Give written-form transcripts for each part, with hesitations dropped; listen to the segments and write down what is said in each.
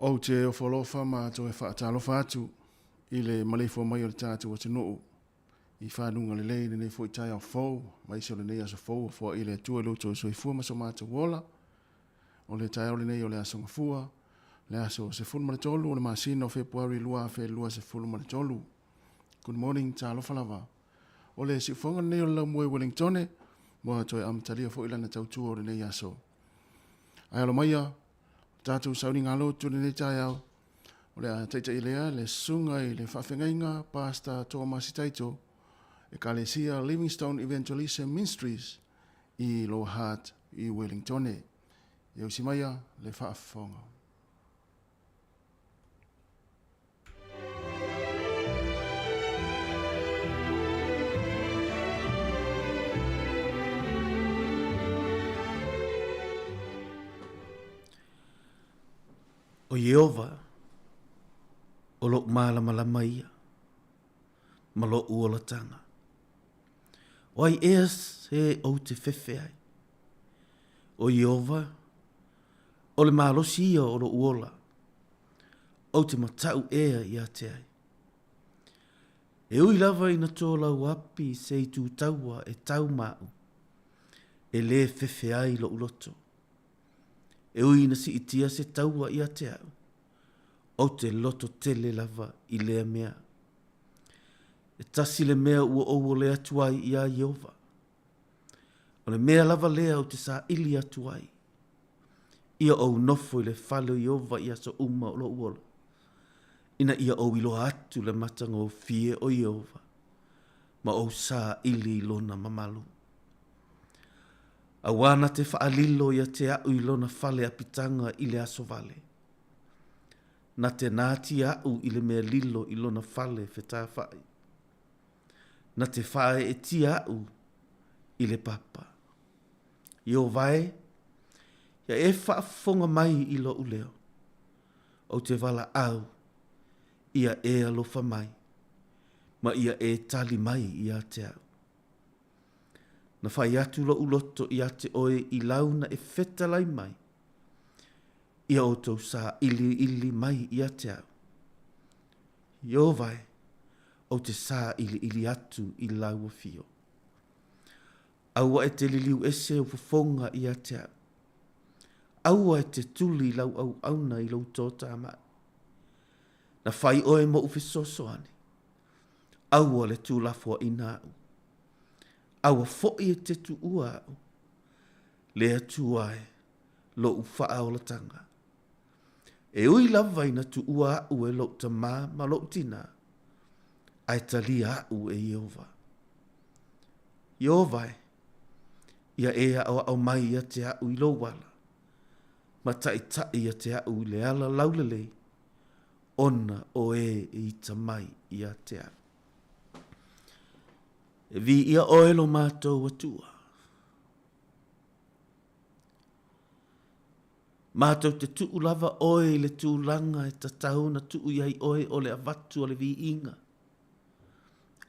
Ou te ofo alofa ma toe faatalofa atu i le maleifua mai o le tatou atunuu i fanuga lelei i lenei foi taeao fou, aemaise o lenei aso fou ua foai le Atua i lo outou soifua ma so matou ola. O le taeao lenei o le aso Gafua, le aso 13 o le masina o Fepuari 2023. Good morning, talofa lava. O le siufofoga lenei o le laumua i Wellingtone, ua toe amatalia foi lana tautua o lenei aso. Ae alo maia, tatou sauniga lotu i lenei taeao, o le a taitai lea le susuga i le faafegaiga Pastor Tomasi Taito, Ekalesia Livingstone Evangelism Ministries i Lower Hutt i Wellingtone. Ia usi maia le faafofoga. ʻO Iēhova, ʻo loʻu mālamalama ia, ma loʻu olataga. ʻO ai ea se ou te fefe ai? ʻO Iēhova, ʻo le malosi ia o loʻu ola, ou te mataʻu ea ia te ai. E ui lava ina tō lau api se i tūtaua e tau maʻu, e lē fefe ai loʻu loto. E ui ina siʻitia se taua ia te aʻu, ou te loto tele lava i lea mea. E tasi le mea ua ou ole atu ai iā Iēhova. ʻO le mea lava lea ou te saʻili atu ai, ia ou nofo i le fale o Iēhova i aso uma o loʻu ola, ina ia ou iloa atu le matagofie o Iēhova, ma ou saʻili i lona mamalu. Auā na te faʻalilo ia te aʻu i lona fale apitaga i le aso vale. Na te nātia aʻu i le mea lilo i lona fale fetāfaʻi. Na te whaaeetia aʻu i le papa. Iēhova e, ia e faafofoga mai i loʻu leo, ou te walaʻau, ia e alofa mai, ma ia e tali mai iā te aʻu. Na whai atu loʻu loto iā te ʻoe i lau na e fetalai mai, ia ʻoutou saʻiliʻili mai iā te aʻu. Iēhova e, ou te saʻiliʻili atu i lau afio. Aua e te liliu ese ou fofoga ia te aʻu. Aua e te tuli lau auauna i lou tōtāmaʻi. Na whai ʻoe moʻu fesoasoani. Aua le tūlafoaʻina aʻu. Aua foʻi e te tuʻua aʻu. Le Atua e, loʻu faaolataga. E ui lava ina tuʻua aʻu e loʻu tamā ma loʻu tinā, ae talia aʻu e Iēhova. Iēhova e, ia e aʻoaʻo mai ia te aʻu i lou ala, ma taʻitaʻi ia te aʻu i le ala laulelei, ona o e e ita mai ia te aʻu. E viia ʻoe lo mātou Atua. Mātou te tuʻu lava ʻoe i le tulaga e tatau na tuʻu i ai ʻoe o le avatu o le viiga,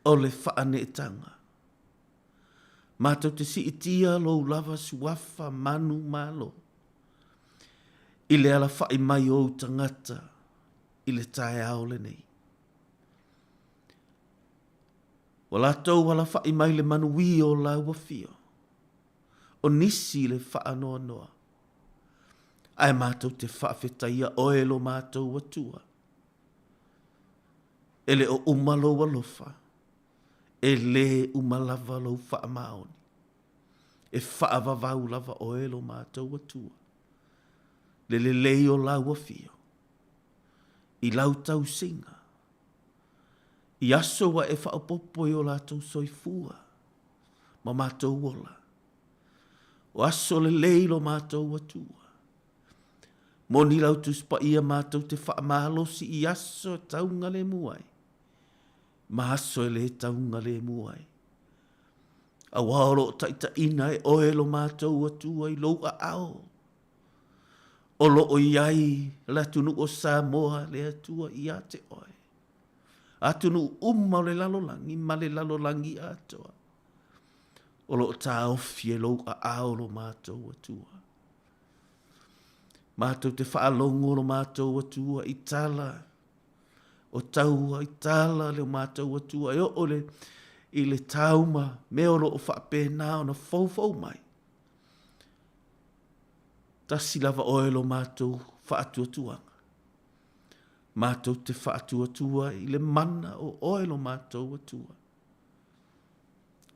o le faaneetaga. Mātou te siitia lou lava suafa manu malo i le alafaʻi mai o ou tagata i le taeao lenei. Ua latou alafaʻi mai le manuia o lau afio, o nisi i le faanoanoa. Ae matou te faafetaia oe lo matou Atua. E le o uma lou alofa, e lē uma lava lou faamaoni. E faavavau lava oe lo matou Atua, le lelei o lau afio, i lau tausiga, i aso ua e faaopoopo i o latou soifua ma matou ola. O aso lelei lo matou Atua. Moni lau Tusi Paia matou te faamalosi i aso e taugalemu ai, ma aso e lē taugalemu ai. Auā o lo o taʻitaʻina e oe lo matou Atua i lou aao. O lo o i ai le atunuu o Samoa le Atua ia te oe. Atunuu uma o le lalolagi ma le lalolagi atoa. O lo o tāofi e lou aao lo matou Atua. Matou te faalogo lo matou Atua i tala o taua, i tala le o matou Atua e oo le, i le tauma mea o lo o faapena ona foufou mai. Tasi lava oe lo matou faatuatuaga. Matou te faatuatua i le mana o oe lo matou Atua.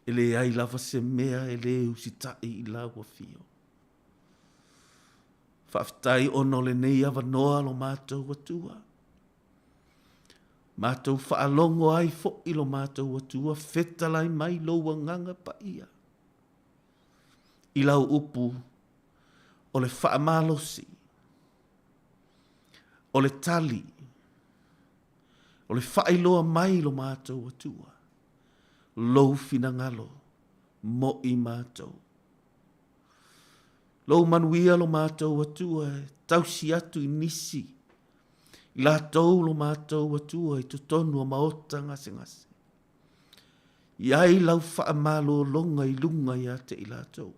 E leai lava se mea e lē usitai i lau afio. Faafetai ona o lenei avanoa lo matou Atua. Matou faalogo ai foʻi lo matou Atua fetalai mai lou Agaga Paia i lau upu o le faamalosi, o le tali, o le faailoa mai lo matou Atua, lou finagalo mo i matou. Lou manuia lo matou Atua e tausi atu i nisi, i latou lo matou Atua i totonu o maota gasegase. I ai lau faamalologa i luga ia te i latou.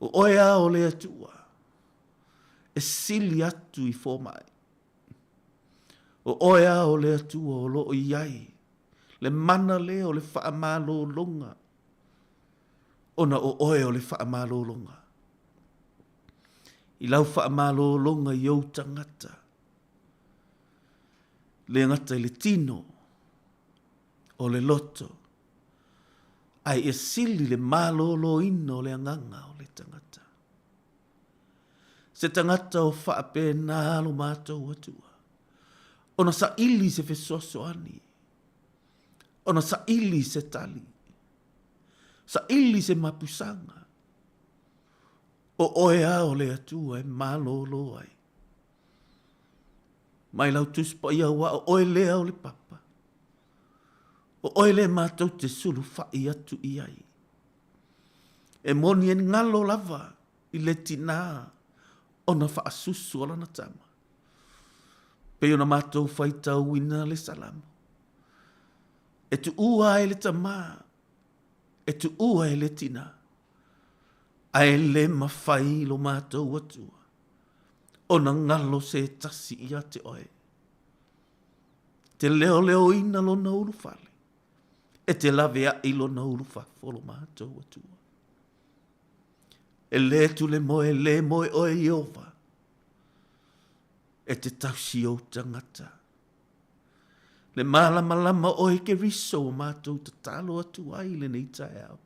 O oe a o le Atua, e sili atu i fomai. O oe a o le Atua o lo o i ai le mana lea o le faamalologa, ona o oe o le faamalologa. I lau faamalologa i ou tagata, le gata i le tino, o le loto, ae ia sili le maloloina o le agaga o le tagata. Se tagata o faapena lo matou Atua, ona saili se fesoasoani, ona saili se tali, saili se mapusaga, o oe a o le Atua e malolo ai. Mai lau Tusi Paia aua o oe lea o le papa, o oe lea matou te sulufai atu i ai. E moni e galo lava i le tinā ona faasusu o lana tama. Pei ona matou faitauina le Salamo, e tuua ai le tamā, e tuua e le tinā, ae le mafai lo matou Atua ona galo se tasi ia te oe. Te leoleoina lona ulufale, e te laveai lona ulufafo lo matou Atua. E lē tule moe, e lē moe oe Ieova, e te tausi ou tagata. Le malamalama oe Keriso ua matou tatalo atu ai i lenei taeao.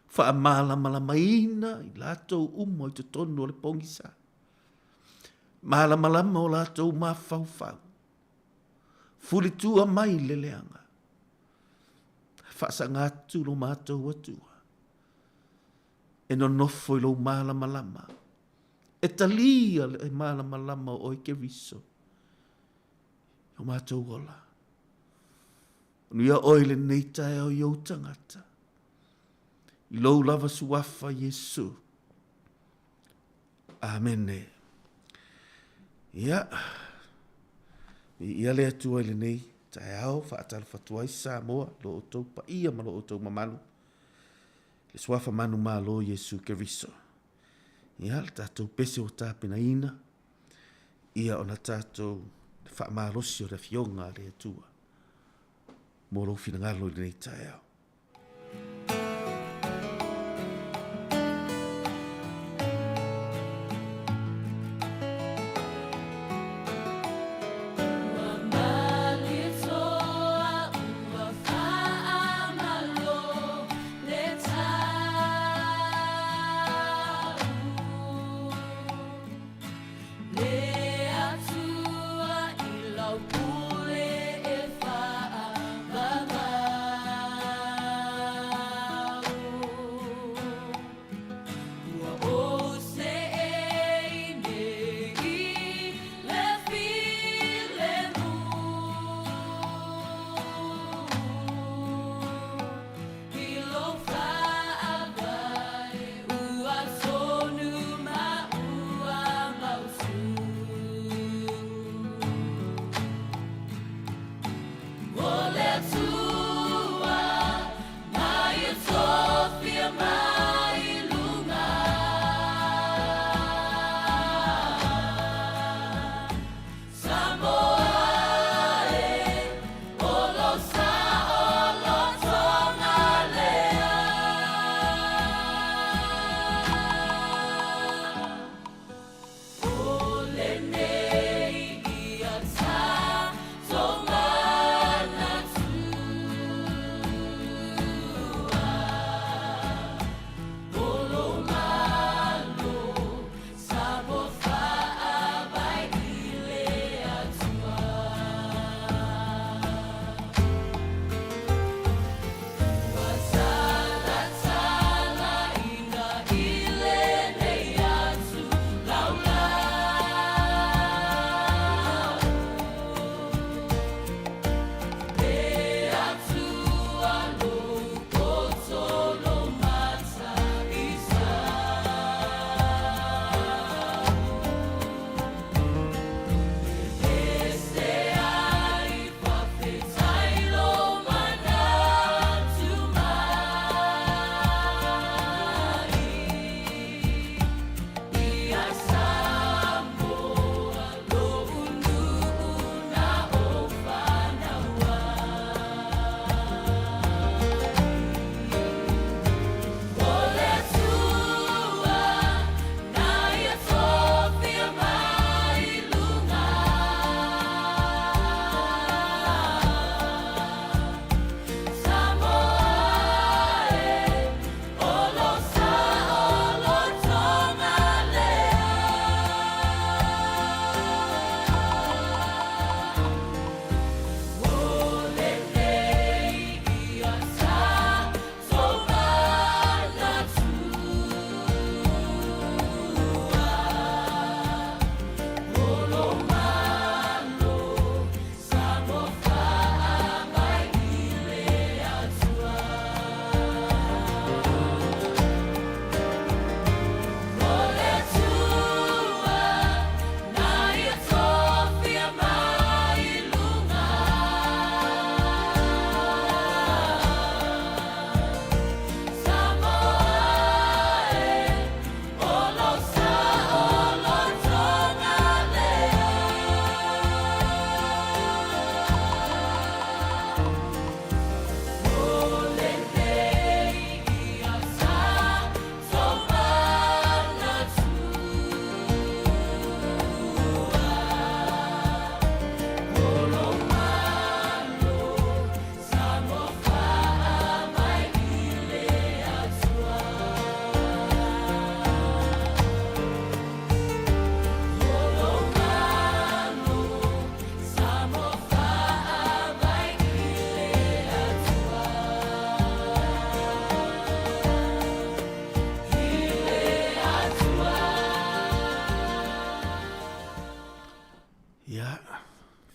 Faamalamalamaina i latou uma i totonu o le pogisa. Malamalama o latou mafaufau. Fulitua mai le leaga. Faasaga atu lo matou Atua e nonofo i lou malamalama, e talia le malamalama o oe Keriso i o matou ola. Manuia oe i lenei taeao i ou tagata, i lou lava suafa Iesu. Amene. Ia, viia le Atua i lenei taeao, faatalofa atu ai Samoa, lo outou paia ma lo outou mamalu, le suafa manumalo Iesu Keriso. Ia, le tatou pese ua tapenaina, ia ona tatou faamalosi o le Afioga a le Atua mo lou finagalo i lenei taeao.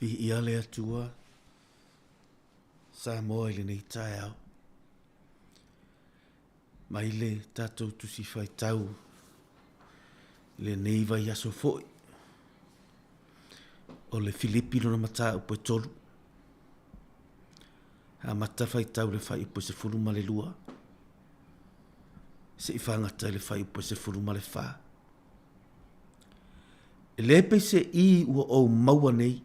Viia le Atua, Samoa i lenei taeao. Mai le tatou tusi faitau i lenei vaiaso foi. O le Filipi lona mataupu e 3. Amata faitau i le fuaiupu e 12 seia fagata i le fuaiupu e 14. E le peiseai ua ou maua nei,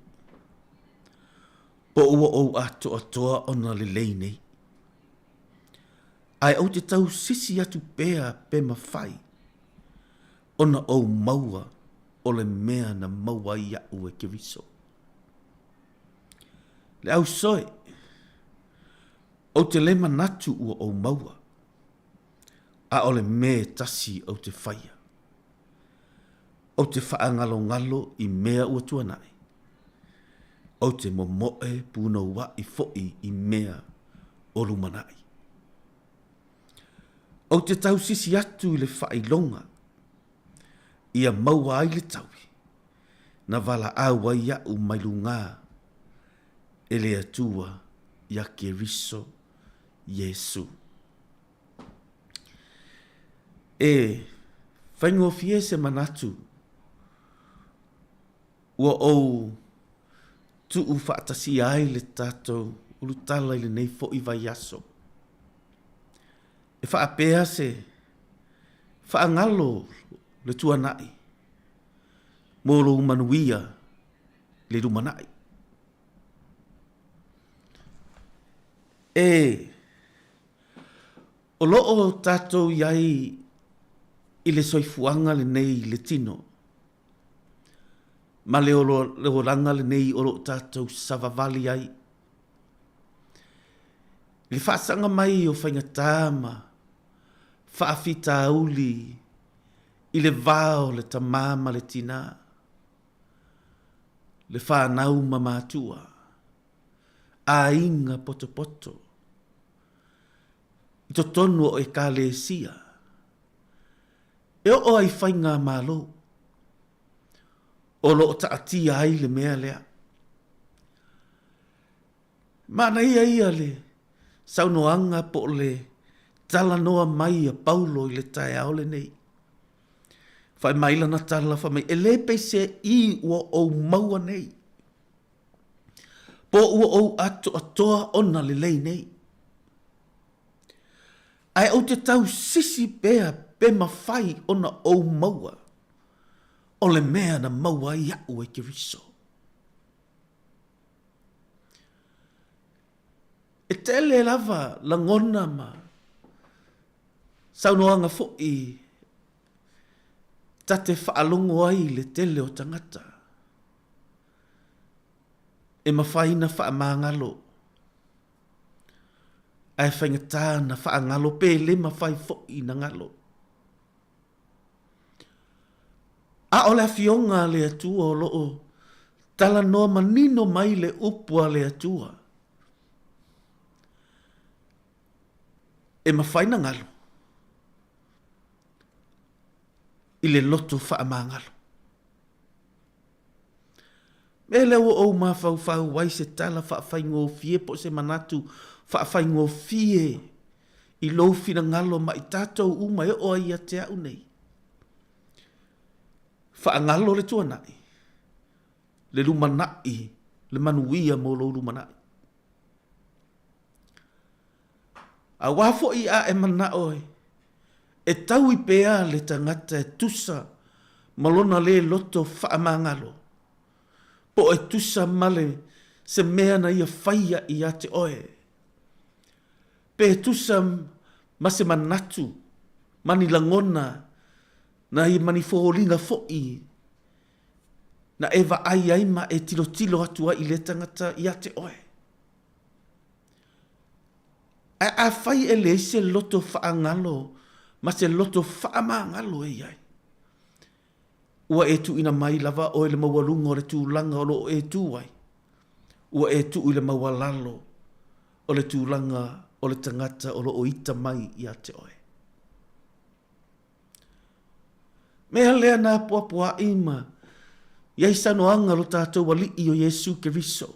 po ua ou atoatoa ona lelei nei. Ae ou te tausisi atu pea pe mafai ona ou maua o le mea na maua ai iaʻu e Keriso. Le ausoe, ou te le manatu ua ou maua, a o le mea e tasi ou te faia, ou te faagalogalo i mea ua tuanai, ou te momoe punouaʻi foi i mea o lumanai. Ou te tausisi atu i le faailoga ia maua ai le taui na valaau ai iaʻu mai lugā e le Atua iā Keriso Iesu. E faigofie se manatu ua ou tuu faatasia ai le tatou ulutala i lenei foi vaiaso. E faapea se faagalo le tuanai mo lou manuia le lumanai. E O lo o tatou i ai i le soifuaga lenei i le tino, ma le olaga lenei o lo o tatou savavali ai. I le faasaga mai o faigata ma faafitauli i le va o le tama ma le tinā, le fanau ma matua, aiga potopoto, i totonu o Ekalesia, e oo ai i faigamalo o lo o taatia ai le mea lea. Manaia ia le saunoaga po o le talanoa mai a Paulo i le taeao lenei. Fai mai lana tala fai mai, e le peiseai ua ou maua nei, Po ua ou atoatoa ona lelei nei. Ae ou te tausisi pea pe mafai ona ou maua o le mea na maua ai iaʻu e Keriso. E tele lava lagona ma saunoaga foi ta te faalogo ai i le tele o tagata. E mafai na faamagalo, ae faigata na faagalo pe le mafai foi na galo. A o le Afioga a le Atua o lo o talanoa manino mai le upu a le Atua, e mafai na galo i le loto faamagalo. Mea lea ua ou mafaufau ai se tala faafaigofie po o se manatu faafaigofie i lou finagalo ma i tatou uma e oo ai ia te au nei. Faagalo le tuanai, le lumanai, le manuia mo lou lumanai. Aua foi a e manao e e taui pea le tagata e tusa ma lona lē loto faamagalo, po o e tusa ma le se mea na ia faia ia te oe, pe e tusa ma se manatu ma ni lagona na ia ma ni foliga foi na e vaai ai ma e tilotilo atu ai i lea tagata ia te oe. Ae afai e leai se loto faagalo ma se loto faamagalo e i ai, ua e tuuina mai lava oe i le maualuga o le tulaga o lo o e tu ai, ua e tuu i le maualalo o le tulaga o le tagata o lo o ita mai ia te oe. Mea lea na apoapoai ma. I ai sanoaga lo tatou Alii o Iesu Keriso,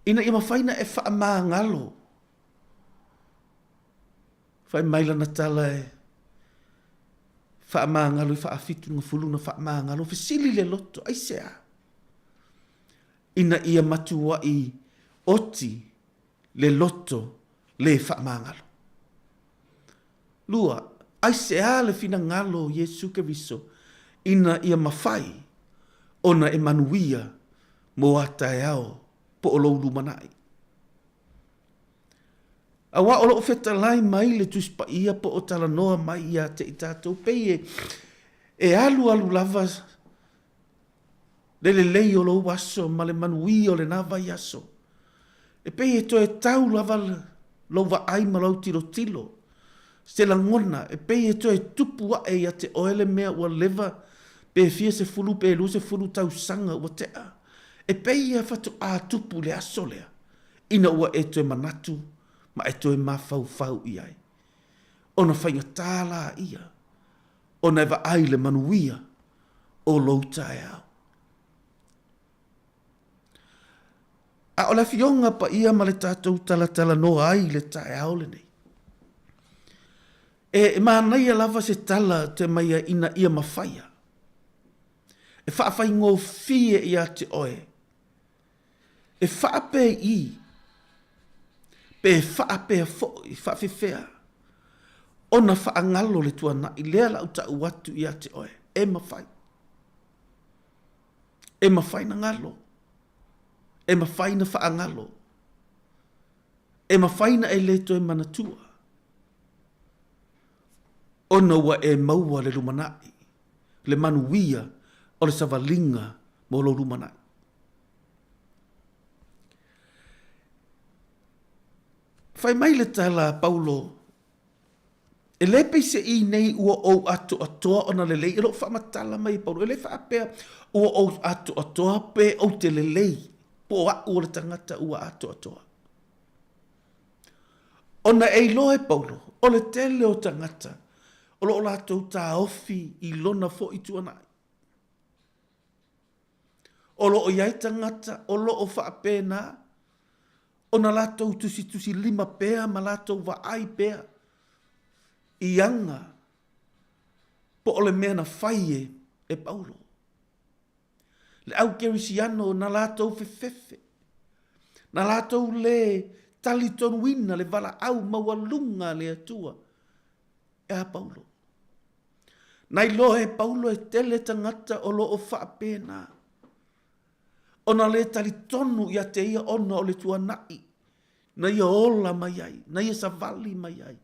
ina ia mafai ona e faamagalo, fai mai lana tala e faamagalo i faafitugafulu na faamagalo, fesili le loto, aisea? Ina ia matuai oti le loto le faamagalo. 2, aisea le finagalo o Iesu Keriso ina ia mafai ona e manuia mo a taeao po o lou lumanai? Aua o lo o fetalai mai le Tusi Paia po o talanoa mai ia te i tatou, pei e, e alualu lava le lelei o lou aso ma le manuia o lena vaiaso. E pei e toe tau lava lou vaai ma lou tilotilo, se lagona, e pei e toe tupu aʻe ia te oe le mea ua leva pe fia sefulu pe 20 tausaga ua tea. E pei ia faatoa tupu le aso lea ina ua e toe manatu ma e toe mafaufau i ai. Ona faigata laia ona e vaai i le manuia o lou taeao. A o le Afioga Paia ma le tatou talatalanoa ai i le taeao lenei, e manaia lava se tala te mai ai ina ia mafaia, e faafaigofie ia te oe E faapei pe faapea foi faafefea ona faagalo le tuanai lea la ou tau atu ia te oe, e mafai. E mafai na galo. E mafai na faagalo. E mafai na e le toe manatua ona ua e maua le lumanai, le manuia o le savaliga mo lou lumanai. Fai mai le tala a Paulo, E le peiseai nei ua ou atoatoa ona lelei, e lou faamatala mai e Paulo, e le faapea ua ou atoatoa pe ou te lelei, po o au o le tagata ua atoatoa. Ona e iloa e Paulo, o le tele o tagata o lo o latou taofi i lona foi tuanai. O lo o i ai tagata o lo o faapena ona latou tusitusilima pea ma latou vaai pea i aga po o le mea na fai e Paulo. Le au kerisiano na latou fefefe, na latou le talitonuina le valaau maualuga a le Atua e a Paulo. Na iloa e Paulo e tele tagata o lo o faapena ona le talitonu ia te ia ona o le tuanai na ia ola mai ai, na ia savali mai ai,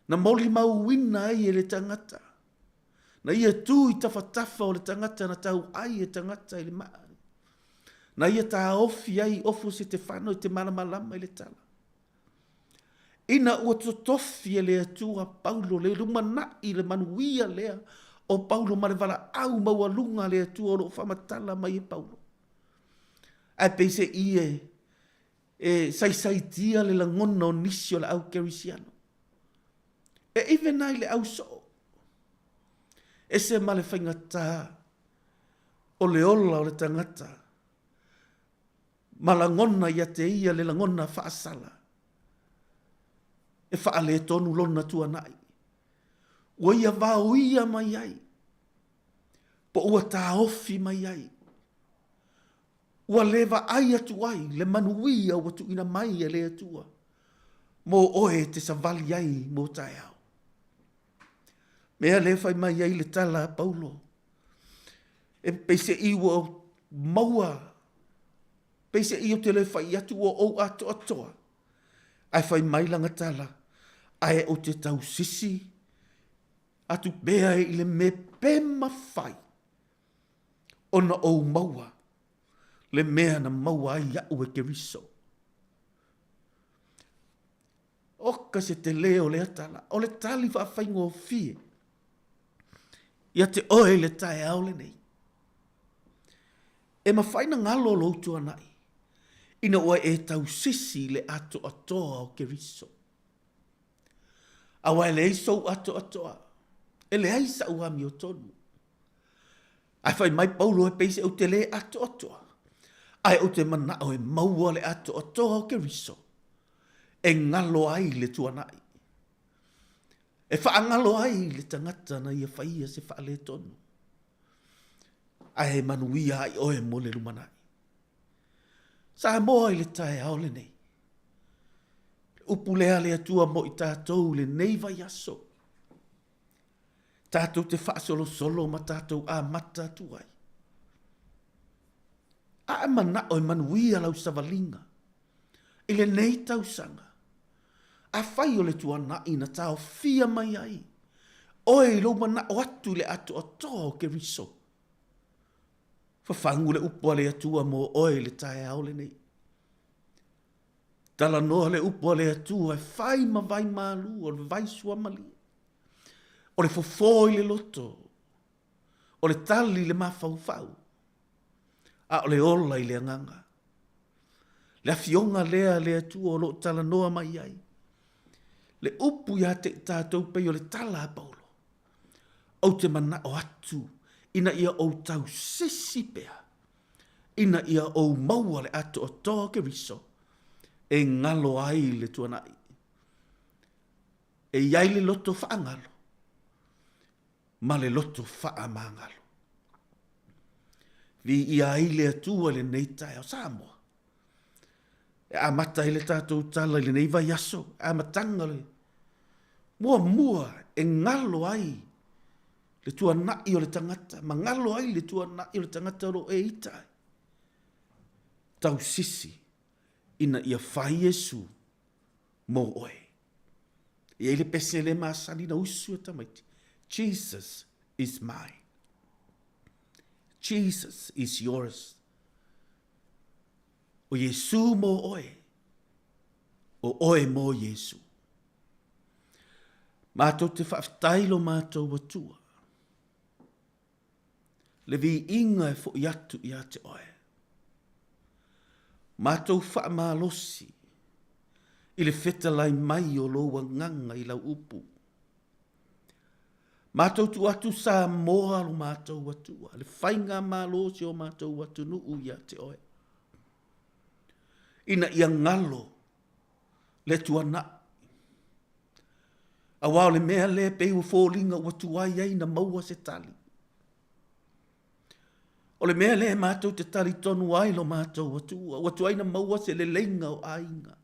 na molimauina ai e le tagata, na ia tu i tafatafa o le tagata na tau ai e tagata i le maa, na ia taofi ai ofu o Setefano i te malamalama i le tala. Ina ua totofi e le Atua Paulo le lumanai le manuia lea o Paulo ma le valaau maualuga a le Atua o lo o faamatala mai e Paulo. Ae peiseai e, e saisaitia le lagona o nisi o le au kerisiano. E even ai le au soo. Ese ma le faigata o le ola o le tagata ma lagona ia te ia le lagona faasala e faaletonu lona tuanai, ua ia vaoia mai ai, po ua taofi mai ai, ua le vaai atu ai le manuia ua tuuina mai e le Atua mo oe e te savali ai mo taeao. Mea lea fai mai ai le tala a Paulo, e peiseai ua maua, peiseai ou te le fai atu ua ou atoatoa, ae fai mai lana tala, ae ou te tausisi atu pea i le mea pe mafai ona ou maua le mea na maua ai iaʻu e Keriso. Oka se tele o lea tala, o le tali faafaigofie ia te oe i le taeao lenei. E mafai na galo lou tuanai ina ua e tausisi i le atoatoa o Keriso. Aua e leai sou atoatoa, e leai sa'u amiotonu. Ae fai mai Paulo e pei se ou te lē atoatoa, ae ou te manao e maua le atoatoa o Keriso, e galo ai le tuanai, e faagalo ai le tagata na ia faia se faaletonu, ae manuia ai oe mo le lumanai. Samoa i le taeao lenei, le upu lea a le Atua mo i tatou i lenei vaiaso, tatou te faasolosolo ma tatou amata atu ai. A e manao e manuia lau savaliga i lenei tausaga, afai o le tuanai na taofia mai ai oe i lou manao atu i le atoatoa o Keriso, fafagu le upu a le Atua mo oe i le taeao lenei. Talanoa le upu a le Atua e fai ma vai malu o le vai suamalie. O le fofo i le loto, o le tali i le mafaufau, a o le ola i le agaga. Le afioga lea a le Atua o lo o talanoa mai ai. Le upu ia te i tatou pei o le tala a Paulo. Ou te manao atu ina ia ou tausisi pea, ina ia ou maua le atoatoa o Keriso e galo ai le tuanai. E i ai le loto faagalo ma le loto faamagalo. Viia ai le Atua i lenei taeao. Samoa, e amata ai le tatou tala i lenei vaiaso, amataga o le muamua e galo ai le tuanai o le tagata, ma galo ai le tuanai o le tagata o lo o e ita ai. Tausisi ina ia fai Iesu mō oe. E i ai le pese le masani na usu e tamaiti. Jesus is mine. Jesus is yours. O Iesu mō oe. O oe mō Iesu. Mātou te whaafetai lo mātou Atua. Le viiga e foʻi atu ia te oe. Matou faamalosi i le fetalai mai o lou agaga i lau upu. Matou tuu atu Samoa lo matou Atua, le faigamalo o si o matou atunuu ia te oe. Ina ia galo le tuanai. Aua o le mea lea pei ua foliga ua tuai ai na maua se tali. O le mea lea matou te talitonu ai lo matou Atua, ua tuai na maua se leleiga o aiga.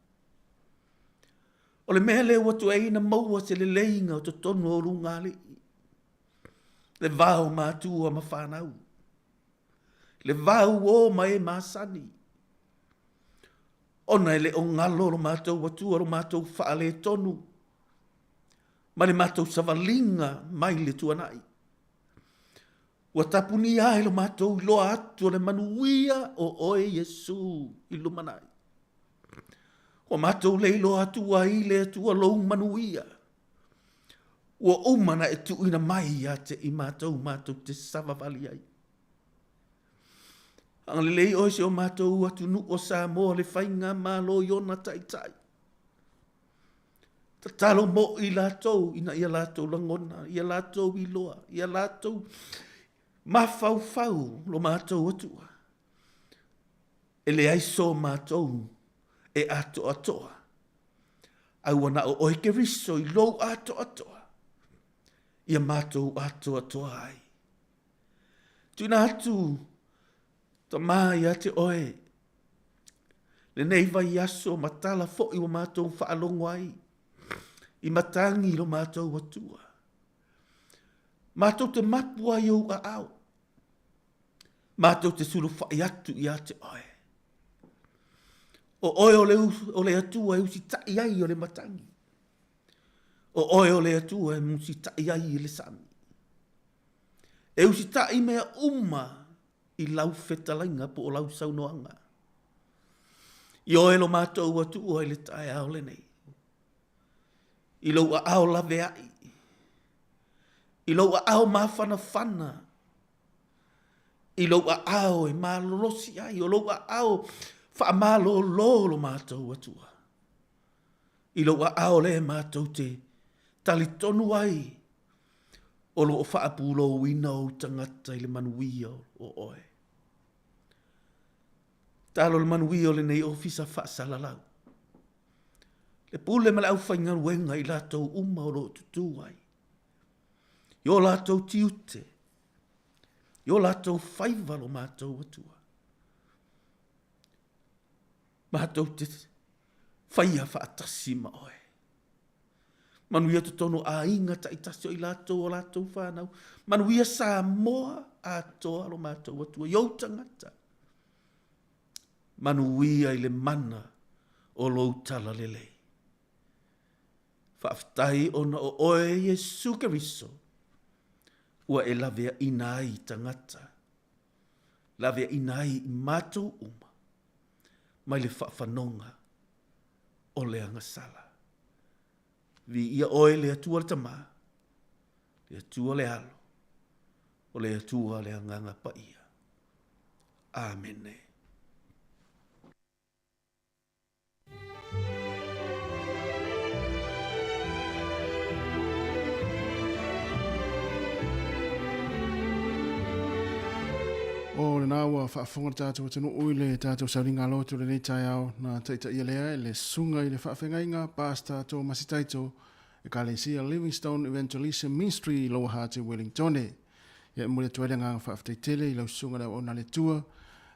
O le mea lea ua tuai na maua se leleiga o totonu o ulugalii, le va o matua ma fanau, le va uo ma e masani, ona e le o galo lo matou Atua lo matou faaletonu ma le matou savaliga mai le tuanai. Ua tapunia ai lo matou iloa atu o le manuia o oe Iesu i lumanai. Ua matou le iloa atu ai le Atua lou manuia. Ua uma na e tuuina mai ia te i matou matou te savavali ai. Agalelei oe si o matou atunuu o Samoa le faigamalo i ona taitai. Tatalo mo i latou ina ia latou lagona, ia latou iloa, ia latou mafaufau lo matou Atua. E leai so matou e atoatoa. A ua na o oe Keriso i lou atoatoa, ia matou atoatoa ai. Tuuina atu Tama ia te oe lenei vaiaso ma tala foi ua matou faalogo ai i matagi lo matou Atua. Matou te mapu ai ou aao, matou te sulufai atu ia te oe. O oe o le, o le Atua e usitai ai o le matagi. O oe o le Atua e usitai ai i le sami. E usitai mea uma i lau fetalaiga po o lau saunoaga. I oe lo matou Atua i le taeao lenei, i lou aao laveai, i lou aao mafanafana, i lou aao e malolosi ai, o lou aao faamalolo lo matou Atua. I lou aao lea matou te talitonu ai. O lo o faapulouina ou tagata i le manuia o oe. Talo le manuia o lenei ofisa faasalalau. Le pule ma le aufaigaluega i latou uma o lo o tutū ai. I o latou tiute, i o latou faiva lo matou Atua. Matou te faia faatasi ma oe. Manuia totonu o aiga taitasi o i latou o latou whanau. Manuia Samoa atoa lo matou Atua i ou tagata. Manuia i le mana o lou talalelei. Faafetai ona o oe Iesu Keriso ua e laveaina ai i tagata, laveaina ai i matou uma mai le faafanoga o le agasala. Viia oe le Atua le Tama, le Atua le Alo, o le Atua le Agaga Paia. Amene. O lena ua faafofoga le tatou atunuu i le tatou sauniga lotu lenei taeao na taitaia lea e le susuga i le faafeagaiga Pastor Tomasi Taito Ekalesia Livingstone Evangelism Ministry i Lower Hutt i Wellingtone. Ia e momoli atu ai le agaga faafetai tele i lau susuga le auauna a le Atua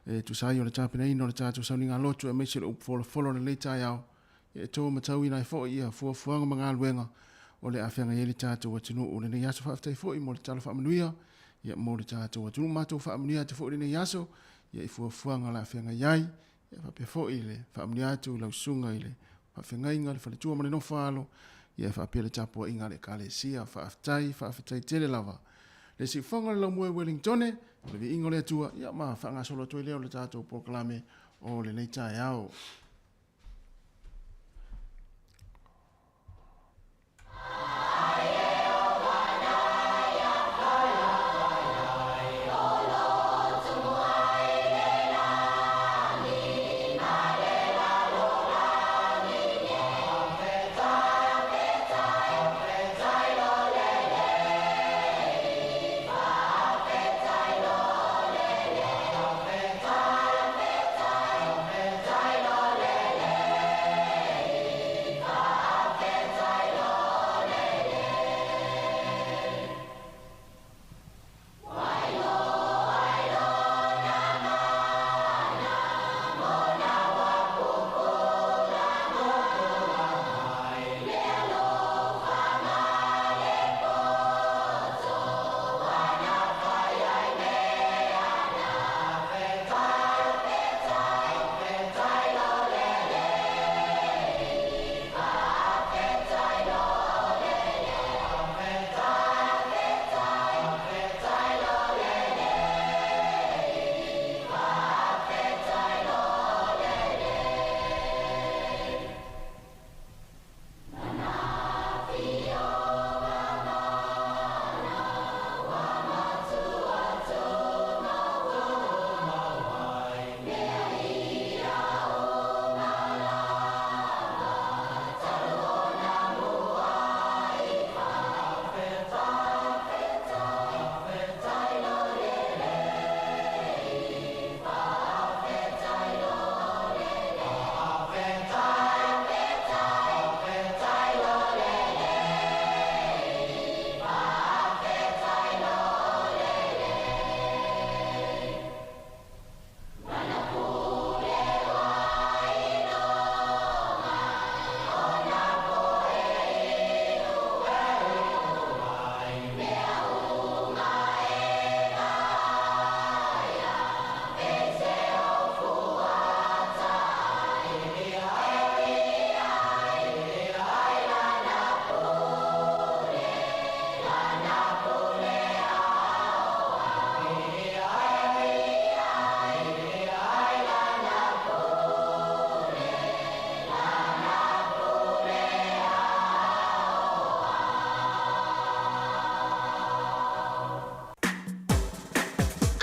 e tusa ai o le tapenaina o le tatou sauniga lotu aemaise le upu folafolo o lenei taeao. Ia e to matauina ai foi ia fuafuaga ma galuega o le a feagai ai le tatou atunuu lenei aso. Faafetai foi mo le tala faamanuia ia mo le tatou atunuu. Matou faamanuia atu foi lenei aso ia i fuafuaga o le a feagai ai. Ia faapea foi le faamanuia atu i lau susuga i le faafeagaiga, le faletua ma le nofo a alo, ia faapea le tapuaiga a le Ekalesia. Faafetai, faafetai tele lava. Le siufofoga o le laumua i Wellingtone, o le viiga o le Atua, ia ma faagasolo atu ai lea o le tatou polokalame o lenei taeao.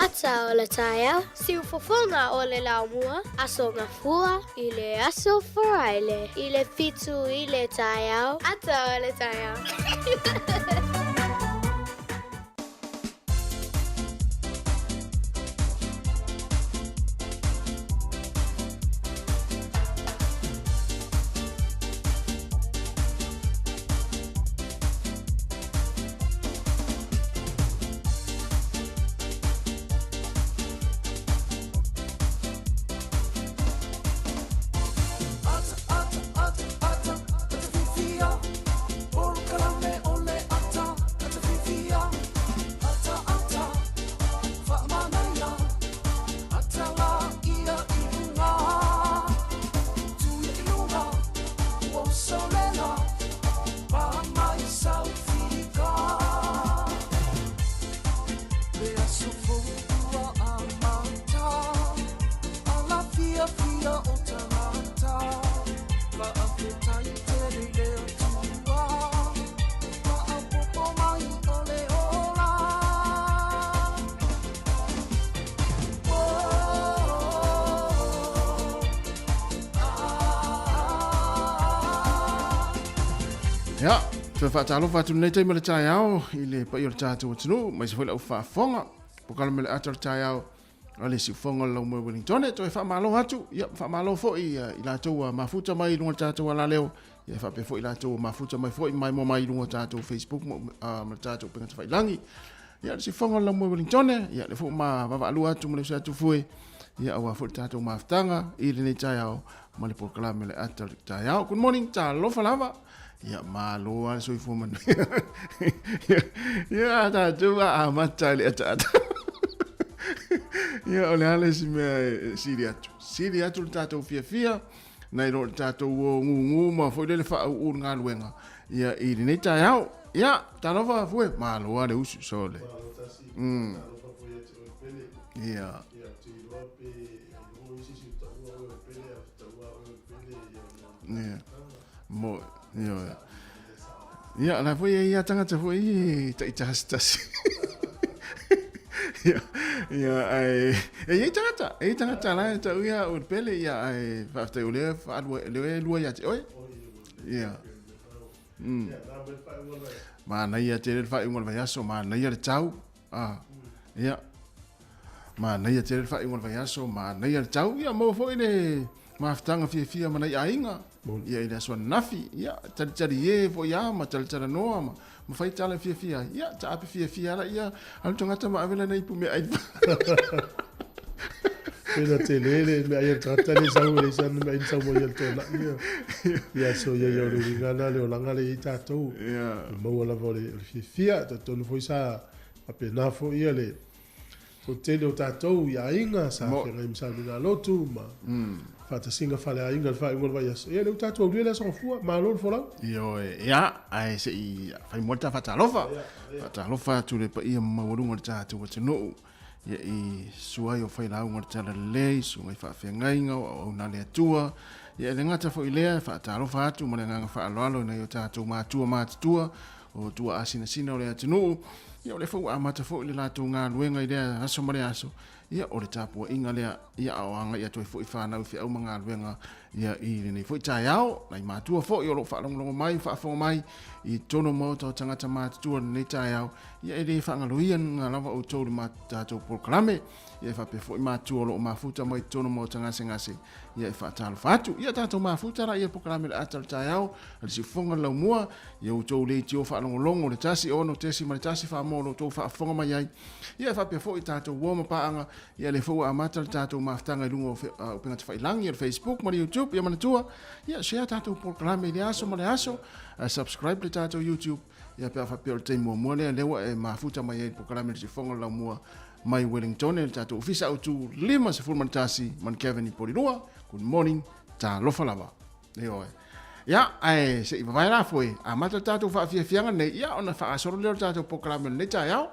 Ata o le taeao, siufofoga o le laumua, Aso Gafua i le aso Faraile i le 7 i le taeao, ata o le taeao. Ia, toe faatalofa atu lenei taimi o le taeao i le paia o le tatou atunuu, aemaise foi le au faafofoga, polokalame o le ata o le taeao a le siufofoga o le Laumua i Wellington. Toe faamalo atu, ia, faamalo foi i latou ua mafuta mai i luga o le tatou alaleo, ia faapea foi i latou ua mafuta mai foi maimoa mai i luga o tatou Facebook ma le tatou upega tafailagi. Ia, le siufofoga o le Laumua i Wellington, ia, lea foi ua ma vaavaalua atu ma le uso atu fue, ia, aua foi le tatou mafutaga i lenei taeao ma le polokalame o le ata o le taeao. Good morning, talofa lava. Ia, malo lava le soifua manuia. Ia, tatou a amata i le ataata. Ia, o le a le isi mea e sili atu? Sili atu le tatou fiafia, nai lo le tatou o gūgū ma foi lele faaūū le galuega, ia, i lenei taeao. Ia, talofa Fue, malo lava le usu, sole. Malo tasi, talofa foi ia te oe Pele. Ia. Ia, ou te iloa pe e iloa se isi o taua oe o Pele, a o te taua oe o Pele, ia, na. Ia. Mo, ioe. Ia, la foi e ia tagata foi e taitasitasi. Ia, ia, ae, e i ai tagata, e i ai tagata la e tau ia o le Pele, ia, ae faafetai o lea faalua, lea e lua ia te oe. Ia. Manaia tele le faaiuga o le vaiaso, manaia le tau. Ah, ia. Manaia tele le faaiuga o le vaiaso, manaia le tau. Ia, maua foi le mafutaga fiafia ma nai aiga. Ia, i le aso ananafi. Ia, talitali e foi a ma talatalanoa ma, ma fai tala fiafia ai. Ia, taape fiafia ala ia, alu tagata ma ave lana ipu meaai. Pena tele le mea ai a le tagata lea e sau e leai sana meaai na sau mai ai le toanai ia. Ia so ia ia o le uiga lena le olaga lea e i ai tatou. E maua lava o le fiafia. E talitonu foi sa faapena foi ia le toatele o tatou i aiga sa feagai ma sauniga lotu ma faatasiga faleaiga i le faaiuga o le vaiaso. Ia lea ua tatou aulia le Aso Gafua. Malo le folau. Ioe, ia, ae se i fai mua le ta faatalofa. Faatalofa atu i le paia maualuga o le tatou atunuu. Ia i susu ai o failauga o le Talalelei, susuga i faafeagaiga o auauna a le Atua. Ia e le gata foi i lea, e faatalofa atu ma le agaga faaaloalo i nai o tatou matua matutua, o tuaasinasina o le atunuu. Ia o lea foi ua amata foi le latou galuega i lea aso ma lea aso. Ia o le tapuaiga lea, ia a o agai atu ai foi fanau i feau ma galuega ia i lenei foi taeao. Nai matua foi o lo o faalogologo mai, faafofoga mai i totonu o maota o tagata matutua i lenei taeao. Ia e le faagaloina lava outou i le tatou polokalame. Ia e faapea foi matua o lo o mafuta mai totonu o maota gasegase. Ia e faatalofa atu. Ia tatou mafuta la ia polokalame le ata o le taeao, a le siufofoga le laumua. Ia outou leitio faalogologo le 1 6.1 Samoa o lo outou faafofoga mai ai. Ia e faapea foi tatou uo ma paaga. Ia lea foi ua amata le tatou mafutaga i luga o upega tafailagi, o le Facebook ma le YouTube. Ia manatua, ia share tatou polokalame i le aso ma le aso. Subscribe le tatou YouTube. Ia pe a faapea o le taimi muamua lea, lea ua e mafuta mai ai i le polokalame le siufofoga o le laumua mai Wellington i le tatou ofisa autu 51 Mount i Porirua. Good morning, talofa lava. Ioe. Ia, ae se i vavae la foi, amata le tatou faafiafiaga nei, ia ona faagasolo lea o le tatou polokalame o lenei taeao.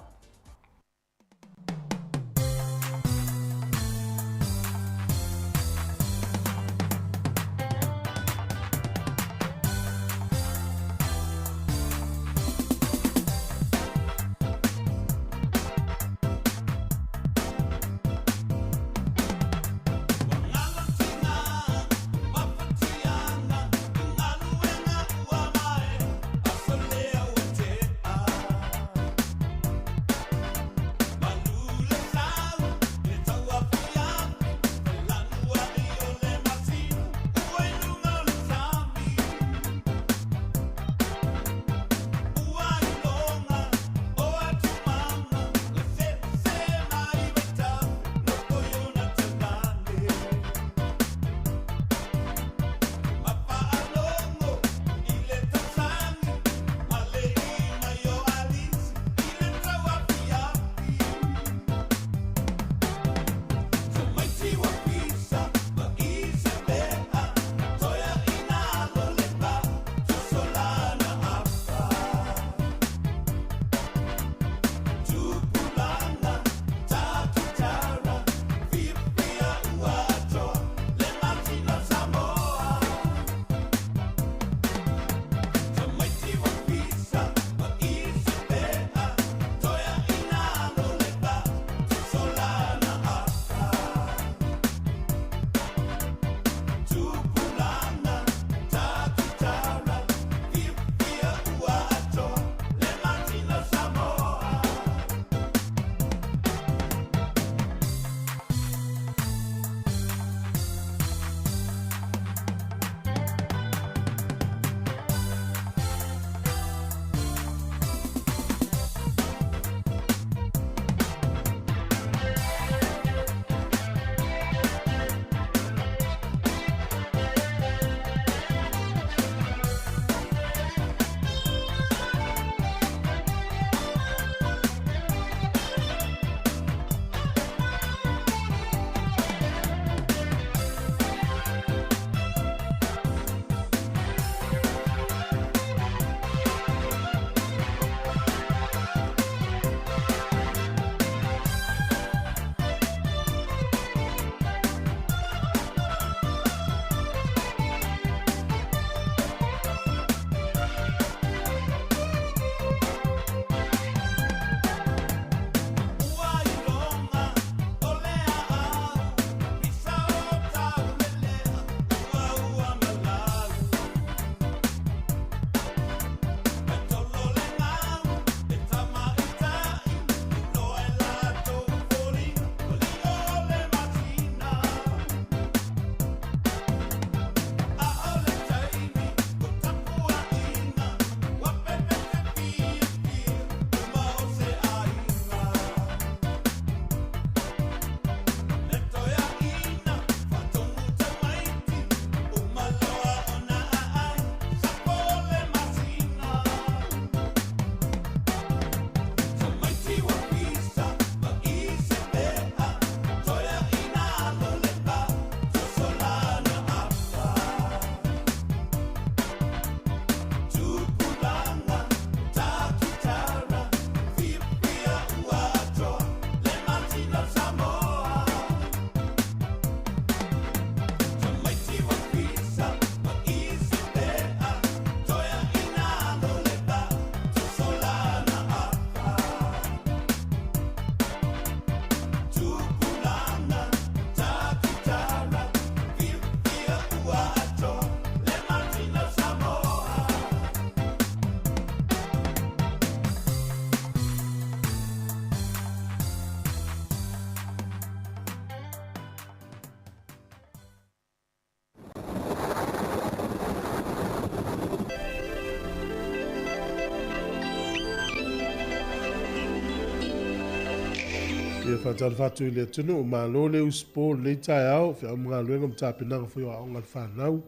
Ia faatalofa atu i le atunuu, malo le usupo i lenei taeao, feau ma galuega ma tapenaga foi o aoga a le fanau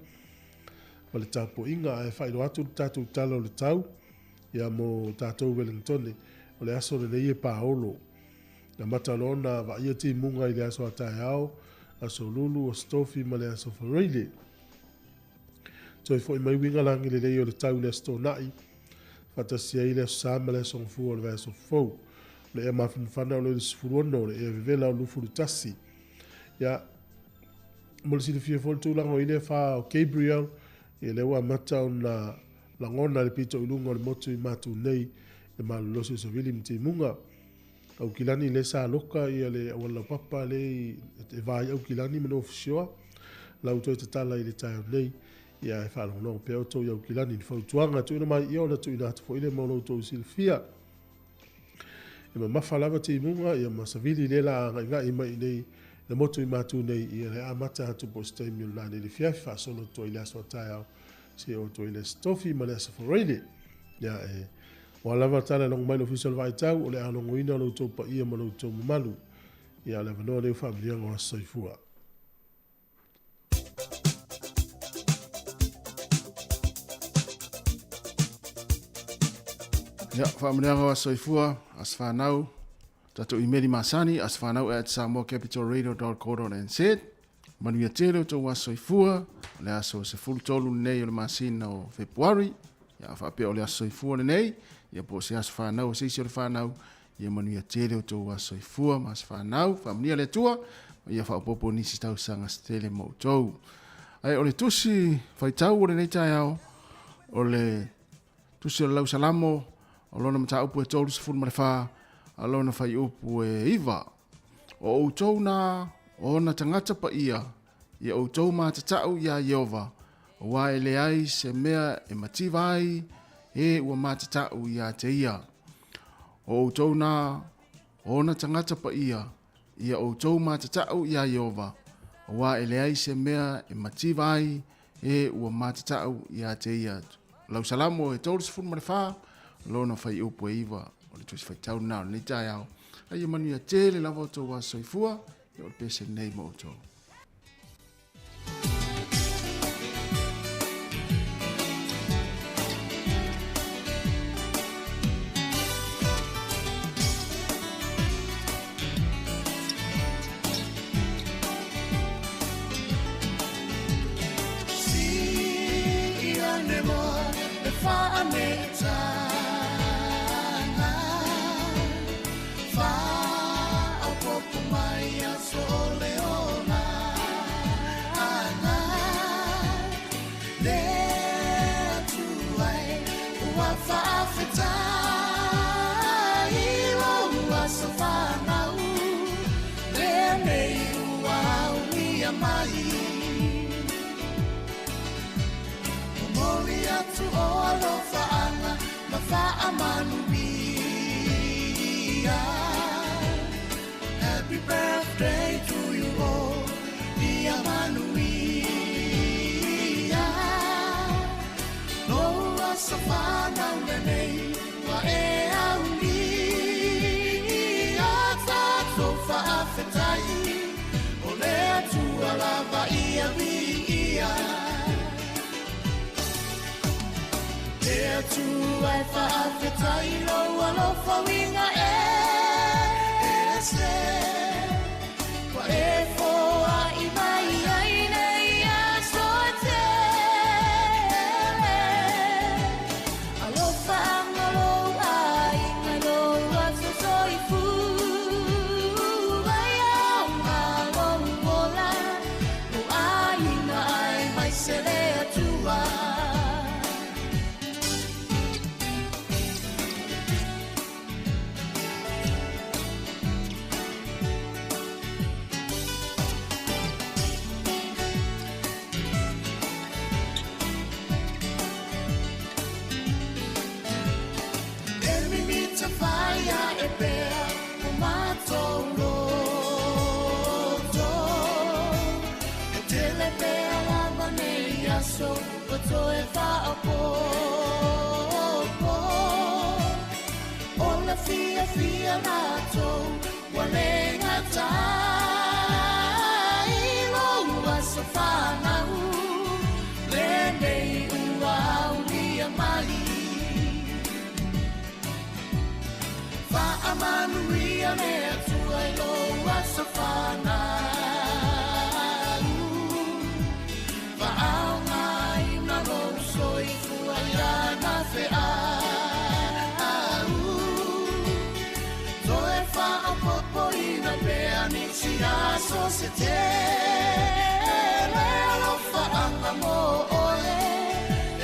ma le tapuaiga. Ae faailoa atu le tatou tala o le tau ia mo tatou Wellingtone, o le aso lenei e paolo. Na amata loa ona vaaia timuga i le aso a taeao, aso Lulu, aso Tofi ma le aso Faraile. Toe foi mai uiga lagi lelei o le tau i le Aso Toonai, faatasi ai le Aso Sa ma le Aso Gafua o le vaiaso fou. O le ea mafanafana o lo i le 16, o le ea vevela o le 21. Ia, mo le silafia foi le tulaga o i le afa o Gabriel, ia lea ua amata ona lagona le pito i luga o le motu i Matu nei, le malolosi o Savili ma Timuga. Aukilani lea sa loka ia le auala laupapa lea e va ai Aukilani ma North Shore. La ua toe tatala i le taeao nei. Ia e faalogologo pea outou i Aukilani i le fautuaga tuuina mai ia ona tuuina atu foi lea mo lo outou silafia. E mamafa lava timuga ia ma savili lea la agaigai mai i nei le motu i Matu nei ia le amata atu po o se taimi o le nanei le fiafi faasolo atu ai i le aso a taeao seia oo atu ai i le Aso Tofi ma le Aso Faraile. Ia e Ua lava tala e logo mai le Ofisa o le Vaitau, o le a logoina lo outou paia ma lo outou mamalu. Ia, o le avanoa lea ua faamanuiaga o aso soifua. Ia, faamanuiaga o aso soifua, aso fanau, tatou imeli masani, asofanau at samoacapitalradio.co.nz. Manuia tele o tou aso soifua, o le aso 13 lenei o le masina o Fepuari, ia faapea o le aso soifua lenei, ia po o se aso fanau o se isi o le fanau, ia manuia tele o tou aso soifua ma aso fanau, faamanuia le Atua, ma ia faaopoopo nisi tausaga se tele mo outou. Ae o le tusi faitau o lenei taeao, o le tusi o le Lausalamo, o lona mataupu e 34, a lona fuaiupu e 9. O outou nā, o ona tagata paia, ia outou matatau iā Ieova, aua e leai se mea e mativa ai e ua matatau iā te ia. O outou nā, o ona tagata paia, ia outou matatau iā Ieova, aua e leai se mea e mativa ai e ua matatau iā te ia. Lau Salamo e 34, lona fuaiupu e 9, o le tusi faitau lena o lenei taeao. A ia manuia tele lava o tou aso soifua, ia o le pese lenei mo outou. Ua le gata i lou aso fanau lenei ua aulia mai. Faamanuia le Atua i lou aso fanau. Faaaogaina lou soifua i lana feau. Toe faaopoopoina pea nisi aso se tele alofaaga mo oe.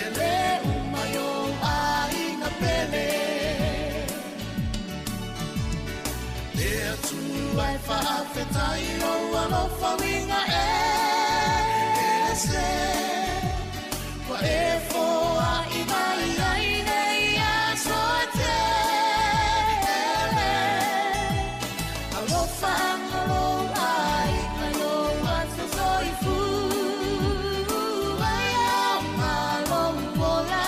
E lē uma i ou aiga pele. Le Atua e faafetai i lou alofa uiga ese. Ua e foai mai ai nei aso e tele. Alofaga lou aiga i lou aso soifua. E aoga lou ola,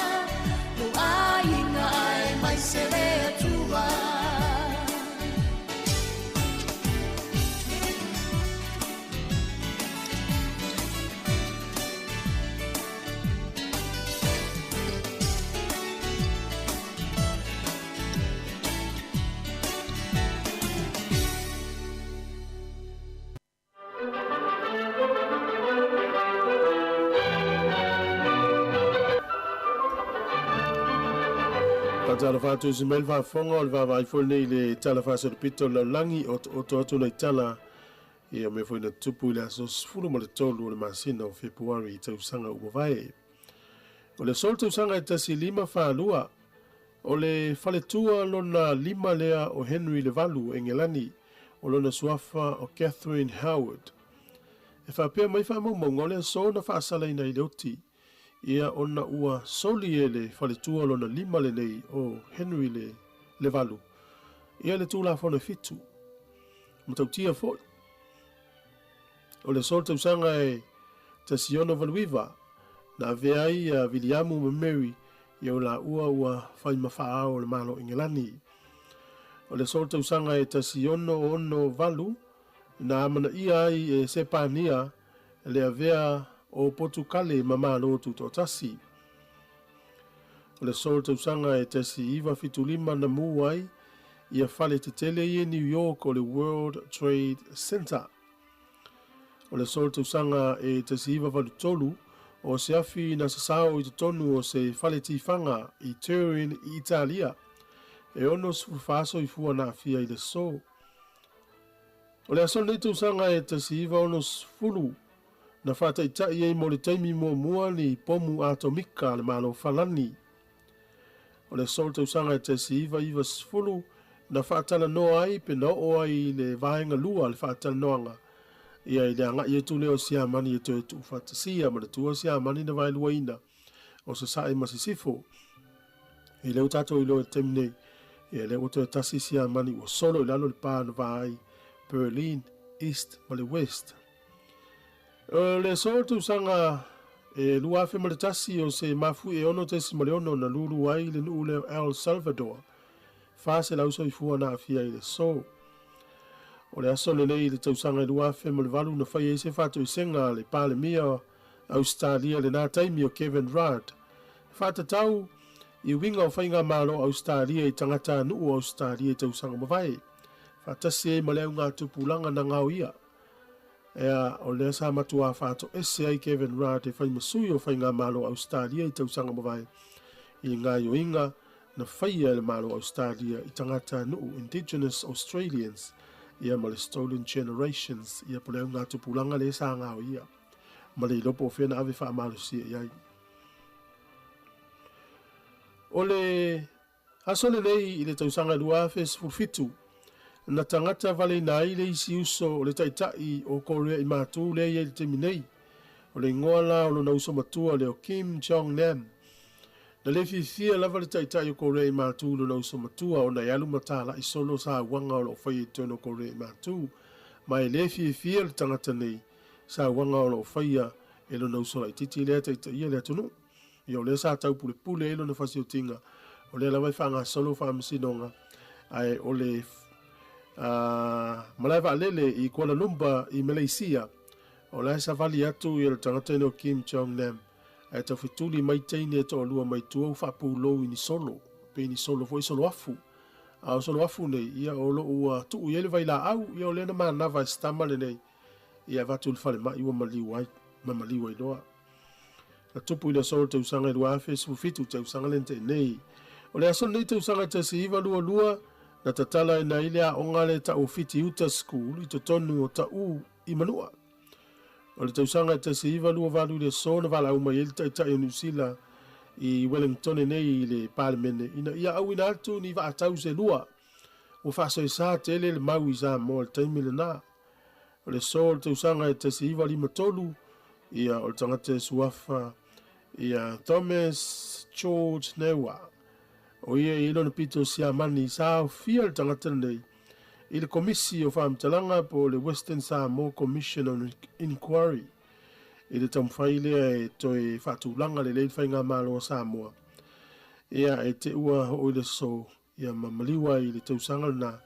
lou aiga aemaise le Atua. Faatalofa atu i mai le faafofoga o le vaavaai foi lenei i le Tala Faasolopito o le Lalolagi o otooto atu nai tala ia mea foi na tutupu i le aso 13 o le masina o Fepuari i tausaga ua mavae. O le aso o le tausaga e 1542, o le faletua lona lima lea o Henry le Valu o Engelani, o lona suafa o Catherine Howard. E faapea mai faamaumauga o le aso na faasalaina ai le oti, ia ona ua soli e le faletua lona lima lenei o Henry le le Valu, ia le Tulafono e fitu. Matautia foi, o le aso o le tausaga e 1689, na avea ai ia Viliamu ma Mary ia o laua ua fai ma faaao o le Malo o Engelani. O le aso o le tausaga e 1668, na amanaia ai e Sepania le avea o Potukale ma Malo Tutoatasi. O le aso o le tausaga e 1975 na mū ai ia fale tetele ia i New York o le World Trade Center. O le aso o le tausaga e 1983 o se afi na sasao i totonu o se fale tifaga i Turin i Italia, e 64 soifua na aafia i le aso. O le aso lenei tausaga e 1960 na faataitai ai mo le taimi muamua ni pomu atomika a le Malo Falani. O le aso o le tausaga e 1990 na faatalanoa ai pe na oo ai i le vaega lua le faatalanoaga ia i le agai atu lea o Siamani e toe tuufaatasia ma le tua Siamani na vaeluaina o Sasae ma Sisifo. I lea ua tatou iloa i le taimi nei, ia lea ua toe tasi Siamani ua solo i lalo le pa na va ai Berlin East ma le West. O le aso o le tausaga e 2001 o se mafuie 6.6 na lulu ai le nuu lea o El Salvador, 400 soifua na aafia i le aso. O le aso lenei i le tausaga e 2008 na fai ai se faatoesega a le Palemia o Ausetalia i lena taimi o Kevin Rudd, e faatatau i uiga o faigamalo a Ausetalia i tagatanuu o Ausetalia i tausaga mavae, faatasi ai ma le augatupulaga na gaoia. Ea, o lea sa matuā faatoese ai Kevin Rudd e fai ma sui o Faigamalo a Ausetalia i tausaga mavae i gaoioiga na faia e le Malo o Ausetalia i tagatanuu Indigenous Australians ia ma le Stolen Generations ia po le augatupulaga lea sa gaoia ma le iloa po o fea na ave faamalosia i ai. O le Aso lenei i le tausaga 2017, na tagata valeina ai le isi uso o le taitai o Korea i Matu lea e i ai i le taimi nei. O le igoa la o lona uso matua lea o Kim Jong Nam. Na le fiafia lava le taitai o Korea i Matu i lona uso matua ona e alu ma talai solo sauaga o lo o faia i totonu o Korea i Matu, ma e le fiafia le tagata nei sauaga o lo o faia e lona uso laitiiti lea e taitaia le atunuu. Ia o lea sa taupulepule ai lona fasiotiga, o lea lava e faagasolo faamasinoga, ae o le Malae vaalele i Kuala Lumpur i Malaysia, o la e savali atu ia le tagata ina o Kim Jong Nam ae taufetuli mai teine e toalua mai tua ua faapulou i ni solo, pe ni solo foi solo afu. A o solo afu nei, ia o lo o ua tuu i ai le vailaau, ia o lea na manava e se tama lenei, ia avatu i le falemai ua maliu ai, ma maliu ai loa. Na tupu i le aso o le tausaga e 2017, tausaga lea na tea nei. O le aso lenei tausaga e 1922, na tatalaina ai le aoga lea e tau o Fitiuta School i totonu o Taʻu i Manua. O le tausaga e 1928 i le aso na valaau mai ai le Taitai o Niu Sila i Wellingtone nei i le Palemene ina ia auina atu ni vaatau se lua ua faasoesa tele le mau i Samoa i le taimi lena. O le aso o le tausaga e 1953, ia o le tagata e suafa ia Thomas George Newa. O ia i lona pito Siamani sa aofia le tagata lenei i le Komisi o Faamatalaga po o le Western Samoa Commission on Inquiry i le taumafai lea e toe faatulaga lelei le faigamalo a Samoa. Ia e te ua oo i le aso ia ma maliu ai i le tausaga lena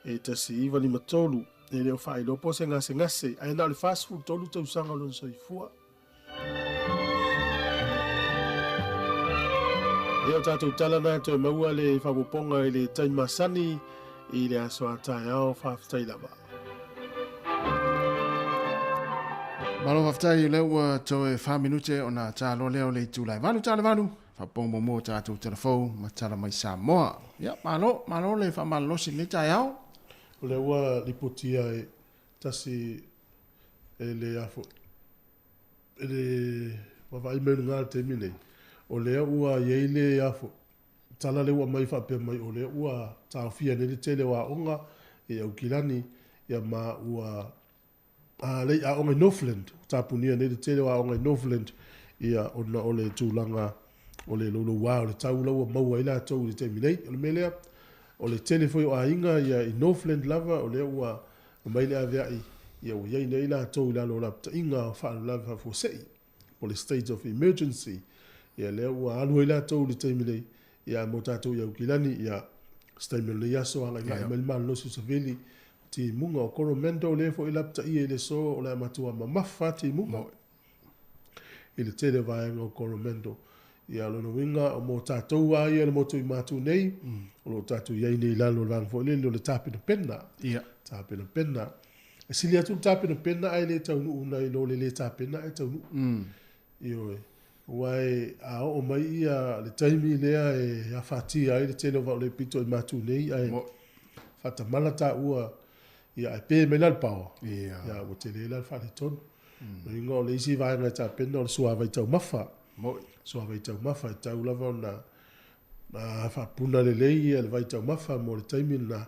e 1953, e le o faailoa po o se gasegase, ae na o le 43 tausaga o lona soifua. Ia o tatou tala na toe maua le faaopoopoga i le taimi masani i le aso a taeao. Faafetai lava. Malo faafetai, o lea ua toe 4 minute ona taloa lea o le itula e 8 tala 8. Faapopoga muamua o tatou tala fou ma tala mai Samoa. Ia, malo, malo le faamalolosi i lenei taeao. O lea ua lipotia e tasi e le afo e le vaavaai mai luga i le taimi nei, o lea ua i ai le afo tala lea ua aumai faapea mai o lea ua taofia nei le tele o aoga i Aukilani, ia ma ua a lei aoga i Northland, ua tapunia nei le tele o aoga i Northland, ia ona o le tulaga o le louloua o le tau la ua maua ai latou i le taimi nei. O le mea lea, o le tele foi o aiga ia i Northland lava o lea ua aumai le aveai, ia ua i ai nei latou i lalo o lapataiga o faalavelave faafuasei, po o le state of emergency, ia lea ua alu ai latou i le taimi nei, ia ae mo tatou i Aukilani, ia se taimi o lenei aso agaigai mai le malolosi o Savili, timuga o Coromandel lea foi e lapataia i le aso o le a matua mamafa lava timuga i le tele o vaega o Coromandel. Ia o lona uiga o mo tatou lava ia i le motu i Matu nei, o lo o tatou i ai nei i lalo o le vaega foi lele o le tapenapena. Tapenapena. E sili atu le tapenapena ae le taunuu nai lo le le tapena ae taunuu. Ioe. Aua a oo mai ia le taimi lea e afatia ai le tele o vaaulai pito i Matu nei ae faatamala taua ia ae pe mai la le paoa, ia ua tele la le faaletonu. O lona uiga o le isi vaega e tapena o le suavai taumafa. Suavai taumafa e tatau lava ona faapuna lelei ia le vai taumafa mo le taimi lena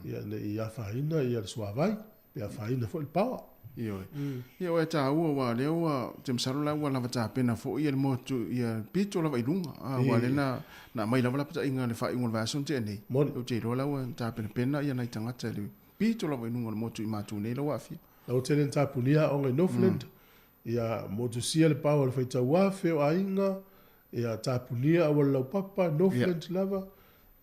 ia ne i afaina ia le suavai pe afaina foi le paoa. Ioe. Ia o e taua aua o lea ua, ou te masalo la ua lava tapena foi ia le motu ia pito lava i luga. A aua lea na na aumai lava lapataiga i le faaiuga o le vaiaso na tea nei. Ou te iloa la ua tapenapena ia nai tagata i le pito lava i luga o le motu i Matu nei la ua aafia. La ua tele ina tapunia aoga i Northland, ia motusia le paoa i le faitau afe o aiga, Ia tapunia auala laupapa, Northland lava,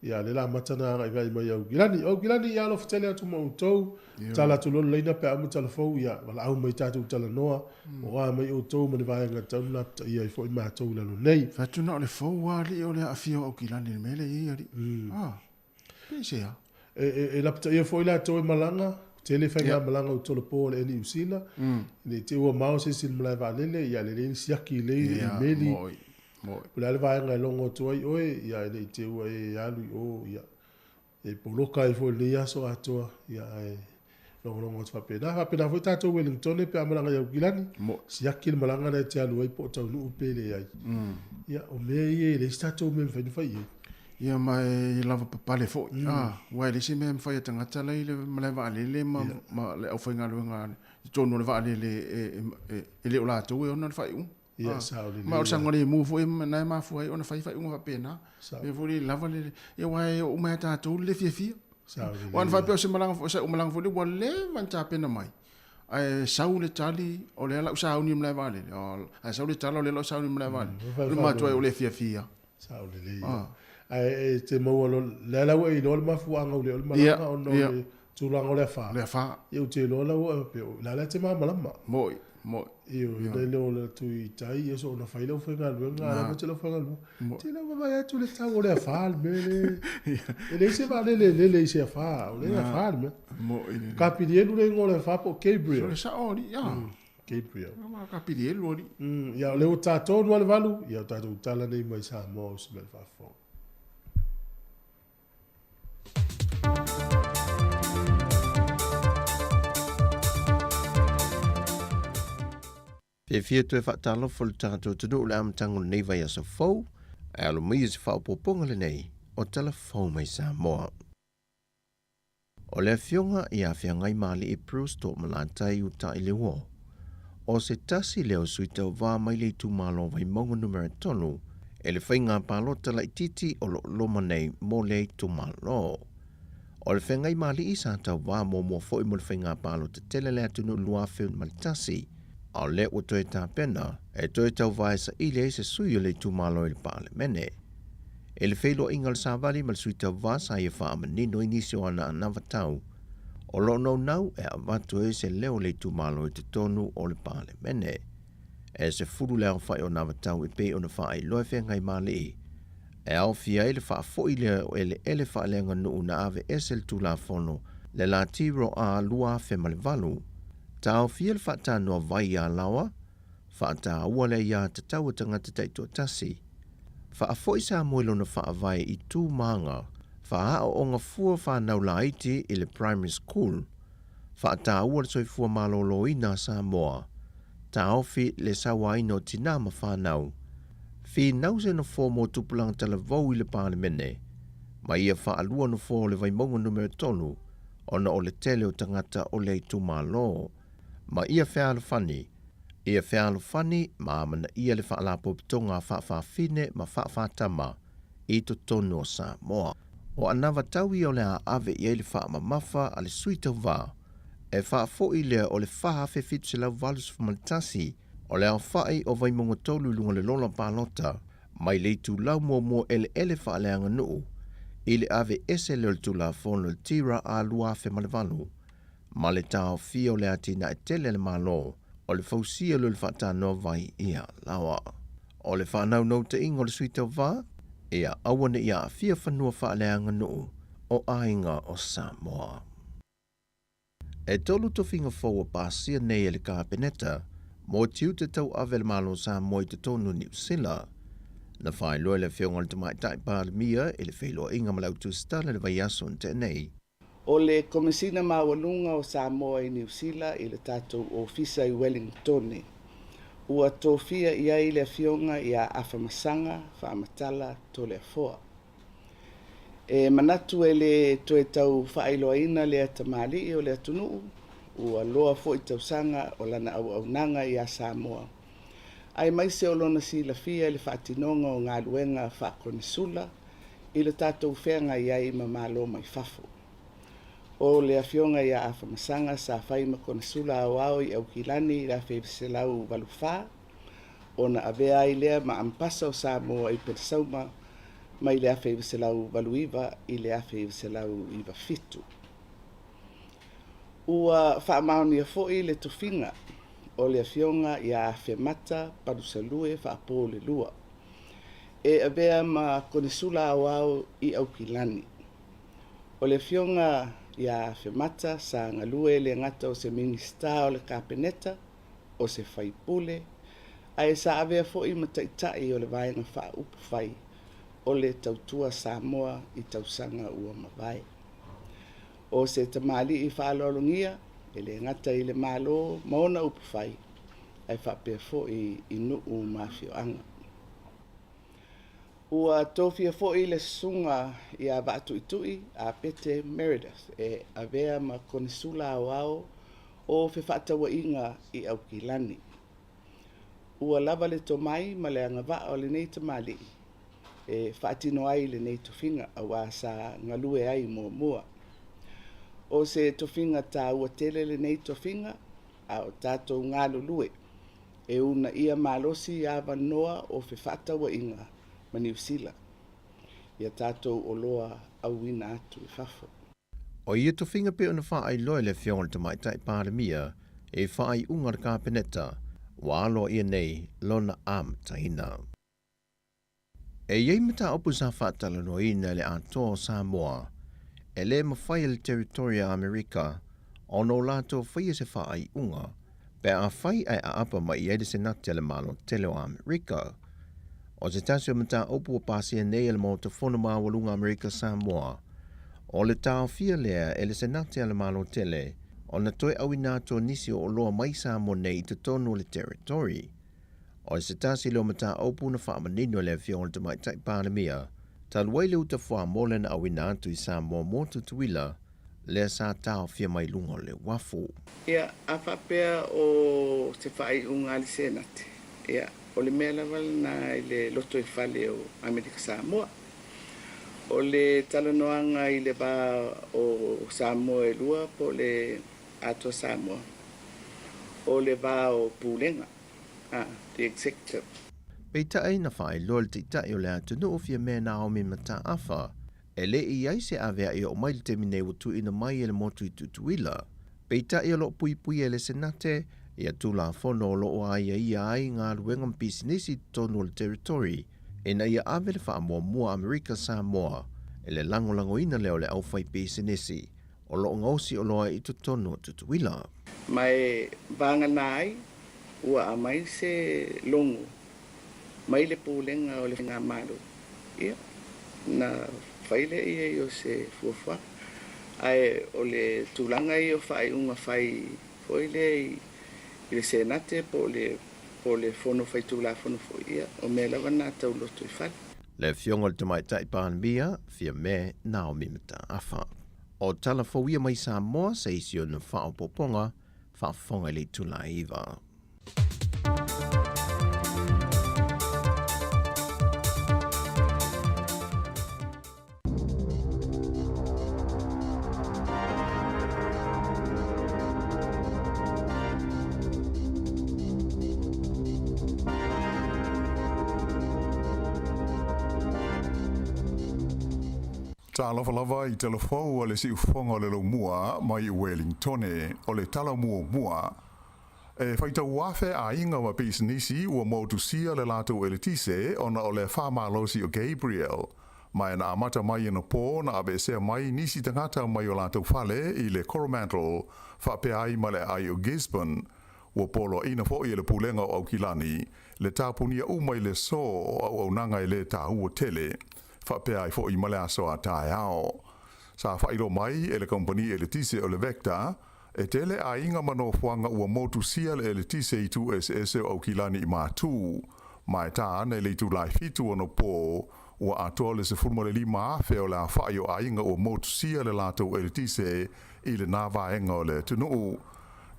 ia lea la amata ona agaigai mai Aukilani. O Aukilani, ia alofa tele atu ma outou, tala atu loa le laina pe a uma tala fou, ia valaau mai tatou talanoa, oa mai outou ma ni vaega e tatau ona lapataia ai foi matou i lalo nei. Fai atu na o le fou lava alii o le aafia o Aukilani i le mea lea e i ai alii. Ah, pe se a? E lapataia foi latou e malaga, tele faigamalaga o tolopo a le Air Niu Sila, ne i te i ua mao se isi i le malae vaalele, ia lelei le siaki lelei le imeli, po o le a le vaega e logo atu ai oe, ia ne i te i ua e alu i o, ia e poloka ai foi i lenei aso atoa, ia ae logologo atu faapena. Faapena foi tatou Wellingtone pe a malaga i Aukilani, siaki le malaga lea e te alu ai po o taunuu pe leai. Ia, o mea ia e leai se tatou mea e mafai ona fai i ai. Ia ma e lava papale foi, a, aua e leai se mea e mafai e tagata la i le malae vaalele ma, ma le aufaigaluega i totonu o le vaalele e le o latou e ona le faaiuga. Ia, sao lelei. Ma o le saogalemu foi na e mafua ai ona fai faaiuga faapena. Sao. Mea foi lea lava le, ia aua e oo uma ia tatou le fiafia. Sao lelei. Aua ana faapea o se malaga foi, sau malaga foi lea ua leva ona tapena mai, ae sau le tali o lea la ua sauni i le malae vaalele, ae sau le tala o lea la ua sauni i le malae vaalele. O le matua o le fiafia. Sao lelei. Ae e te maua loa, lea la ua e iloa le mafuaaga ua le o le malaga ona o le tulaga o le afa. Le afa. Ia ou te iloa la ua faapea, o la e te malamalama. Mo'i, mo'i. Ioe, nai lo o le atu i tai, ia soona fai lau faigaluega, a lava te lau faigaluega. Te lau vaavaai atu le tau o le afa le mea le. E leai se vaalele e lele i se afa, o le afa le mea. Mo'i lelei. Kapilielu le igoa o le afa po o Gabriel. So le sa'o alii, a. Gabriel. Ma Kapilielu alii. Ia o lea ua ta tonu lava le 8, ia o tatou tala nei mai Samoa o se mea faafofoga. Fiafia toe faatalofa le tatou atunuu i le amataga o lenei vaiaso fou, ae alo mai i se faaopoopoga lenei o Tala Fou mai Samoa. O le afioga ia Feagaimaalii Bruce Toomalatai Utaileuo, o se tasi lea o sui tauva mai le itumalo o Vaimauga Numera 3 e le faiga palota laitiiti o lo o loma nei mo lea itumalo. O le Feagaimaalii sa tauva muamua foi mo le faiga palota tele a le atunuu 2001, a o lea ua toe tapena e toe tauva e saili ai se sui o le itumalo i le Palemene. I le feiloaiga o le savali ma le sui tauva sa ia faamanino ai nisi o ana anavatau o lo o naunau e avatu ai se leo o le itumalo i totonu o le Palemene. E 10 le aofai o anavatau e pei ona faailoa e Feagaimaalii e aofia ai le faafoi lea o eleele faaleaganuu na aveese le Tulafono le Latiro A 2008, taofia le faatanoa vai i Alaoa, faataua le aiatatau a tagata taitoatasi, faafoi Samoa i lona faavae i tu maga, faaaooga fua fanau laiti i le primary school, faataua le soifua maloloina a Samoa, taofi le sauaina o tinā ma fanau, finau se nofoa mo tupulaga talavou i le Palemene, ma ia faalua nofoa o le Vaimauga Numera 3 ona o le tele o tagata o lea itumalo, ma ia fealofani, ia fealofani ma amanaia le Faalapotopotoga a Faafafine ma Faafatama i totonu o Samoa. O anavatau ia o le a ave i ai le faamamafa a le sui tauva, e faafoi lea o le 4,781 o le aofai o Vaimauga 3 i luga o le lola palota mai le itulau muamua eleele faaleaganuu i le aveese lea o le Tulafono le TIRA A 2008 ma le taofia o le atinae tele a le Malo o le fausia lea o le faatanoa vai i Alaoa. O le faanaunautaiga o le sui tauva, ia aua ne i aafia fanua faaleaganuu o aiga o Samoa. E tolu tofiga fou ua pasia nei e le Kapeneta mo tiute tauave a le Malo o Samoa i totonu o Niu Sila. Na faailoa e le Afioga i le Tamaitai Palemia i le feiloaiga ma le Autusitala i le vaiaso na tea nei. O le Komesina Maualuga o Samoa i Niu Sila i le tatou Ofisa i Wellingtone, ua tofia i ai le Afioga ia Afamasaga Faamatala Toleafoa. E manatu e le toe tau faailoaina lea tamalii o le atunuu, ua loa foi tausaga o lana auaunaga iā Samoa, aemaise o lona silafia i le faatinoga o galuega faakonesula i le tatou feagai ai ma Malo mai fafo. O le Afioga ia Afamasaga sa fai ma konesula aoao i Aukilani i le 1984, ona avea ai lea ma Ampasa o Samoa i Pelesauma mai le 1989 i le 1997. Ua faamaonia foi le tofiga o le Afioga ia Afemata Palusalue Faapolelua e avea ma Konesula Aoao i Aukilani. O le Afioga ia Afemata sa galue le gata o se Minisita o le Kapeneta, o se faipule, ae sa avea foi ma taitai o le Vaega Faaupufai o le Tautua Samoa i tausaga ua mavae. O se tamalii faaaloalogia e le gata i le Malo ma ona upufai, ae faapea foi i nuu ma afioaga. Ua tofia foi le susuga ia Vaatuitui Apete Meredith e avea ma Konesula Aoao o Fefaatauaiga i Aukilani. Ua lava le tomai ma le agavaa o lenei tamalii e faatino ai lenei tofiga auā sa galue ai muamua. O se tofiga taua tele lenei tofiga, a o tatou galulue e uunaia malosi avanoa o fefaatauaiga ma Niu Sila ia tatou oloa auina atu i fafo. O ia tofiga pei ona faailoa e le Afioga i le Tamaitai Palemia i faaiuga a le Kapeneta ua aloaia nei lona amataina. E i ai mataupu sa faatalanoaina e le Atoa o Samoa e le mafai e le Territory a Amerika ona o latou faia se faaiuga pe afai ae aapa mai i ai le Senate a le Malo tele o Amerika. O se tasi o mataupu ua pasia nei e le Maota Fono Maualuga Amerika Samoa, o le taofia lea e le Senate a le Malo tele ona toe auina atu o nisi o oloa mai Samoa nei i totonu o le Territory. O se tasi lea o mataupu na faamanino e le Afioga i le Tamaitai Palemia talu ai le uta fuamoa na auina atu i Samoa mo Tutuila, lea sa taofia mai luga o le uafu. Ia, a faapea o se faaiuga a le Senate, ia, o le mea lava lena i le lotoifale o Amerika Samoa. O le talanoaga i le va o Samoa e lua po o le Atoa Samoa, o le va o Pulega, a, the Executive. Peitai na faailoa le Taitai o le atunuu Fiamē Naomi Mataafa E le i ai se avea'i oo mai le taimi nei ua tuuina mai e le motu i Tutuila. Peitai o lo o puipuia e le Senate ia Tulafono o lo o aiaia ai galuega ma pisinisi i totonu o le Territory ina ia ave le faamuamua Amerika Samoa i le lagolagoina lea o le aufaipisinisi o lo o gaosi oloa i totonu o Tutuila. Ma e vagana ai ua aumai se logo mai le Pulega o le Faigamalo, ia, na fai lea i ai o se fuafuaga. Ae o le tulaga ia o faaiuga fai foi lea i le Senate po o le po o le Fono Faitulafono foi, ia, o mea lava na tau lotoifale. Le Afioga i le Tamaitai Palemia, Fiamē Naomi Mataafa. O tala fou ia mai Samoa se isi ona faaopoopoga faafofoga i le itula e 9. Talofa lava i tala fou a le siufofoga o le laumua mai Welingtone, o le tala muamua. E faitau afe aiga ma pisinisi ua motusia le latou eletise ona o le afa malosi o Gabrielle. Ma na amata mai anapo na aveesea mai nisi tagata mai o latou fale i le Coromandel faapea ai ma le aai o Gisborne. Ua poloaiina foi e le Pulega o Aukilani le tapunia uma i le aso o auaunaga e le taua tele faapea ai foi ma le aso a taeao. Sa faailoa mai e le kamupani eletise o le Vector, E tele aiga ma nofoaga ua motusia le eletise i itu eseese o Aukilani i Matū. Ma e tā ana i le itula e 7 anapo, ua atoa le 15,000 o le aofa'i o aiga ua motusia le latou eletise i lenā vaega o le atunuu.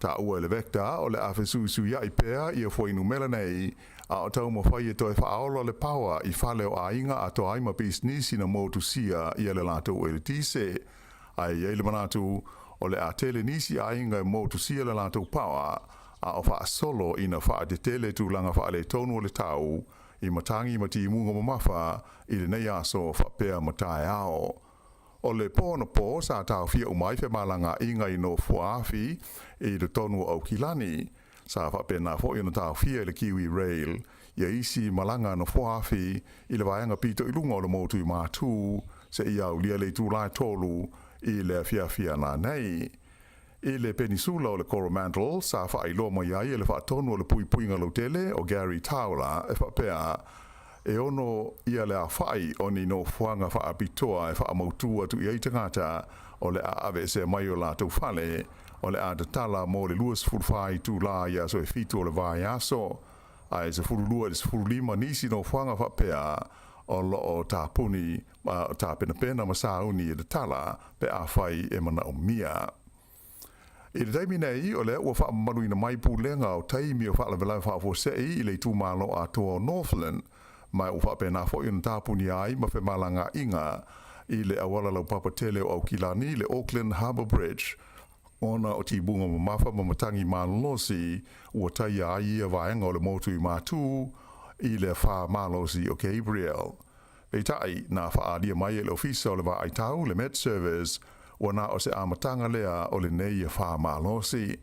Taua e le Vector o le a fesuisuia'i pea ia fuainumera nei, a o taumafai e toe faaola le paoa i fale o aiga atoa ai ma pisinisi na motusia ia le latou eletise. Ae i ai le manatu, o le a tele nisi aiga e motusia le latou paoa, a o faasolo ina faatetele tulaga faaletonu o le tau i matagi ma timuga mamafa i lenei aso faapea ma taeao. O le po anapo sa taofia uma ai femalagaaiga i Nofoaafi i totonu o Aukilani. Sa faapena foi ona taofia e le Kiwi Rail ia isi malaga a Nofoaafi i le vaega pito i luga o le motu i Matū seia aulia le itula e 3 i le afiafi ananei. I le Penisula o le Coromandel sa faailoa mai ai e le faatonu o le puipuiga lautele o Gary Towler e faapea, e ono ia le aofa'i o ni nofoaga faapitoa e faamautū atu i ai tagata o le a aveesea mai o latou fale o le a tatala mo le 24 itulā i aso e 7 o le vaiaso, ae 12 i le 15 nisi nofoaga faapea o lo o tapuni ma tapenapena ma sauni e tatala pe afai e manaomia. I le taimi nei, o lea ua faamamaluina mai pulega o taimi o faalavelave faafuasei i le itumalo atoa o Northland, ma ua faapena foi ona tapunia ai ma femalagaaiga i le auala laupapa tele o Aukilani, le Auckland Harbour Bridge, ona o timuga mamafa ma matagi malolosi ua taia ai ia vaega o le motu i Matū i le afa malosi o Gabrielle. Peitai, na faaalia mai e le Ofisa o le Vaai Tau, le Met Service, Ua na o se amataga lea o lenei afa malosi.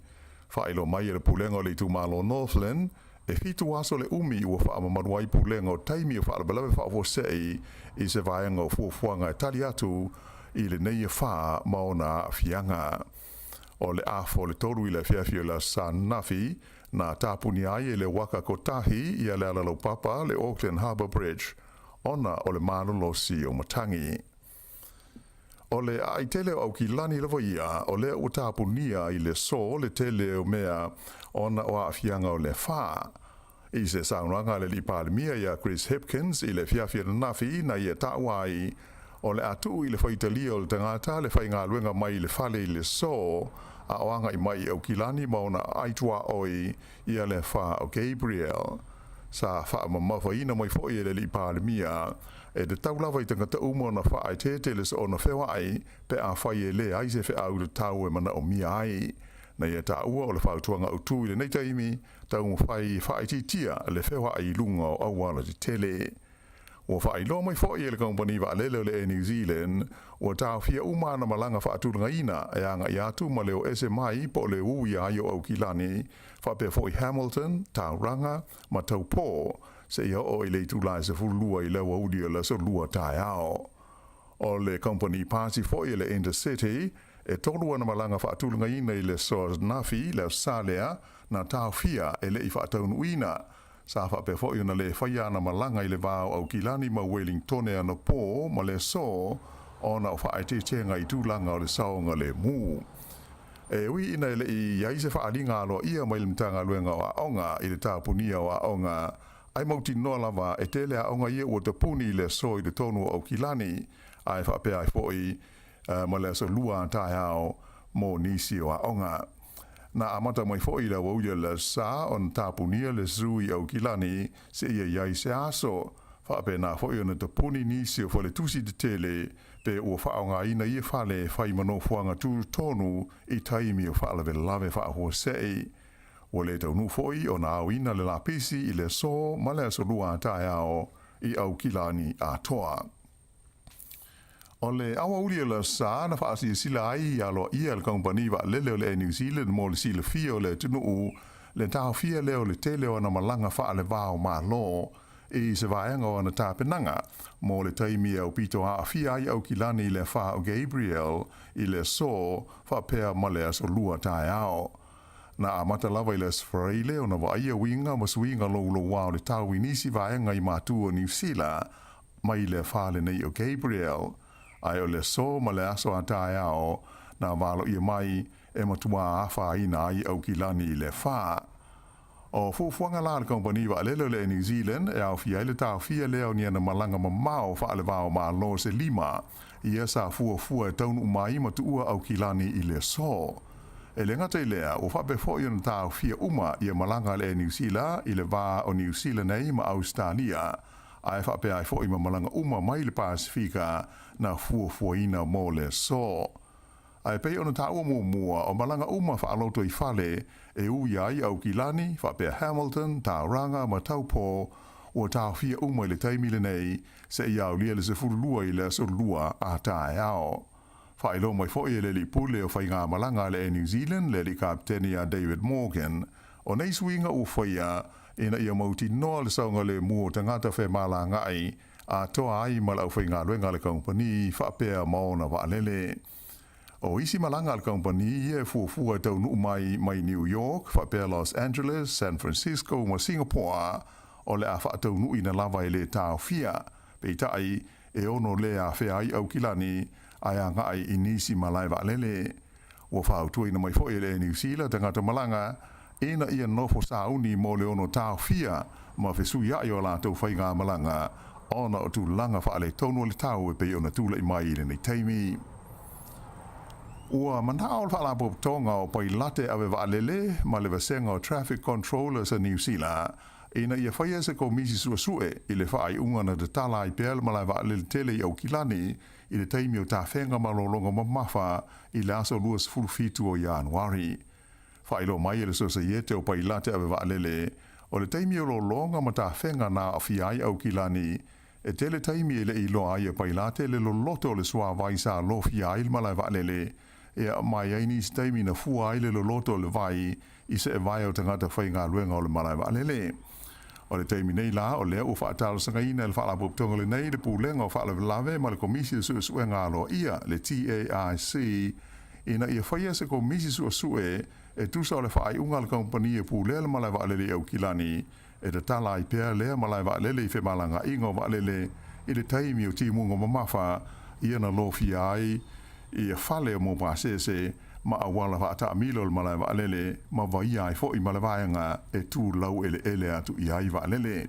Faailoa mai e le Pulega o le Itumalo Northland, e fitu aso le umi ua faamamalu ai pulega o taimi o faalavelave faafuasei i se vaega o fuafuaga e tali atu i lenei afa ma ona aafiaga. O le afa o le tolu i le afiafi o le Aso Sa ananafi, na tapunia ai e le uaka kotahi ia le ala laupapa le Auckland Harbour Bridge ona o le malolosi o matagi. O le aai tele o Aukilani lava ia, o lea ua tapunia i le aso le tele o mea ona o aafiaga o le afa. I se saunoaga a le Alii Palemia ia Chris Hipkins i le afiafi ananafi na ia taua ai, o le a tuu i le faitalia o le tagata le faigaluega mai i le fale i le aso a o agai mai i Aukilani ma ona aai tuaoi ia le afa o Gabriel. Sa faamamafaina mai foi e le Alii Palemia, e tatau lava i tagata uma ona faaeteete le soona feoai pe afai e leai se feau tatau e manaomia ai. Na ia taua o le fautuaga autu i lenei taimi, taumafai e faaitiitia le feoai i luga o auala tetele. Ua faailoa mai foi e le kamupani vaalele o le Air New Zealand, ua taofia uma ana malaga faatulagaina e agai atu ma le o ese mai po o le uia ai o Aukilani, faapea foi Hamilton, Tauranga, ma Taupō, seia oo i le itula e 12 i le aoauli o le aso Lua taeao. O le kamupani pasi foi le Intercity, e tolu ana malaga faatulagaina i le aso ananafi, le Aso Sa lea, na taofia e le i faataunuuina. Sa faapea foi ona le faia ana malaga i le va o Aukilani ma Welingtone anapō ma le aso ona o faaeteetega i tulaga o le saogalemu. E ui ina e le i i ai se faaaliga aloaia mai le Matagaluega o Aoga i le tapunia o aoga, ai mautinoa lava e tele aoga ia ua tapuni i le aso i totonu o Aukilani, ae faapea ai foi ma le aso Lua a taeao mo nisi o aoga. Na amata mai foi i le aoauli o le Aso Sa ona tapunia le zoo i Aukilani seia i ai se aso. Faapena foi ona tapuni nisi o faletusi tetele pe ua faaaogaina ia fale e fai ma nofoaga tutotonu i taimi o faalavelave faafuasei. Ua le taunuu foi ona aoina le lapisi i le aso ma le aso Lua a taeao i Aukilani atoa. O le aoauli o le Aso Sa na faasilasila ai aloaia e le kamupani vaalele o le Air New Zealand mo le silafia o le atunuu le taofia lea o le tele o ana malaga faalevao Malo i se vaega o ana tapenaga mo le taimi e aupito aafia ai Aukilani i le afa o Gabriel i le aso faapea ma le aso Lua taeao. Na amata lava i le Aso Faraile ona vaaia uiga ma suiga louloua o le tau i nisi vaega i matu o Niu Sila mai le afa lenei o Gabriel, ae o le aso ma le aso a taeao na valoia mai e matuā afaina ai Aukilani i le afa. O fuafuaga la a le kamupani vaalele o le Air New Zealand e aofia ai le taofia lea o ni ana malaga mamao faalevao Malo se lima, ia sa fuafua e taunuu mai ma tuua Aukilani i le aso. E le gata i lea, ua faapea foi ona taofia uma ia malaga a le Air New Sila i le va o Niu Sila nei ma Ausetalia, ae faapea ai foi ma malaga uma mai le Pasefika na fuafuaina mo le aso. Ae pei ona taua muamua, o malaga uma faaloto i fale e uia ai Aukilani, faapea Hamilton, Tauranga ma Taupō, ua taofia uma i le taimi lenei seia aulia le 12 i le aso Lua a taeao. Faailoa mai foi e le alii pule o faigamalaga a le Air New Zealand, le alii kapeteni ia David Morgan, o nei suiga ua faia ina ia mautinoa le saogalemu o tagata femalagaai atoa ai ma le aufaigaluega a le kamupani faapea ma ona vaalele. O isi malaga a le kamupani ia e fuafua e taunuu mai mai New York faapea Los Angeles, San Francisco ma Singapore o le a faataunuuina lava e le taofia, peitai e ono le afea ai Aukilani ae agai i nisi malae vaalele. Ua fautuaina mai foi e le Air New Sila tagata malaga ina ia nofo sauni mo le ono taofia ma fesuiai o latou faigamalaga ona o tulaga faaletonu o le tau e pei ona tulai mai i lenei taimi. Ua manao le Faalapotopotoga o Pailate Ave Vaalele ma le Vasega o Traffic Controllers a Niu Sila ina ia faia se komisi suesue i le faaiuga na tatala ai pea le malae vaalele tele i Aukilani i le taimi o tafega malologa mamafa i le aso 27 o Ianuari. Faailoa mai e le Sosaiete o Pailate Ave Vaalele, o le taimi o lologa ma tafega na aafia ai Aukilani, E tele taimi e le i iloa ai e Pailate le loloto o le suāvai sa lofia ai le malae vaalele, ia, ma e i ai nisi taimi na fua ai le loloto o le vai i seevae o tagata faigaluega o le malae vaalele. O le taimi nei la, o lea ua faatalosagaina e le Faalapotopotoga lenei le Pulega o Faalavelave ma le Komisi o Suesuega Aloaia, le TAIC, ina ia faia se komisi suesue e tusa o le faaiuga a le kamupani e pulea le malae vaalele i Aukilani e tatala ai pea lea malae vaalele i femalagaaiga o vaalele i le taimi o timuga mamafa ia na lofia ai ia fale mo pasese ma auala faataamilo o le malae vaalele ma vaia ai foi ma le vaega e tu laueleele atu i ai vaalele.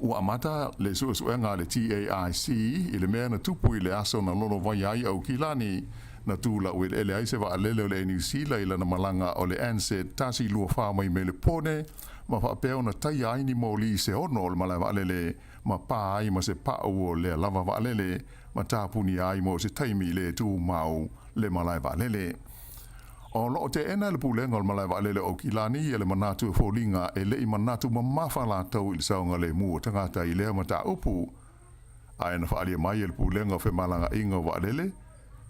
Ua amata le suesuega a le TAIC i le mea na tupu i le aso na lolovaia ai Aukilani, na tu laueleele ai se vaalele o le Air New Zealand i lana malaga o le Ansett 124 mai Melepone ma faapea ona taia ai ni moli se ono o le malae vaalele ma pa ai ma se pau o lea lava vaalele ma tapunia ai mo se taimi le tumau le malae vaalele. O lo o teena e le Pulega o le Malae Vaalele o Aukilani ia le manatu e foliga e le i manatu mamafa latou i le saogalemu o tagata i lea mataupu. Ae na faaalia mai e le Pulega o Femalagaaiga o Vaalele,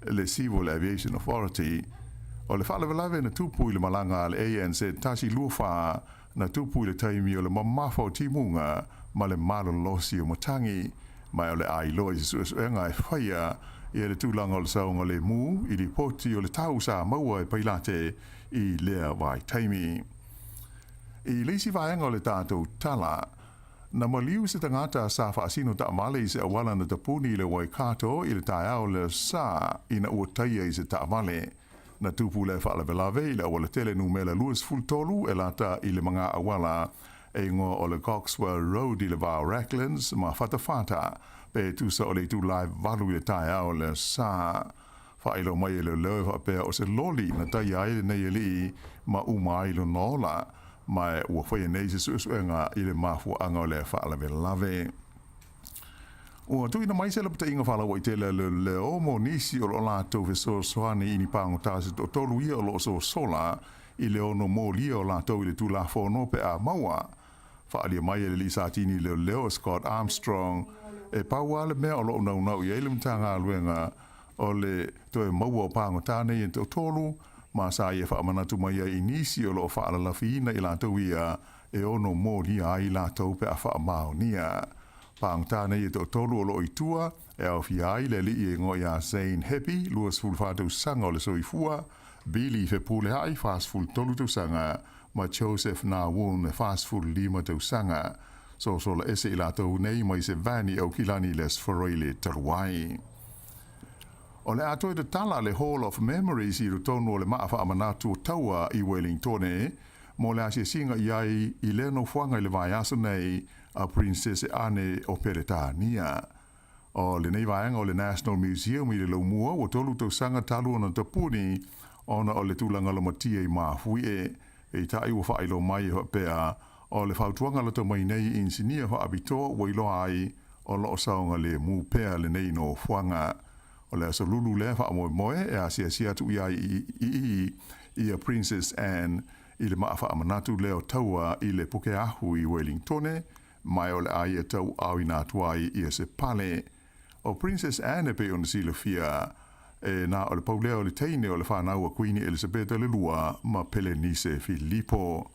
le Civil Aviation Authority, o le faalavelave na tupu i le malaga a le ANZ 124 na tupu i le taimi o le mamafa o timuga ma le malolosi o matagi, ma o le a iloa i se suesuega e faia ia le tulaga o le saogalemu i lipoti o le tau sa maua e Pailate i lea vaitaimi. I le isi vaega o le tatou tala, na maliu se tagata sa faasino taavale i se auala na tapuni i le Waikato i le taeao le sa ina ua taia i se taavale. Na tupu lea faalavelave i le aualatele numera 23 e lata i le maga auala e igoa o le Coxwell Road i le va o Racklands ma Whatawhata, pe tusa o le itula e valu i le taeao le sa. Faailoa mai e leoleo e faapea o se loli na taia ai lenei alii ma uma ai lona ola, ma ua faia nei se suesuega i le mafuaaga o lea faalavelave. Ua tuuina mai se lapataiga faalauaitele a leoleo mo nisi o lo o latou fesoasoani i ni pagota se toatolu ia o lo o sosola i le ono molia o latou i le Tulafono pe a maua. Faaalia mai e le alii Satini leoleo o Scott Armstrong, e pau lava le mea o lo o naunau i ai le Matagaluega o le toe maua o pagota nei e toatolu, ma sa ia faamanatu mai ai i nisi o lo o faalalafiina i latou ia e ono molia ai latou pe a faamaonia. Pagota nei e toatolu o lo o i tua, e aofia ai le alii e igoa ia Zane Hepi, 24 tausaga o le soifua, Billy Fepuleai, 43 tausaga, ma Joseph Nawun, 45 tausaga. Sosola ese i latou nei mai se van i Aukilani Les Foroile talu ai. O le a toe tatala le Hall of Memories i totonu o le maa faamanatu o Taua i Wellingtone mo le asiasiga i ai i lea nofoaga i le vaiaso nei a Princess Anne o Peretania. O lenei vaega o le National Museum i le Laumua ua tolu tausaga talu ona tapuni ona o le tulaga lamatia i mafuie. Peitai ua faailoa mai e faapea, o le fautuaga lata mai nei i inisinia faapitoa ua iloa ai o lo o saogalemu pea lenei nofoaga. O le aso lulu lea faamoemoe e asiasi atu i ai i i ia Princess Anne i le maa faamanatu lea o taua i le Pukeahu i Wellingtone, mai o le a ia tauaaoina atu ai ia se pale. O Princess Anne e pei ona silafia, e na o le pau lea o le teine o le fanau a Kuini Elisapeta le Lua ma Pelenise Filipo.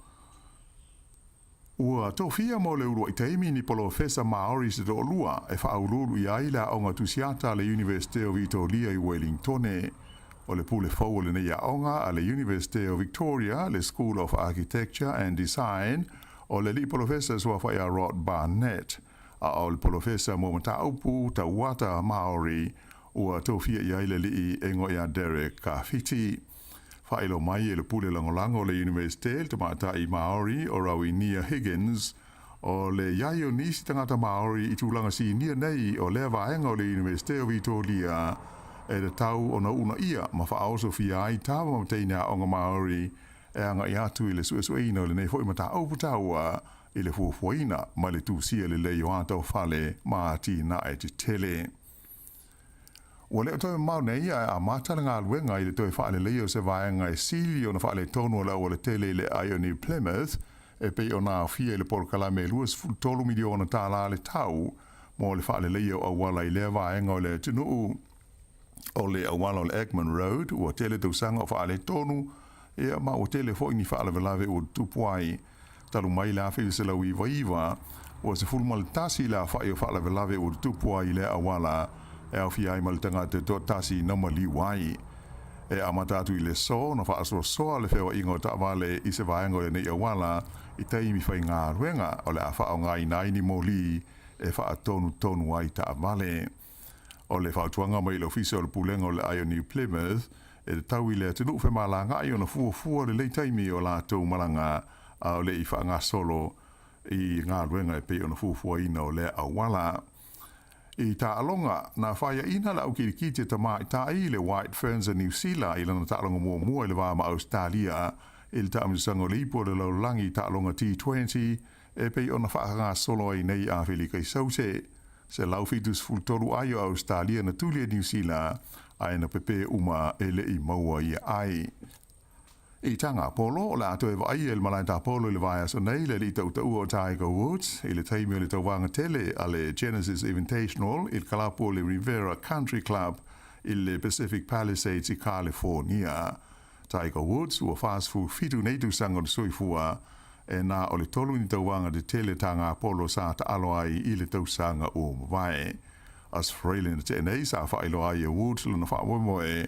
Ua tofia mo le uluai taimi ni polofesa Maori se toalua e faauluulu i ai le aoga tusiata a le Iunivesite o Vitoria i Wellingtone. O le pule fou o lenei aoga a le Iunivesite o Victoria, le School of Architecture and Design, o le alii polofesa e suafa ia Rod Barnett, a o le polofesa mo mataupu tauata Maori ua tofia i ai le alii e igoa ia Derek Kawhiti. Faailoa mai e le pule lagolago o le Iunivesite le tamaitai Maori o Rawinia Higgins, o le i ai o nisi tagata Maori i tulaga sinia nei o lea vaega o le Iunivesite o Vitoria e tatau ona uunaia ma faaosofia ai tama ma teine aoga Maori e agai atu i le suesueina o lenei foi mataupu taua i le fuafuaina ma le tusia lelei o ata o fale ma atinae tetele. Ua le o toe mamao nei ae amata le galuega i le toe faaleleia o se vaega e sili ona faaletonu o le aualatele i le aai o New Plymouth e pei ona aofia i le polokalame e $23 miliona tālā le tau. mo le faaleleia o auala i lea vaega o le atunuu. O le auala o le Egmont Road ua tele tausaga o faaletonu, ia ma ua tele foi ni faalavelave ua tutupu ai. Talu mai le 1999, ua 11 le aofai o faalavelave ua tutupu ai i lea auala, e aofia ai ma le tagata e toatasi na maliu ai. E amata atu i le aso na faasoasoa le feoaiga o taavale i se vaega o lenei auala i taimi faigaluega o le a faaaogaina ai ni moli e faatonutonu ai taavale. O le fautuaga mai i le Ofisa o le Pulega o le Ai o New Plymouth, e tatau i le atunuu femalagaai ona fuafua lelei taimi o latou malaga a o le i faagasolo i galuega e pei ona fuafuaina o lea auala. I taaloga, na faiaina le au kilikiti a tamaitai i le White Ferns a Niu Sila i lana taaloga muamua i le va ma Ausetalia i le taamilosaga o le Ipu o le Lalolagi i taaloga T20 e pei ona faagasolo ai nei Afelika i Saute. 173 ai o Ausetalia na tuli e Niu Sila ae na pepē uma e le i maua ia ai. I Taga Polo, o le a toe vaaia i le malae tapolo i le vaiaso nei le alii tautaua o Tiger Woods i le taimi o le tauvaga tele a le Genesis Invitational i le kalapu o le Riviera Country Club i le Pacific Palisades i Kalifornia. Tiger Woods ua 47 nei tausaga o le soifua, e na o le tolu ni tauvaga tetele taga polo sa taalo ai i le tausaga ua mavae. Australia na tea nei sa faailoa ai e Woods lona faamoemoe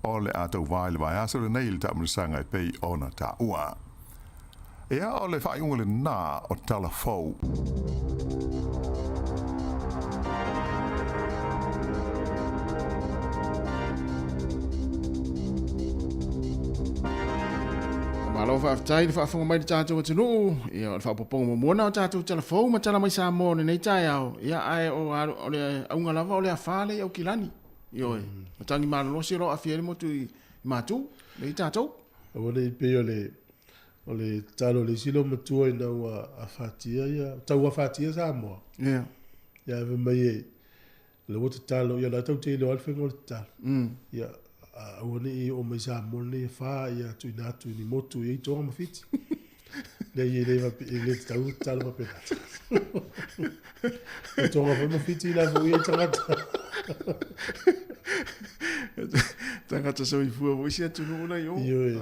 o le a tauvā i le vaiaso lenei i le taamilosaga e pei ona taua. Ia, o le faaiuga lenā o Tala Fou. Malo faafetai le faafofoga mai le tatou atunuu. Ia o le faaopoopoga muamua lena o tatou tala fou ma tala mai Samoa o lenei taeao. Ia ae o, o le auga lava o le afa lea i Aukilani. Ioe, matagi malolosi o lo o aafia ai le motu i Matu, lea i tatou. Aua ne i pei o le o le tatalo a le isi loomatua ina ua afatia ia, tau afatia Samoa. Ia. Ia ave mai e, o lea ua tatalo, ia o la e tatou te iloa lava le faiga o le tatalo. Ia, aua ne i oo mai Samoa lenei afa, ia tuuina atu i ni motu e i ai Toga ma Fiti. Leai, e le fape, e le tatau ona tatalo faapena. O Toga foi ma Fiti la foi i ai tagata. Tagata soifua foi se atunuu la i o. Ioe.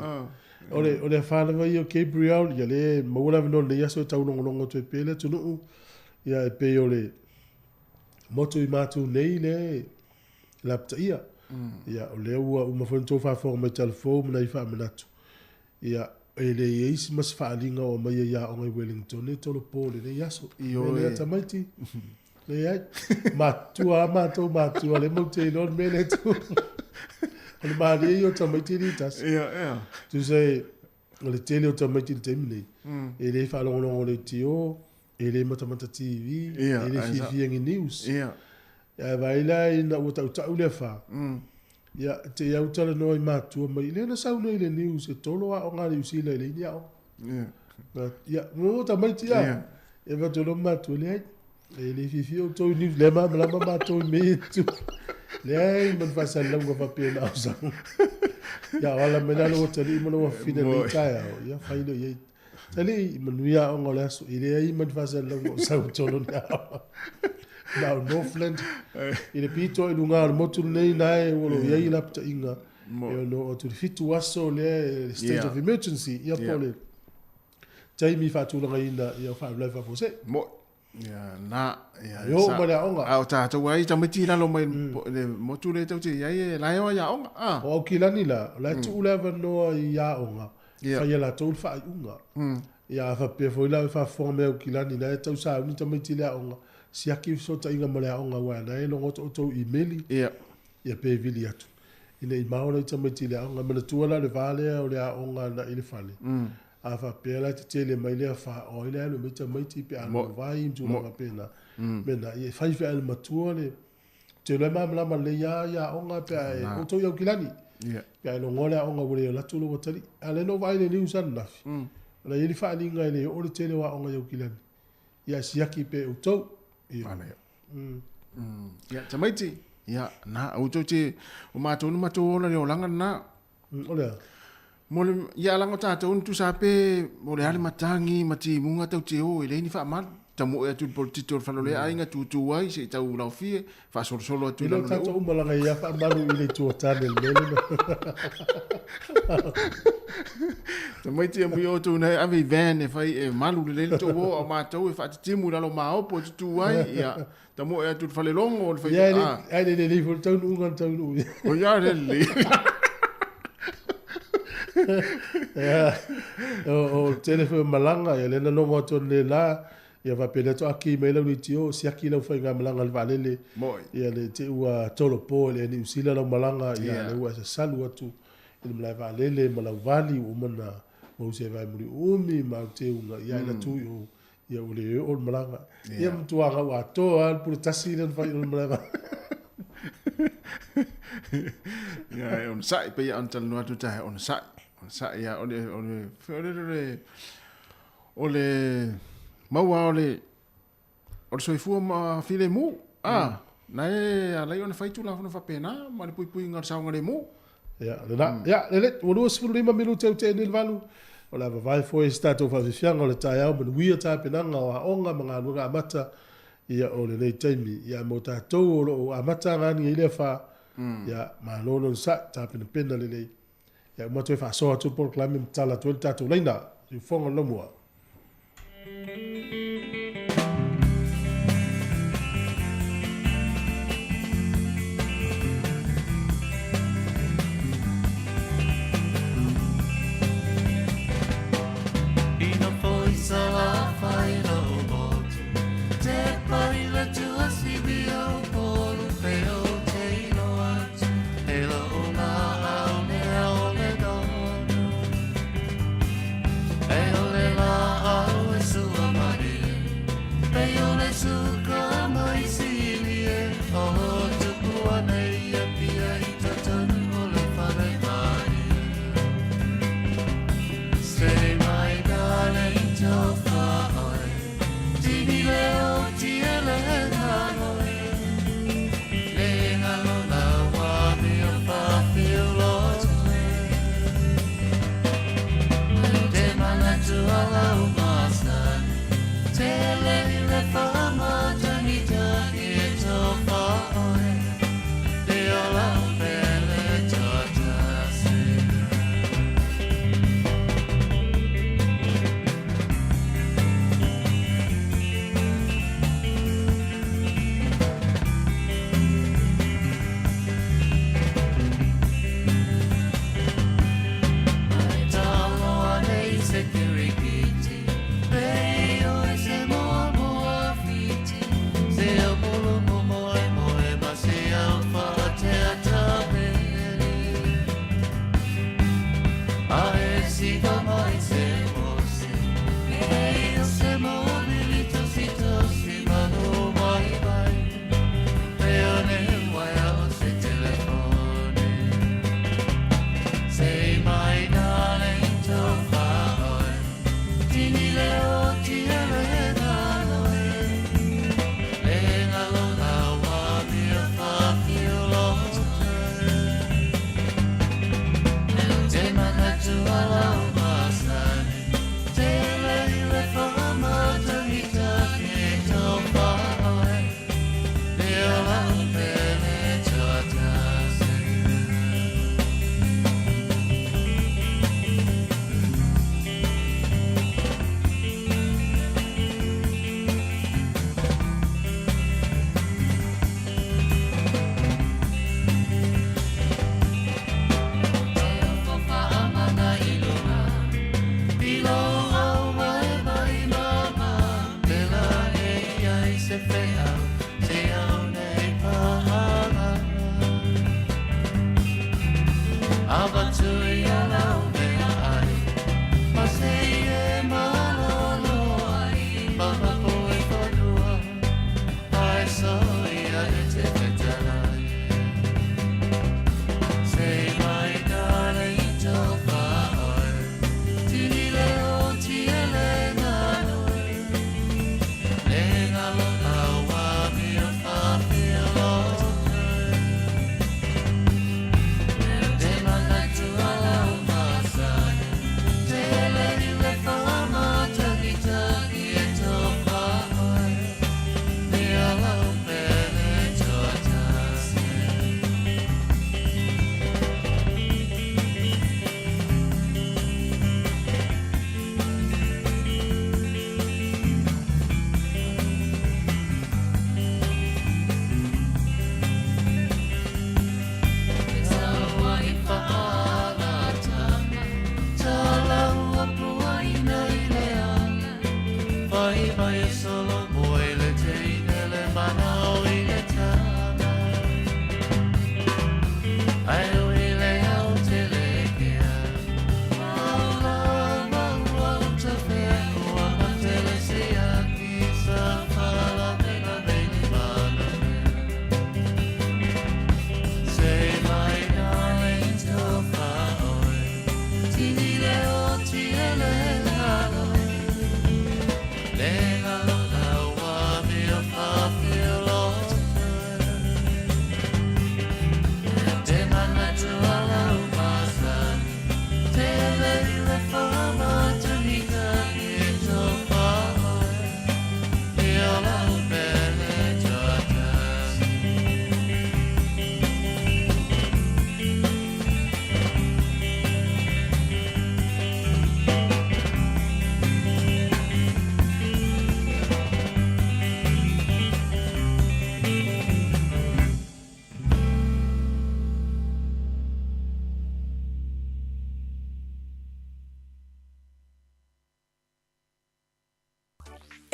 O le, o le afa lava ia o Gabriel, ia lea e maua le avanoa i lenei aso e taulogologo atu ai pea le atunuu, ia e pei o le motu i matou nei lea e lapataia. Ia, o lea ua uma foi ona outou faafofoga mai i Talafou ma nai faamanatu. Ia, e le i ai ma se faaaliga o aumaia i aoga i Wellington e tolopo i lenei aso. Ioe. Mea lea tamaiti, leai. Matutua lava matou matua, lea matou te iloa le mea lea e tu. O le malie ia o tamaiti e le tasi. Ia, ia. Tusa e, o le tele o tamaiti i le taimi nei, e le faalogologo i le leitio, e le matamata TV, Ia, e le ae sa- fiafia i ni news. Ia. Ae vaai la ina ua tautau le afa, ia, te i au talanoa i matua mai, lea na sau nei i le news e tolo aoga a Niu Sila e leai ni aoga. Ia. Ia, mo tamaiti a. Ia. E avatu loa matua, leai, e le fiafia outou i news, lea malamalama matou i mea ia e tutupu. Leai ma ni faasalalauga faapea na au sau. Ia, o ala mai la lou atalii ma lou afafine i lenei taeao, ia fai lea i ai. Tali, manuia aoga o le aso, e leai ma ni faasalalauga o sau i totonu o ni aoga. Na o Northland, i le pito i luga o le motu lenei, na e ua lo i ai lapataiga, e ono oo atu i le 7 aso lea e state of emergency, ia po o le taimi faatulagaina ia o faalavelave faafuasei. Mo, ia, na, ia, E oo mai le aoga. A o tatou ai tamaiti i lalo mai le motu lea tou te i ai e la e o ai aoga. A. O Aukilani la, o la e tuu le avanoa i aoga, Ia. fai e latou le faaiuga. Ia a faapea foi la e faafofoga mai Aukilani, la e tau sauni tamaiti i le aoga, siaki fesootaiga ma le aoga aua la e logo atu outou imeli, Ia. ia pe vili atu. Ina i mao nai tamaiti i le aoga. Manatua la le va lea o le aoga agai i le fale. A faapea la e tetele mai le afa, o ai la e alu mai tamaiti pe a alu vai ma tulaga faapena. Mea na, ia e fai foi lava e le matua le, ou te iloa e malamalama lelei lava i aoga pe a e, outou i Aukilani, pe a e logoa le aoga ua le alu atu lou atalii. A o lea na ou vaai i le news ananafi, o la e i ai le faaaliga e le oo le tele o aoga i Aukilani. Ia siaki pea e outou. Ia. Ia, tamaiti, ia, na, outou te, o matou na matou ola le olaga lena. O le a? Mo le, ia leaga o tatou na tusa pe o le a le matagi ma timuga tau te o e leai ni faamalu. Tamoe atu i le polotito o le fale o lea aiga, tutu ai se i tau laofie, faasolosolo atu i lalo o le ulu. E le o tatou malaga ia faamalu i le itu o tane i le mea lena. Tamaiti e mui outou na e ave i van e fai e malu lelei le tou o, a o matou e faatitimu i lalo o maopo e tutu ai, ia, tamoe atu i le falelogo o le fai... Ia, ai le lelei foi le taunuuga na taunuu i ai. O ia le lelei. Ia, o le tele foi o malaga, ia lea na logo atu analeila, ia faapea lea faatoa ki mai lau leitio, siaki lau faigamalaga i le vaalele, ia ne i te i ua tolopo i le Air Niu Sila lau malaga, ia lea ua e sasalu atu i le malae vaalele ma lau vali ua uma ona mau se vae muliuumi ma au teuga, ia ae tu i o, ia ua le oo le malaga. Ia matua gau atoa lava le pule tasi lea na fai i o le malae vaalele. Ia, e onosai, pei ona talanoa atu tae, onosai, onosai, ia, o le, o le, o le, o le, o le maua o le, o le soifua ma filemu, a, na e alai ona fai tulafono faapena ma le puipuiga o le saogalemu. Ia, lena. Ia, lele, ua 25 minute ua tea nei le valu, o le a vavae foi se tatou faafiafiaga o le taeao manuia tapenaga o aoga ma galuega amata, ia, o lenei taimi. Ia, mo tatou o lo o amata agaani ai lea fa, ia, malo le onosai, tapenapena lelei. Ia, uma toe faasoa atu le polokalame ma tatala atu ai le tatou laina, Siufofoga o le Laumua.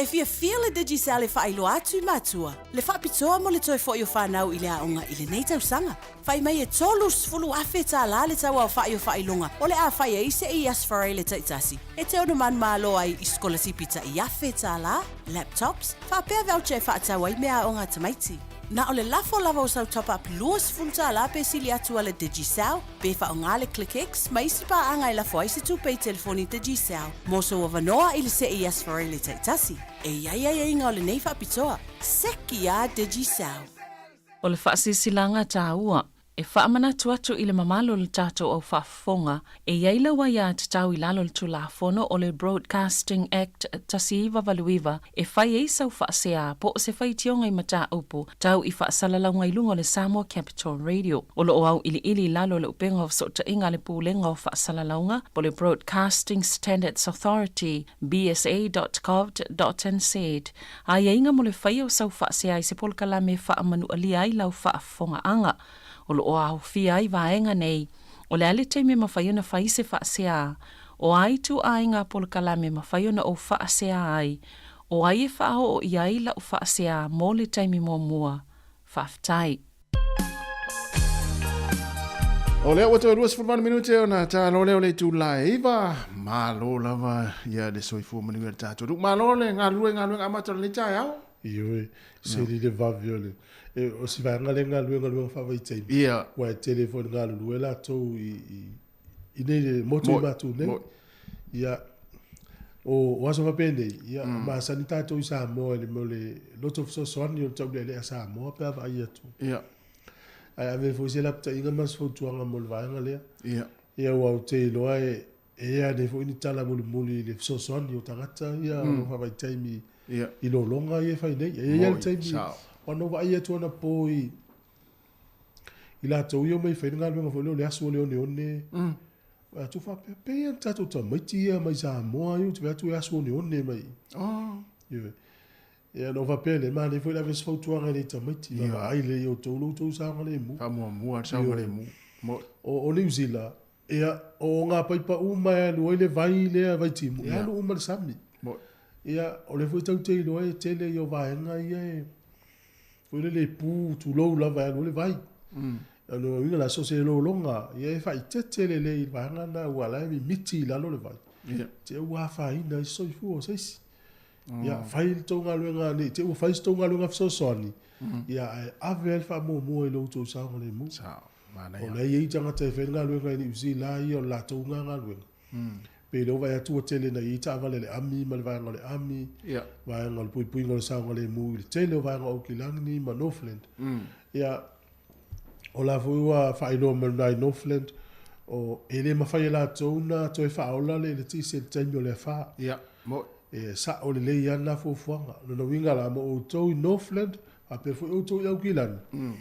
E fiafia le Digicel e faailoa atu i matua le faapitoa mo le toe fo'i o fanau i le aoga i lenei tausaga. Fai mai e $30,000 le tauaofa'i o faailoga o le a fai ai se i Aso Faraile taitasi e te ono manumalo ai i sikolasipi tai $1,000, laptops, faapea voucher e faatau ai meaaoga a tamaiti. Na o le lafo lava o sau top-up $20 pe sili atu a le Digicel, pe faaaoga le ClickX ma isi paaga e lafo ai se tupe i telefoni Digicel mo sou avanoa i le see i Aso Faraile taitasi. E i ai aiaiga o lenei faapitoa. Seki a Digicel! O le faasilasilaga taua, e faamanatu atu i le mamalu o le tatou au faafofoga, e i ai lau aiatatau i lalo o le Tulafono o le Broadcasting Act 1989 e fai ai sau faasea po o se faitioga i mataupu tau i faasalalauga i luga o le Samoa Capital Radio. O lo o auiliili i lalo o le upega o fesootaiga a le Pulega o Faasalalauga po o le Broadcasting Standards Authority, bsa.govt.nz, Aiaiga mo le faia o sau faasea i se polokalame e faamanualia ai lau faafofogaaga. O lo o aofia ai vaega nei, o le a le taimi e mafai ona fai se faasea, o a ituaiga polokalame e mafai ona ou faasea ai, o ai e faaoo i ai lau faasea mo le taimi muamua. Faafetai. O lea ua toe 28 minute ona talo lea o le itula e 9. Malo lava ia le soifua manuia le tatou nuu. Malo le galulue i galuega amata o lenei taeao. Ioe, seli le vave o le e, o si vaega le galuega galuega faavaitaimi. Ia. Ua e tele foi le galulue latou i i i nei le motu i matou nei. Ia o, o aso faapenei, ia mm. masani tatou i Samoa i le mea o le loto fesoasoani o le taulealea Samoa pe a vaai atu. Ia. Ae ave foi se lapataiga ma se fautuaga mo le vaega lea. Ia. Ia ua ou te iloa e e ea nei foi ni tala mulimuli i le fesoasoani o tagata ia mm. o faavaitaimi ia. i lologa ia e fai nei. E i ai le taimi, ua vaai atu anapo i i latou ia omai fai le galuega foi lea o le asu o le oneone. Mm. Atu faapea, pei a tatou tamaiti ia mai Samoa ia, ou te vaai atu e asu oneone mai. Oh. Ioe. Ia, na ou faapea lea, manaia foi le ave se fautuaga i nei tamaiti, yeah. Vaai lelei e outou lo outou saogalemu. Faamuamua le saogalemu. O, o Niu Sila, ia, o ngā paipa uma e alu ai le vai lea, vai timu, e alu uma le sami. Ia, o lea foi tatou te iloa e tele ia o vaega ia e, foi lele e pu tulou lava e alu ai le vai. Mm. O lona uiga la, so o se lologa, ia e faaeteete lelei i le vaega lena aua la e mimiti i lalo le vai. Yeah. Te ua afaina ai se soifua o se isi. Mm. Ia, fai le tou galuega nei, te ua fai se tou galuega fesoasoani, mm. ia, ae ave ai le faamuamua i lo outou saogalemu. Sao, manaia. O lea e i ai tagata e fai le galuega i Niu Sila ia, o le latou na galuega. Mm. Pei lea ua vaai atu ua tele ina i ai taavale a le ami ma le vaega o le ami, yeah. vaega o le puipuiga o le saogalemu i le tele o vaega o Aukilani ma Northland. Mm. Ia, o la foi ua faailoa mai lena i Northland, o, e le mafai e latou na toe faaola le eletise i le taimi o le afa. Yeah. Mo. E sa'o lelei lava lena fuafuaga. O lona uiga la, mo outou i Northland, faapea foi outou i Aukilani, mm.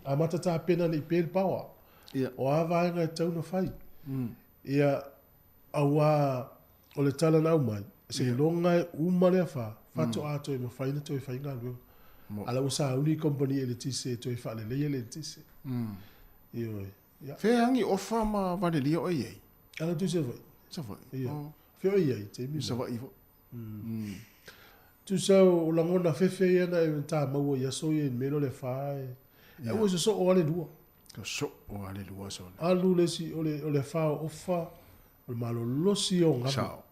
amata tapena nei pe le power. Yeah. O a vaega e tatau ona fai. Mm. Ia, auā o le tala na aumai, seiloga e uma le afa, faatoa toe mafai ona toe fai galuega. Mo. A la ua sauni i kompani eletise e toe faaleleia le eletise. Mm. Ioe. Ia. Fea angi ofa ma valelia oe i ai? Ala tu Savaii. Savaii. Ia. Oh. Fea oe i ai, taimi na? Savaii foi. Mm. Tusa o lagona fefe ia na e tā maua i aso ia i le mea lea o le afa e. Ia. E ua sosoo lava le lua. Sosoo lava le lua aso na. Alu le isi, o le, o le afa o Ofa, o le malolosi o galu. Sao.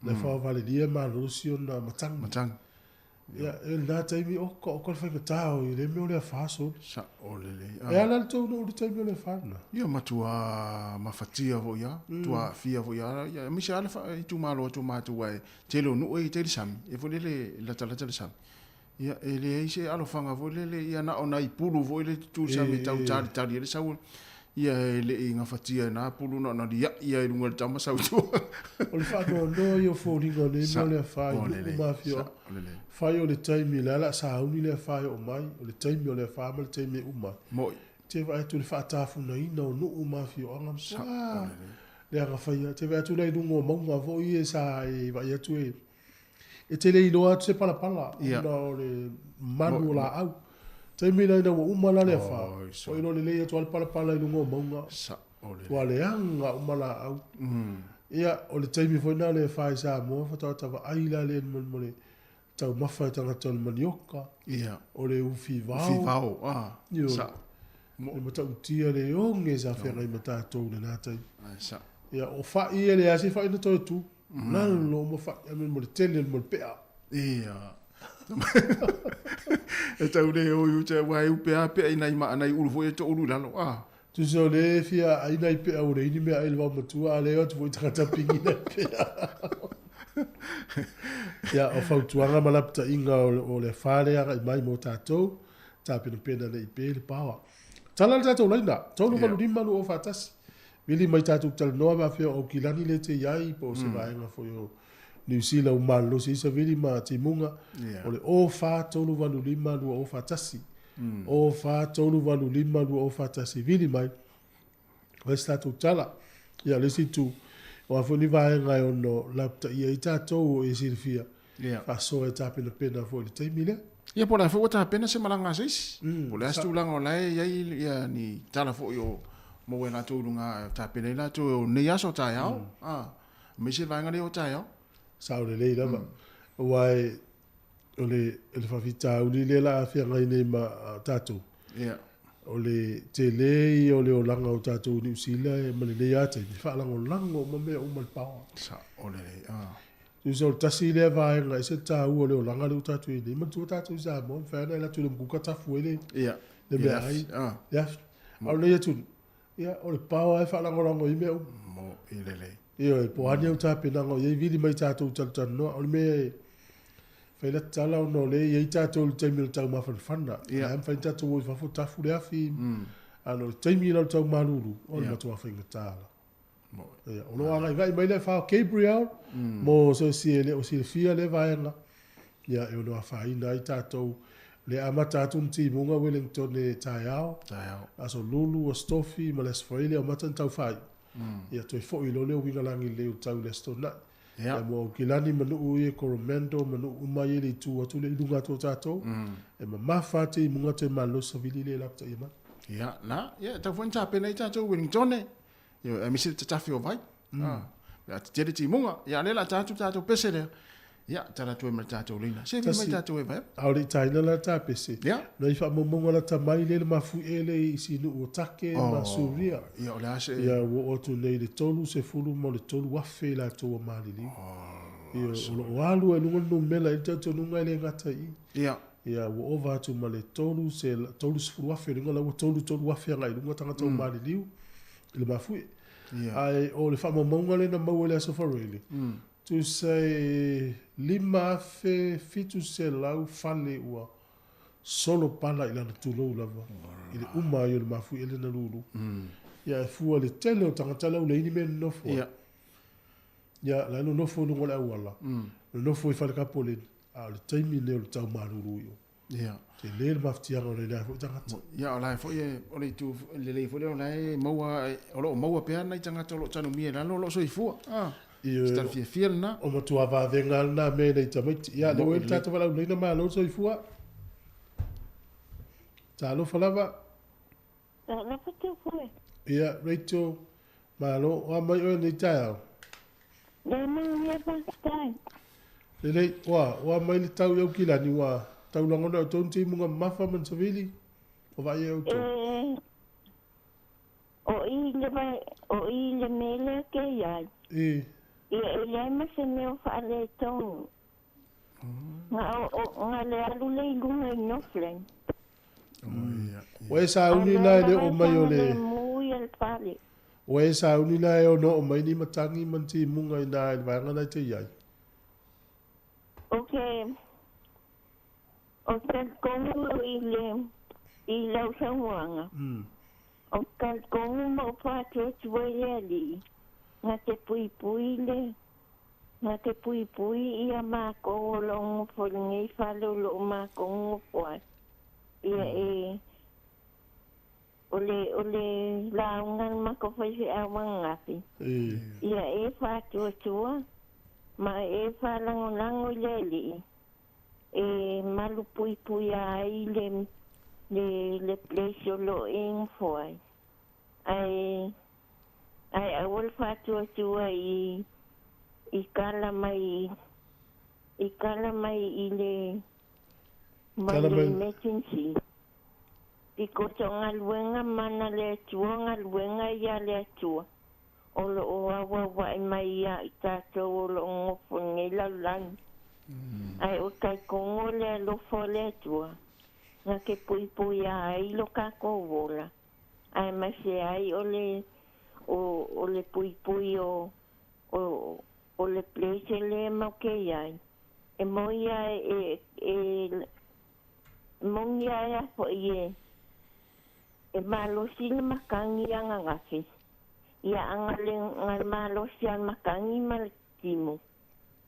Le afa o Valelia e malolosi ona matagi. Matagi. Ia, e lena taimi, oka, oka le faigata o i le mea o le afa soli. Sao lelei. E ala le tou nuu i le taimi o le afa lena. Ia matua mafatia foi a, matua aafia foi a, ia aemaise lava le fa, itumalo atu o matou aua e tele o nuu e i tai le sami, e foi lele e latalata le sami. Ia e leai se alofaga foi lele, ia na o nai pulu foi lele tutu i le sami e tau talitali ai le sau, ia e le i gafatia e na pulu na ona liai lava i luga o le tama sau i tua. O le faanoanoa ia o foliga o nei mea o le afa i nuu ma afioaga. Fai o le taimi la o le a sauni le afa e oo mai, o le taimi o le afa ma le taimi e uma ai. Moi. Te vaai atu i le faatafunaina o nuu ma afioaga, Sao lelei. Leaga faia, te vaai atu la i luga o mauga foi ia sa e vaai atu e e te le iloa atu se palapala Ia. ona o le malu o laau. Taimi la ina ua uma la le afa, Oi, ua iloa lelei atu lava le palapala i luga o mauga, Sao lelei. ua leaga uma laau. Mm. Ia, o le taimi foi lena o le afa i Samoa, faatoa ta vaai la lea mo le Taumafa e tagata o le manioka. Ia. O le ufi vao. Ufi vao, ah. Ioe. Sao. Le matautia le oge sa feagai ma tatou i lena taimi. Ae sao. Ia, o fa'i e leai se fa'i na toe tu. Lalo uma fa'i, a mo le tele mo le pe'a. Ia. E tau le o i uta, aua e upe a pea i nai maa, nai ulu foi e toulu i lalo, ah. Tusa o lea e fia ai nai pea ua leai ni mea ai le vaomatua, a lea e o atu foi tagata pingi nai pea. Ia, o fautuaga ma lapataiga o le afa lea e agai mai mo tatou, tapenapena nei pe le paoa. Tala le tatou laina, 385 241. Vili mai tatou talanoa pe afea o Aukilani lea e te i ai, po o se vaega foi o Niu Sila ua malolosi ai Savili ma Timuga, o le 04385 2041. 04385 2041. Vili mai, fai se tatou tala. Ia, o le isi itu, o a foi ni vaega e ono lapataia ai tatou o e silafia, faasoa e tapenapena foi i le taimi lea. Ia, po o le a foi ua tapena se malaga a se isi. Po o le a se tulaga o la e i ai ia ni tala foi o maua e latou i luga e tapena ai latou o nei aso taeao, aemaise le vaega lea o taeao. Sao lelei lava. Aua o le faafitauli lea la a feagai nei ma tatou, o le tele ia o le olaga o tatou i Niu Sila ma lenei lava taimi, e faalagolago uma mea uma i le paoa. Sao lelei. Tusa o le tasi lea vaega e ese le taua o le olaga lea ua tatou i ai nei. Manatua tatou i Samoa, e mafai lava ona e alu atu i le umukuka tafu ai le meaai, le afi. A o lenei atunuu, ia, o le paoa lava e faalagolago ai mea uma. Mo'i lelei. Ioe, po o a ni au tapenaga o i ai, vili mai tatou talatalanoa. O le mea e fai lata tala ona o lea e i ai tatou i le taimi o le taumafanafana. Ia. O lea e mafai ona tatou o i fafo tafu le afi. A o le taimi la o le taumalulu, o le matua faigata la. Ia, o lo o agaivai mai le afa o Gabriel mo se isi e le o silafia lea vaega. Ia, e ono afaina ai tatou. Le amata atu ni timuga Wellington e taeao. Taeao. Aso Lulu, Aso Tofi ma le Aso Faraile amata ni tauwhai. Ia, toe foi loa lea o uiga lagi lelei o le tau i le Aso Toonai. Ia, mo Aukilani ma nuu ia Coromandel ma nuu uma ia i le itu atu lea i luga atu o tatou. E mamafa atu timuga toe malolosi savili lea e lapataia mai. Ia, la, ia, tau foi ni tapena ai tatou Wellington e. Ioe, aemaise le tatafi o vai. Mm. Pe a tetele timuga, ia lea la tatou tatou pese lea. Ia, tala atu ai ma le tatou leina. Se vi mai tatou e vai. A o le i taina la ta pese. Ia. Nai faamaumauga lata mai lea le mafuie lea i isi nuu o Take oh, ma Suria. Ia, o le a se... Ia, ua oo atu nei le 30 ma le 3,000 i latou ua maliliu. Oh, Ia, o lo o alu ai luga le numera i le talitonuga e le gata i i. Ia. Ia, ua ova atu ma le 30,000 luga la ua 33,000 agai i luga tagata ua maliliu i le mafuie. Ae o le faamaumauga lea na maua i le Aso Faraile, tusa e 5,700 fale ua solo pala i lana tulou lava i le uma ai o le mafuie lea na lulu. Ia, e fua i le tele o tagata la ua leai ni mea e nonofo ai. Ia, la e nonofo i luga o le auala, nonofo i fale kapoleni, a o le taimi lenei o le tau malulu i o. Ia. Tele le mafatiaga o lena foi tagata. Ia, o la e foi e, o le itu lelei foi lea, o la e maua, o lo o maua pea nai tagata o lo o tanumia i lalo o lo o soifua. Ah, se tala fiafia lena. O matua vavega lena mea i nai tamaiti. Ia, lea ua i ai le tatou valaauina malo le soifua. Talofa lava. Talofa Tupua. Ia, Rachel, malo. O a mai oe nei taeao? Lea manuia faafetai. Lelei, ua, ua mai le tau i Aukilani, ua tau lagona e outou ni timuga mamafa ma ni savili, o vaai e outou. E, o i le vai, o i le mea lea ke i ai. E. Ia, e leai ma se mea o faaletonu. Nga o, o, nga le alu le i luga i Northland. Ua e sauni la e le oo mai o le. Ua e sauni la e ono oo mai ni matagi ma ni timuga i na i le vaega na e te i ai. O ke, o talitonu i le, i lau saunoaga, o talitonu ma o faatuatu ai le Alii, na te puipui le, Na te puipui ia mākou o lo o nofo i lenei fale o lo o mākou nofo ai. Ia e, o le, o le lauga a le matou faifeau ananafi, ia e faatuatua ma e faalagolago i le Alii e malupuipuia ai le, le, le place o lo o e nofo ai. Ae, ae aua le faatuatua i, i kala mai I tala mai i le mai Tala le mai. emergency. Pikoto galuega mana le Atua galuega ia le Atua. O lo o auaua'i mai iā i tatou o lo o gofo i nei lalolagi. Ae o taitogo le alofa o le Atua, na te puipuia ai lo tatou ola, aemaise ai o le o o le puipui o o o le place lea matou te i ai. E moi a e e e moni a e afo'i e e malosi le matagi ananafi. Ia aga le ga malosi a le matagi ma le timu.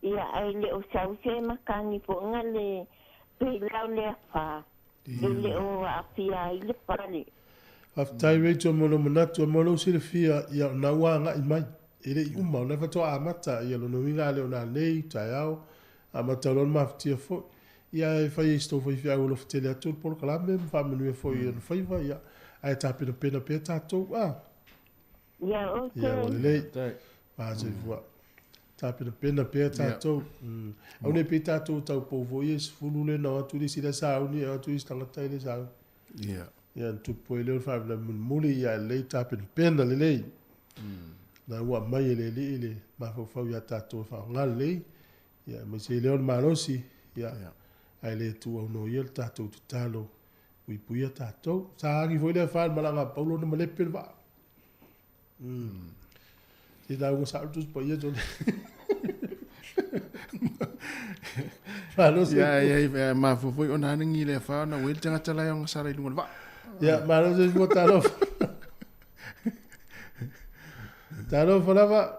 Ia ae le o sau se matagi foi ga le pei la o le afā e le o aafia ai le fale. Faafetai Rachel mo lou manatu mo lou silafia ia o na ua agai mai. E le i uma, o na faatoa amata ia lona uiga a le o nanei, taeao, amata loa ona mafatia foi. Ia e fai ai si tou faifeau alofa tele atu le polokalame ma faamanuia foi i ona faiva, ia ae tapenapena pea tatou, a. Ia ou te. Ia ua lelei. Fasoifua. Tapenapena pea tatou. Aua ne i pei tatou taupou foi ia i 10 lea na o atu le isi lea sauni ae o atu isi tagata e le sauni. Ia. Ia ona tupu ai lea o le faalavelave mulimuli, ia lelei tapenapena lelei. Na ua aumai e le Alii le mafaufau ia tatou e faaaoga lelei, ia aemaise ai lea o le malosi, ia ae le tuuaunoa ia le tatou tatalo, puipuia tatou. Sa agi foi le afa i le malaga a Paulo ona malepe le vaa. Se lauga sao le Tusi Paia Johnny. Malo se. Ia, ia, ia, mafua foi ona anagi le afa ona ua i le tagata la e ogasala i luga o le vaa. Ia, malo soifua talofa. Talofa lava.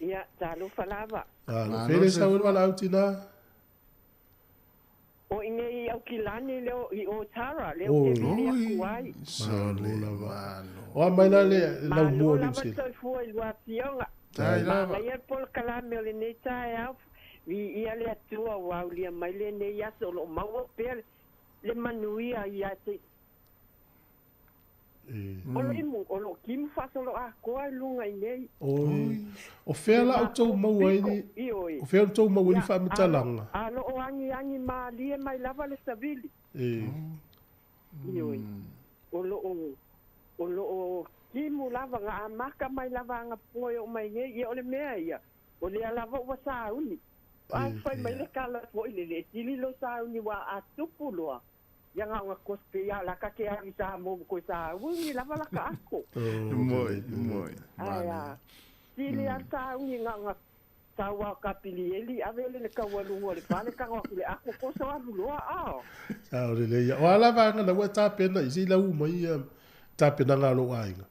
Ia, talofa lava. Malo. Fele sau e le valaau tina. O i nei i Aukilani leo i o Tara leo ke vili aku ai. Malo lava. O a mai la le lau mua o Niu Sila. Malo lava soifua i lua afioga. Tai lava. Manaia le polokalame o lenei taeao. Viia le Atua ua aulia mai lenei aso o lo o maua pea le manuia ia te O lo imu, o lo kimu faasoloatoa i luga i nei. Oi, o fea la outou maua ai ni, Ioe. o fea outou maua ai ni Ia, faamatalaga? a lo o agiagi malie mai lava le savili. E. Ioe. O lo o, o lo o kimu lava, ga amaka mai lava agapoa e oo mai nei. Ia o le mea ia, o lea lava ua sauni. A fai mai le kala foi le le sili lo sauni ua a tupu loa. Ia ga o ga pe ia la ka ke alu i Samoa ma koe sauni lava la ka ako. Moi, moi. Ae a, sili a sauni ga o ga tau a ka pili eli ave le le kaualuga o le fale ka go aku le ako koso alu loa a. Sa o lelei ia. O a la vaega na ua e tapena i se i lau uma ia tapenaga a lou aiga?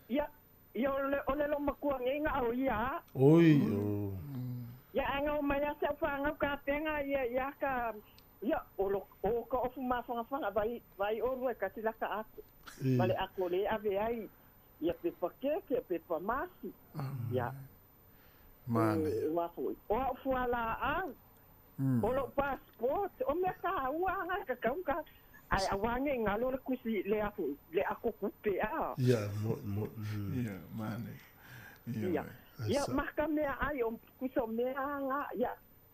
Ia, ia o le, o le lomakua nei ga o ia a. Oi, o. Ia a ga o mai a se au whangau ka penga ia, ia ka, ia, o lo, o ka ofu mawhangawhanga, vai, vai o rua ka tila ka ako. Ma le ako le ave ai, ia pepa keke, ia pepa masi. Ia. Mane. E, ua foi. O au fua la au. O lo passport, o mea ka ua anga ka kau ka. Ai, a wange ngalo le kusi le afu, le ako kupe a. Ia, mo, mo. Ia, mane. Ia. Ia. Ia, maka mea ai, o kusa o mea anga, ia,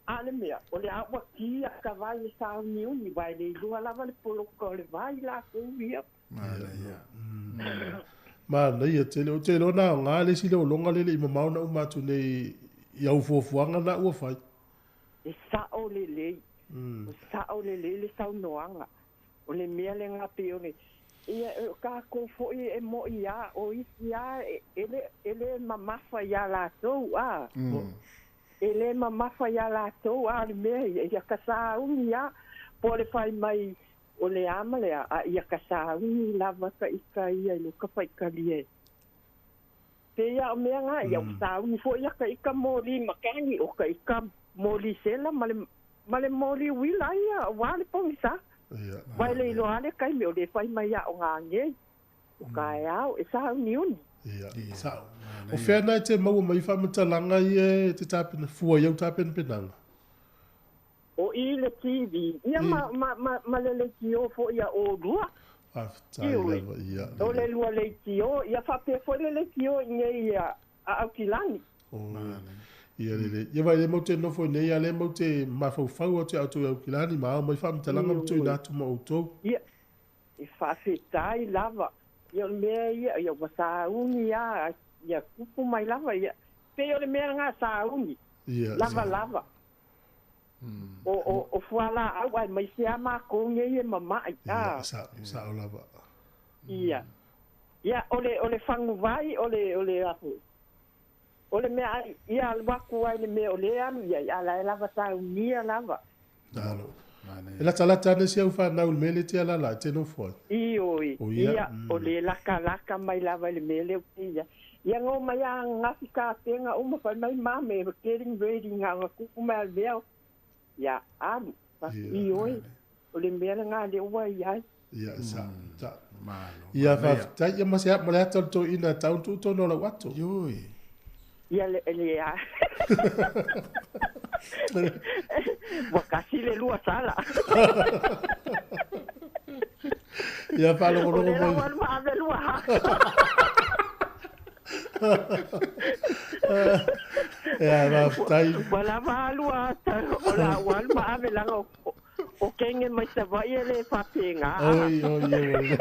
a le mea, o le a ua kia ka vai le sauni uni, vai le ilua lava le poloka o le vai la kou ia. Mane, ia. Manaia tele. O te iloa na aoga le isi le ologa le le i mamao na uma atu nei i au fuafuaga na ua fai. E sao lelei. O sao lelei le saunoaga. O le mea le ga pei o le, ia, o takou foi e mo'i lava, o isi lava e le, e le mamafa iā latou, a. E le mamafa iā latou, a o le mea ia, ia ka sauni lava, po o le fai mai o le a ma le a, a ia ka sauni lava ka ika ia i lo ka faitalia e. Pei lava o mea ga, ia ua sauni foi ia ka ika moli makani, o ka ika moli sela ma le, ma le moli uila ia, auā le pogisā. Ia. Vai le iloa lava le taimi o le fai mai a o gagei, o taeao e sauniuni. Ia, sao. O fea na e te maua mai faamatalaga ia e te tapena fua i au tapenapenaga? O i le TV, ia ma, ma, ma, ma le leitio foi ia olua. Faafetai Ioe. lava, ia, O le lelei. lua leitio, ia faapea foi le leitio i nei a, a Aukilani. O, Ia lelei. Ia vai le mau te nofo i nei, a le mau te mafaufau atu ia outou i Aukilani ma ao mai faamatalaga ma tuuina atu ma outou. Ia, e faafetai lava. Ia o le mea ia, ia ua sauni lava, ia tupu mai lava, ia, pei o le mea lena sauni, Ia, lava lava. O, o, o fualaau aemaise lava makou nei e mama'i, a. Ia, sa, sao lava. Ia. Ia, o le, o le faguvai, o le, o le a foi? O le meaai ia alu atu ai le mea o lea e alu i ai, a la e lava saunia lava. Malo. E latalata ana si au fanau i le mea lea e te alaala ai, te nofo ai. Ioe, O ia, ia, o le lakalaka mai lava i le mea lea ou te i ai. Ia na omai a ananafi kapega uma fai mai mama e getting ready na ona tupu mai a le mea, ia alu. Ioe, o le mea lena lea ua i ai. Ia, sa, sa. Ia, faafetai. Ia, ma se, ma le ata o le toeaina tau tuu tonu o lau ato. Ioe. Ia, le, le a. Ua kasi le lua sala. Ia, faalogologo mai. O le mai. ua alu ma ave lua ha. Ia, faafetai. Ua lava alu ata, o la ua alu ma ave laga o, O kenge mai Savaii e le faapena. Oi, oi, oi.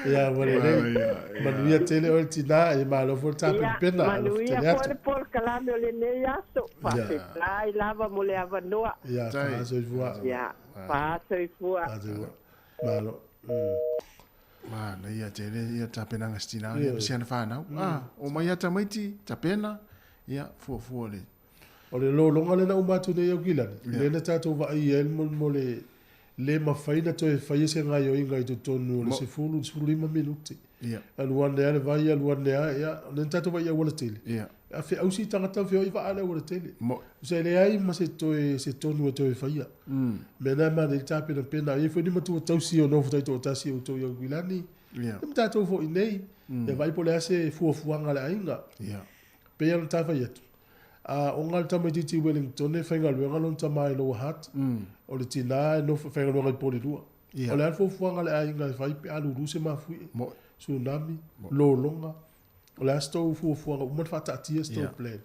Ia, ua lelei. Manuia tele oe le tina, e malo foi le tapenapena. Ia, manuia foi le polokalame o lenei aso. Faafetai lava mo le avanoa. Ia, faasoifua. Ia, faasoifua. Faasoifua. Malo. Manaia tele ia tapenaga si tina ia ma si ana fanau. Ah, omai a tamaiti, tapena, ia, fuafua le O le lologa lea na uma atu nei Aukilani, lea na tatou vaaia ai mo le le mafai ona toe faia se gaioiga i totonu o le 10 15 minute. Alu ane lava le vai, alu ane lava, ia, lea na tatou vaai i aualatele. A feausi tagata feoi vaa le aualatele. Tusa e leai ma se toe se tonu e toe faia. Mea na e manaia le tapenapena. E i ai foi ni matua tausi o nofo taitoatasi o outou i Aukilani, ia ma tatou foi nei. Ia vaai po o le a se fuafuaga a le aiga. Pei ona ta fai atu, a o nga le tamaitiiti i Wellington e faigaluega lona tama i Lower Hutt, o le tina e nofo faigaluega i Porirua. O le a le fuafuaga a le aiga e fai pe a lulu se mafuie, tsunami, lologa, o le a se tou fuafuaga uma ona faataatia se tou plan.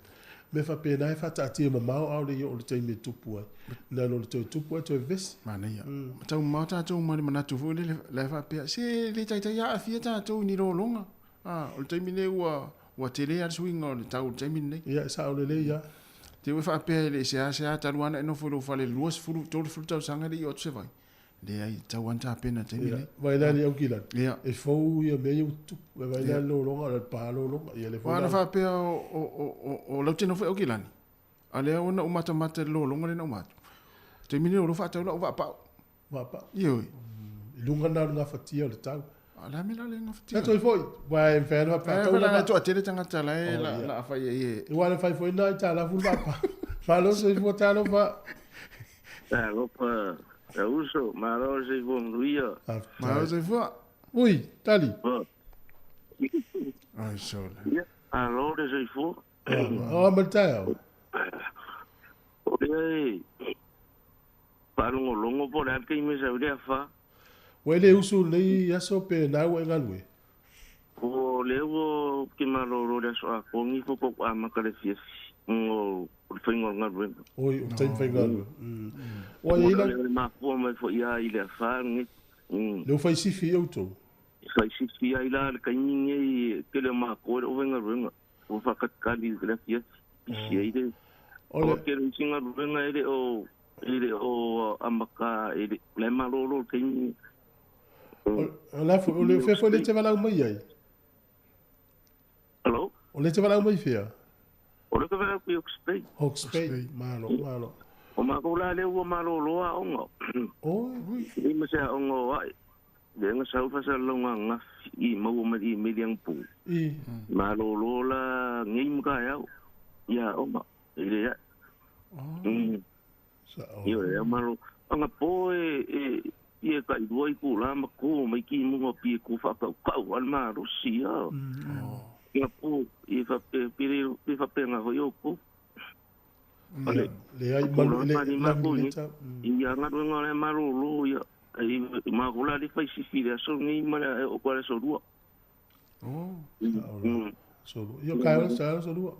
Mea faapena e faataatia mamao a o le i oo i le taimi e tupu ai. Nai lo le toe tupu ae toe vevesi. Manaia. Tau mamao tatou ma le manatu foi lele la e faapea, se le taitai aafia tatou i ni lologa. A, o le taimi lenei ua, ua tele lava le suiga o le tau i le taimi lenei. Ia, e sao lelei lava. Te ua faapea e le i seasea talu lava ona e nofo i lou fale i le 20, 30 tausaga e le i oo atu se vai. Leai, e tatau lava ona tapena i le taimi lenei. Ia, vai la i le Aukilani, Ia. e fou ia mea ia ua tutupu. E vai la i le lologa, o le pa lologa. Ia lea foi la. Aua na faapea o, o, o, o, o lau te nofo i Aukilani, a lea ua na ou matamata i le lologa lea na uma atu. O le taimi lenei o lea ua faatau lau vaapau. Vaapau. Ioe. I luga na o le gafatia o le tau. A le a mea la le gafatia? Na toe foi. Ua e mafai ona faatau la. E toatele tagata la e la fai ai e. Ua le fai foi na i talafu le vaapau. Malo soifua talofa. Talofa e uso, malo soifua manuia. Malo soifua. Ui, tali. Ai sola. Ia, malo le soifua. Oh, ma le taeao. O lea e Faalogologo po o le a le taimi e sau ai le afa. Ua e le usu i lenei aso pe na ua e galue? O lea ua ke malolo i le aso atoa ni fo po amata le afiafi o le faiga o le galuega. Oi, o le taimi faigaluega. Ua i ai la. O le mafua mai foi ia i le afa lenei. Lea ua fai sifi ai outou? Fai sifi ai la le taimi lenei, tele o matou e le o faigaluega. Ua faakatikali i le afiafi, pisi ai le. O le tele o isi galuega e le o E le o amata, e le, la e malolo le taimi. O le a foi, o le fea foi le te valaau mai ai? Hello? O le te valaau mai fea? O le te valaau i Hawke's Bay. Hawke's Bay, malo, malo. O matou la lea ua malolo aoga. Oi. I ma se aoga o ae. Lea na sau faasalalauga ananafi i maua mai le email anapo. I. Malolo la nei ma taeao i aoga. E le ae. Ioe, e malo. Anapo e, e, i e tailua itulā ma kō mai ki mua pi e kō whaakaukau a le malosi a. Anapo, i e whape, pere, pe whapenga hoi o kō. Le, le ai malu, le, le, le, I a ngaruenga le malolo ia, i māko la le whai sifi le aso nei ma le o kwa le aso lua. Oh. Solo. Ia kai o sa aso lua.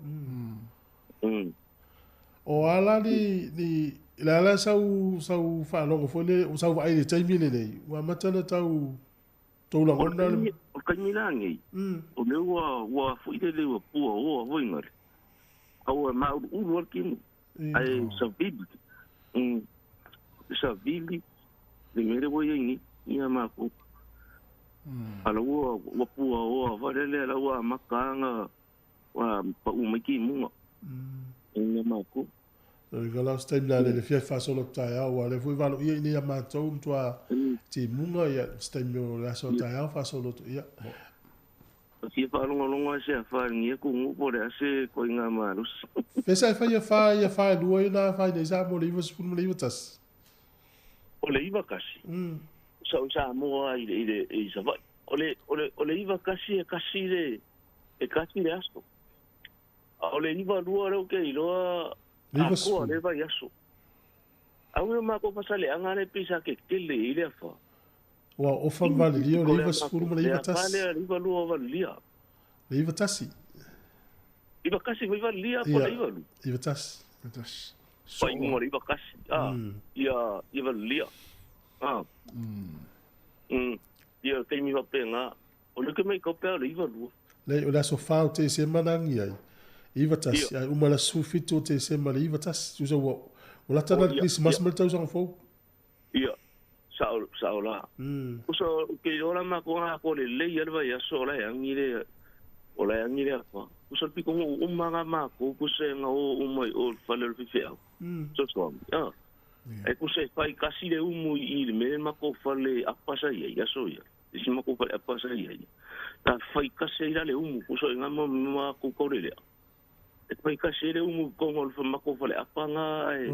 O a la ni, ni, le a la sau, sau faalogo foi le, o sau vaai i le taimi lenei, ua amata ona tau, tou lagona le. O le taimi la nei, o lea ua, ua foi lele ua pua oa foi ngale. A ua mauluulu a le kino. Ae savili, savili le mea lea ua i ai nei, ia matou. A la ua, ua pua oa foi lele, a la ua amata lava Ua pau mai timuga i mea matou. O le la se taimi la le fia faasolo atu taeao aua o lea foi valoia i inei ia matou matua timuga ia se taimi o le aso taeao faasolo atu ia. Fia faalogologo lava se afa i lenei atunuu po o le a se ituaiga malosi. Fea sa e fai ia fa ia fa e lua ia na afaina ai Samoa i le 91? O le 91, sa ou i Samoa i le i Savaii. O le o le o le 91 e kasi le e kasi le aso. A o le 92 lea ou te iloa atoa le vaiaso. Au ia matou fasaleaga lea pei sa tetele i le afa. Ua ofa ma valilia o le 90 ma le 91. Le afa lea le 92 valilia. Le 91. 91 foi valilia po o le 92. 91. 91. Faaiuga o le 91. Ah, ia ia valilia. Ah. Ia taimi faapena. O le ke mai kau pea o le 92. Leai, o le aso 4 o Tesema na agi ai, 91, ae uma le aso 17 o Tesema le 91. Tusa ua, ua lata na le Kerisimasi ma le tausaga fou. Ia, sao, sao la. Tusa ou te iloa la matou na atoa lelei lava le vaiaso o la e agi le, o la e agi le afa. Tusa le pitonuu uma lava matou tusa na o uma i o i le fale o le faifeau. Fesoasoani, a. Ae tusa e fai kasi le umu i i le mea le matou fale apa sa i ai i aso ia. I si matou fale apa sa i ai. Na fai kasi ai la le umu, kusa i nga ma matou kaulelea. E fai kasi ai le umu i totonu o le matou fale apa nga ae,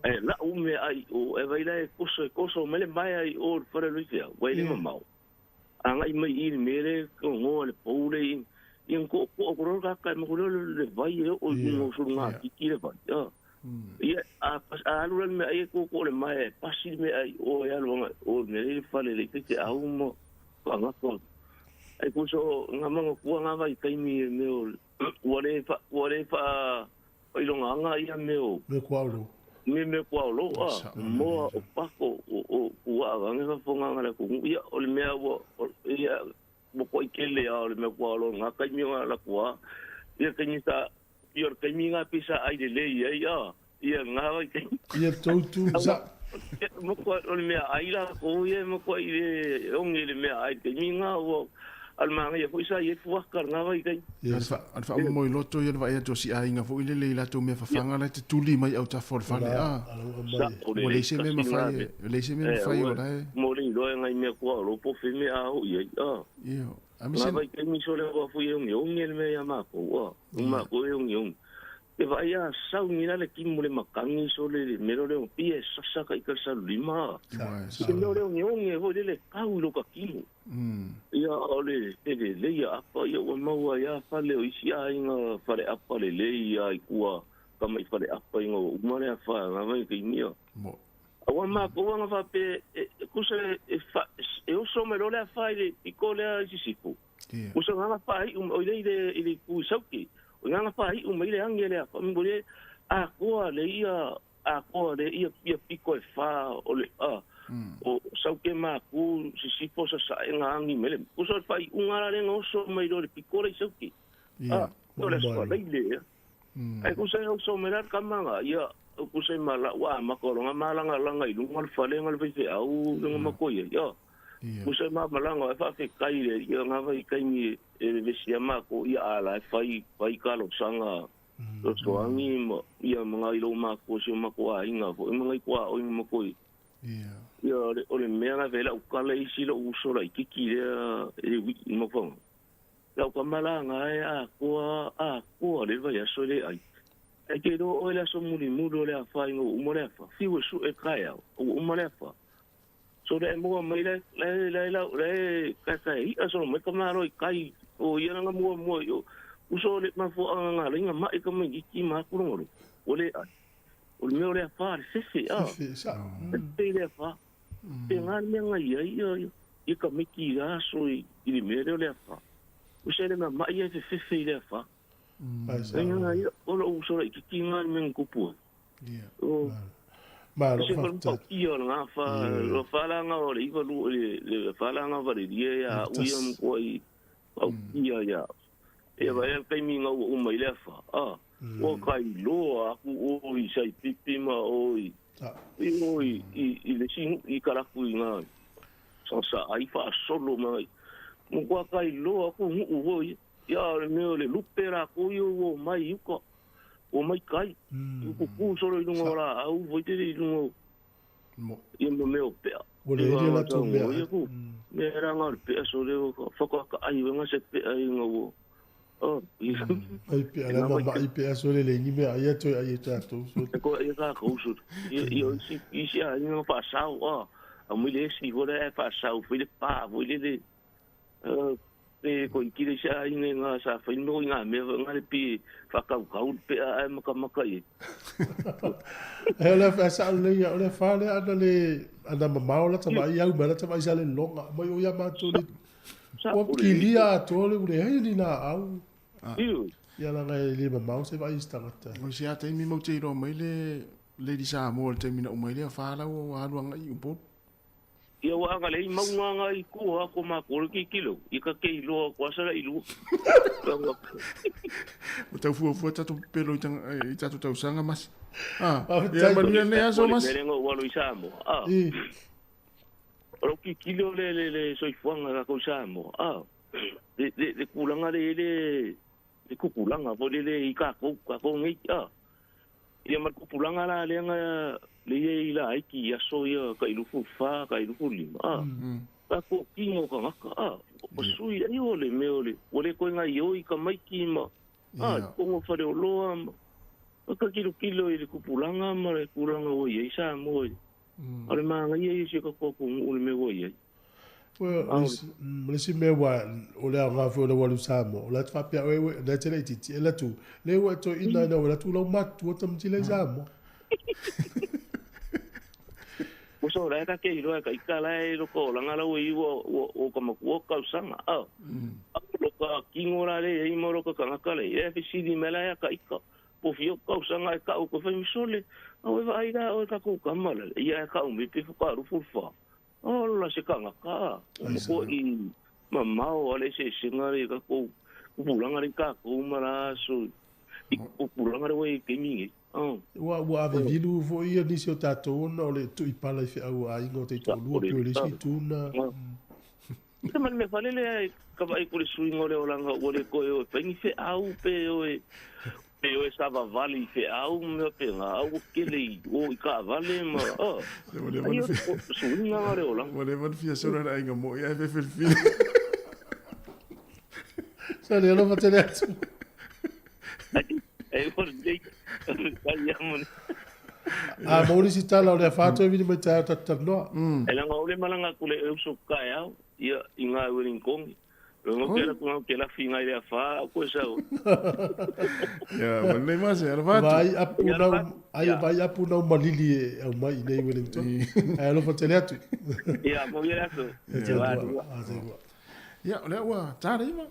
ae lau meaai i o, e vai la e koso, e koso mai le maea i o i le fale o le faifeau, ua le mamao. Agai mai i i le mea lea e goa le pou le i, ia na to'oto'o atu loa le tagata e matou lea le vai e oo i luga o sulugatiti le vai. Ia, a, a alu la le meaai e tootoo le maea e pasi le meaai i o e alu agai i o i le mea lea i le fale le i faifeau ma faagata. Ai pusa o ngā manatua ngā vaitaimi e mea o ua le fa, ua le fa failogaaga ia mea o Mea kuaolo. Me mea kuaolo, a, moa o pako o o puaa vange fafofogaga le atunuu. Ia, o le mea ua, ia, ua koʻi tele a o le mea kuaolo ngā taimi o ngā latua. Ia taimi sa Ia o le taimi nga pei sa ai lelei ai a, ia nga vai taimi. Ia tou tu sa. Matua o le mea ai lakou ia e matua i le oge i le mea ai le taimi nga ua a le manaia foi sa i ai fuaka le nga vai taimi. A le faamomoe loto ia le vaai atu o si aiga foi lele i latou mea fafaga la e te tuli mai autafa o le fale a. Ua leai se mea mafai e, leai se mea mafai o la e. Mo le iloa e ngai mea kua o lo po fe mea a ho i ai a. Ia. Nga vaitaimi sole ua fui e ogeoge le mea ia makou, a, o makou e ogeoge. Te vaai a sauni la le timu le makangi sole le mea lea o pia e sasa ka ika le salu lima. I te mea o le ogeoge foi lele kau i lo ka kino. Ia o le te lelei a apa ia ua maua ai a fale o isi aiga fale apa lelei a i tua ka mai fale apa inga ua uma lea fa nga vaitaimi a. Aua makou anga faapea e kusa e fa e oso mai loa le afa i le piko lea i sisifo. Kusa nganga faaiu mai oi le i le i le itu i Sauke. O nganga faaiu mai le agi a le afa mo le atoa le ia atoa le ia ia piko e fa o le a o Sauke maku sisifo sasae nga agi mai le kusa o le faaiuga la lea na oso mai loa le piko lea i Sauke. A o le aso Faraile ea. Ae kusa e oso mai la le kama nga ia kusa i ma lau a maka o longa malanga langa i lunga o le fale nga le faifeau lunga makoi ai a. Kusa i ma malanga e faafetai le ia nga vai taimi e vevesi a mako ia a la e fai fai talosaga losoangi ma ia ma nga i lou makua si o mako aiga foi ma ngai tuaoi ma makoi. Ia o le mea nga vela u kala isi lou uso laititi lea e le uii ma fanga. Lau tama la nga e atoa, atoa le vaiaso e le ai. Ae te iloa oe le aso mulimuli o le afa ina ua uma le afa. Fiu e sue taeao, ua uma le afa. So le moa mai la la la la la taetae i'a solo mai ka malo i kai o ia lana muamua i o. Uso le mafuaaga nga lainga ma'i ka maigiti ma aku longolo. Ua le ai. O le mea o le afa le fefe a. Fefe sa. Fefe i le afa. Pēnā le mea na i ai ia, ia ka miki i le aso i, i le mea lea o le afa. O se le mea ma'i ia e fefefe i le afa. Ai nga ia o lou uso laitiiti lena i le mea na tupu ai. O Malo se faafetai. Ia o lena fa o fa la nga o le iva lu le fa la nga valelia ia au ia mo i au ia ia. Ia vai al taimi nga ua uma i le afa. A ua kai loa aku o i sai pipi ma o i i o i i le si i kalaku i nga sa sa ai fa solo ma mo kwa kai loa aku hu o ia. Ia o le mea o le lupe la ko ia ua mai i uka. Ua mai kai. I kuku solo i lunga o laau, foi tele i lunga o ia ma mea o pea. Ua le eli o latou mea ai. Mea la nga o le pea sole o ka whakaka ai wenga se pea i nga ua. Ai pea la ma mai pea sole le ni mea ai atu ai e tatou sole. E ko ia ka kou sole. Ia ia isi isi a inga whaasau a. A mui le esi fo le e whaasau foi le pā foi le le Pe ko i kile se aiga i ngā sa whai noho i ngā mea wha ngā le pi whakaukau le pea ae makamaka i. E o le whaasao le ia, o le wha le ana le ana mamao la tama i au mai la tama i sa le longa mai o ia mātou le ua kilia atoa le ure hei ni nā au. Ia la ngai le mamao se vai i se tangata. O se a taimi mau te iloa mai le Lady Samoa le taimi na uma ai lea wha lau o alu anga i Upolu. Ia ua aga lei maunga nga i kua ko ma ko ki kilo i ka ke iloa ko asa i lu. O tau fua fua tatou pelo i tanga i tatou tausaga mas. Ah, ia manuia nei aso mas. Mele ngo ua lo i Samoa. Ah. O lo ki kilo le le le soifuaga ka ko Samoa. Ah. Le le le kulanga le le le kupulanga fo le le i ka ko ka ko ngi. Ah. Ia ma le kupulanga la lea nga le ia i la aiki i aso ia ka i lufu fa ka i lufu lima a ka ko kingo ka ngaka a o sui ai o le mea o le ua le koe ngai oi ka maiki ma a kongo whare o loa ma ka kilo kilo i le kupulanga ma le kulanga ua i ai Samoa i a le māngaia ia se ka koa ko ngu le mea ua i ai. Well, le isi mea ua o le aoga foi o le walu Samoa, o la te faapea oe ue, na te laitiiti, e latu, le ua e toe ina ina ua latu lau matua tamaiti le Samoa. Ua so la ka ke iloa ka ika la e loko o langa lau i ua ua ka makua kausaga a lo ka kingo la le i mo lo ka kangaka le e fesili mai la ia ka ika po fia kausaga e kau ko fai misole a ue vaai la oe ka kou kama la ia e kau me pe whakaru fulfa Ola se kangaka, o ko i mamao ale se singa le ka ko kupulanga le ka ko mara so i kupulanga le wei ke mingi. Ua ua ave vilu foi ia nisi o tatou ona o le tui pala i feau a aiga o te toalua pe o le isi tuna. Te mani me whale le ai ka vai ko le suinga o le olanga ua le koe o e whaingi wheau pe o e pe o e savavali i wheau me pe ngā au kele i o i ka vale ma a. Ai o suinga nga le olanga. Ua leva ona fia solo le aiga moi ae fefilifili. Sa le alofa tele atu. E ua nei kai ia mone. A mo le isi tala o le afa atu e vili mai taeao tatou talanoa. E langa o le malanga aku le uso kaeao ia i ngā Wellington. Longo ke la kunga ke la finga i le afa ko sau. Ya, ma nei mase, ala fatu. Vai apu nau, ai vai apu nau malili e au mai i nei Wellington. Ai alofa tele atu. Ia, mo ia aso. Ia, o lea ua tā le iva.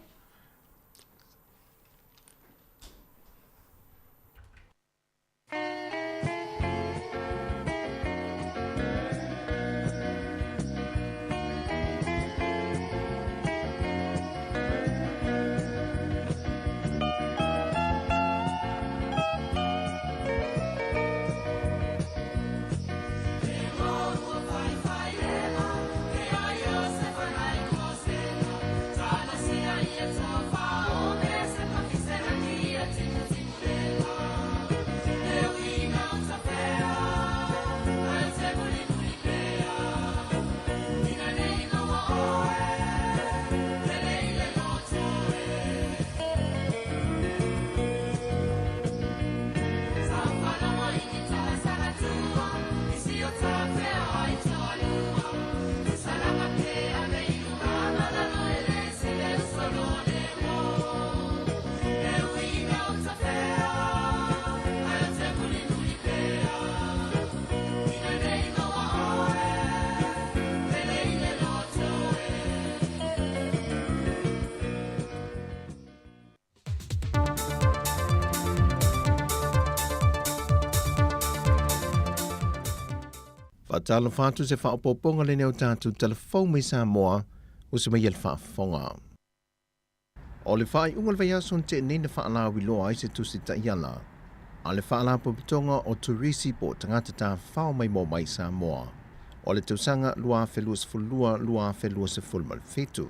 Faatalofa atu se faaopoopoga lenei o tatou Tala Fou mai Samoa, uso mai e le faafofoga. O le faaiuga o le vaiaso na tea nei na faalauiloa ai se tusi taiala a le Faalapotopotoga o Turisi po o Tagata Tafafao Maimoa Mai Samoa o le tausaga 2022-2027.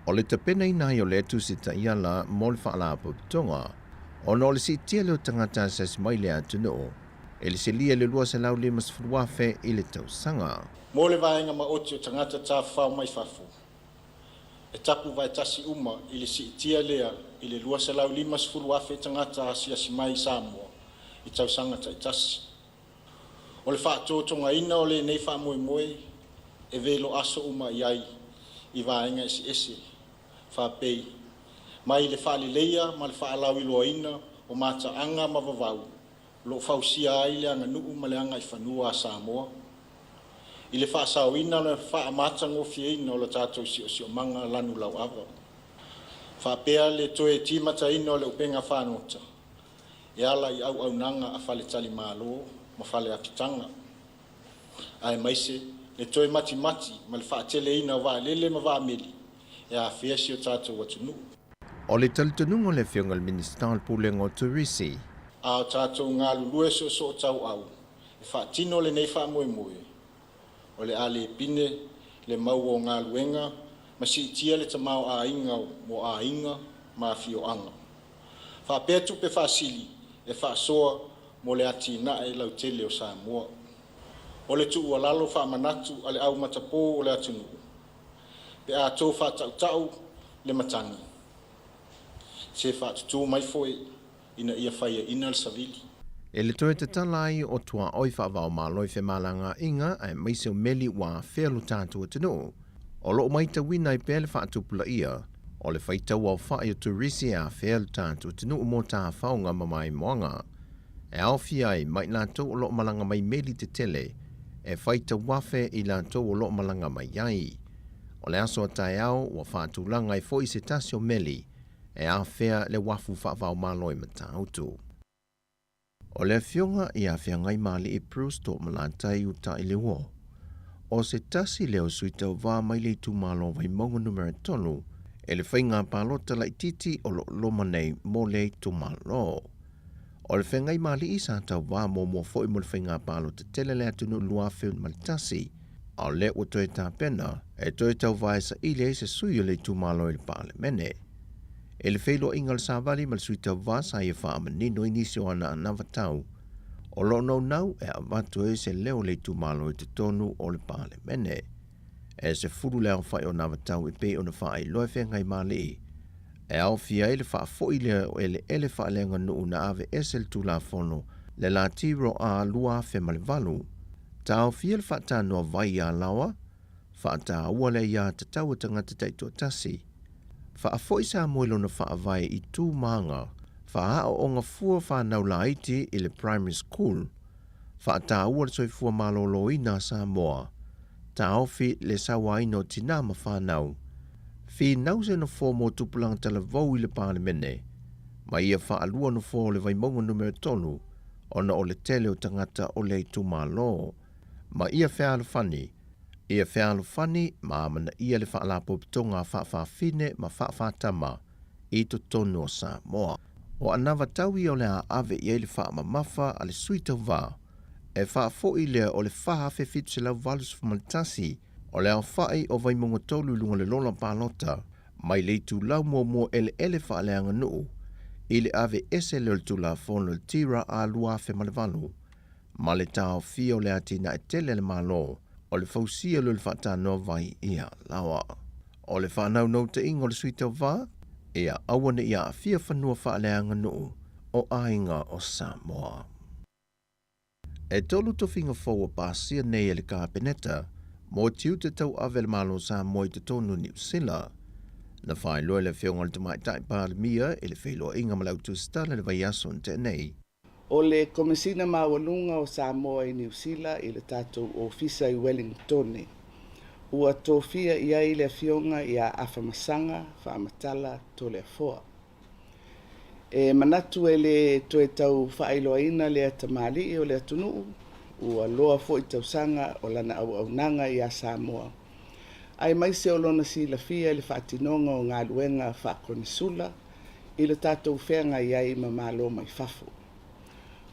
O le tapenaina ai o lea tusi taiala mo le Faalapotopotoga ona o le siitia lea o tagata asiasi mai i le atunuu e le silia i le 250,000 i le tausaga. Mo le vaega maoti o tagata tafafao mai fafo, e tapu vaetasi uma i le siitia lea i le 250,000 tagata asiasi mai i Samoa i tausaga taitasi. O le faatotogaina o lenei faamoemoe e velo aso uma i ai i vaega eseese faapei, mai le faaleleia ma le faalauiloaina o mataaga ma vavau o lo o fausia ai le aganuu ma le agaifanua a Samoa, i le faasaoina o le faamatagofieina o le tatou siosiomaga lanu lauava, faapea le toe timataina o le upega fagota e ala i auaunaga a faletalimalo ma fale apitaga, aemaise le toe matimati ma le faateleina o vaalele ma vaameli e afea si o tatou atunuu. O le talitonuga o le Afioga i le Minisita o le Pulega o Turisi, A o tatou galulue soosootauau e faatino lenei faamoemoe, o le a le pine le maua o galuega ma siitia le tamaoaiga mo aiga ma afioaga, faapea tupe faasili e faasoa mo le atinae lautele o Samoa. O le tuualalo faamanatu a le au matapō o le atunuu, pe a to faatautau le matagi, se faatutū mai foi ina ia faiaina le savili. E le toe tatala ai o tuaoi faavaomalo i femalagaaiga aemaise o meli ua afea lo tatou atunuu. O lo o matauina ai pea le faatupulaia o le faitau aofai o turisi e afea lo tatou atunuu mo tafaoga ma maimoaga e aofia ai ma i latou o lo o malaga mai meli tetele e faitau afe i latou o lo o malaga mai ai. O le aso a taeao ua faatulaga ai foi se tasi o meli e afea le uafu faavaomalo i Matautu. O le afioga ia Feagaimaalii Bruce Toomalatai Utaileuo, o se tasi lea o sui tauva mai le itumalo o Vaimauga Numera 3 e le faiga palota laitiiti o lo o loma nei mo lea itumalo. O le Feagaimaalii sa tauva muamua foi mo le faiga palota tele a le atunuu i le 2001, a o lea ua toe tapena e toe tauva e saili ai se sui o le itumalo i le Palemene. E le feiloaiga o le savali ma le sui tauva sa ia faamanino i nisi o ana anavatau o lo o naunau e avatu ai se leo o le itumalo i totonu o le Palemene. E 10 le aofai o anavatau e pei ona faailoa e Feagaimaalii e aofia ai le faafoi lea o eleele faaleaganuu na aveese le Tulafono le Latiro A 2008, taofia le faatanoa vai i Alaoa, faataua le aiatatau a tagata taitoatasi, faafoi Samoa i lona faavae i tu ma aga, faaaooga fua fanau laiti i le primary school, faataua le soifua maloloina a Samoa, taofi le sauaina o tinā ma fanau, finau se nofoa mo tupulaga talavou i le Palemene, ma ia faalua nofoa o le Vaimauga Numera 3 ona o le tele o tagata o lea itumalo. Ma ia fealofani, ia fealofani ma amanaia le faalapotopotoga a faafaafine ma faafaatama i totonu o Samoa. O anavatau ia o le a ave i ai le faamamafa a le sui tauva, e faafoi lea o le 4,781 o le aofai o Vaimauga 3 i luga o le lola palota mai le itulau muamua eleele faaleaganuu i le aveese lea o le Tulafono TIRA A 2008 ma le taofia o le atinae tele a le Malo o le fausia lea o le faatanoa vai i Alaoa. O le faanaunautaiga o le sui tauva, ia aua ne i aafia fanua faaleaganuu o aiga o Samoa. E tolu tofiga fou ua pasia nei e le Kapeneta mo tiute tauave a le Malo o Samoa i totonu o Niu Sila. Na faailoa e le Afioga i le Tamaitai Palemia i le feiloaiga ma le Au Tusitala i le vaiaso na tea nei. O le Komesina Maualuga o Samoa i Niu Sila i le tatou Ofisa i Wellingtone, ua tofia i ai le Afioga ia Afamasaga Faamatala Toleafoa. E manatu e le toe tau faailoaina lea tamalii o le atunuu, Ua loa foi tausaga o lana auaunaga iā Samoa, aemaise o lona silafia i le faatinoga o galuega faakonesula i le tatou feagai ai ma Malo mai fafo.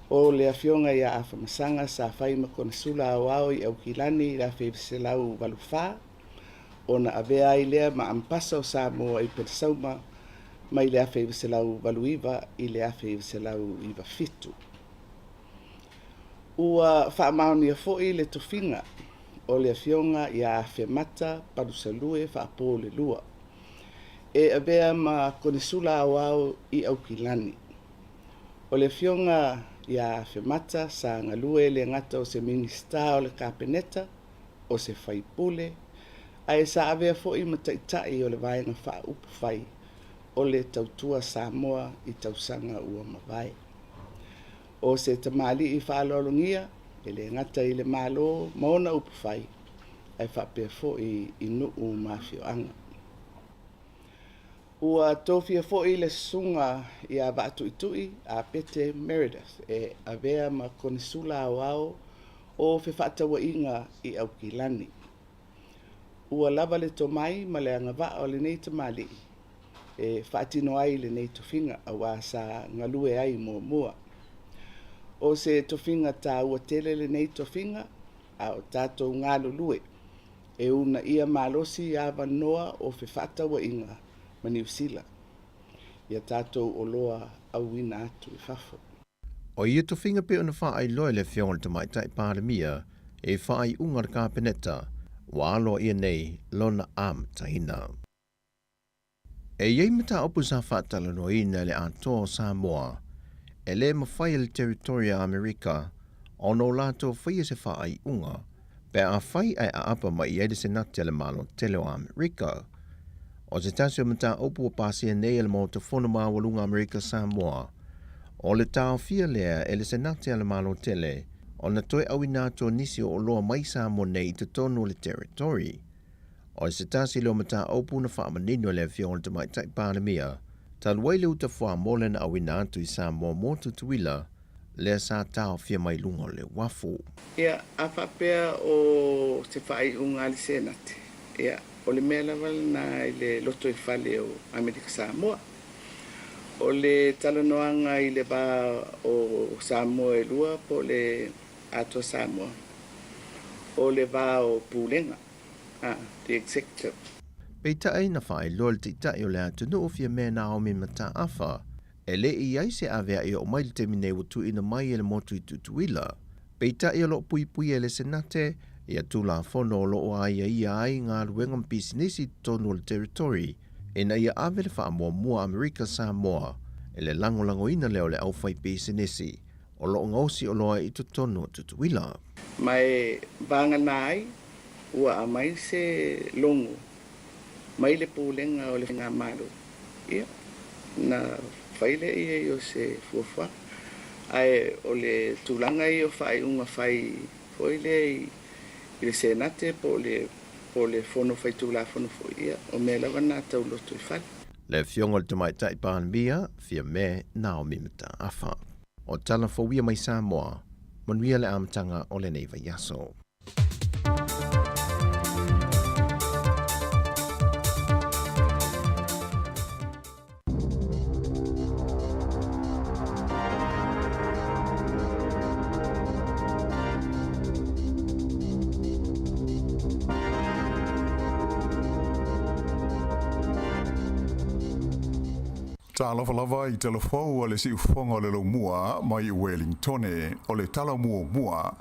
O le Afioga ia Afamasaga sa fai ma Konesula Aoao i Aukilani i le 1984, ona avea ai lea ma Ampasa o Samoa i Pelesauma mai le 1989 i le 1997. Ua faamaonia foi le tofiga o le Afioga ia Afemata Palusalue Faapolelua e avea ma Konesula Aoao i Aukilani. O le Afioga ia Afemata sa galue e le gata o se Minisita o le Kapeneta, o se faipule, ae sa avea foi ma taitai o le Vaega Faaupufai o le Tautua Samoa i tausaga ua mavae. O se tamalii faaaloalogia e le gata i le Malo ma ona upufai, ae faapea foi i nuu ma afioaga. Ua tofia foi le Susuga ia Vaatuitui Apete Meredith e avea ma Konesula Aoao o Fefaatauaiga i Aukilani. Ua lava le tomai ma le agavaa o lenei tamalii e faatino ai lenei tofiga auā sa galue ai muamua. O se tofiga taua tele lenei tofiga a o tatou galulue e uunaia malosi avanoa o fefaatauaiga ma Niu Sila ia tatou oloa auina atu i fafo. O ia tofiga pei ona faailoa e le Afioga i le Tamaitai Palemia i faaiuga a le Kapeneta ua aloaia nei lona amataina. E i ai mataupu sa faatalanoaina e le Atoa o Samoa e le mafai e le Territory a Amerika ona o latou faia se faaiuga pe afai ae aapa mai i ai le Senate a le Malo tele o Amerika. O se tasi o mataupu ua pasia nei e le Maota Fono Maualuga Amerika Samoa, o le taofia lea e le Senate a le Malo tele ona toe auina atu o nisi o oloa mai Samoa nei i totonu o le Territory. O se tasi lea o mataupu na faamanino e le Afioga i le Tamaitai Palemia, talu ai le uta fuamole na auina atu i Samoa mo Tutuila, lea sa taofia mai luga o le uafu. Ia, a faapea o se faaiuga a le Senate, ia, o le mea lava lena i le lotoifale o Amerika Samoa. O le talanoaga i le va o Samoa e lua po o le Atoa Samoa, o le va o Pulega, the Executive. Peitai na faailoa le Taitai o le atunuu Fiamē Naomi Mataafa E le i i ai se aveaʻi oo mai le taimi nei ua tuuina mai e le motu i Tutuila. Peitai o lo o puipuia e le Senate ia Tulafono o lo o aiaia ai galuega ma pisinisi i totonu o le Territory ina ia ave le faamuamua Amerika Samoa i le lagolagoina lea o le aufaipisinisi o lo o gaosi oloa i totonu o Tutuila. Ma e vagana ai ua aumai se logo mai le Pulega o le Faigamalo, ia, na fai lea i ai o se fuafuaga. Ae o le tulaga ia o faaiuga fai foi lea i le Senate po o le po o le Fono Faitulafono foi, ia, o mea lava na tau lotoifale. Le Afioga i le Tamaitai Palemia, Fiamē Naomi Mataafa. O tala fou ia mai Samoa, manuia le amataga o lenei vaiaso. Talofa lava i tala fou a le siufofoga o le laumua mai i Welingtone, o le tala muamua.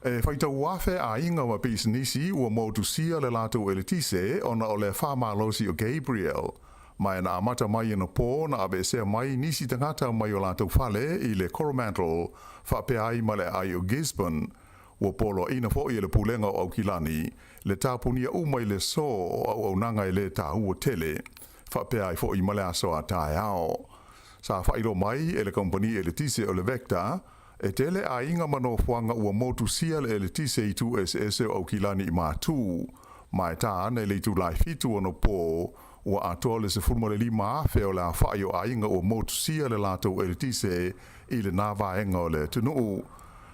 E faitau afe aiga ma pisinisi ua motusia le latou eletise ona o le afa malosi o Gabrielle. Ma e na amata mai anapo na aveesea mai nisi tagata mai o latou fale i le Coromandel faapea ai ma le aai o Gisborne. Ua poloaiina foi e le Pulega o Aukilani le tapunia uma i le so o auaunaga e le taua tele faapea ai foi ma le aso a taeao. Sa faailoa mai e le kamupani eletise o le Vector, E tele aiga ma nofoaga ua motusia le eletise i itu eseese o Aukilani i Matū. Ma e tā ana i le itula e 7 anapo, ua atoa le 15,000 o le aofai o aiga ua motusia le latou eletise i lenā vaega o le atunuu.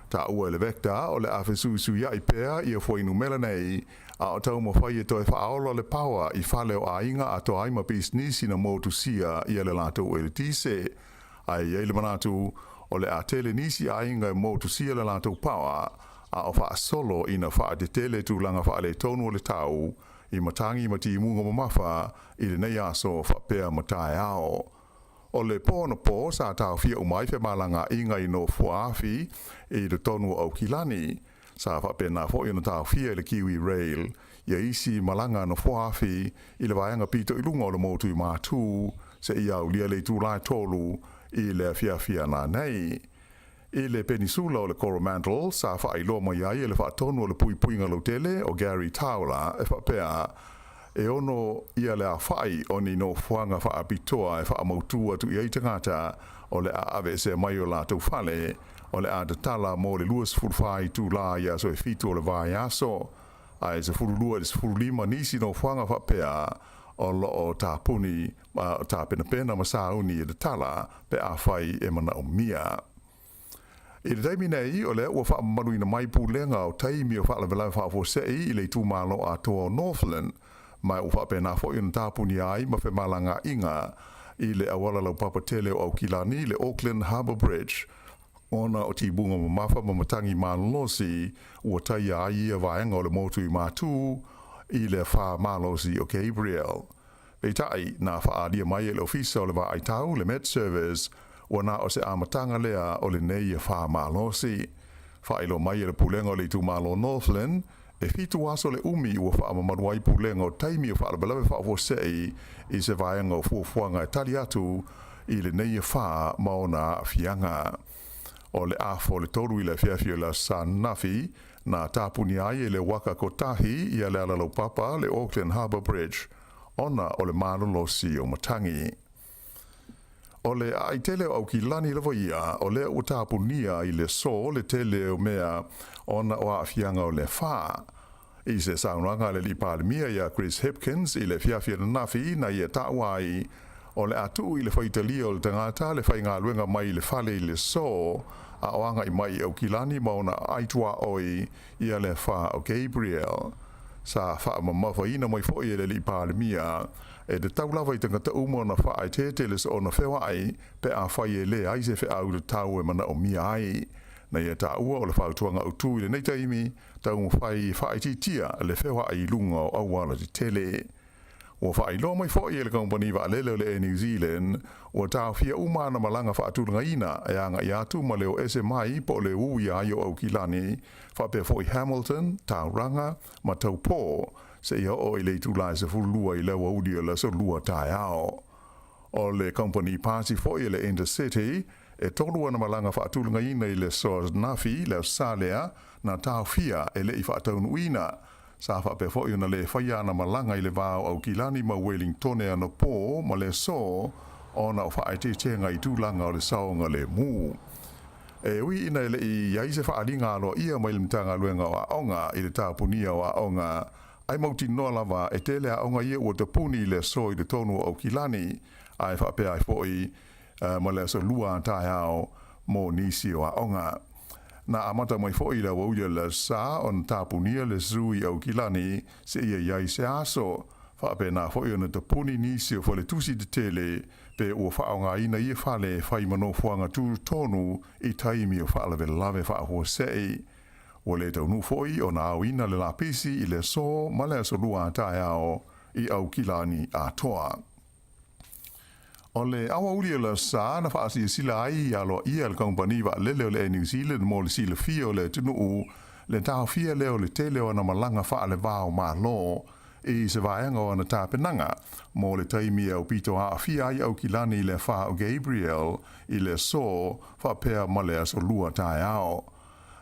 Taua e le Vector o le a fesuisuiaʻi pea ia fuainumera nei, a o taumafai e toe faaola le paoa i fale o aiga atoa ai ma pisinisi na motusia ia le latou eletise. Ae i ai le manatu, o le a tele nisi aiga e motusia le latou paoa, a o faasolo ina faatetele tulaga faaletonu o le tau i matagi ma timuga mamafa i lenei aso faapea ma taeao. O le po anapo sa taofia uma ai femalagaaiga i Nofoaafi i totonu o Aukilani. Sa faapena foi ona taofia e le Kiwi Rail ia isi malaga a Nofoaafi i le vaega pito i luga o le motu i Matū seia aulia le itula e 3 i le afiafi ananei. I le Penisula o le Coromandel sa faailoa mai ai e le faatonu o le puipuiga lautele o Gary Towler e faapea, e ono ia le aofai o ni nofoaga faapitoa e faamautū atu i ai tagata o le a aveesea mai o latou fale, o le a tatala mo le 24 itulā i aso e 7 o le vaiaso, ae 12 i le 15 nisi nofoaga faapea o loo tapuni ma tapenapena ma sauni e tatala pe afai e manaomia. I le taimi nei, o lea ua faamamaluina mai pulega o taimi o faalavelave faafuasei i le itumalo atoa o Northland, ma ua faapena foi ona tapunia ai ma femalagaaiga i le auala laupapa tele o Aukilani, le Auckland Harbour Bridge, ona o timuga mamafa ma matagi malolosi ua taia ai ia vaega o le motu i Matū i le afa malosi o Gabrielle. Peitai, na faaalia mai e le Ofisa o le Vaaitau, le Met Service, ua na o se amataga lea o lenei afa malosi. Faailoa mai e le Pulega o le Itumalo Northland, e 7 aso le umi ua faamamalu ai pulega o taimi o faalavelave faafuasei i se vaega o fuafuaga e tali atu i lenei afa ma ona aafiaga. O le afo le 3 i le afiafi o le Aso Sa ananafi, na tapunia ai e le waka kotahi ia le ala laupapa le Auckland Harbour Bridge ona o le malolosi o matagi. O le aai tele o Aukilani lava ia, o lea ua tapunia i le aso le tele o mea ona o aafiaga o le afa. I se saunoaga a le alii Palemia ia Chris Hipkins i le afiafi ananafi na ia taua ai, o le a tuu i le faitalia o le tagata le faigaluega mai i le fale i le aso a o agai mai i Aukilani ma ona aai tuaoi ia le afa o Gabrielle. Sa faamamafaina mai foi e le alii Palemia e tatau lava i tagata uma ona faaeteete le soona feoai pe afai e leai se feau tatau e manaomia ai. Na ia taua o le fautuaga autū i lenei taimi, taumafai e faaitiitia le feoai i luga o auala tetele. Ua faailoa mai foi e le kamupani vaalele o le Air New Zealand, ua taofia uma ana malaga faatulagaina e agai atu ma le o ese mai po o le ui ai o Aukilani, faapea foi Hamilton, Tauranga ma Taupō, seia oo i le itula e 12 i le aoauli o le aso Lua taeao. O le kamupani pasi foi e le Intercity, e 3 ana malaga faatulagaina i le aso ananafi, le Aso Sa lea, na taofia e le i faataunuuina. Sa faapea foi ona le faia ana malaga i le va o Aukilani ma Wellingtone anapo ma le aso ona o faaeteetega i tulaga o le saogalemu. E ui ina e le i i ai se faaaliga aloaia mai le Matagaluega o Aoga i le tapunia o aoga, ae mautinoa lava e tele aoga ia ua tapuni i le aso i totonu o Aukilani, ae faapea ai foi ma le aso Lua a taeao mo nisi o aoga. Na amata mai foi i le aoauli o le Aso Sa ona tapunia le zoo i Aukilani seia i ai se aso. Faapena foi ona tapuni nisi o faletusi tetele pe ua faaaogaina ia fale e fai ma nofoaga tutotonu i taimi o faalavelave faafuasei. Ua le taunuu foi ona aoina le lapisi i le aso ma le aso Lua a taeao i Aukilani atoa. O le aoauli o le Aso Sa na faasilasila ai aloaia e le kamupani vaalele o le Air New Zealand mo le silafia o le atunuu le taofia lea o le tele o ana malaga faalevao Malo i se vaega o ana tapenaga mo le taimi e aupito aafia ai Aukilani i le afa o Gabrielle i le aso faapea ma le aso Lua taeao.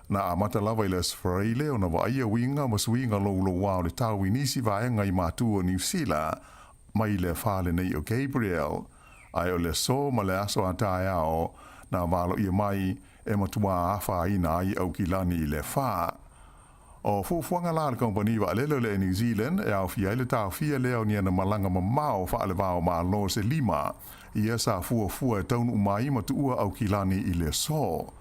Na amata lava i le Aso Faraile ona vaaia uiga ma suiga loulouā o le tau i nisi vaega i matu o Niu Sila mai le afa lenei o Gabrielle, ae o le aso ma le aso a taeao na valoia mai e matuā afaina ai Aukilani i le afa. O fuafuaga la a le kamupani vaalele o le Air New Zealand e aofia ai le taofia lea o ni ana malaga mamao faalevao Malo se 5 ia sa fuafua e taunuu mai ma tuua Aukilani i le aso.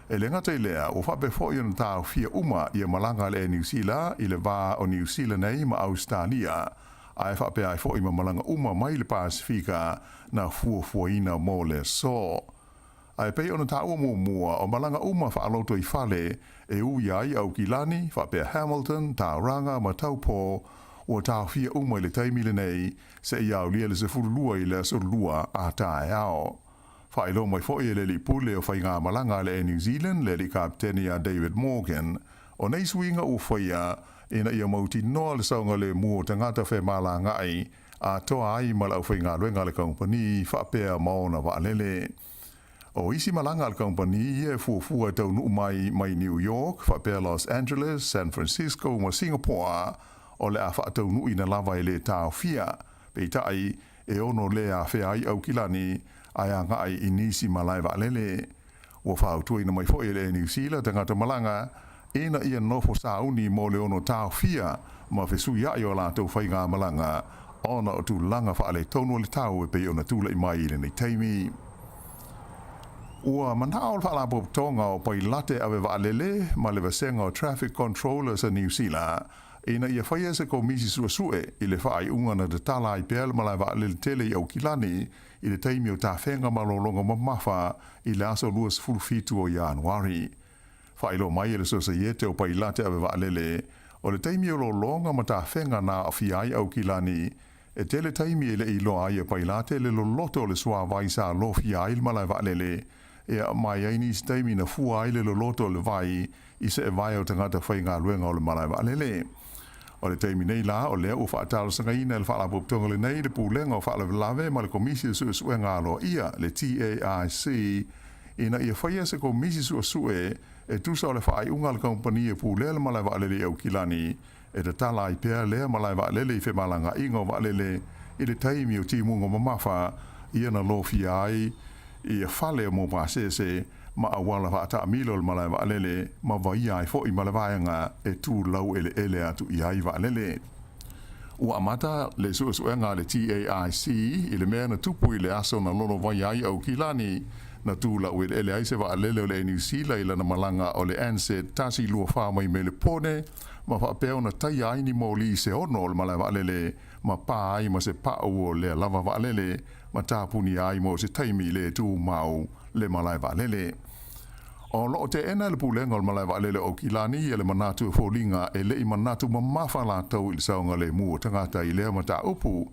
E le gata i lea, ua faapea foi ona taofia uma ia malaga a le Air Niu Sila i le va o Niu Sila nei ma Ausetalia, ae faapea ai foi ma malaga uma mai le Pasefika na fuafuaina mo le aso. Ae pei ona taua muamua, o malaga uma faalotoifale e ui ai Aukilani, faapea Hamilton, Tauranga ma Taupo, ua taofia uma i le taimi lenei seia aulia le 12 i le aso Lua a taeao. Faailoa mai foi e le alii pule o faigamalaga a le Air New Zealand, le alii kapeteni ia David Morgan, o nei suiga ua faia ina ia mautinoa le saogalemu o tagata femalagaai atoa ai ma le aufaigaluega a le kamupani faapea ma ona vaalele. O isi malaga a le kamupani ia e fuafua e taunuu mai mai New York faapea Los Angeles, San Francisco ma Singapore o le a faataunuuina lava e le taofia. Peitai, e ono le afea ai Aukilani ae agai i nisi malae vaalele. Ua fautuaina mai foi e le Air New Zealand tagata malaga ina ia nofo sauni mo le ono taofia ma fesuiai o a latou faigamalaga ona o tulaga faaletonu o le tau e pei ona tulai mai i lenei taimi. Ua manao le Faalapotopotoga o Pailate Ave Vaalele ma le Vasega o Traffic Controllers a Niu Sila ina ia faia se komisi suesue i le faaiuga na tatala ai pea le malae vaalele tele i Aukilani i le taimi o tafega malologa mamafa i le aso 27 o Ianuari. Faailoa mai e le Sosaiete o Pailate Ave Vaalele, o le taimi o lologa ma tafega na aafia ai Aukilani, e tele taimi e le i iloa ai e Pailate le loloto o le suavai sa lofia ai le malae vaalele, e aumai ai nisi taimi na fua ai le loloto o le vai i seevae o tagata faigaluega o le malae vaalele. O le taimi nei la, o lea ua faatalosagaina e le Faalapotopotoga lenei le Pulega o Faalavelave ma le Komisi o Suesuega Aloaia, le TAIC, ina ia faia se komisi suesue e tusa o le faaiuga a le kamupani e pulea le malae vaalele i Aukilani e tatala ai pea lea malae vaalele i femalagaaiga o vaalele i le taimi o timuga mamafa ia na lofia ai ia fale mo pasese ma auala faataamilo o le malae vaalele ma vaia ai foi ma le vaega e tu laueleele atu i ai vaalele. Ua amata le suesuega a le TAIC i le mea na tupu i le aso na lolovai ai Aukilani, na tu laueleele ai se vaalele o le Air New Zealand i lana malaga o le Ansett 124 mai Melepone ma faapea ona taia ai ni moli se ono o le malae vaalele ma pā ai ma se pau o lea lava vaalele ma tapunia ai mo se taimi le tumau le malae vaalele. O lo o teena e le Pulega o le Malae Vaalele o Aukilani ia le manatu e foliga e le i manatu mamafa latou i le saogalemu o tagata i lea mataupu.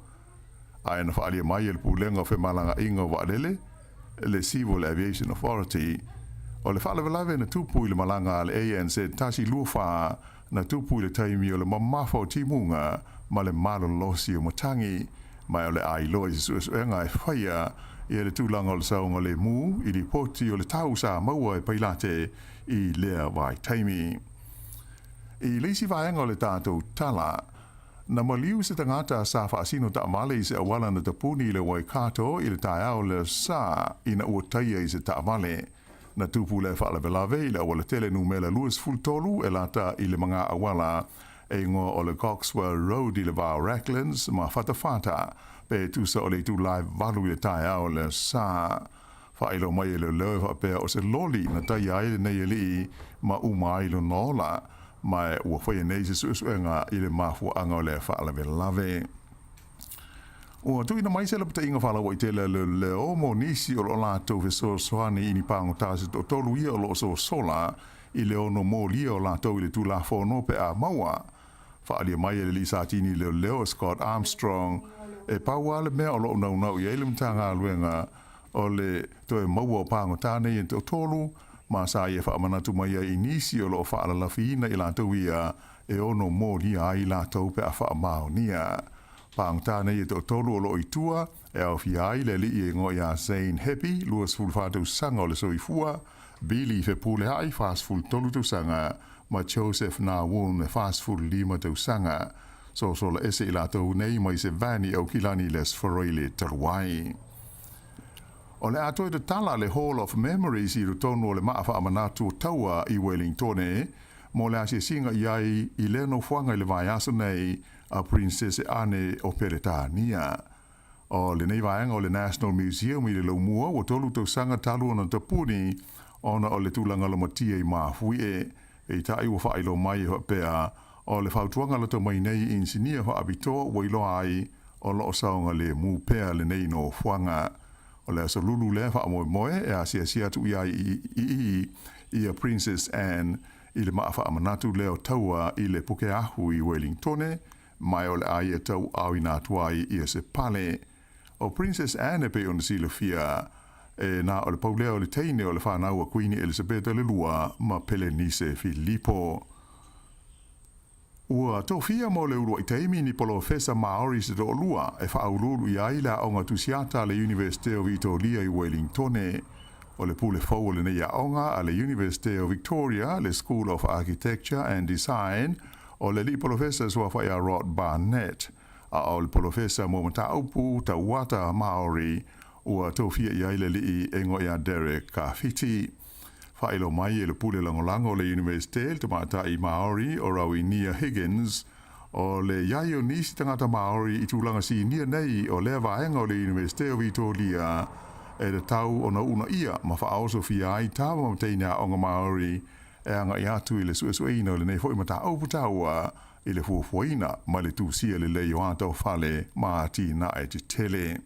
Ae na faaalia mai e le Pulega o Femalagaaiga o Vaalele, le Civil Aviation Authority, o le faalavelave na tupu i le malaga a le ANZ 124 na tupu i le taimi o le mamafa o timuga ma le malolosi o matagi, ma o le a iloa i se suesuega e faia ia le tulaga o le saogalemu i lipoti o le tau sa maua e Pailate i lea vaitaimi. I le isi vaega o le tatou tala, na maliu se tagata sa faasino taavale i se auala na tapuni i le Waikato i le taeao le sa ina ua taia i se taavale. Na tupu lea faalavelave i le aualatele numera 23 e lata i le maga auala e igoa o le Coxwell Road i le va o Racklands ma Whatawhata, pe tusa o le itula e valu i le taeao le sa. Faailoa mai e leoleo e faapea o se loli na taia ai lenei alii ma uma ai lona ola, ma ua faia nei se suesuega i le mafuaaga o lea faalavelave. Ua tuuina mai se lapataiga faalauaitele a leoleo mo nisi o lo o latou fesoasoani i ni pagota se toatolu ia o lo o sosola i le ono molia o latou i le Tulafono pe a maua. Faaalia mai e le alii Satini leoleo Scott Armstrong, e pau lava le mea o lo o naunau i ai le Matagaluega o le toe maua o pagota nei e toatolu, ma sa ia faamanatu mai ai i nisi o lo o faalalafiina i latou ia e ono molia ai latou pe a faamaonia. Pagota nei e toatolu o lo o i tua, e aofia ai le alii e igoa ia Zane Happy, 24 tausaga o le soifua, Billy Fepuleai, 43 tausaga, ma Joseph Nawun, 45 tausaga. Sosola ese i latou nei mai se van i Aukilani Les Faraile talu ai. O le a toe tatala le Hall of Memories i totonu o le maa faamanatu o taua i Wellingtone mo le asiasiga i ai i lea nofoaga i le vaiaso nei a Princese Anne o Peretania. O lenei vaega o le National Museum i le Laumua ua tolu tausaga talu ona tapuni. ona o le tulaga lomatia i mafuie. Peitai ua faailoa mai e faapea, o le fautuaga lata mai nei i inisinia faapitoa ua iloa ai o lo o saogalemu pea lenei nofoaga. O le aso Lulu lea faamoemoe e asiasi atu i ai i i ia Princess Anne i le maa faamanatu lea o taua i le Pukeahu i Wellingtone, ma o le a ia tauaaoina atu ai ia se pale. O Princess Anne e pei ona silafia, e na o le pau lea o le teine o le fanau a Kuini Elisabeta le Lua ma Pelenise Filipo. Ua tofia mo le uluai taimi ni polofesa Māori se toalua e faauluulu i ai le aoga tusiata a le Iunivesite o Vitoria i Wellingtone. O le pule fou o lenei aoga a le Iunivesite o Victoria, le School of Architecture and Design, o le alii polofesa suafa ia Rod Barnett, a o le polofesa mo mataupu tauata Māori ua tofia i ai le alii e igoa ia Derek Kawhiti. Faailoa mai e le pule lagolago o le Iunivesite le tamaitai Māori o Rawinia Higgins, o le i ai o nisi tagata Māori i tulaga sinia nei o lea vaega o le Iunivesite o Vitoria e tatau ona uunaia ma faaosofia ai tama ma teine aoga Māori e agai atu i le suesueina o lenei foi mataupu taua i le fuafuaina ma le tusia lelei o ata o fale ma atinae tetele.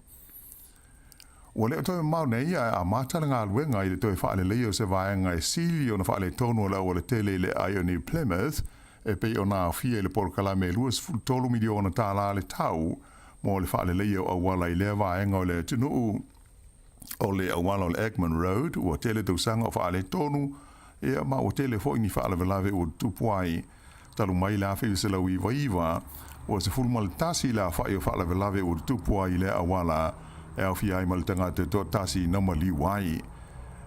Ua le o toe mamao nei ae amata le galuega i le toe faaleleia o se vaega e sili ona faaletonu o le aualatele i le aai o New Plymouth e pei ona aofia i le polokalame e $23 miliona tālā le tau mo le faaleleia o auala i lea vaega o le atunuu. O le auala o le Egmont Road ua tele tausaga o faaletonu ia ma ua tele foi ni faalavelave ua tutupu ai. Talu mai le 1999, ua 11 le aofai o faalavelave ua tutupu ai i lea auala e aofia ai ma le tagata e toatasi na maliu ai.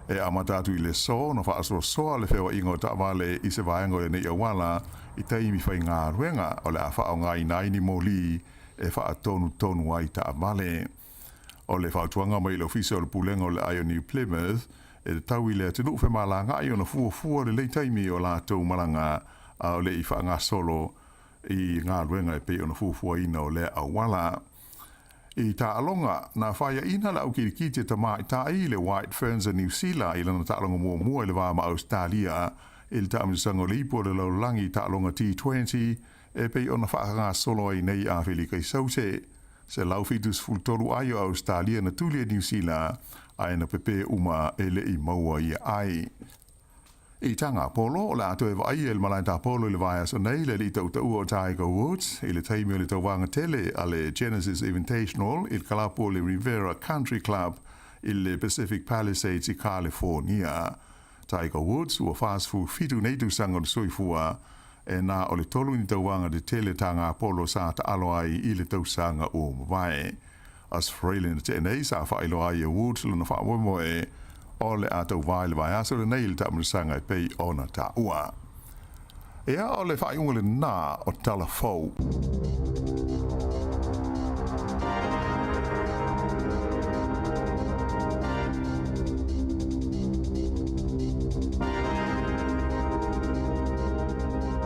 E amata atu i le aso na faasoasoa le feoaiga o taavale i se vaega o lenei auala i taimi faigaluega o le a faaaogaina ai ni moli e faatonutonu ai taavale. O le fautuaga mai le Ofisa o le Pulega o le Aai o New Plymouth, e tatau i le atunuu femalagaai ona fuafua lelei taimi o latou malaga a o le i faagasolo i galuega e pei ona fuafuaina o lea auala. I taaloga, na faiaina le au kilikiti e tamaitai le White Ferns a Niu Sila i lana taaloga muamua i le va ma Ausetalia i le taamilosaga o le ipu o le lalolagi i taaloga T20 e pei ona faagasolo ai nei Afelika i Saute. 173 ai o Ausetalia na tuli e Niu Sila, ae na pepē uma e le i maua ia ai. I taga polo, o le a toe vaaia i le malae tapolo i le vaiaso nei le alii tautaua o Tiger Woods i le taimi o le tauvaga tele a le Genesis Invitational i le kalapu o le Rivera Country Club i le Pacific Palisades i Kalifornia. Tiger Woods ua 47 nei tausaga o le soifua e na o le tolu ni tauvaga tetele taga polo sa taalo ai i le tausaga ua mavae. Aso Faraile na tea nei sa faailoa ai e Woods lona faamoemoe o le a tauvā i le vaiaso lenei i le taamilosaga e pei ona taua. Ia, o le faaiuga lenā o Tala Fou.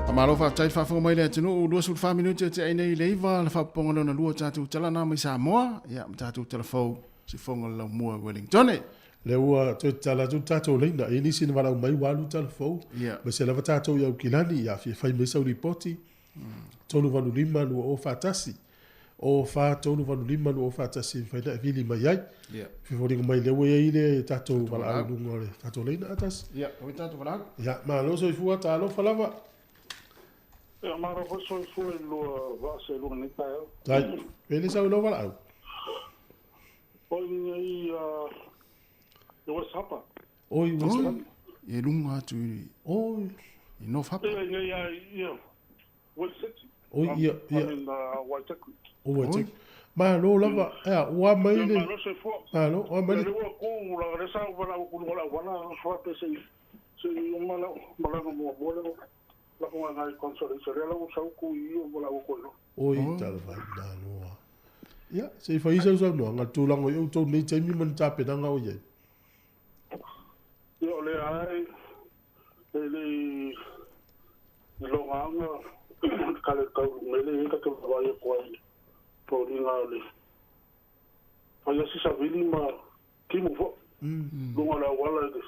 Faamalo faafetai le faafofoga mai le atunuu 24 minute o te ai nei le iva le faapopoga lona lua tatou tala na mai Samoa ia ma tatou tala fou sifoga le laumua Wellingtone. Lea ua toe tatala atu le tatou laina, e i ai nisi na valaau mai ua alu tala fou. Ma se lava tatou i Aukilani, ia fia fai mai sau lipoti, 385 2041. O 4 3 8 5 2 4 1 e mafai ona e vili mai ai. Fia foliga mai lea ua i ai le tatou valaau i luga o le tatou laina a tasi. Ia, oi tatou valaau. Ia, malo soifua, talofa lava. Ia, malo foi soifua i lua vaa seelua i lenei taeao. Tai, pele sau i lou valaau. Oi nei i West Harbour. Oi, West Harbour. E lunga atu i... Oi. I North Harbour. Ia, ia, ia, West City. Oi, ia, ia. I mean, Waitaki. O Waitaki. Malo lava, ea, ua mai le... Malo soifua. Malo, ua mai le... Ia, ua ku, la, le sa ua lau ku lunga lau wala, soa pe se se i uma lau malaga muamua le la ku ngai consolation le lau sau ku i o lau ko lo. Oi, tala vai, malo a. Ia, se i fai sau saunoaga, le tulaga i outou nei taimi ma ni tapenaga o i ai. Ia, o lea ai, e le i logaaga ka le tau mele i ka tau vai atu ai foliga o le fai asi savili ma timu foi luga o le auala i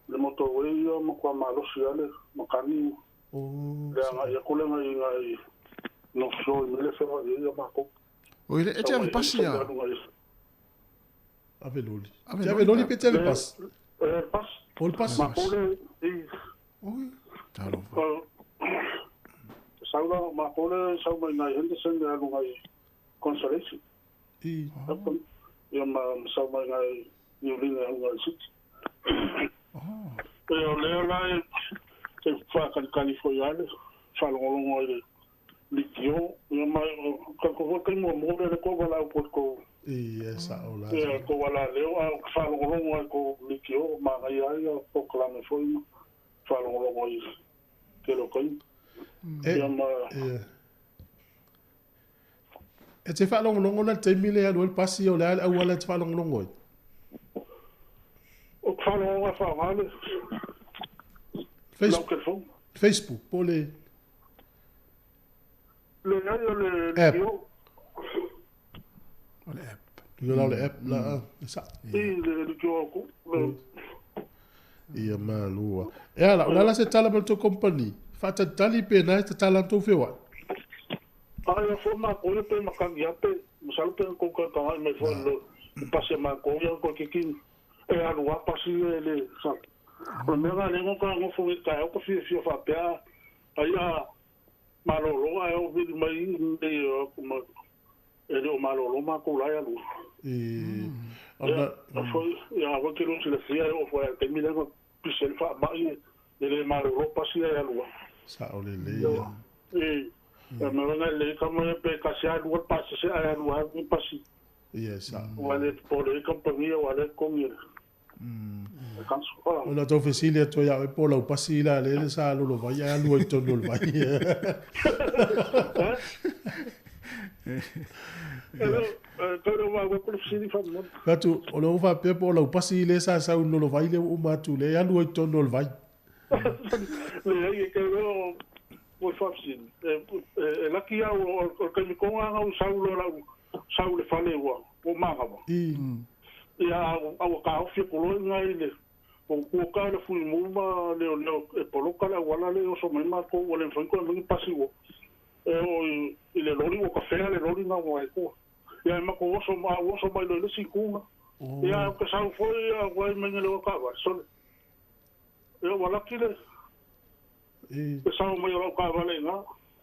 le motorway ia matua malosi lava le makani le agai atu lea i agai North Shore i mea lea e feoai ai matou. Oi le e te ave pasi a. Ave loli. Te ave loli pe te ave pasi? E pasi. O le pasi. Matou le i. Oi. Talofa. Sau la matou le sau mai nai Henderson le alu ngai Consolation. I. Ia ma sau mai ngai Niulina e alu ngai City. E o lea la e faakalikali foi lava le faalogologo ai le leitio. Ia ma o tatou foi taimi muamua lea lea tou valaau po tou Ia e sao la. Ia tou alaleo a o faalogologo ai tou leitio manaia ai ia polokalame foi ma faalogologo ai tele o taimi. Ia ma E te faalogologo la i le taimi lea e alu ai le pasi o le a le auala e te faalogologo ai? Ou te faalogologo e faaaoga le lau telefoni. Facebook po o le. Leai o le App. O le app. Ia la o le app la e sao. I le leitio atu. Ia malo. E ala, o le a la se tala ma le tou company? Faatalitali pe na e tatala tou feoai? Aia foi makou ia pe matagi a pe masalo pe na tou toe tagai mai foi i pasi a makou ia toeitiiti e alu a pasi ia e le sa. O le mea lena lea na ta nofo nei i le taeao ta fiafia faapea ai a malolo ae oo vili mai i nei e o atu ma e le o malolo makou la e alu. Ia foi ia aua e te lua silafia e oo foi a le taimi lea na pisi ai le faamai e le malolo pasi ia e alu ai. Sao lelei ia. E, e mea lena e lelei tama ia pe tasi a lua le pasese ae alu lava ni pasi. Ia e sao. Aua e le popole ai kamupani aua lea e totogi e le council. O le tou fesili atu ai ia oe po o lau pasi la lele sa lolo vai ae alu ai i totonu o le vai. Fai atu, o lea ua faapea po o lau pasi lea sa sau i le lolo vai lea ua uma atu lea e alu ai i totonu o le vai. Leai, e te iloa o le faafesili, e laki au o le taimi tonu lava na ou sau loa lau sau i le fale ua manava. Ia, a ua taofi atu loa i ina i le o tua ka le fuimu ma leoleo e poloka le auala lea e oso mai matou ua le mafai ona toe aumai ni pasi ua e oo i le loli ua tafea le loli na ua e tua. Ia e matou oso ma au oso mai loa i le isi itu na. Ia ou te sau foi ia ua ai mai le oa taavale sole. Ia ua laki le le sao mai o lau taavale i ina.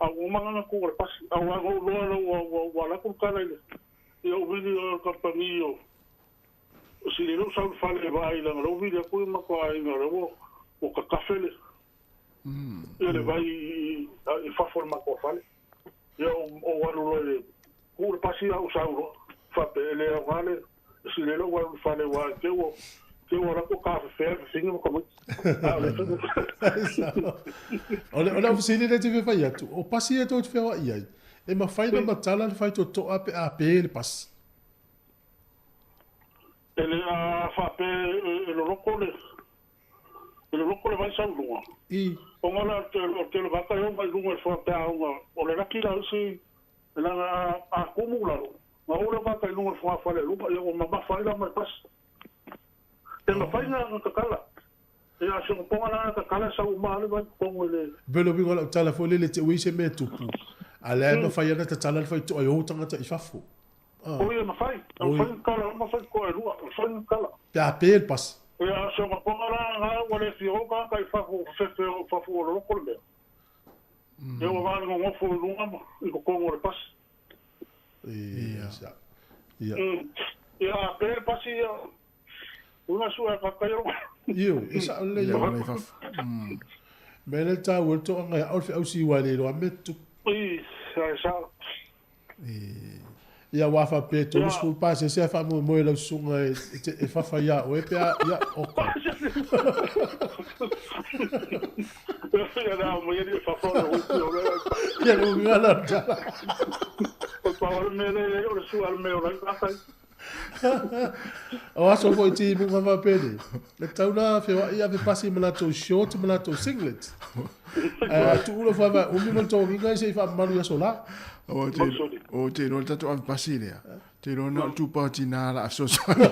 A ua uma na tu o le pasi. A ua ou loa la ua ua ua alu atu le tala i le ia ou vili o le kamupani o sili lou sau i le fale e vaai leaga lea ua vili atu ia matou aiga lea ua ua tatafe le ia le vai i fafo o le matou fale. Ia ou alu loa i le tuu le pasi ae ou sau loa. Faapea e le aoga le sili lou alu i le fale aua te ua te ua alu atu ua tafefea le fafine ma tamaiti. A o le O le o le fesili lea e te fia fai atu, o pasi ia tou te feoai ai, e mafai ona matala le faitotoa pe a pe le pasi? E le a faapea e loloto le I le loko le vai sau i luga. I. Ona la o le tele o vaka e o mai luga i le foa pe a ona o le laki la isi leaga a a tumu lalo na o le vaka i luga i le fogafale i luga ia ua mamafa ai la ma le pasi. E mafai na na tatala. Ia a si ona poga la na tatala sau uma lava le vai totonu i le. Pei o le uiga o lau tala foi lele te ui se mea e tupu, a lea e mafai ana tatala le faitoa i ou tagata i fafo. O ia mafai, e mafai na tatala, e mafai toa e lua, e mafai na tatala. Pe a pe le pasi. Ia, a se mapoga la na ua le fia o tagata i fafo, fefe o fafo o loloto le mea. Ia ua vale nonofo i luga ma i totonu o le pasi. Ia. Ia. Ia, a pe le pasi ia, una sua e kaka ia logo. Io, e sao lelei. Ia wale i fafo. Mea lea le taua le toaga ia au le feau siuai le iloa mea tutupu. I, e sao. Ia aua faapea e 30 pasese ae faamoemoe lau susuga e fafa ia oe pe a, ia, oka. Ia le uiga la o le tala. O aso foi ti munga faapene, le tau la feoai ave pasi ma latou short ma latou singlet. Ae tuu lo faavae umi ma le togiga se i faamamalu i aso la. O te, o te iloa le tatou ave pasi lea. Te iloa na o le tupa o tina la a fesoasoani.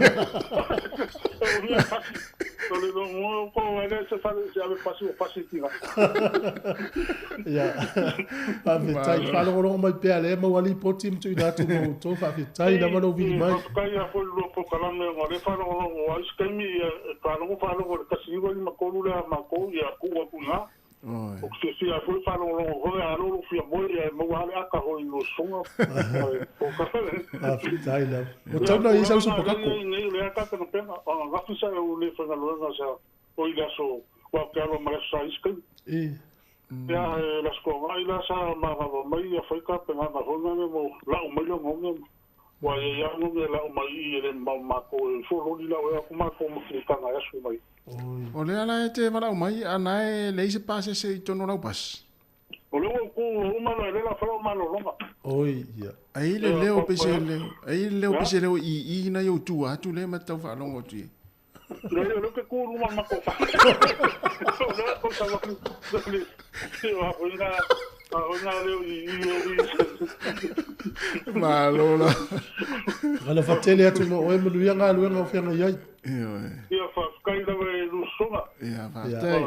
O le longo ko ele se fale se ave pasi o pasi tinga. Ia. Faafetai. Faalogologo mai pea lea maua lipoti ma tuuina atu mo outou. Faafetai lava lou vili mai. Faafetai lava foi i le lua polokalame ona o lea e faalogologo ai se taimi ia e faalogo faalogo i le 1953 lea a matou ia tuu atu i ina. Ou te fiafia ai foi le faalogologo foi a alo lou fia moe ia e maua lava le ata foi i lua sosoga ma Faafetai lava. Ua tatau ona i ai sau sopokako. Nei o lea tapenapena o ananafi sa ou le faigaluega sa oi le aso aua ou te alu ma le aso sa i isi taimi. Ia e le Aso Toonai la sa manava mai ia fai tapenaga foi lea mo lau mai le oneone ma aua e i ai lava oneone e lau mai i i e le mamao ma matou e ifo loli lau e o atu matou ma filitaga e asu mai. O lea la e te valaau mai a na e leai se pasese i totonu o lau pasi. O lea ua ou tu ua uma loa e le la fai lau malologa. Oi ia. Ai le leo pe se leo, ai le leo pe se leo i i na i ou tua atu lea ma te tau faalogo atu i ai. Leai, o lea ou te tu i luma o le matou fale. O lea tou savali, a foi na leo i i o i. Malo la. Gala fatele atu no oe manuia galuega o feagai ai. Ioe. Ia faafetai lava e Lusoga. Ia faafetai.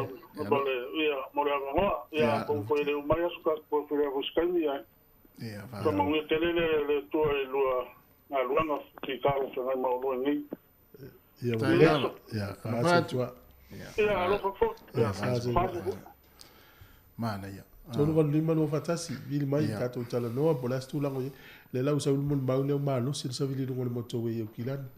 Mo le ia mo le avanoa. Ia atonu foi e le uma ai aso tatou toe feiloai foi i se taimi ia. Ia faafetai. Faamanuia tele le Atua i lua galuega fitalo feagai ma oulua nei. Ia ua lelei. Ia faafetai. Ia alofa foi. Ia faafetai. Manaia. 385 241, vili mai tatou talanoa po o le a se tulaga o i ai. Lea la ua sau le molimau lea ua malosi le savili i luga o le motorway i Aukilani.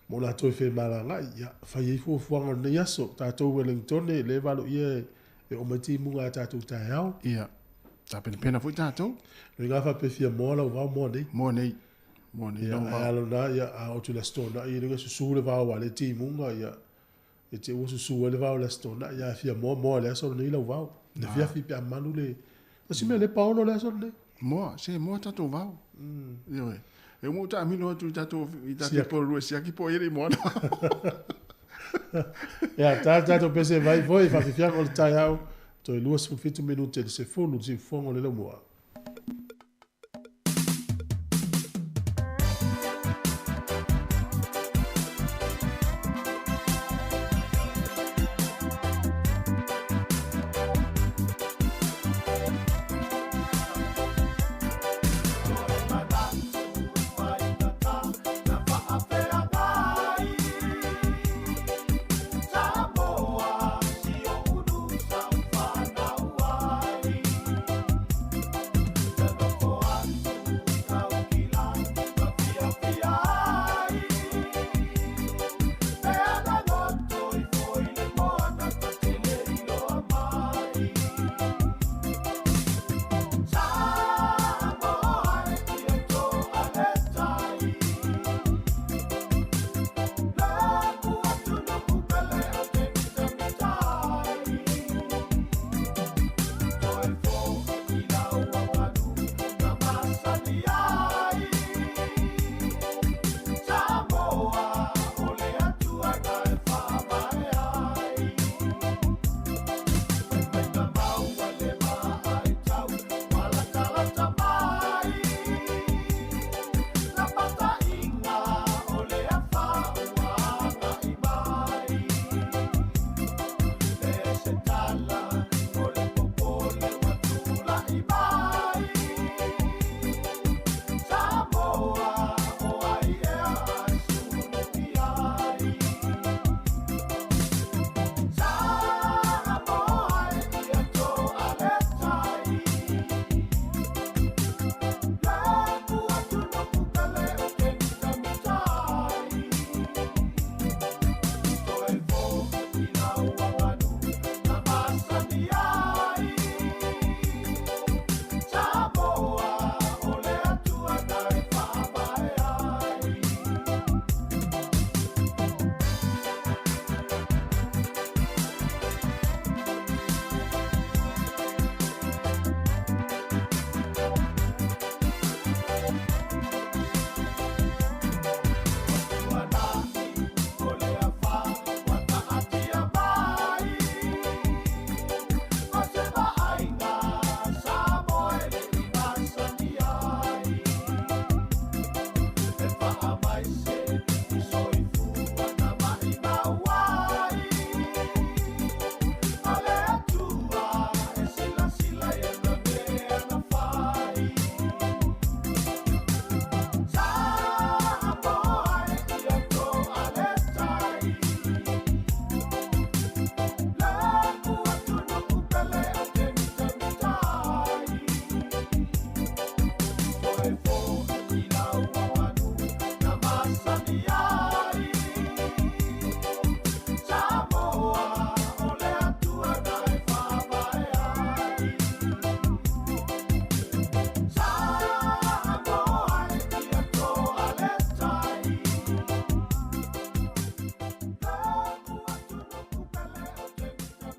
Mo latou e femalagaai, ia, fai ai fuafuaga o lenei aso. Tatou Wellingtone, lea e valoia e oo mai timuga a tatou taeao. Ia, tapenapena foi tatou. Loiga faapea fia moa lau vao moa nei. Moa nei. Moa nei lau vao. Ia, ae alo na, ia, a oo atu i le Aso Toonai, loiga susu le vao aua lea e timuga, ia, E te ua susu ai le vao i le Aso Toonai, a fia moa, moa i le aso lenei lau vao. I le afiafi pe a malu le... Tasi mea le paolo le aso lenei. Moa, se moa tatou vao. Ioe. E uma ou taamilo atu i tatou i tatou pololua siaki po o ai e le i moa ana vao. Ia, ta tatou pese vai foi, faafiafiaga o le taeao, toe 27 minute i le 10, le siufofoga o le laumua.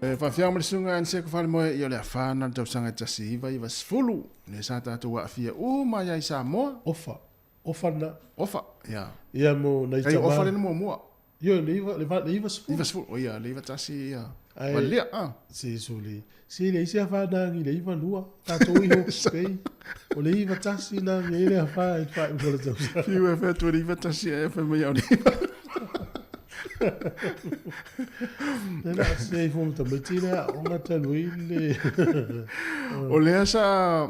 E faafiaga ma le susuga Anse Falemoe ia o le afa na le tausaga e 1990 le sa tatou aafia uma ai i Samoa. Ofa. Ofa na. Ofa, ia. Ia mo nai tama. Kai ofa le na muamua. Ioe, le iva, le va, le 90. 90, o ia, le 91, ia. Ai, Valia, ah. Se sole. Se le isi afa na ngi le 92. Tatou i Hawke's Bay. O le 91 na ngi ai le afa i whai o le tausaga. Fiu e whea tua le 91 e whai mai au le Le la se i fōma tamaiti le a onga talu i le. O lea sa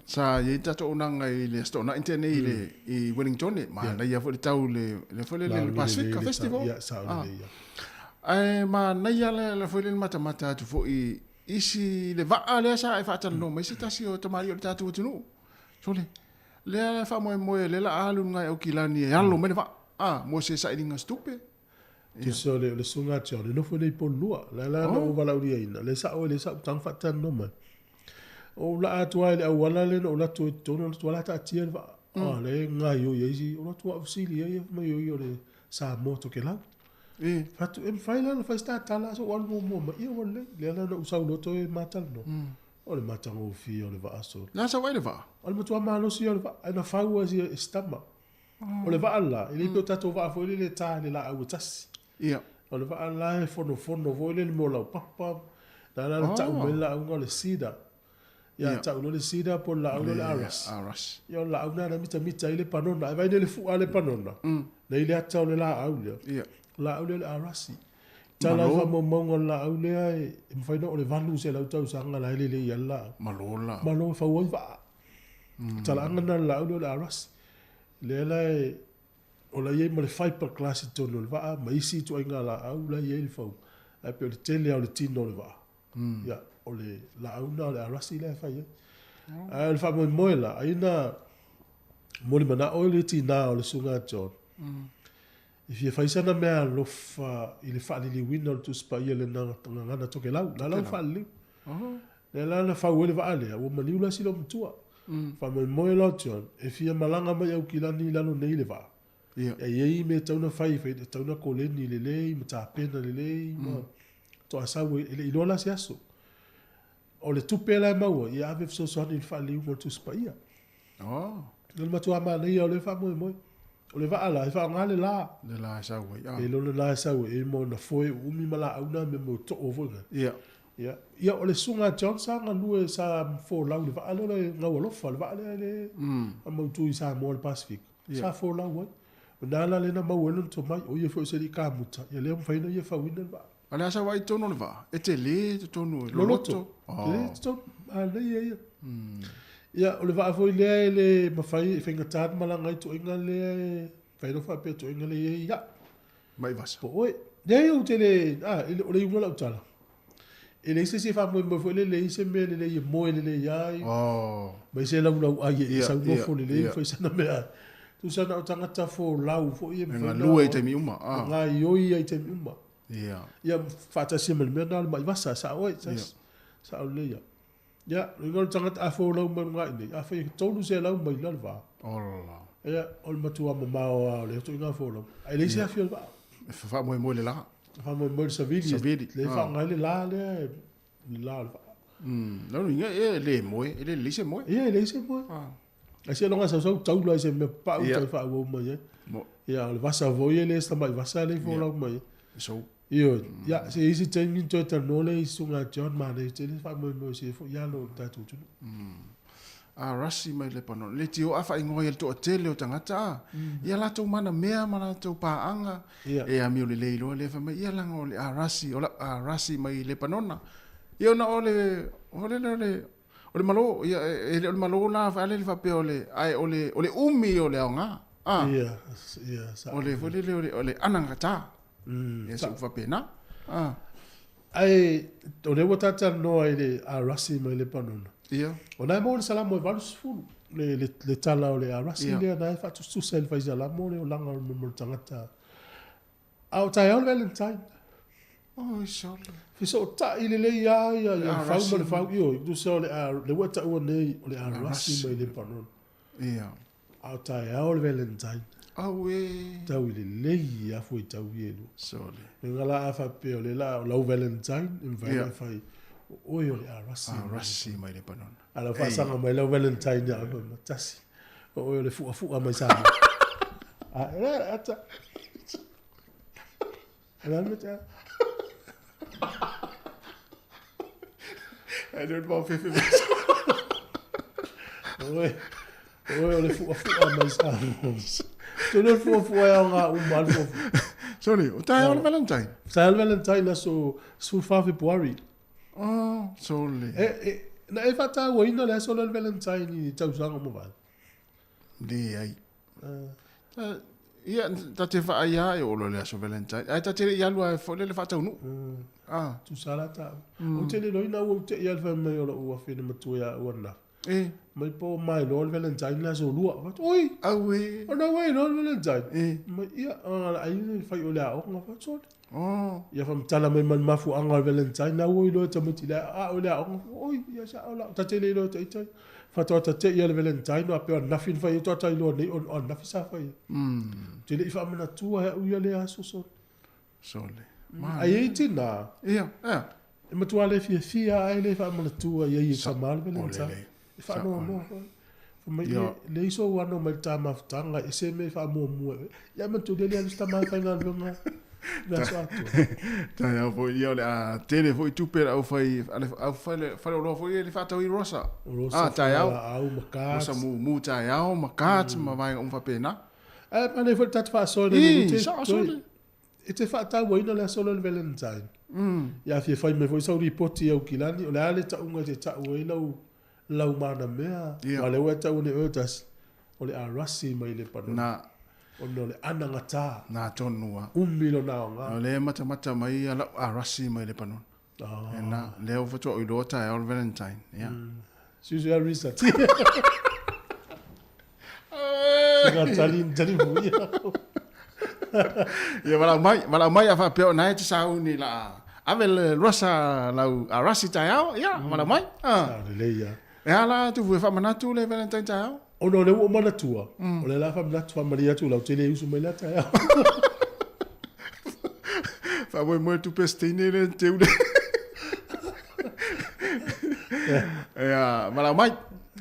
sa i ai tatou auaunaga i le Aso Toonai tea nei i le i Wellington manaia foi le tau le le foi le le Pasifika Festival. Ia, sao lelei ia. Ae manaia le le foi le matamata atu foi isi le vaa lea sa e faatalanoa mai se tasi o tamalii o le tatou atunuu. Sole, lea e faamoemoe lea la a alu i luga i Aukilani e alo mai le vaa, a, mo se sailiga o se tupe. Tusa o le, o le susuga a John, e nofo nei i Polua. La la na ou valaauliaina, le sao e le sa'u taga faatalanoa mai. Ou laa atu lava i le auala lea na ou alu atu ai i totonu, alu atu lava la taatia le vaa. Ah, lea e gaoioi ai si, ou alu atu au fesili ai, fai mai o ia o le Samoa Tokelau. Fai atu, e mafai la ona fai se ta tala se i ou alu muamua mai. Ia ua lelei. Lea la na ou sau loa toe ma talanoa. O le matagofie o le vaa sole. Le a sau ai le vaa? O le matua malosi ia o le vaa, ae na fau lava e si tama. O le vaa la, e le pei o tatou vaa foi lele e ta i le laau e tasi. Ia. O le vaa la e fonofono foi lele mo laupapa. Na la na tau mai le laauga o le cedar. Ia, tau loa le cedar po o le laau lea o le aras. Aras. Ia, o le laau lena na mitamita ai le panona. Ai vaai nei le fua a le panona, nei le ata o le laau lea. Ia. O le laau lea o le arasi. Tala i faamaumauga o le laau lea e mafai ona oo i le 800 tausaga la e lelei ai le laau. Malo le laau. Malo e fau ai vaa. Talaaga lena o le laau lea o le arasi. Lea la e, o la e i ai ma le fibre glass i totonu o le vaa ma isi ituaiga laau la e i ai le fau. Ae pei o le tele lava o le tino o le vaa, ia, o le laau lena o le arasi la e fai ai. Ae o le faamoemoe la, ai na molimanao le tinā o le Susuga a John, e fia fai sana meaalofa i le faaliliuina o le Tusi Paia i le Gagana Tokelau, la la ua faaliliu. Lea la na fau ai le vaa lea, ua maliu la si loomatua. Faamoemoe la o John, e fia malaga mai Aukilani i lalo nei i le vaa. E i ai mea e tatau ona fai, e tatau ona koleni lelei ma tapena lelei ma toasau e le i iloa la se aso. O le tupe la e maua, ia ave fesoasoani i le faaliliuga o le Tusi Paia. Oh. O le matua manaia o lea faamoemoe. O le vaa la, e faaaoga le la. Le la e sau ai. Ah. E lona la e sau ai, e mo na foe uumi ma laau na mea mo too foi na. Ia. Ia. Ia, o le susuga a John sa galue sa folau i le vaa lea o le Gaualofa, le vaa lea le a mautu i Samoa i le Pasefika. Ia. Sa folau ai. O na la lea na maua ai lona tomai, o ia foi o se alii kamuta, ia lea ua mafai ona ia fauina le vaa. A le a sau ai i totonu o le vaa? E tele totonu, e loloto. Loloto. Tele totonu, manaia ia. Ia, o le vaa foi lea e le mafai, e faigata ona malaga ai ituaiga lea e mafai ona faapea ituaiga lea e i ai ia. Mai vasa. Po oe. Leai ou te le, a, o le iuga o lau tala, e leai se isi e faamoemoe foi lele i se mea lelei e moe lelei ai, oh. mai se laulau ai e sau nofo lelei ma fai sana mea. Tusa na o tagata folau foi e mafai ona galue i taimi uma. Ah. Gaioi ai i taimi uma. Ia. Ia, faatasi ai ma le mea lena o le mai vasa, sao ai, sao lelei ia. Ia, o le igoa o le tagata a folau mai luga i nei, afai e 300 maila le va. Ola. Ia, o le matua mamao lava o lea ituaiga folau. Ae leai se afi o le vaa. E faamoemoe i le la. Faamoemoe i le savili. Savili. Lea e faaaoga ai le la lea, le la o le vaa. Lona uiga e le moe, e le lelei se moe. Ia, e leai se moe. Ai seiloga sausau taula i se mea papau toe faaauau mai ai. Ia, o le vasa foi e le o se tamai vasa lea e folau mai ai. So. Ioe. Ia, se isi taimi ona toe talanoa lea i susuga a John manaia tele faamoemoe se foi alo o le tatou atunuu. A Rasi mai Lebanon. Le tio a faaigoa ai le toatele o tagata a. Ia latou manamea ma latou paaga. E amio lelei loa lea fai mai, ia leaga o le a Rasi, o lau a Rasi mai Lebanona. Ia ona o le, o le, o le, O le Malo, ia, e le o le Malo la, a lea le faapea o le, ae o le, o le umi o le aoga. A. Ia, ia, sa. O le, foi lele, o le, o le anagata. Ia, se upu faapena. A. Ae, o lea ua ta talanoa i le Arasi mai Lepanona. Ia. O na e maua le Salamo e 80, le, le, le tala o le Arasi lea, na e faatusatusa i le fai Salamo le olaga o le tagata. A o taeao le Valentine. Oi sole. Fesootai lelei lava ia le fau ma le fau. Ioe, tusa o le lea ua e taua nei o le Arasi mai Lebanon. Ia. A o taeao le Valentine. Auē. Tau i lelei lava fuaitau ia e lua. Sole. Le ga la a faapea o lea la o lau Valentine e mafai ona fai o oe o le Arasi. Arasi mai Lebanon. A lau faasaga mai lau Valentine ia oe ma tasi. O oe o le fuafu'a mai Samoa. A e ata. Ala me te. Ai le mau fefe. Oe. Oe o le fuafu'a mai Samoa. Tu le fuafu'a e aoga uma le fuafu'a. Sorry, o taeao le Valentine? Taeao le Valentine aso 14 Fepuari. Oh, sole. E, e, na e faatauaina le aso lea o le Valentine i tausaga ua mavae? Leai. Ia, ta te vaai lava e oo loa i le aso Valentine. Ae ta te le i alu lava foi lea i le faataunuu. Ah. Tusa la taua. Ou te le iloaina ua ou te i lava i le fai mai o lou afine matua ia au ananafi. E. Mai po mai loa le Valentine le aso lua. Fai atu, oi! Auē! Ona ua iloa le Valentine. E. Mai, ia, a le ai le fai o le aoga. Fai atu, sole. Oh. Ia faamatala mai ma le mafuaaga o le Valentine, na ua iloa e tamaiti le a o le aoga. Oi, ia sao la, ta te le iloa ita. Faatoa ta te ia le Valentine, a pea ananafi na fai ai, toa iloa nei o ananafi sa fai ai. Te le i faamanatua e au ia le aso sole. Sole. Ai e tina. Ia, ea. E matua le fiafia ae le faamanatua ia i e tama le Valentine. E faanoanoa foi. Fai mai, Ia. leai sou ano mai le ta mafutaga, e ese mea e faamuamua e oe. Ia manatua lea le alu se tama e faigaluega le aso atoa. Taeao foi ia o le a tele foi tupe a le aufai a le au fale faleoloa foi ia i le faatau i Rosa. Rosa Ah, taeao. fualaau ma cards. Rosa mumu taeao ma cards ma vaega uma faapena. Ae manaia foi le tatou faasoa nei Ii, le te sao toe sole. e te faatauaina le aso lea o le Valentine. Ia fia fai mai foi sau lipoti i Aukilani, o le a le tauga e te tau ai lau lau manamea. Ia. Aua o lea ua e tau nei oe tasi, o le arasi mai Lepanona. Na. Ona o le anagata. Na tonu lava. Umi lona aoga. O lea e matamata mai ia lau arasi mai Lepanona. Ah. E na, lea ua faatoa ou iloa taeao le Valentine. Ia. Susu a Risa. Nga tali tali fuia. Ia valaau mai, valaau mai a faapea o na e te sauni la ave le rosa lau arasi taeao, ia, valaau mai. Ah. Sao lelei ia. E a la tufu e faamanatu le Valentine taeao? Ona o lea ua ou manatua, o lea la faamanatu faamalie atu lau tele e usu mai lea taeao. Faamoemoe tupe a se teine lea na teu le. Ia, valaau mai.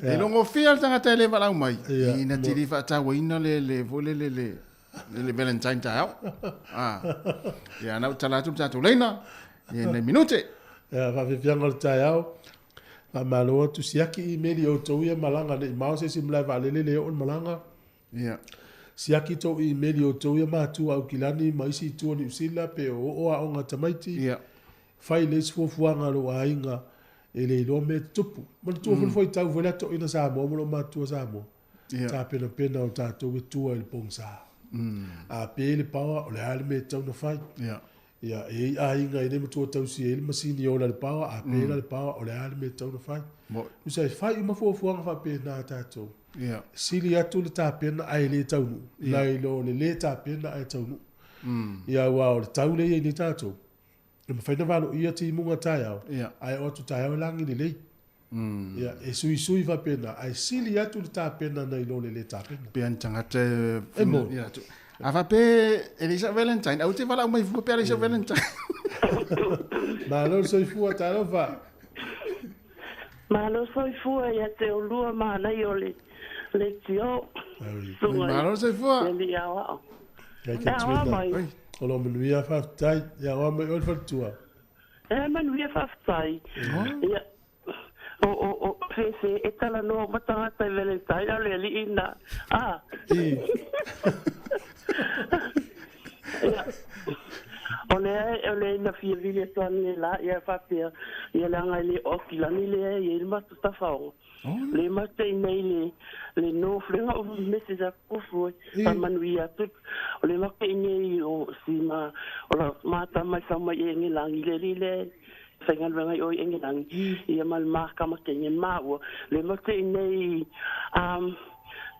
E logofia le tagata e le valaau mai. Ina te le faatauaina le le foi le le le le Valentine taeao. Ah. Ia, na ou tala atu le tatou laina. Ia, nai minute. Ia, faafiafiaga o le taeao. Faamalo atu siaki imeli i outou ia malaga ne i mao se isi malae vaalele le oo le malaga. Ia. Siaki tou imeli i outou ia matua Aukilani ma isi itu o Niu Sila pe o oo aoga a tamaiti. Ia. Fai le isi fuafuaga a lou aiga e le iloa mea e tutupu. Manatua foi le fuaitau foi lea toeaina Samoa ma lou matua Samoa. Ia. Tapenapena o tatou e tua i le pogisa. A pe le paoa, o le a le mea e tatau ona fai. Ia. Ia, e i ai aiga e le matua tausi ai le masini e ola i le paoa, a pe la le paoa, o le a le mea e tatau ona fai. Mo'i. Tusa e fai uma fuafuaga faapena a tatou. Ia. Sili atu le tapena ae le taunuu, nai lo le lē tapena ae taunuu. Ia, aua o le tau lea e i ai nei tatou, e mafai ona valoia timuga taeao, ae oo atu taeao e lagi lelei. Ia, e suisui faapena, ae sili atu le tapena nai lo le lē tapena. Pea ni tagata e E moni. Ia, tu. A faapea e leai sau Valentine, aua te valaau mai fua pe a leai sau Valentine. Malo le soifua, talofa. Malo soifua ia te olua manaia o le leitio. Oi. Malo le soifua. Le alii aoao. Ia E aoa Katrina. mai. O lo manuia faafetai. Ia aoa mai oe le faletua. E manuia faafetai. Ia o o o fefe e talanoa ma tagata i Valentine a o le alii na. Ah. Ia o lea o lea na fia vili atu ane la ia faapea ia leaga e le o Aukilani lea e i ai le matou tafaoga. Le matou i nei le le no flenga o message atu foi faamanuia atu. O le matou i nei o si ma o la mata mai sau mai e Engelangi le alii lea faigaluega i o i Engelangi ia ma le makama kenge maua. Le matou i nei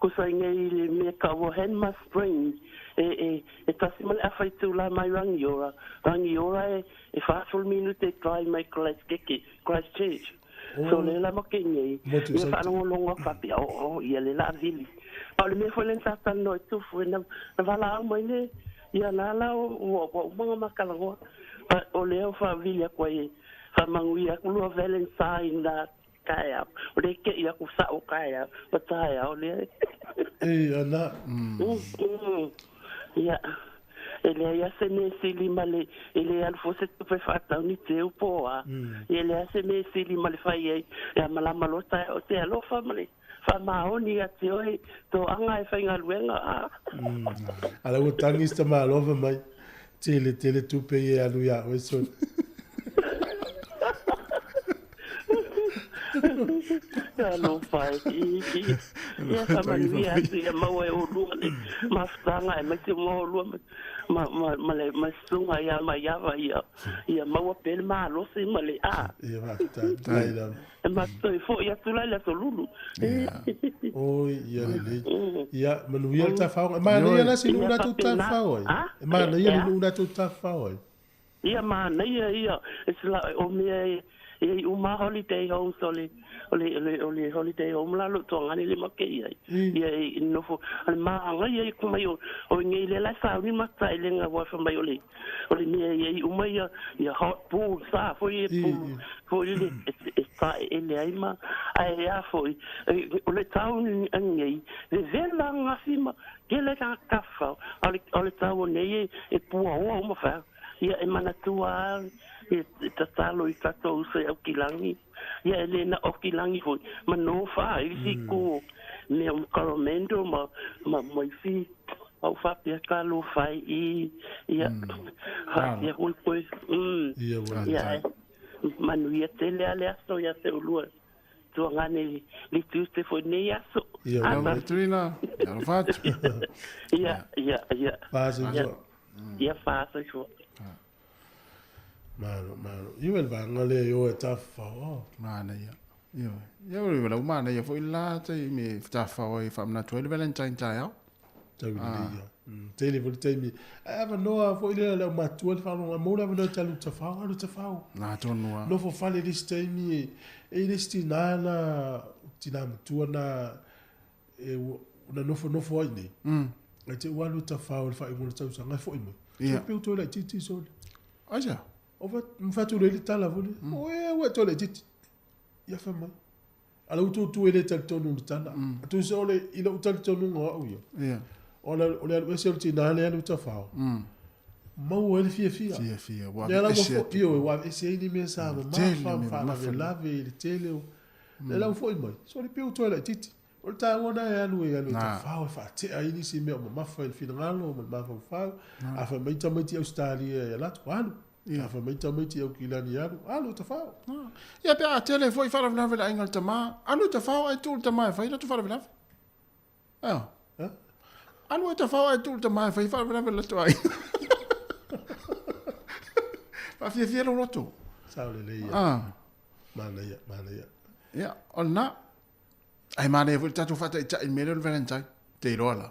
kusa i nei le mea taua Hanmer Spring e e e tasi ma le afa i tū la mai Rangiora. Rangiora e e 40 minute e drive mai Christchurch. So le la ma ke nei. Ia faalogologo atu faapea, Oo, ia le la vili. A o le mea foi lea na sa talanoa i Tufu, na valaau mai le, ia la la ua uma ona ma talanoa. A o lea ua faavili atu ai e faamanuia atu lua Valentine na taeao. O lea e tei atu sao taeao, o taeao lea. Ei, ana. Ia, e leai lava se mea e sili ma le, e le alu fua se tupe faatau ni teu po o a. Ia, e leai lava se mea e sili ma le fai ai, e malama loa taeao te alofa ma le faamaoni ia te oe toaga e faigaluega a. A la ua tagi si tamaloa fai mai, Tele tele tupe ia e alu ia oe sole. Alofa e. Ia faamanuia atu ia maua e olua le mafutaga aemaise uma olua ma ma ma le ma susuga ia Maiava ia ia maua pea le malosi ma le a. Ia faafetai tai lava. E matou toe foi atu la i le aso Lulu. Oi, ia lelei. Ia, manuia le tafaoga. E manaia la se nuu latou tafafao ai. E manaia le nuu latou tafafao ai. Ia, manaia ia. O mea e i ai uma holiday homes o le o le o le holiday home la lo tuagani le make i ai. Ia e nofo ale manaia ia mai o o nei le la sauni mata i le nga wa mai o le o le mea e i uma ia ia hot pool sa foi e pool foi le e sa e le ai ma ae a foi o le tau nei vevela ngafi ma kele ka kafa o le tau nei e pua oa uma fa ia e manatua e tatalo i tatou uso i Aokilangi ia e le na Aokilangi foi ma nofa i isi ku mea o Coromandel ma ma ma isi au faapea talofa ai i ia faapea foi koe ia manuia tele a le aso ia te ulua tuagane le Tuesday foi nei aso. Ia ua. Alofa atu. Ia ia ia. Faasoifua. Ia faasoifua. Malo, malo. Ia le vaega lea i o e tafafao. Oh. Manaia. Ioe. Ia o le manaia foi la taimi e tafafao ai faamanatu ai le Valentine taeao. Tau lelei ia. Tele foi le taimi. Ae avanoa foi lea le aumatua le faalogo maua le avanoa e te alu tafao, alu tafao. Na tonu lava. Nofo fale i le isi taimi e i ai le isi tina na, tina matua na e na nofonofo ai nei. Ae te i ua alu e tafao i le faaiuga o le tausaga e foi mai. Ia. Pe ua toe laitiiti sole. Aisea? O fa fai atu lea i le tala foi lea. O ea ua e toe laitiiti. Ia fai mai. A la ua tutu e le talitonu i le tala. A tusa o le i lou talitonuga o au ia. Ia. O le o le alu ese o le tina lea alu tafao. Maua ai le fiafia. Fiafia ua Lea la ua aveese foi atu. ioe ua aveese ai ni mea sa Tele mamafa ma mea mamafa. faalavelave i le tele o. Lea la ua foi mai. So le pei ua toe laitiiti. O le taua lena e alu e alu e tafao e faatea ai nisi mea o mamafa i le finagalo ma le mafaufau. A fai mai tamaiti i Ausetalia e alu atu, alu. A fai mai tamaiti i Aukilani e alu, alu e tafao. Ia pe a tele foi faalavelave i le aiga o le tama, alu e tafao ae tuu le tama e fai latou faalavelave. Ea? Alu e tafao ae tuu le tama e fai faalavelave i le latou aiga. Faafiafia lou loto. Sao lelei ia. Manaia, manaia. Ia, o lena. Ae manaia foi le tatou faataitai i le mea lea o le Valentine. Te iloa la.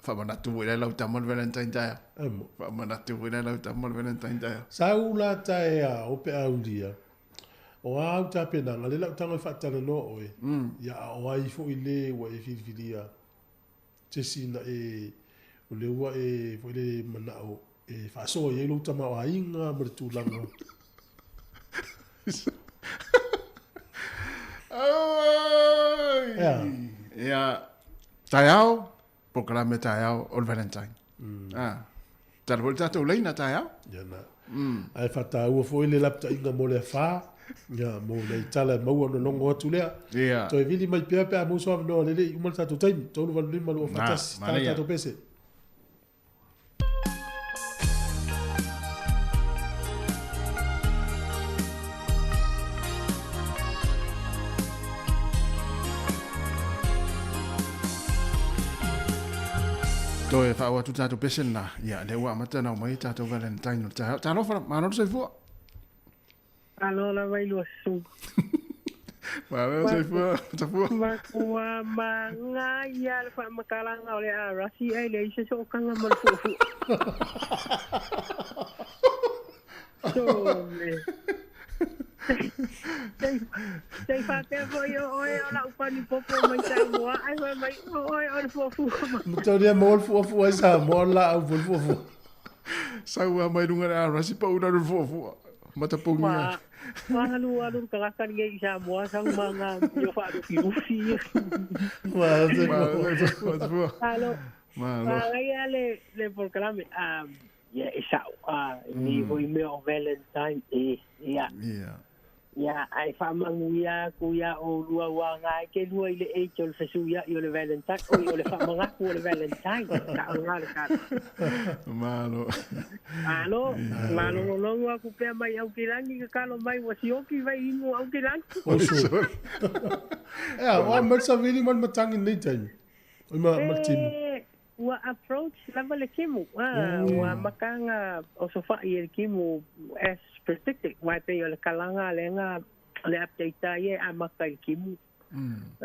Faamanatu foi la i lau tama le Valentine taeao. Emo. Faamanatu foi la i lau tama le Valentine taeao. Sau la taeao pe a ulia, o a au tapenaga, le lau tago e faatalanoa oe, ia a o ai foi le ua e filifilia Jesse na e, o le ua e foi le manao e faasoa i ai lou tamaoaiga ma le tulaga. Oi! Ea. Ia, taeao, polokalame taeao o le Valentine. Ah, tala foi le tatou laina taeao. Ia na. Ae faataua foi le lapataiga mo le afa, ia, mo nai tala e maua ona logo atu lea. Ia. Toe vili mai pea pe a maua so avanoa lelei, uma le tatou taimi, 385 2 Na, 1, tala manaia. tatou pese. Toe faaoo atu tatou pese lena. Ia, lea ua amata ona aumai tatou Valentine o le taeao. Talofa, malo le soifua. Malo lava i lua susuga. Malo le soifua, Tafua. Matua magaia le faamatalaga o le arasi ae leai se sootaga ma le fu'ufu'u. Some. Se i faapea foi o oe o lau panipopo mai Samoa, ae fai mai o oe o le fuafua mai. Matalia maua le fuafua i Samoa o le laau foi le fuafua. Sau lava mai luga i le arasi pau i lalo i le fuafua. Matapogia. Ua alu alu le tagata lenei i Samoa sau ma ngā mio faalufilufi ia. Malo. Malo. Manaia le le polokalame. Ia e sa'o a lenei foi mea o Valentine e ia. Ia. Ia ae faamanuia atu ia oulua ua aga ai te lua i le age o le fesuia'i o le Valentine oi o le faamanatu o le Valentine sa'o lena le tala. Malo. Malo, malogologo atu pea mai Aukilani tatalo mai ua sioki vai inu o Aukilani. Oi sole. Ea, o a mai le savili ma le matagi i lenei taimi? Oi ma, ma le timu. E, Ua approach lava le timu, a, ua amata ona osofa'i e le timu as predicted, aua e pei o le kalaga lea le update a ia e amata i le timu.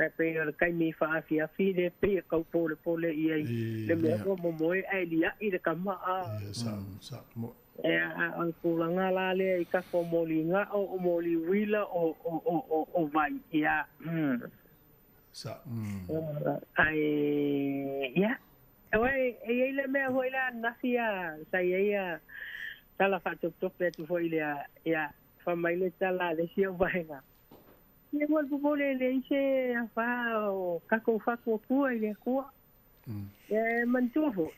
E pei o le taimi faafiafi lea e pei e tau polepole i ai le mea ua momoe ae lia'i le tama, a. Ea, a o le tulaga la lea i tatou moli ga'o, o moli uila, o vai, ia. Sa. Ae, ia, e i ai le mea foi lea ananafi a, sa i ai a tala faatopetope atu foi i le, ia, fai mai le tala a le isi au vaega. Ia ua le popole e leai se afa o tatou faatuatua i le Atua. Ia e manatua foi,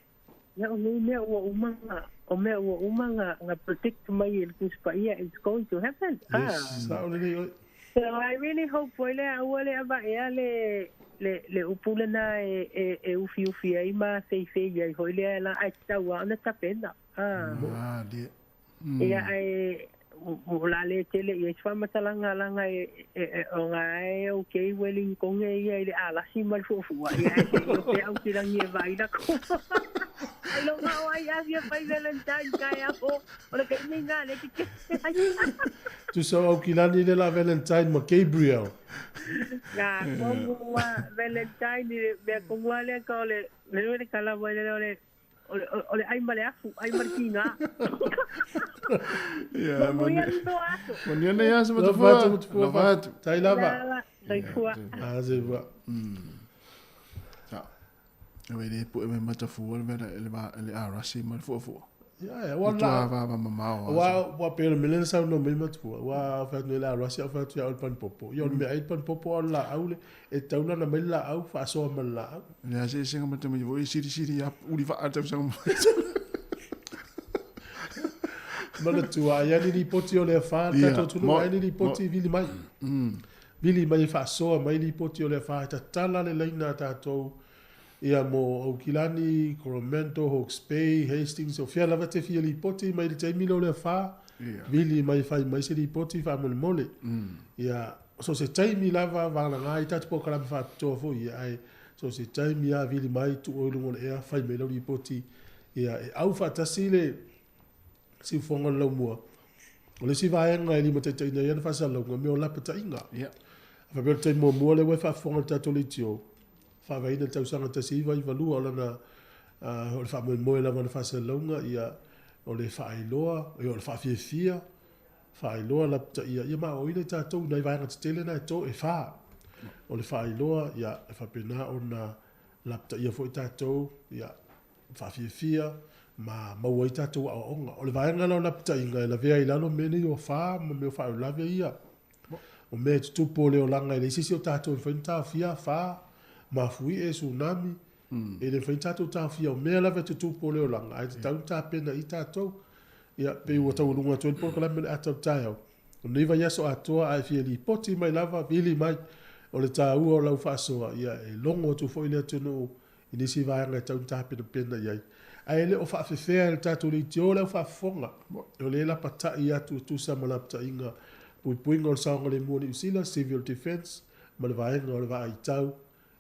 ia o nei mea ua uma ona, o mea ua uma ona predict mai e le Tusi Paia it's going to happen. Yes, sao lelei oe. So I really hope foi lea aua le avaea le le le upu lena e e e ufiufi ai ma feifei ai foi lea la ae tatau lava ona tapena. Ah. Ah, dear. Ia ae o le a le tele i ai se faamatalaga leaga e o nga e o kei Wellington e ia i le alasi ma le fuafua ia ae se i o pea au ki rangi e vaai lako. Ailoga o ai afia fai Valentine taeao o le taimi nga le te kete ai. Tusa o Aukilani le la Valentine ma Gabriel. Nga komu a Valentine i le mea komu a lea ka o le le le kala mai le o le O le ai ma le afu, ai ma le tiga. Ia, Manuia le noa aso. Manuia nei aso Matafua. Lava atu Matafua. Lava atu. Tai lava. Soifua. Ah, soifua. Sa. E le pue mai Matafua le mea le va le arasi ma le fuafua. Ia, ia, ua la. Va va mamao. Ua ua pe le mele sa no mai Matafua. Ua fa atu le arasi au fa atu ia o le panipopo. Ia o le mea ai le panipopo o le laau le E tau lana mai le laau, faasoa ma le laau. Le a se ma te mai voi siri siri a uri va a tausaga mai. Manatua, ai ani ripoti o le afa, le tatou atunuu, ai ni ripoti vili mai. Vili mai e faasoa mai ripoti o le afa, e tatala le laina a tatou ia mo Aukilani, Coromandel, Hawke's Bay, Hastings, o fea lava te fia ripoti mai i le taimi lea o le afa, vili mai e fai mai se ripoti faamolemole. Ia, So se taimi lava vagalaga ai tatou polokalame faapitoa foi ia, ae so se taimi lava vili mai tuu i luga o le ea fai mai lau lipoti ia e au faatasi le siufofoga o le laumua. O le isi vaega e limataitaiina ai ana faasalalauga, mea o lapataiga. Yeah. A faapea o le taimi muamua lea ua e faafofoga i le tatou leitio, faavaeina i le tausaga 1992, o lana, o le faamoemoe lava o le faasalalauga, ia, o le faailoa, ia, o le faafiafia, Faailoa lapataia ia maoaina i tatou i nai vaega tetele na e to, e fa. O le faailoa, ia, e faapena ona lapataia foi tatou, ia, faafiafia ma maua ai tatou aoaoga. O le vaega la o lapataiga e lavea ai i lalo mea nei o afa ma mea o faalavelave ia. O mea e tutupu o le olaga e leai se isi o tatou e mafai ona taofia afa, mafuie, tsunami, E le mafai ona tatou taofia, o mea lava e tutupu o le olaga, ae tatau ona tapena i tatou. Ia, pei ua taualuga atu ai le polokalame o le ata o le taeao. O lenei vaiaso atoa, a e fia lipoti mai lava, vili mai. O le taua o lau faasoa, ia, e logo atu foi le atunuu i nisi vaega e tatau ona tapenapena i ai. Ae le o faafefea e le tatou leitio le au faafofoga. O lea e lapatai atu e tusa ma lapataiga puipuiga o le saogalemu o Niu Sila, Civil Defence, ma le vaega o le vaaitau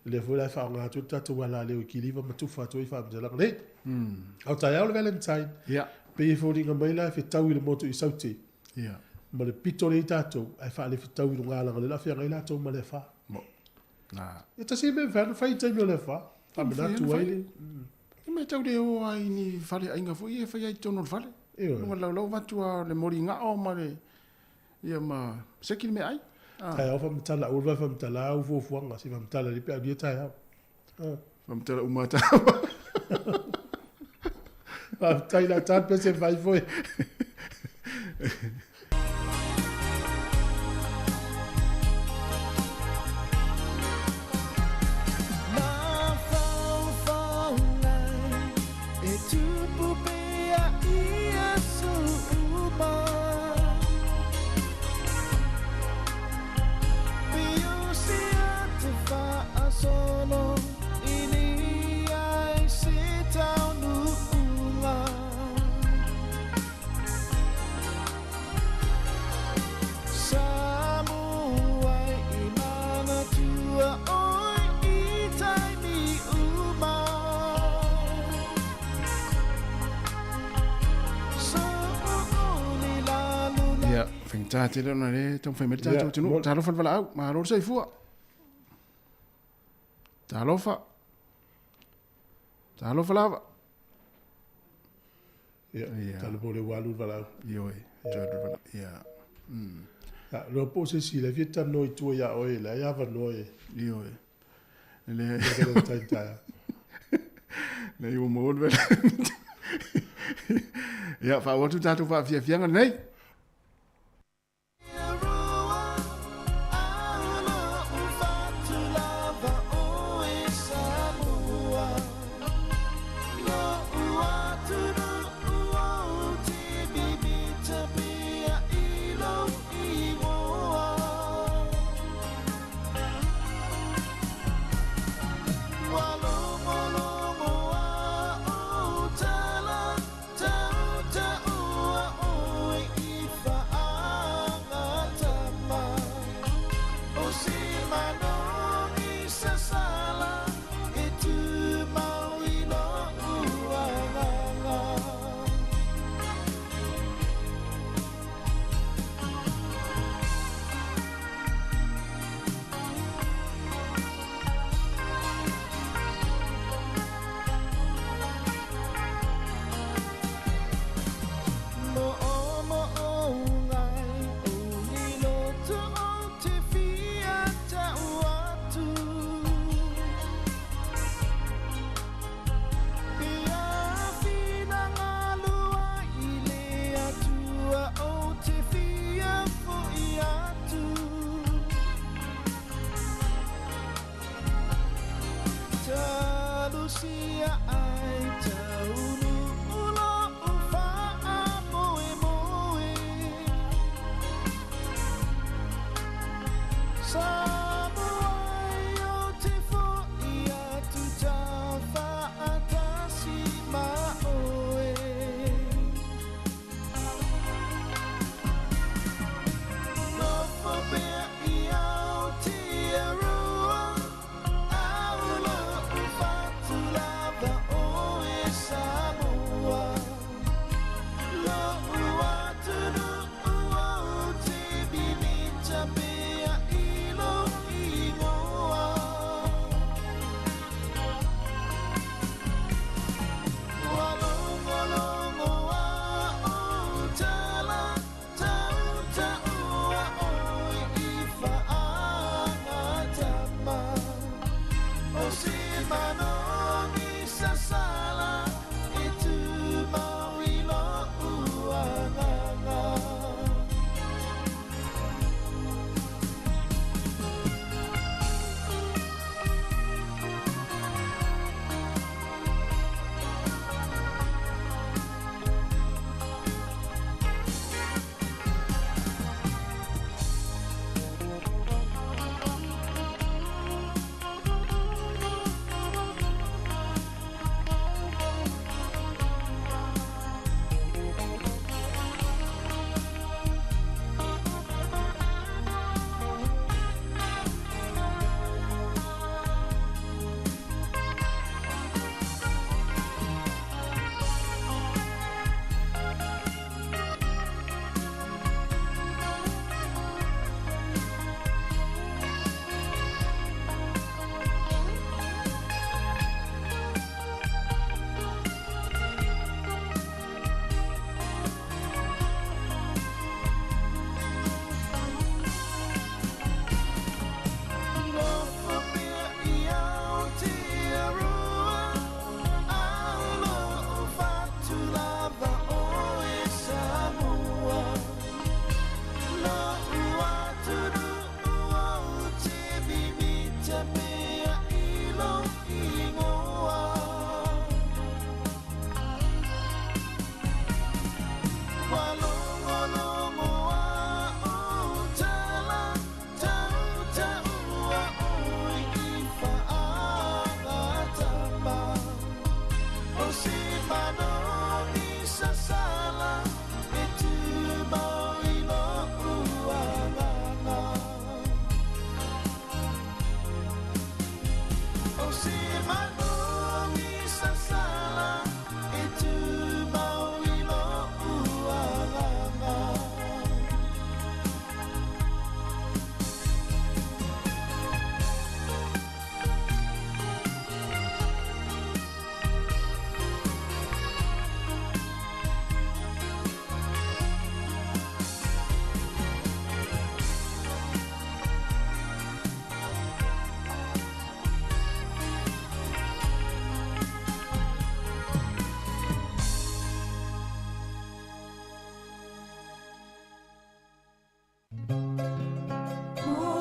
Lea foi la e faaaoga atu ai le tatou alaleo i kiliva ma tufa atu ai faamatalaga nei. A o taeao le Valentine, pei e foliga mai la e fetau i le motu i Saute. Ma le pito lea i tatou, ae faalefetau i luga leaga o lea o le a feagai latou ma le afa. E tasi le mea e mafai ona fai i le taimi o le afa, faamanatu ai le... E mea tau le o lava i ni faleaiga foi ia e fai ai i totonu o le fale. Luga o le laulau avatu lava o le moli gao ma le... Ia ma seki le meaai. Taeao faamatala aua le vae faamatala au fuafuaga se i faamatala lelei pe a alu ia taeao. Faamatala uma lava taeao. Faafetai la ta pese fai foi. Ia, faigata tele ona le taumafai mai le tatou atunuu. Talofa le valaau, malo le soifua. Talofa. Talofa lava. Ia, talo po le ua alu le valaau. Ioe, toe alu le valaau. Ia. Ia, loa po o se isi la e fia talanoa i tua ia oe, la e avanoa e. Ioe. Le. Le ua maua le Ia, faaauau atu tatou faafiafiaga lenei.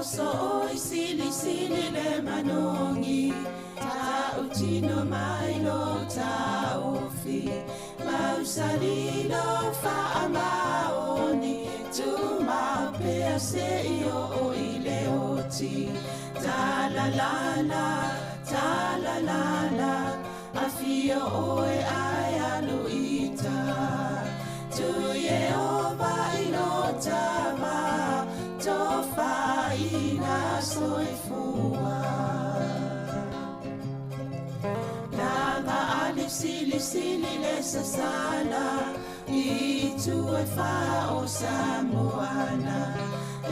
so oi sili sili le manogi Ta'utino mai lo ta'ofi Mausali lo fa'amaoni Tumau pea se i o i le oti Ta la la la, ta la la la Afio oe ai alu ita Tu Yehova i lo tava Tofaina soifua Langa ali sili sili le sasala I tu e wha o Samoana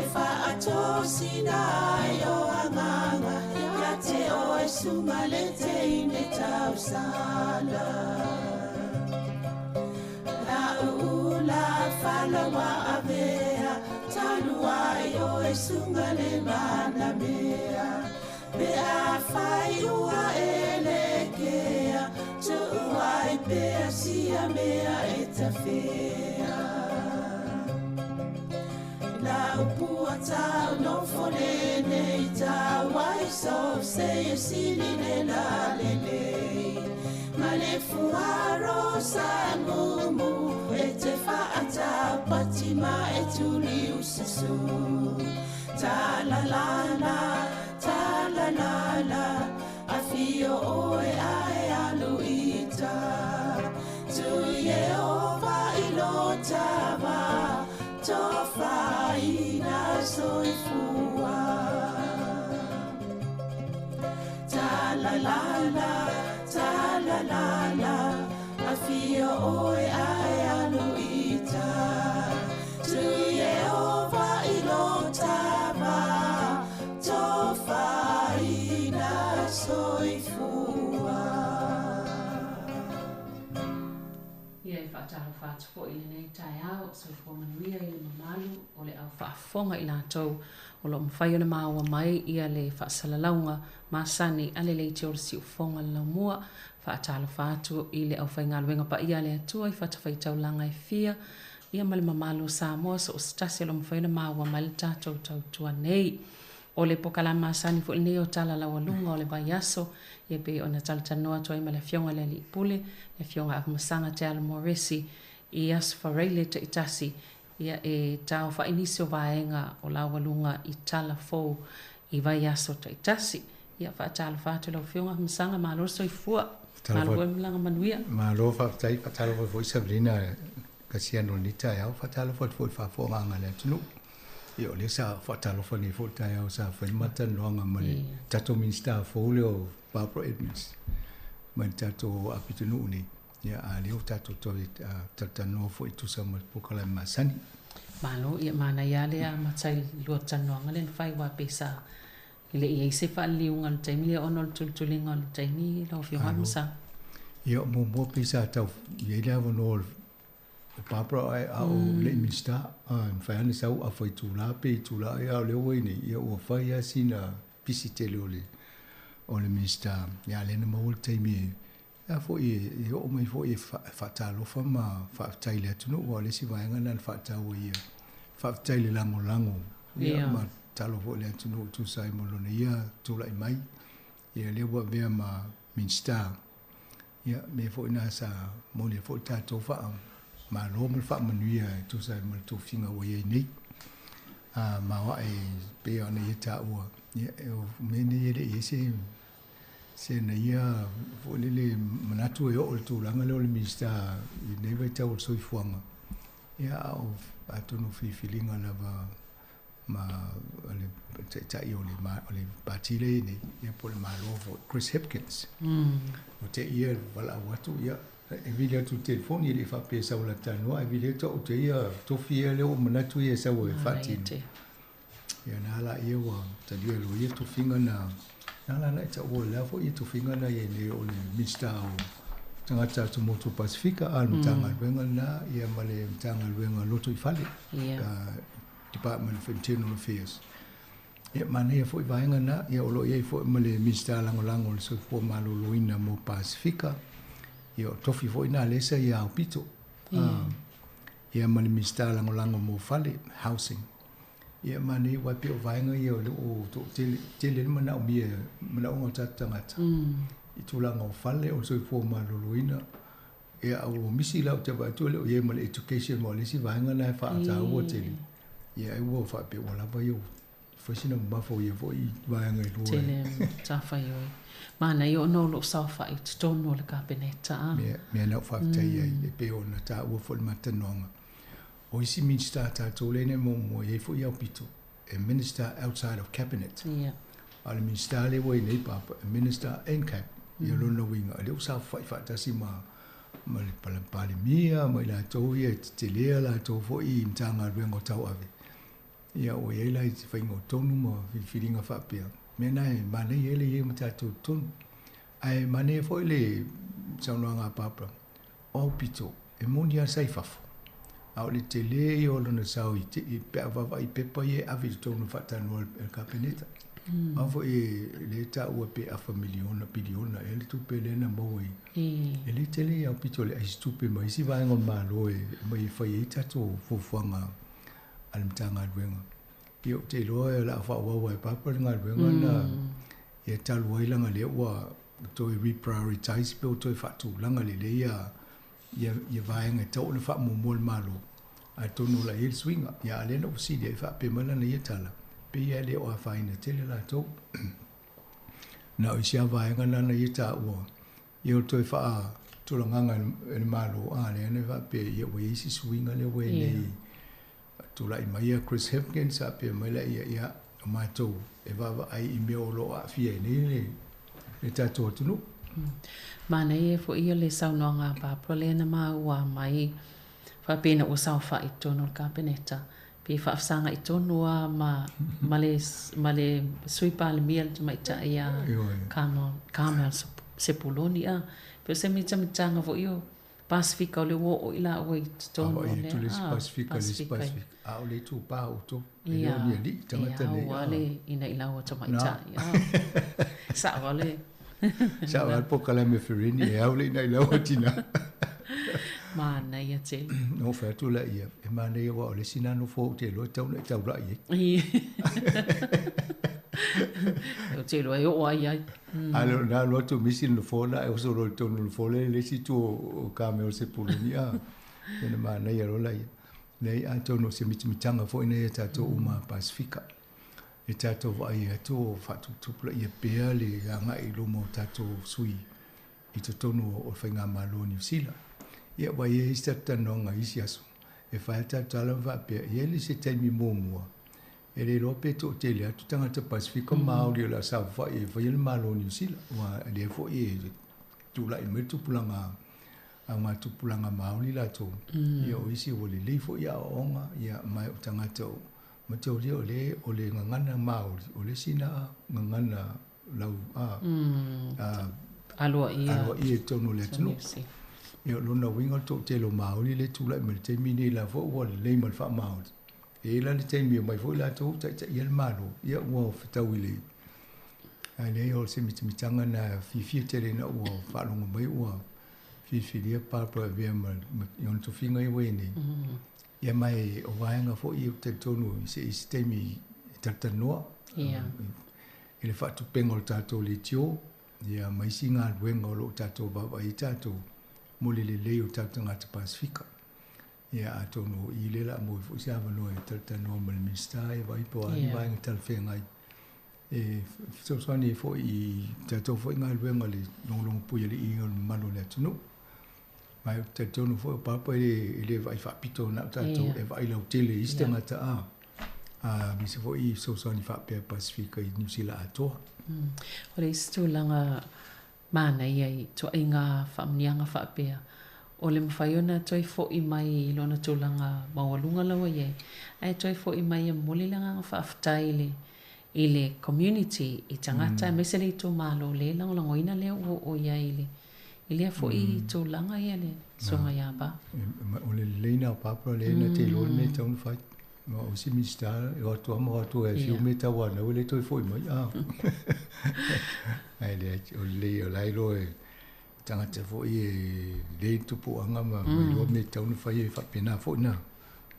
E wha atosina ai o anganga Ia te o e sunga le te ine tausala La uula falawa avea Talu ai o e sunga le mana mea Pe a whai ua e le kea Tu'u ai pea sia mea e tawhea La upua tau no fole nei tau ai so se e sili le la le le Ma le fuaro sa mumu e te whaatau pati ma e tuli usasu Ta la la la, ta la la la Afio oe ae alu ita Tu Yehova i lo tava Tofaina soifua Ta la la la, ta la la la Afio oe ae alu ita Tu Yehova i lo tava Tofaina soifua Ia e whaatalofa atu foi i lenei taeao, soifua manuia i le mamalu o le au faafofoga i latou o loo mafai ona maua mai ia le faasalalauga masani a le leitio o le siufofoga le laumua. Faatalofa atu i le aufaigaluega paia a le Atua i fatafaitaulaga e fia ia ma le mamalu o Samoa so o se tasi o loo mafai ona maua mai le tatou tautua nei. O le pokalama masani foi lenei o tala laualuga o le vaiaso ia pei ona talatalanoa atu ai ma le Afioga i le Alii Pule, le Afioga Afamasaga Te Ala Moresi i Aso Faraile taitasi ia e taofa'i nisi o vaega o laualuga i tala fou i vaiaso taitasi. Ia faatalofa atu i lau Afioga Afamasaga, malo le soifua, malo foi le malaga manuia. Malo faafetai, faatalofa foi Sabrina Kasiano i lenei taeao, faatalofa atu foi i le faafofogaaga a le atunuu. Ia o lea sa faatalofa nei foi i le taeao sa fai le matalanoaga ma le tatou Minisita fou lea o Barbara Edmonds mai le tatou apitonuu nei. Ia a lea ua tatou toe talatalanoa foi e tusa ma le polokalame masani. Malo, ia manaia lava le amata i le lua talanoaga lea na fai aua pei sa e le i ai se faaliliuga i le taimi lea ona o le tulituliga o le taimi lau Afioga Afamasaga. Ia muamua pei sa tau i ai le avanoa o Barbara ae a o le i Minisita, e mafai lava ona sau afa itula pe itula ea, a o lea ua i nei, ia ua fai lava sina pisi tele o le o le Minisita. Ia a o lea na maua le taimi e a foi e oo mai foi e faatalofa ma faafetai i le atunuu, aua o le isi vaega lena na faataua ia faafetai i le lagolago ia ma tatalo foi i le atunuu e tusa ai ma lona ia tulai mai. Ia lea ua avea ma Minisita. Ia, mea foi na sa momoli ai foi le tatou faamalo ma le faamanuia e tusa ai ma le tofiga ua i ai nei. A maoae pei ona ia taua, ia, o mea nei e le i i ai se, se na ia foi lele manatu e oo i le tulaga lea o le Minisita i lenei vaitau o le soifuaga. Ia, a o atonu o filifiliga lava ma le taitai o le o le pati lea i nei, ia po o le Malo foi, Chris Hipkins. O te ia valaau atu, ia, e vili atu i le telefoni, e le i faapea e sau e lata talanoa, ae vili atu au te ia tofi ia lea ua manatu ia e sau e faatino. Ia na la ia ua talia loa ia tofiga na, na la na e taua o le a foi ia tofiga na i ai nei o le Minista o Tagata o Motu Pasifika, a o le Matagaluega lena, ia ma le Matagaluega Lotoifale. Department of Internal Affairs. Ia, manaia foi vaega na, ia o lo o i ai foi ma le Minisita Lagolago o le Soifua Maloloina mo Pasifika, ia o tofi foi na lea sa ia aupito. Ia ma le Minisita Lagolago mo Fale, Housing. Ia manaia aua e pei o vaega ia o lea ua toatele tele ai le manaomia manaoga o tatou tagata i tulaga o fale o le soifua maloloina. Ia a ua misi la ou te vaai atu e le o i ai ma le education aua o le isi vaega lena e faataua tele. Ia ai ua faapea ua lava ia fai sina mamafa o ia foi vaega e lua. Tele matafaioi. Manaia ona o lo o saofai i totonu o le Kapeneta a. Mea, mea na ou faafetai ai e pei ona taua foi le matalanoaga. O isi Minisita a tatou lea nei muamua e i ai foi aupito e Minister outside of Cabinet. Ia. A o le Minisita lea ua i ai nei Papa, e Minister in Cabinet. Ia lona uiga, o lea ua saofafai faatasi ma ma le Palemia ma i latou ia e tetelea latou foi i Matagaluega o tauave. Ia ua i ai la i se faiga o tonu ma filifiliga faapea. Mea na e manaia ai le i ai ma tatou i totonu. Ae manaia foi le saunoaga a Papa, o aupito, e moni lava sa i fafo, a o le tele ia o lona sao i te, pe a vaavaai i pepa ia e ave i totonu e faatalanoa e le Kapeneta. Aua foi e le taua pe afa miliona, piliona ea le tupe lea na maua i, e le tele ia aupito o le aisitupe ma isi vaega o le Malo e aumai e fai ai tatou fuafuaga a le Matagaluega. Ia ou te iloa o le a faaauau lava e Papa le galuega na ia talu ai leaga lea ua toe reprioritize pe ua toe faatulaga lelei ia ia ia vaega e tatau ona faamuamua e le Malo. Atonu o la e i ai le suiga. Ia a o lea na ou fesili ai faapea mai lana ia tala, pei lava e le o afaina tele latou. Na o isi lava vaega na na ia taua Ia o le toe faatulagaga e le Malo, a lea na faapea, ia ua i ai se suiga lea ua i ai nei. Tulai mai ia Chris Hipkins, faapea mai laia, ia, o matou e vaavaai i mea o lo o aafia ai nei le, le tatou atunuu. Manaia foi ia le saunoaga a Barbara lea na maua mai faapea ina ua saofai i totonu o le Kapeneta, pe faafesagai tonu lava ma, ma le, ma le Sui Palemia le tamaitai ia Carmel, Carmel Sepuloni. A, pei o se mitamitaga foi o Pasefika o lea ua oo i laua i totonu o le, a, Pasefika, le isi Pasefika. A o le itupa o outou, e le o ni alii tagata nei. Ia, ua le ina i laua tamaitai. Sao lava le... Sao lava le polokalame Ferini e au le ina i laua tina. Manaia tele. Na ou fai atu laia, e manaia aua o le isi lena nofoa ou te iloa e tatau ona e taulai ai. Ou te iloa e oo lava i ai. A o lena alu atu misi le nofoa lena ae oso loa i totonu o le nofoa lea i le isi itu o Carmel Sepuloni. A, ia na manaia loa laia. Leai, atonu o se mitamitaga foi lenei a tatou uma a Pasefika. E tatou vaai atu o faatuputupulaia pea le agai i luma o tatou sui i totonu o le Faigamalo o Niu Sila. Ia, ua i ai se tatou talanoaga i isi aso, e fai lava tatou tala ma faapea, e i ai le isi taimi muamua, e le iloa pe toatele atu tagata Pasefika Māori o le a saofafai e faia le Malo o Niu Sila, aua o lea foi e tulai mai le tupulaga a ngā tupulaga Māori latou, ia o isi ua lelei foi aoaoga, ia ma o tagata o mataulia o le o le gagana Māori, o le isi na gagana lau a aloaia aloaia i totonu o le atunuu. Ia o lona uiga o le toatele o Māori lea e tulai mai i le taimi lenei la foi ua lelei ma le faamaori. E i ai la le taimi e omai foi latou taitaia le Malo, ia ua fetau i le ae leai o se mitamitaga na fiafia tele ina ua faalogo mai ua filifilia Barbara e avea ma i ona tofiga ia ua i ai nei. Ia ma e o vaega foi ia ou te talitonu i se isi taimi e talatalanoa. Ia. I le faatupenga o le tatou leitio, ia ma isi galuega o lo o tatou vaavaai ai tatou mo le lelei o tatou tagata Pasefika. Ia atonu o i lea o le a maua ai foi se avanoa e talatalanoa ma le Minisita e vaai po o a ni vaega talafeagai e fesoasoani ai foi i tatou foi galuega i le logologopui a le iiga o le mamalu o le atunuu. Ma ou te talitonu foi o Papa e le vaai faapito na o tatou, e vaai lautele i isi tagata a aemaise foi i fesoasoani faapea Pasefika i Niu Sila atoa. O le isi tulaga manaia i ituaiga faamanuiaga faapea, o le mafai ona toe foi mai i lona tulaga maualuga la ua i ai, ae toe foi mai e momoli le agaga faafetai i le i le community, i tagata aemaise le itumalo le lagolagoina lea ua oo i ai i le i lea foi tulaga ia le susuga ia Ba. O le lelei lena o Barbara lea na te iloa le mea e tatau ona fai. O isi Minisita e o atu lava ma o atu e fiu mea tauanau e le toe foi mai. Ae leai, o le lelei o la e iloa e tagata foi e lelei le tupuaga ma iloa mea e tatau ona fai e faapena foi na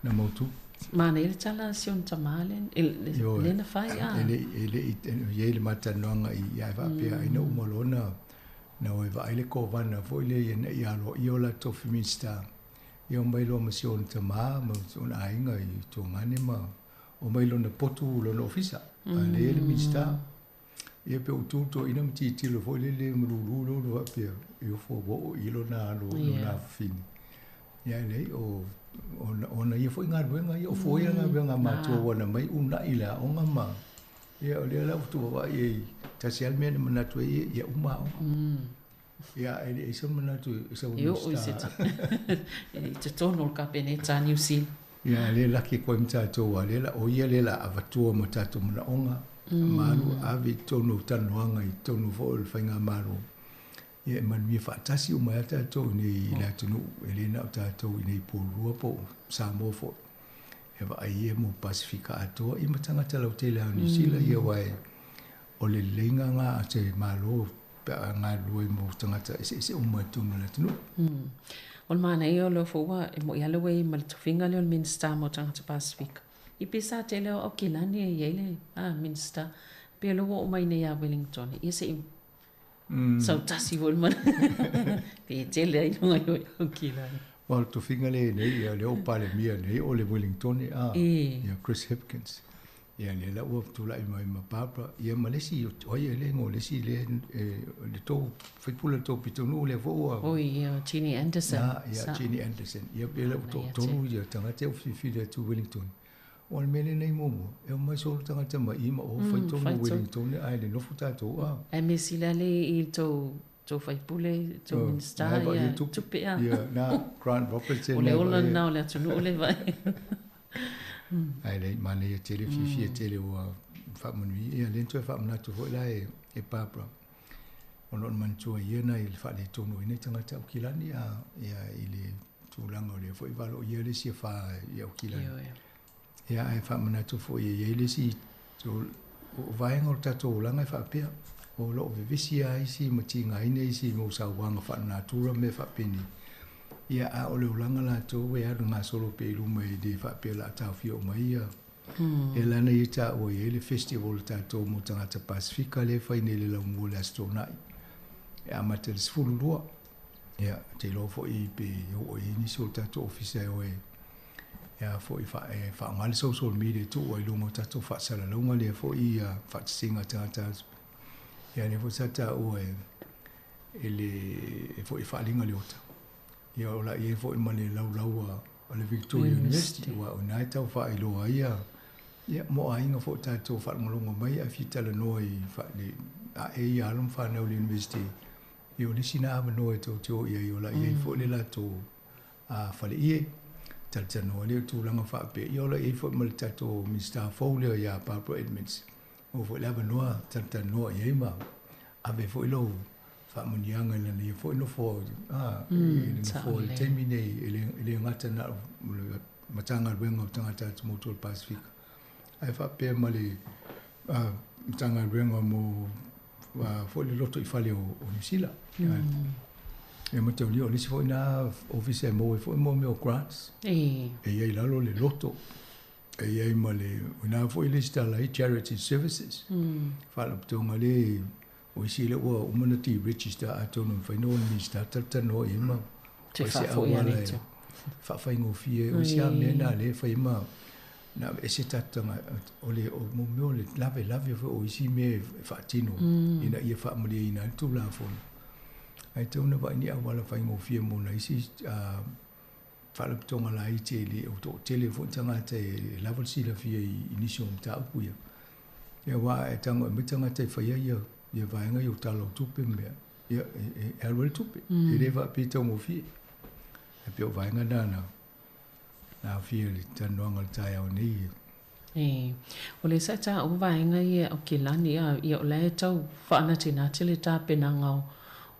Na mautu. Manaia le tala a si ona tamā lea na fai a. E le e le i iai le ma talanoaga i ae faapea ai na uma loa na na o e vaai le kovana foi lea ina ia aloaia o latou tofi Minisita. Ia omai loa ma si ona tamā ma ona aiga i Tuagane ma omai lona potu lona ofisa. A lea le Minisita. Ia pe ua tu toeaina ma tilotilo foi lele ma lulu lolo faapea e ofo ua oo i lona alo lona afafine. Ia e leai o ona ia foi galuega ia o fua ia galuega a matua ua na mai uunai le aoga ma ia o lea la ua tuvaavaai i ai tasi lava le mea na manatu ai ia uma aoga. Ia e leai se manatu e sau e oo i se i totonu o le Kapeneta a Niu Sila. Ia lea laki atu ai ma tatou a lea la o ia lea la avatua ma tatou manaoga ma alu ave i totonu o talanoaga i totonu foi o le faigamalo. Ia e manuia faatasi uma ai tatou i nei i le atunuu e le na o tatou i nei Porirua po o Samoa foi. E vaai ia mo Pasifika atoa ia ma tagata lautele lava o Niu Sila ia aua o le leleiga lena a se Malo pe a galulue mo tagata eseese uma i totonu o le atunuu. O le manaia o lea foi ua e moi lava le ua i ai ma le tofiga lea o le Minisita mo tagata Pasifika. I pe sa tele o Aukilani e i ai le Minisita pe o lea ua oo mai nei ia Wellington ia se i sau tasi foi le mana pe tele ai luga i o Aukilani. Aua o le tofiga lea e i nei, ia lea ua Palemia nei o le Wellington a, ia Chris Hipkins. Ia lea la ua tulai mai ma Barbara, ia ma le isi, o ai e le igoa o le isi lea le tou faipule o le tou pitonuu lea foi ua... Oi, ia Ginny Anderson. Na, ia Ginny Anderson. Ia pei la ua toatolu ia tagata ia ua filifili atu i Wellington. O le mea lenei muamua, e omai solo tagata mai i ma o fai tonu i Wellington ae le nofo tatou a. Ae mea sili lava lea i le tou tou faipule, tou Minista ia tupe a. Ia, na, Grant Robertson. O le ola lena o le atunuu lea vaai. Ae leai, manaia tele, fiafia tele ua faamanuia. Ia, lea na toe faamanatu foi la e Barbara, ona o le manatua ia nai le faaletonu ai nai tagata Aukilani a, ia, i le tulaga o lea foi valoia le isi afa i Aukilani. Ia, ae faamanatu foi e i ai le isi o vaega o le tatou olaga e faapea, o lo o vevesi lava isi ma tigaina isi i mau sauaga faalenatura ma mea faapenei. Ia, a o le olaga latou e alu gasolo pea i luma e le faapea o le a taofia uma ai ia. E ala ana ia taua i ai le festival a tatou mo tagata Pasifika lea e fai nei i le laumua o le Aso Toonai e amata i le 12. Ia, ou te iloa foi pe oo i ai nisi o le tatou ofisa e o e e foi e faaaoga le social media e tuu ai i luga o tatou faasalalauga lea foi ia faatasiga a tagata. Ia lea foi sa taua e e le e foi e faaaliga le ota. Ia o la i ai foi ma le laulau a le Victoria University aua o i ina e tau faailoa ai ia ia mo aiga foi o tatou faalogologo mai ae fia talanoa i le ae ia alo ma fanau i le University. Ia o le isi na avanoa e tou te o i ai o la i ai foi le latou faleie talatalanoa lea o tulaga faapea. Ia o la i ai foi ma le tatou Minisita fou lea ia Barbara Edmonds. Maua foi le avanoa talatalanoa i ai ma ave foi lou faamanuiaga i lana ia foi nofoa i le nofoa i le taimi nei e le gata na o le Matagaluega o Tagata Atumotu o le Pasefika ae faapea ma le Matagaluega mo foi le lotoifale o Niu Sila. E mataulia o le isi foi na ofisa e maua ai foi mo mea o grants. E i ai i lalo le loto, e i ai ma le, o i ina foi e lesitala ai Charity Services, faalapotopotoga lea o isi lea ua uma ona deregister atonu e mafai ona o le Minisita talatalanoa i ai ma Te fai se faafoi auala ane e tu. faafaigofie ai. O isi lava mea na lea e fai ai ma na aveese tatou tagata, o le o mo mea o le lavelave foi o isi mea e faatino ina ia faamalieina ai le Tulafono. Ae tatau ona vaai ni auala faigofie mo nai isi faalapotopotoga laiti e le o toatele foi tagata e lava le silafia i nisi o mataupu ia. Ia aua e tago e aumai tagata e faia ia ia vaega ia o tala o tupe ma mea, ia e alu ai le tupe. E le faapea e taugofie. Ae pei o vaega na na aofia i le talanoaga o le taeao nei. E, o le sa taua vaega ia o Kilani, a ia o la e tau faanatinati le tapenaga o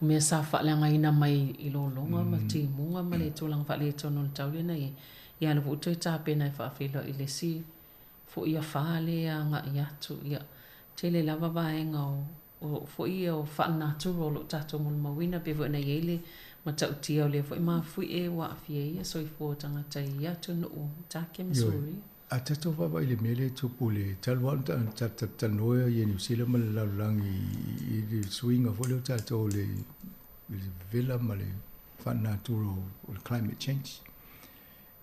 mea sa faaleagaina mai i lologa ma timuga ma le tulaga faaletonu o le tau lea na i ai. Ia a o lea foi ua toe tapena e faafeiloai i le isi foi afa lea e agai atu. Ia, tele lava vaega o o foi ia o faalenatura o lo o tatou molimauina pei foi ona i ai le Matautia o lea foi mafuie ua aafia ai soifua o tagata i atunuu o Take ma Suria. A tatou vaavaai i le mea lea e tupu i le talu lava ona talatalanoa ia Niu Sila ma le lalolagi i le suiga foi lea o tatou i le vevela ma le faalenatura o le climate change.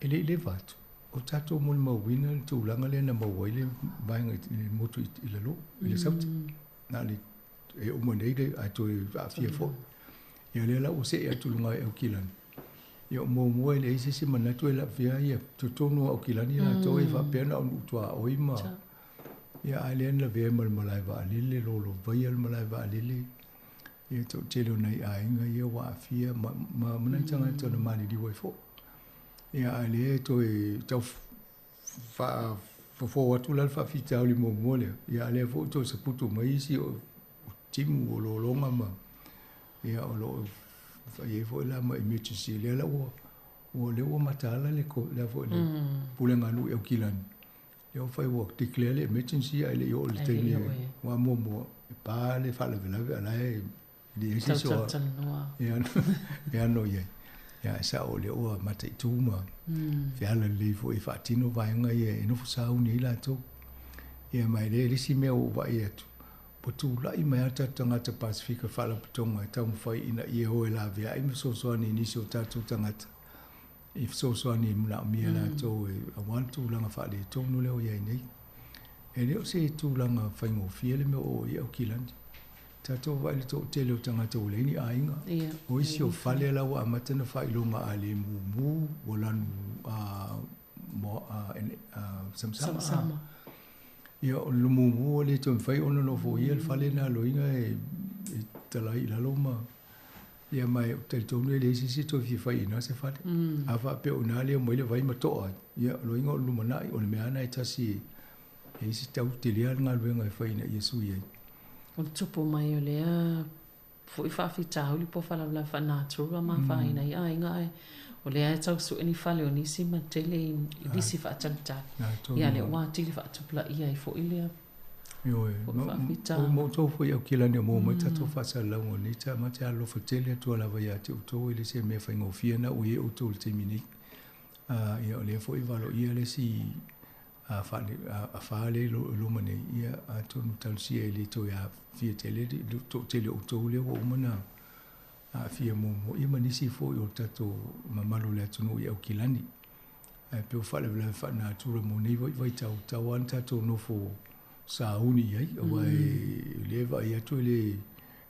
E le i leva atu, o tatou molimauina le tulaga lea na maua ai le vaega i le motu i lalo, i le Saute. Na o le e uma nei le ae toe aafia foi. Ia lea la ua see atu i luga i Aukilani. Ia o muamua e leai se isi manatu e lavea ia totonu o Aukilani latou e faapea na o nuu tuaoi ma ia ae lea na lavea ai ma le malae vaalele, lolovaia le malae vaalele. Ia toatele o nai aiga ia ua aafia ma ma nai tagata na maliliu ai foi. Ia ae lea e toe tau faafofo atu la le faafitauli muamua lea, ia a lea foi ua toe saputu mai isi o timu o lologa ma ia o lo o fai ai foi la ma emergency. Lea la ua ua lea ua mataala le lea foi le pulega a nuu i Aukilani, lea ua fai ua declare le emergency ae le i oo i le taimi aua muamua e pa le faalavelave a la e leai se isi o e ano i ai. Ia, e sao o lea ua mataitu ma feala lelei foi e faatino vaega ia e nofo sauni ai latou. Ia ma e le le isi mea ua ou vaai atu, ua tulai mai lava tatou tagata Pasefika faalapotopotoga e taumafai ina ia o e laveai ma fesoasoani i nisi o tatou tagata e fesoasoani e manaomia e latou e aua le tulaga faaletonu lea ua i ai nei. E le o se tulaga faigofie le mea ua oo i ai Aukilani. Tatou vaai i le toatele o tagata ua leai ni aiga. O isi o fale la ua amata ona faailoga a le mumu ua lanu samasama. Ia o le mumu ua le toe mafai ona nofoia le fale na loiga e talai i lalo ma ia ma e talitonu e leai se isi e toe fia fai i ina se fale. A faapea o ina lea omai le vai ma toa ai, ia o loiga o le lumanai o le mea lava lena e tasi e isi tau telea le galuega e fai ina ia sui ai. O le tupu mai o lea foi faafitauli po o faalavelave faalenatura ma afaina ai aiga ae o lea e tau sue ni fale o nisi ma tele i lisi faatalitali. Ia lea ua atili faatupulaia ai foi lea Ioe, faafitauli. Ma outou foi Aukilani o maua mai tatou faasalalauga o lenei taeao, ma te alolofa tele atu lava ia te outou, e le se mea faigofie na ua i ai outou i le taimi nei. Ia o lea foi e valoia le isi afa lea i luma nei, ia atonu talosia e le toe aafia tele le toatele o outou lea ua uma ona aafia muamua, ia ma nisi foi o tatou mamalu o le atunuu i Aukilani. Ae pei o faalavelave faalenatura mo nei vaitau, tau lava ona tatou nofo sauni i ai, aua o lea e vaai atu e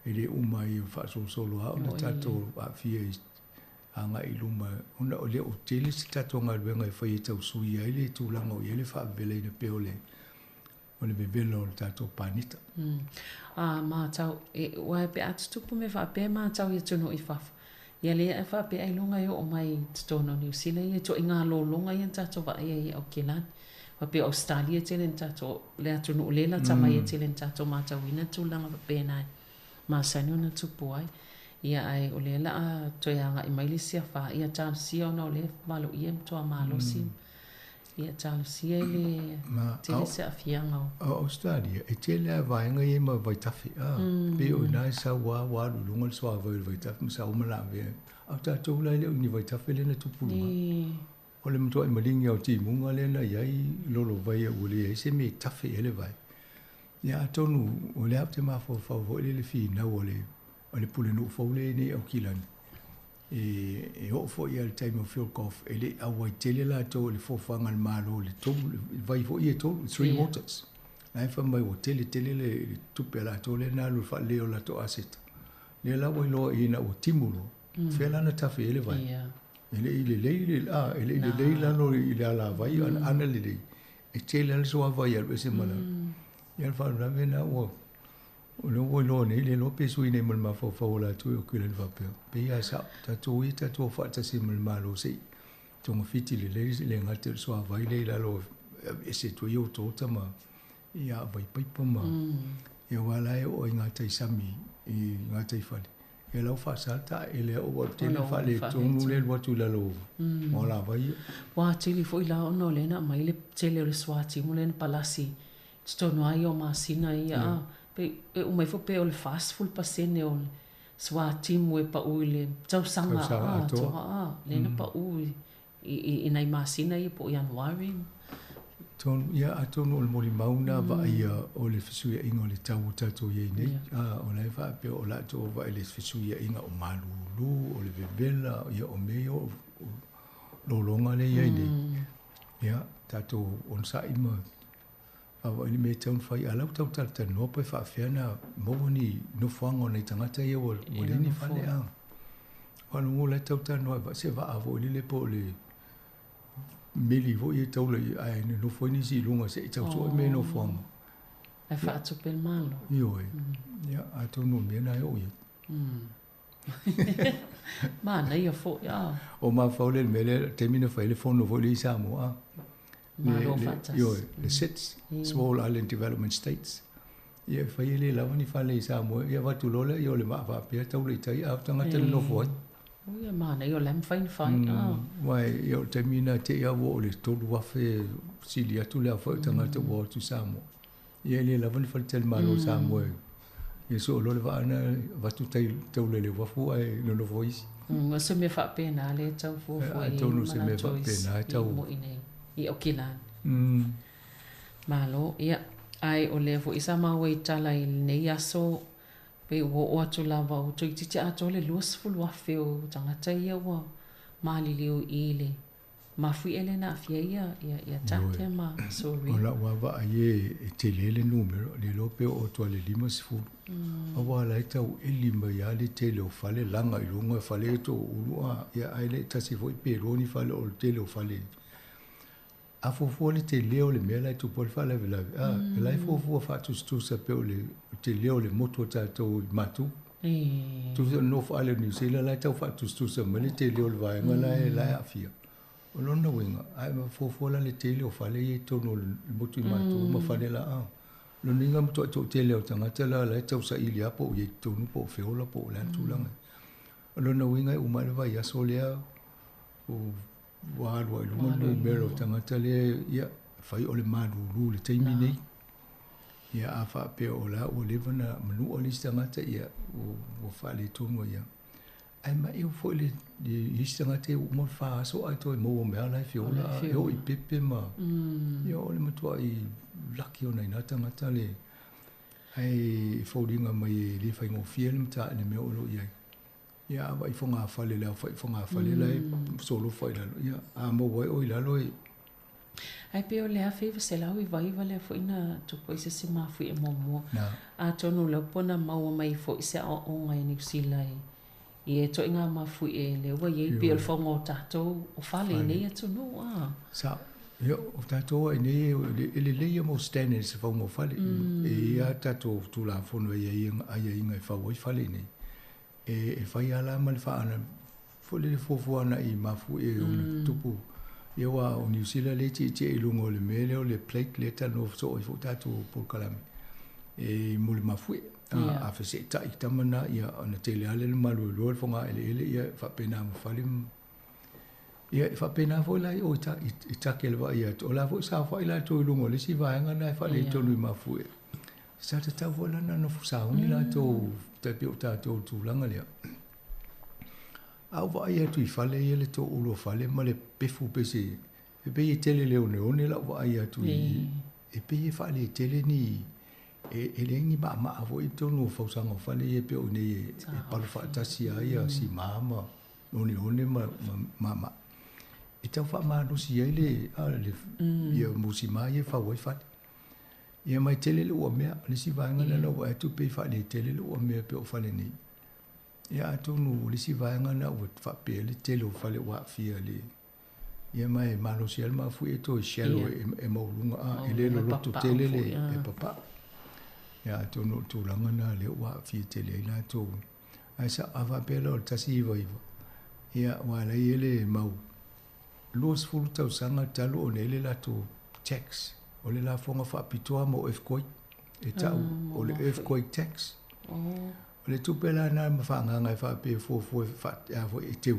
le uma ai faasolosolo lava ona tatou aafia i agai i luma, ona e le o tele se tatou galuega e fai e tau sui ai le tulaga o i ai le faavevelaina pea o le o le vevela o le tatou paneta. A matau, e, aua pe a tutupu mea faapea e matau i atunuu i fafo, ia lea e faapea ailoga e oo mai i totonu o Niu Sila ia ituaiga lologa ia na tatou vaai ai i Aukilani. Faapea o Ausetalia tele na tatou, le atunuu lea lata mai e tele na tatou matauina tulaga faapena e masani ona tupu ai. Ia ae o lea la a toe agai mai le isi afa, ia talosia ona o lea e valoia e matua malosi. Ia talosia e le tele se aafiaga o. O Australia, e tele lava vaega ia ma vaitafe, a, pei o i ina e sau lava ua alu i luga le suavai o le vaitafe ma sau ma lavea. A o tatou la e le o ni vaitafe lea na tupu i luga. O le matuai maligi lava o timuga lea na i ai lolovai ua leai se mea e tafe i ai le vai. Ia atonu o lea ou te mafaufau foi lele finau a le o le pulenuu fou lea e i ai nei i Aukilani, e oo foi lava i le taimi o Phil Goff, e le i auai tele latou i le foafoaga a le Malo i le tolu, le vai foi ia e tolu, three waters. La e fai mai ua tele tele le tupe a latou lea na alu i le faaleleia o latou aseta. Lea la ua iloa i ina ua timu loa, fea la na tafe ai le vai. E le i lelei le, a, e le i lelei lalo i le alavai, ana lelei, e tele lava le suavai e alu ese ma lalo. Ia o le faalavelave lena ua O lea ua iloa nei, le iloa pe sui nei ma le mafaufau o latou i Aukilani faapea, pei lava e sao, tatou ia tatou o faatasi ma le Malo se i togafiti lelei le gata i le suavai lea i lalo e aveese atu ai otaota ma ia vaipaipa ma ia aua la e oo i gatai sami i gatai fale. Ia la ua faasa le taele ua tele le faaletonu lea e alu atu i lalo o alavai ia. Ua atili foi la ona o lea na aumai le tele o le suatimu lea na palasi totonu lava ia o masina ia a, pei e uma ifo pe o le 40% o le Suātimu e paʻu i le tausaga atoa a, lea na paʻu i nai masina ia po o Ianuari. Tonu, ia, atonu o le molimau na vaaia o le fesuiaiga o le tau ua tatou i ai nei, a, o la e faapea o latou o vaai i le fesuiaiga o malūlū, o le vevela, ia o mea ia o lologa lea e i ai nei. Ia, tatou onosai ma Vaavaai le mea e tatau ona fai, a la ua tau talatalanoa pe faapefea ona maua ni nofoaga o nai tagata ia ua leai ni fale. A faalogo la e tau talanoa se vaa foi lele po o le meli foi e taula i ae nonofo ai nisi i luga se i tau sue mea i nofoaga. Ae faatupe le Malo. Ioe. Ia, atonu o le mea lena e oo i ai. Manaia foi, a. O mafaufau lea i le mea lea, taimi na fai ai le fono foi lea i Samoa, a. Malo faatasi. Ioe, le SIDS, Small Island Development States. Ia e fai e le lava ni fale i Samoa, ia avatu loa lea, ia o le vaa faapea taula i tai, a o tagata na nofo ai. Ui, e manaia o la e mafai ona fai, a. Aua ia o le taimi lena te i lava ua oo i le 3,000 sili atu le aofai o tagata ua o atu i Samoa. Ia e le lava ni faletalimalo o Samoa e ia soo loa le vaa na avatu tai taula i le uafu ae nonofo ai isi. O se mea faapena lea e tau fuafua i ai Atonu o se mea faapena e tau mo i inei i Aukilani. Malo, ia, ae o lea foi sa maua i tala i lenei aso, pei ua oo atu lava ua toeitiiti atoa le 20,000 o tagata ia ua maliliu i le Mafuie lea na aafia ai ia Tate ma Suri. O lau lava vaai e tele le numera, le iloa pe oo atu lava i le 50. Aua la e tau eli mai lava le tele o fale laga i luga o fale ia toaulu a, ia ae le tasi foi pe lua ni fale o le tele o fale. A fuafua le tele o le mea la e tupu ai le faalavelave, a, o la e fuafua faatusatusa pei o le tele o le motu a tatou i Matu. Tusa o le nofoaga o Niu Sila la e tau faatusatusa mai le tele o le vaega la e la e aafia. O lona uiga, a e fuafua la le tele o fale ia i totonu o le motu i Matu ma fale la a. Lona uiga matuai toatele o tagata la la e tau saili lava po o i ai i totonu po o feola po o le a le tulaga. O lona uiga e uma ai le vaiaso lea ua alu ai i luga le numera o tagata lea ia fai o le malulu i le taimi nei. Ia a faapea o la ua leva ona manua le isi tagata, ia ua faaletonu ai lava. Ae maeu foi le isi tagata ia ua uma le fa aso ae toe maua mai lava la e feola, e oo i pepe ma ia o le matuai laki ona i na tagata le ae e foliga mai e le faigofie le mata le mea o lo o i ai. Ia a vaai fogafale le aofai fogafale la e solofa i lalo, ia a maua ai oe i lalo e Ae pei o le 1999 lea foi na tupu ai se isi mafuie muamua. Atonu o lea po na maua mai foi se aoaoga i Niu Sila i ia ituaiga mafuie lea ua i ai pei o le fauga o tatou o fale i nei atunuu a. Sao. Ia, o tatou lava i nei e lelei ia mau standards e fauga o fale. E i ai lava tatou Tulafono e aiaiga e fau ai fale i nei. E fai lava la ma le faaana foi lele fuafua agai i mafuie o le tupu. Ia aua o Niu Sila lea e tietie i luga o le mea lea o le plate lea e talanoa soo ai foi tatou polokalame e mo le mafuie. A feseetai tama na, ia ona tele lava lea o le maluelue o le fogaeleele, ia e faapena ma fale. Ia e faapena foi la i o i Take le vaai atu, o la foi saofai latou i luga o le isi vaega na e faaletonu i mafuie. Sa tatau foi la ona nofo sauni latou tai pei o tatou i le tulaga lea. A ou vaai atu i fale ia le toaulu o fale ma le pefu pei se, e pei e tele le oneone lau vaai atu i, e pei e faaletele ni, e leai ni maamaa foi i totonu o fausaga o fale ia pei o i inei e palu faatasi lava ia sima ma oneone ma maamaa. E tau faamalosi ai le, ia musima ia e fau ai fale. Ia mai tele le uamea, o le isi vaega lea na ou vaai atu pei e faaletele le uamea pei o fale nei. Ia atonu o le isi vaega lena ua faapea ai le tele o fale ua aafia i le ia ma e malosi ai le mafuie e toe shallow e maualuga a e le loloto tele le e papau. Ia atonu o le tulaga lena lea ua aafia tele ai latou. Ae sa a faapea la o le 199, ia aua o la e i ai le mau 20 tausaga talu ona i ai le latou tax, o le lafoga faapitoa mo earthquake, e tau o le earthquake tax. O le tupe la lena ma faaagaaga e faapea e fuafua e teu,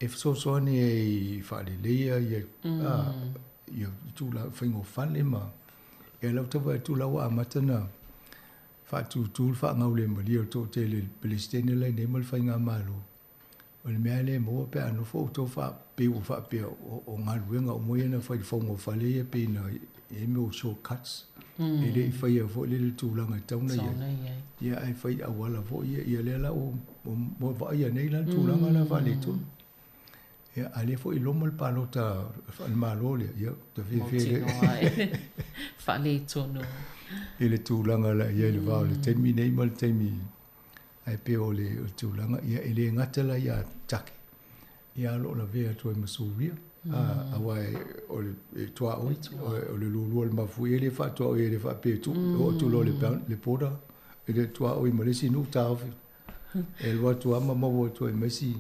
e fesoasoani ai e faaleleia ia tulaga faiga o fale ma, ia o lau tau vaai atu la ua amata ona. faatūtū le faagaulemalie o le toatele i le Peresetene la i nei ma le Faigamalo. O le mea lea e maua pe a nofo outou pei ua faapea o galuega uma ia na fai i le fauga o fale ia pei na i ai mea o short cuts. E le i faia foi lele le tulaga e tatau ona i ai. Ia ae fai auala foi ia, ia lea la ua vaaia nei la le tulaga la faaletonu. Ia a lea foi e loma le palota a le Malo lea, ia ta fiafia le faaletonu i le tulaga la i ai le va o le taimi nei ma le taimi. Ae pei o le tulaga, ia e le gata la ia Take, ia o lo o lavea atu ai ma Suria, aua o le tuaoi, o le lulua o le mafuie lea e faatuaoi ai e le faapea e tuu, e oo atu loa i le border, e le tuaoi ma le isi nuu taofi, e alu atu lava ma maua atu ai ma isi.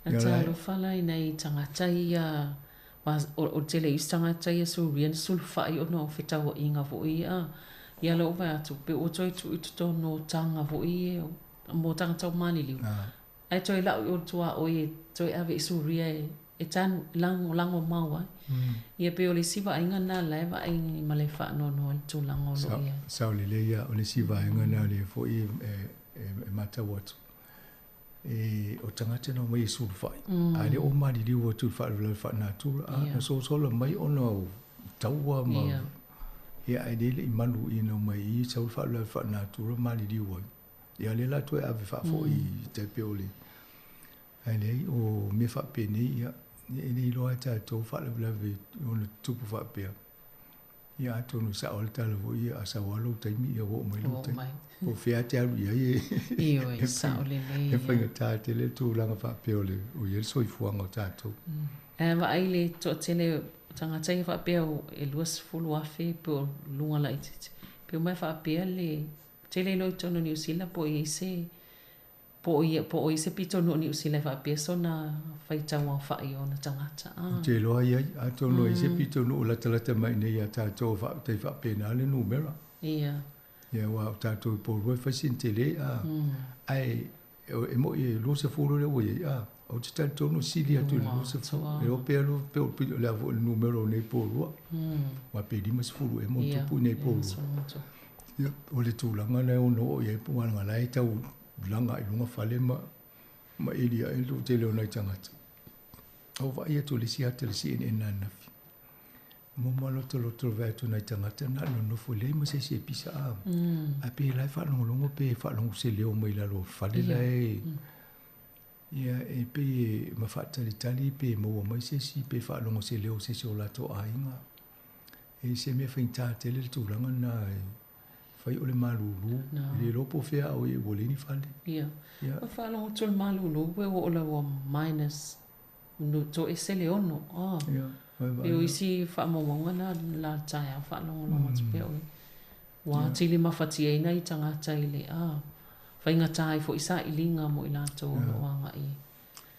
A talofa la i nai tagata ia, o le tele o isi tagata ia Suria na sulufai ona o fetauaiga foi ia. Ia lea ua vaai atu, pei ua toe tuu i totonu o taga foi ia mo tagata o maliliu. Ae toe lau i o le tuaoi e toe ave i Suria e tanu, e lagolago mau ai. Ia pei o le isi vaaiga lena la e vaai ma le faanoanoa i le tulaga o lo o i ai. Sao lelei ia, o le isi vaega lena lea foi e matau atu. E, o tagata na omai e sulufai, a lea ua maliliu atu i le faalavelave faalenatura, a na sosola mai ona o taua ma ia ae le i malu i na omai i sau le faalavelave faalenatura maliliu ai. Ia lea la toe ave faafoi i tai pei o le ae leai o mea faapenei ia e le iloa e tatou faalavelave ona tutupu faapea. Ia atonu e sao lava le tala foi ia, a sau lava lou taimi, ia ua oo mai lou taimi. Po o fea e te alu i ai e. Ioe, e sao lelei. E faigata tele le tulaga faapea o le o i ai le soifuaga o tatou. Ae vaai i le toatele o tagata ia faapea e 20,000 po o luga laitiiti. Pe uma e faapea le tele loa i totonu o Niu Sila po o i ai se Po o ia, po o i se pitonuu Niu Sila e faapea sona faitau aofai o ona tagata, a. Ou te iloa i ai, atonu e i ai se pitonuu latalata mai i inei ia tatou e tai faapena le numera. Ia. Ia, aua o tatou i Porirua e fai sina tele, a. Ae e moni e 20 lea ua i ai, a. Ou te talitonu e sili atu i le 20. E iloa pe alu, pe o le a foi le numera o nei Porirua. Aua pe 50 ea ma ona tupu i nei Porirua. Ia, o le tulaga lea e ono oo i ai, aua leaga o la e tau laga i luga fale ma ma eli ae le toatele o nai tagata. A ua vaai atu i le isi ata i le CNN ananafi, momoa lotoloto vae atu nai tagata na o le nonofo e leai ma se isi e pisa a. Ae pei la e faalogologo pe faalogo se leo mai lalo o fale la e ia e pei e ma faatalitali pe maua mai se isi pe faalogo se leo o se isi o latou aiga. E se mea faigata tele le tulaga lena e fai o le malūlū, e le iloa po o fea a o i ai ua leai ni fale. Ia. Ia. Ua faalogo atu i le malūlū ua oo la ua minus no toese le ono. Ah. Ia. E o isi faamaumauga na la taeao faalogologo atu pea o ua atili mafatia ai nai tagata i le faigata ai foi sailiga mo i latou o lo o agai.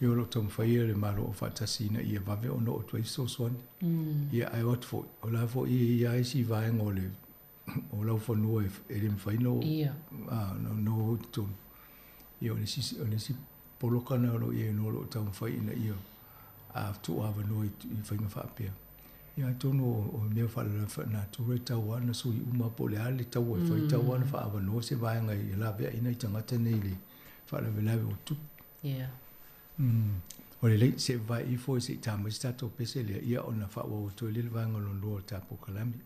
Ia o lo o taumafai le Malo Aufaatasi ina ia vave ona oo atu ai fesoasoani. Ia ae o atu foi, o la foi e i ai isi vaega o le o laufanua e le mafai ona o i totonu. Ia o le isi, o le isi poloka lena o lo o i ai o lo o taumafai ina ia tuuavanoa i faiga faapea. Ia atonu o mea faalavelave faalenatura e tatau lava ona sui uma po o le a le taua e fai, e tatau lava ona faaavanoa se vaega e laveai nai tagata nei i le faalavelave o tupu. Ia. O lelei, se i vaai ifo se i ta mai se tatou pese lea, ia ona faaauau atu ai lea i le vaega lona lua o le ta polokalame.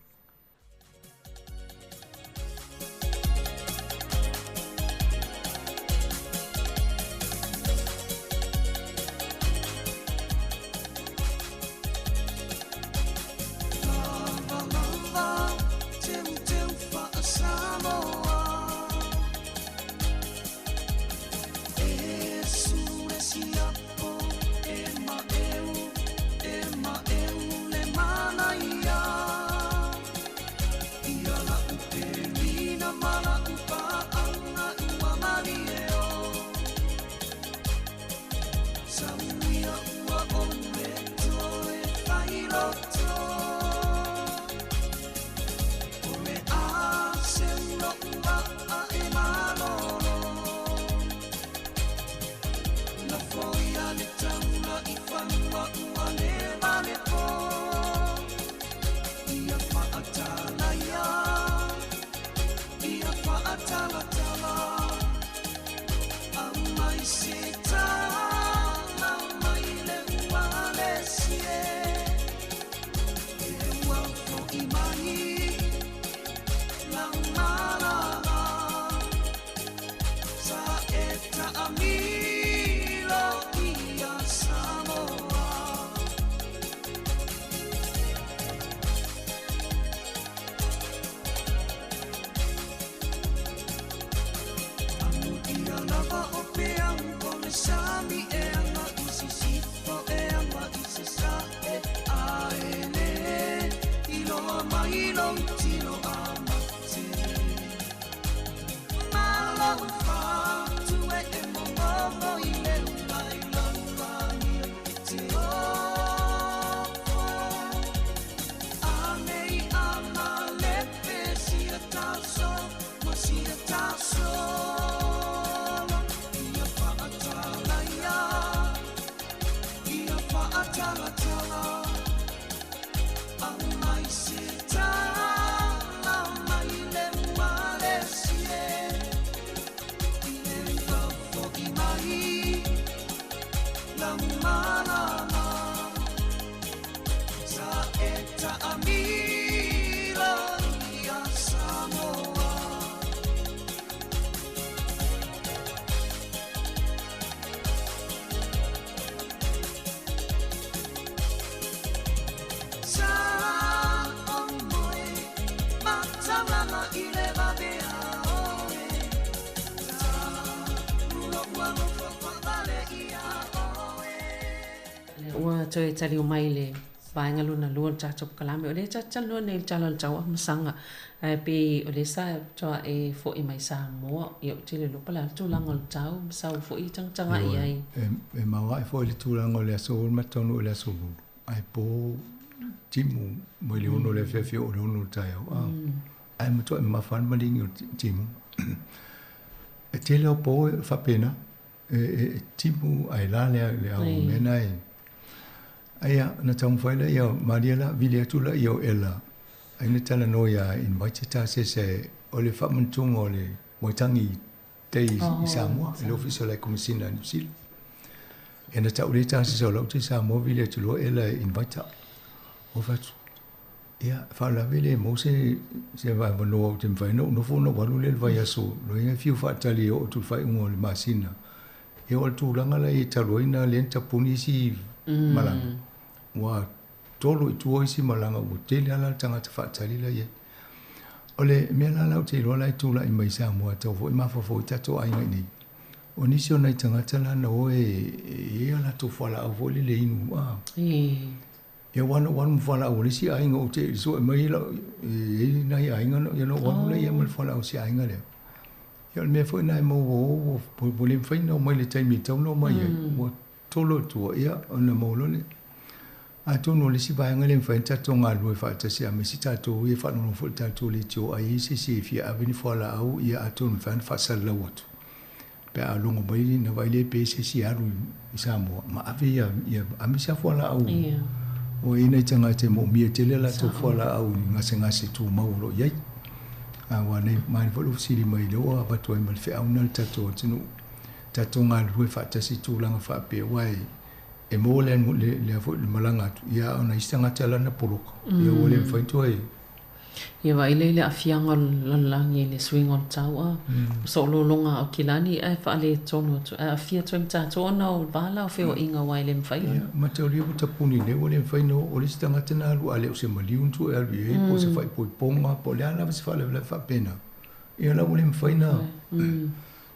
Fa'atalatala Aumai se tala mai le ua le sie E ua fo'i mai lau malala Sa e ta'amilo ia Samoa Amuia lava o peau o le sami e aga i sisifo e aga i sasa'e Ae lē iloa mai lou tino a mate Ma lou fatu e e momomo i le ula i lau lagia e te ofo Anei a malepe sia taso ma sia tasolo Ia fa'atalaia ia fa'atalatala Aumai se tala mai le ua le sie I le ua fo'i mai lau malala Sa e ta'amilo ia Samoa Sa o moe mataulala i le vavea oe Ta ulo ua lofo fa'avale ia oe Ua toe taliu mai le vaega lona lua o le tatou polokalame. O lea tatou te talanoa nei i le tala o le tau amasaga. Ae pei o lea sa toa e fo'i mai Samoa. Ia ou te le iloa po o le a le tulaga o le tau ma sau foi tagatagai i ai. E maoae foi le tulaga o le aso 6 ma taunuu i le aso 8, ae po timu mai le 6 o le afiafi e oo i le 6 o le taeao. Ae matuai mamafa lava le maligi o le timu. E tele o po e faapena, e timu ae la le ao mea na e. Aia, na taumafai laia, malie la, vili atu laia o Ella, ai na talanoa ia invite ta se se o le faamanatuga o le Waitangi Day i Samoa, i le Ofisa o le Komesina a Niu Sila. Ia na tau lea tasese o lau te Samoa vili atu loa Ella e invite O fai atu, ia, faalavelave le maua se se avanoa ou te mafai ona ou nofo ona ou alu lea i le vaiaso loa e fiu faatali e oo atu i le faaiuga o le masina. Ia o le tulaga la ia talu ai na lea na tapuni isi malaga, ua tolo i tua isi malaga ua tele lava la le tagata faatali la i ai. O le mea la la ou te iloa la e tulai mai i Samoa e tau foi mafaufau ai tatou aiga i nei, o nisi o nai tagata la na o e i ai a latou fualaau foi lele inu a. Ia aua na ou alu ma fualaau a le isi aiga ou te sue mai lau e i ai nai aiga na ia na ou alu lea ma le fualaau o si aiga lea. Ia o le mea foi lena e maua o ua le mafai ona omai i le taimi e tatau ona omai ai, ua tolo i tua, ia ona maua loa lea. Atonu o le isi vaega lea e mafai ona tatou galulue faatasi aemaise tatou ia e faalogologo foi i le tatou leitio ai i se isi e fia ave ni fualaau, ia atonu e mafai ona faasalalau atu pe a logo mai na vaai lea pe se isi e alu i Samoa ma ave ia ia aemaise lava fualaau ua i ai nai tagata e moomia tele a latou fualaau i gasegase tumau o lo o i ai. Aua nei manaia foi lou fesili mai lea ua avatu ai ma le feau lena i le tatou atunuu, tatou galulue faatasi i tulaga faapea aua e maua le le foi le malaga atu ia a o nai isi tagata la na poloka ia ua le mafai ona toe Ia vaai lea i le aafiaga o le lalolagi i le suiga o le tau a o soolologa a Aukilani ae faaletonu atu ae aafia atu ai ma tatou ona o le va la o feoaiga aua e le mafai ona. Ia mataulia ua tapuni nei ua le mafai ona oo le isi tagata na alu a le o se maliu na tuu e alu i ai po o se faaipoipoga po o le a lava se faalavelave faapena ia la ua le mafai ona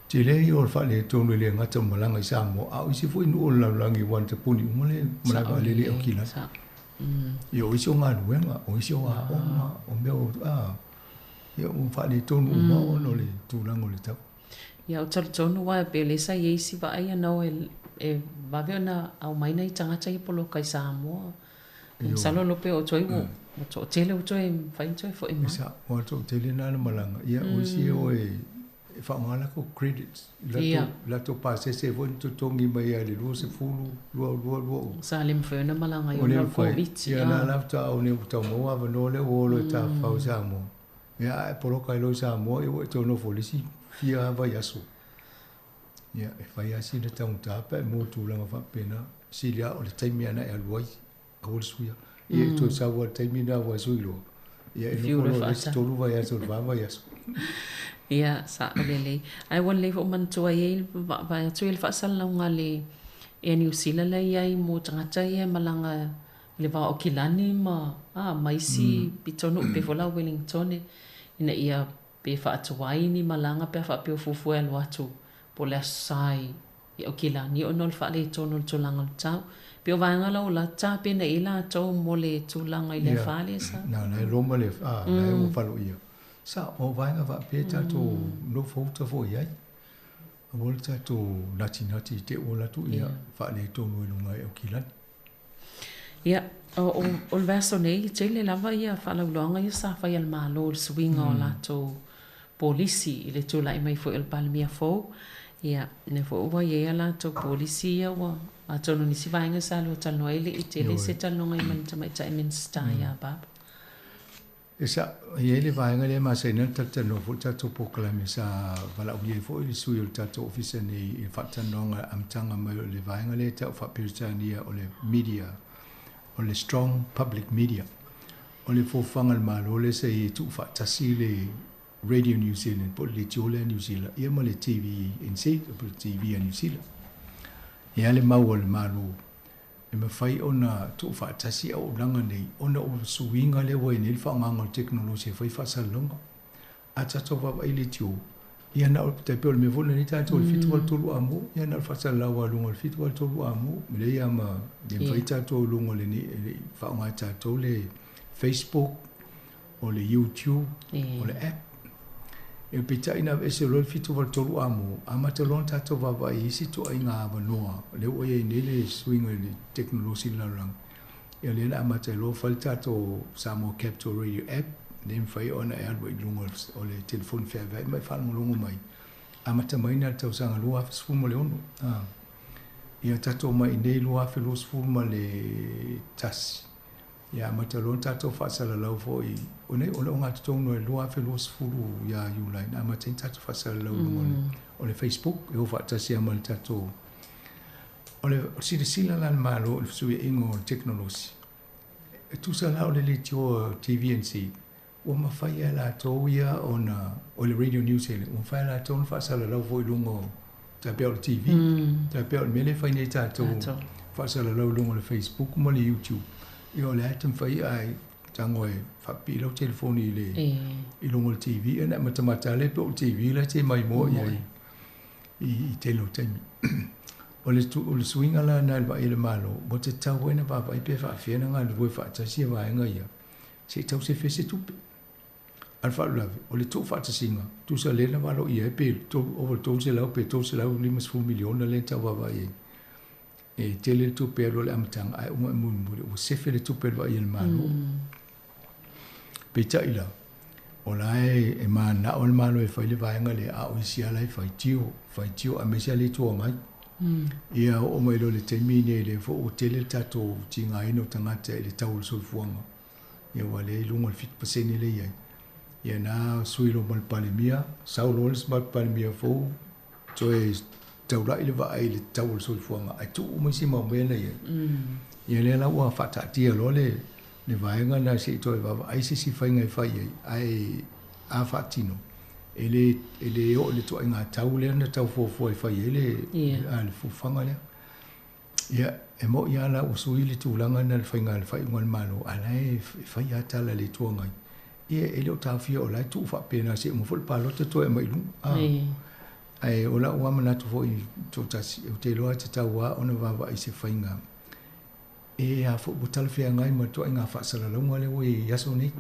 tele ia o le faaletonu e le gata o malaga i Samoa a o isi foi nuu o le lalolagi aua na tapuni uma le malae vaalele i Aukilani. Ia o isi o galuega, o isi o aoga, o mea o, a, ia ua faaletonu uma ona o le tulaga o le tau. Ia, ou te talitonu aua e pei o lea sa i ai isi vaai ana o e vave ona aumai nai tagata ia poloka i Samoa. Masalo loa pe oo atu ai ua toatele ua toe mafai ona toe foi mai. E sao, ua toatele na malaga, ia o isi e o e e faaaoga latou credits i latou pasese foi na totogi mai ai i le 20, 22, 20. Sa le mafai ona malaga ai ona o le Koviti. Ia na la faatoa au nei ua tau maua avanoa lea ua o loa e tafafao i Samoa. Ia, a e poloka ai loa i Samoa, ia ua e toe nofo i le isi fia vaiaso. Ia, e fai lava sina taugata pe a e maua i tulaga faapena. Sili lava o le taimi lava na e alu ai, aua le suia. Ia e toe sau lava i le taimi lena ua e sui loa, ia e nofo loa i le isi 3 vaiaso i le 4 vaiaso. Ia, sao lelei. Ae ua lelei foi manatua i ai le vaavaai atu i le faasalalauga a le Air New Zealand lea e i ai mo tagata ia e malaga i le va o Aukilani ma, a, ma isi pitonuu pei foi la o Wellingtone ina ia pe faatuai ni malaga pe a faapea o fuafua e alu atu po o le Aso Sa i Aukilani ona o le faaletonu o le tulaga o le tau. Pei o vaega la ua la tapena i ai latou mo le tulaga i le afa lea sa. Na, na e loma le, a, na e ua faloia. Sa, o vaega faapea tatou nofo uta foi i ai. Aua le tatou natinati i te ua alu atu ia faaletonu i luga i Aukilani. Ia, o, o le vaiaso nei, e tele lava ia faalauiloaga ia sa fai a le Malo i le suiga o latou polisi i le tulai mai foi o le Palemia fou. Ia, lea foi ua i ai a latou polisi ia ua, atonu o nisi vaega sa lua talanoa ai, e le i tele se talanoaga i ma le Tamaitai Minisita ia Barbara. E sa i ai le vaega lea e masani ai ona talatalanoa foi le tatou polokalame sa valaaulia ai foi le sui o le tatou ofisa nei i le faatalanoaga amataga mai o le vaega lea e tau faa-Peretania o le media, o le Strong Public Media. O le fofoga a le Malo lea sa i ai e tuufaatasi le Radio New Zealand po o le Leitio lea a Niu Sila ia ma le TVNZ po o le TV a Niu Sila. E a le mau a le Malo e mafai ona tuufaatasi auaunaga nei ona o suiga lea ua i ai nei le faaaogaga o le tekonolosi e fai faasalalauga. A tatou vaavaai i le leitio, ia na o, tai pei o le mea foi lenei tatou i le 783 amu, ia na o le faasalalau lava i luga o le 783 amu, e leai lava ma, le mafai tatou i luga o le, e le i faaaoga e tatou le Facebook, o le YouTube, o le app. E peitai na aveese loa le 783 amo, amata loa ona tatou vaavaai i isi ituaiga avanoa, lea ua i ai nei le suiga i le tekonolosi i le lalolagi. Ia lea na amata ai loa fai le tatou Samoa Capital Radio app, lea e mafai ona e alu ai i luga o le telefoni feaveai ma e faalogologo mai. Amata mai na i le tausaga 2016. Ia tatou mai i inei 2021. Ia amata loa ona tatou faasalalau foi, o nei, o le ogatotonu o le 2020 ia Iulai na amata ai ona tatou faasalalau i luga o le Facebook, e o faatasi lava ma le tatou. O le silasila la a le Malo i le fesuiaiga o le tekonolosi, e tusa la o le leitioa TVNZ, ua mafai lava e latou ia ona, o le Radio New Zealand, ua mafai lava e latou ona faasalalau foi i luga o, tai pei o le TV, tai pei o le mea lea e fai nei tatou, faasalalau i luga o le Facebook ma le YouTube, ia o lea e taumafai ae tago e faapipii lau telefoni i le, i luga o le TV, ona e matamata lea pei o le TV la e te maimoa i ai i tele o taimi. O le, o le suiga la lena i le vaai a le Malo, ua tatau ai ona vaavaai pe faapefea ona galulue faatasi vaega ia, se i tau sefe se tupe. A o le faalavelave, o le tuufaatasiga, tusa lea na valoia ai pe ova i le 300 pe 350 miliona lea na tau vaavaai ai. E tele le tupe e alu a le amataga, ae uma e mulimuli ua sefe le tupe a le vaai a le Malo. Peitai la, o la e mananao le Malo e fai le vaega lea, a o isi lava la e faitio, faitio aemaise lava le Itu Agai. Ia oo mai loa i le taimi lenei lea foi ua tele le tatou tigaina o tagata i le tau o le soifuaga. Ia ua lea i luga o le 7% lea e i ai. Ia na sui loa ma le Palemia, sau loa le Palemia fou, toe taulai le vaai i le tau o le soifuaga ae tuu uma isi mau mea na i ai. Ia lea la ua faataatia loa le le vaega lena se i toe vaavaai se isi faiga e fai ai, ae a faatino, e le e le oo i le ituaiga tau lea na tau fuafua e fai ai le le fuafuaga lea. Ia, e moni lava la ua sui le tulaga lena i le faiga le faaiuga a le Malo, a o la e fai lava tala a le Itu Agai. Ia, e le o taofia o la e tuu faapena seia uma foi le palota toe aumai i luga. A, ae o la'u lava manatu foi toatasi, ou te iloa e tatau lava ona vaavaai i se faiga e a foi ua talafeagai ma le ituaiga faasalalauga lea ua i ai i aso nei.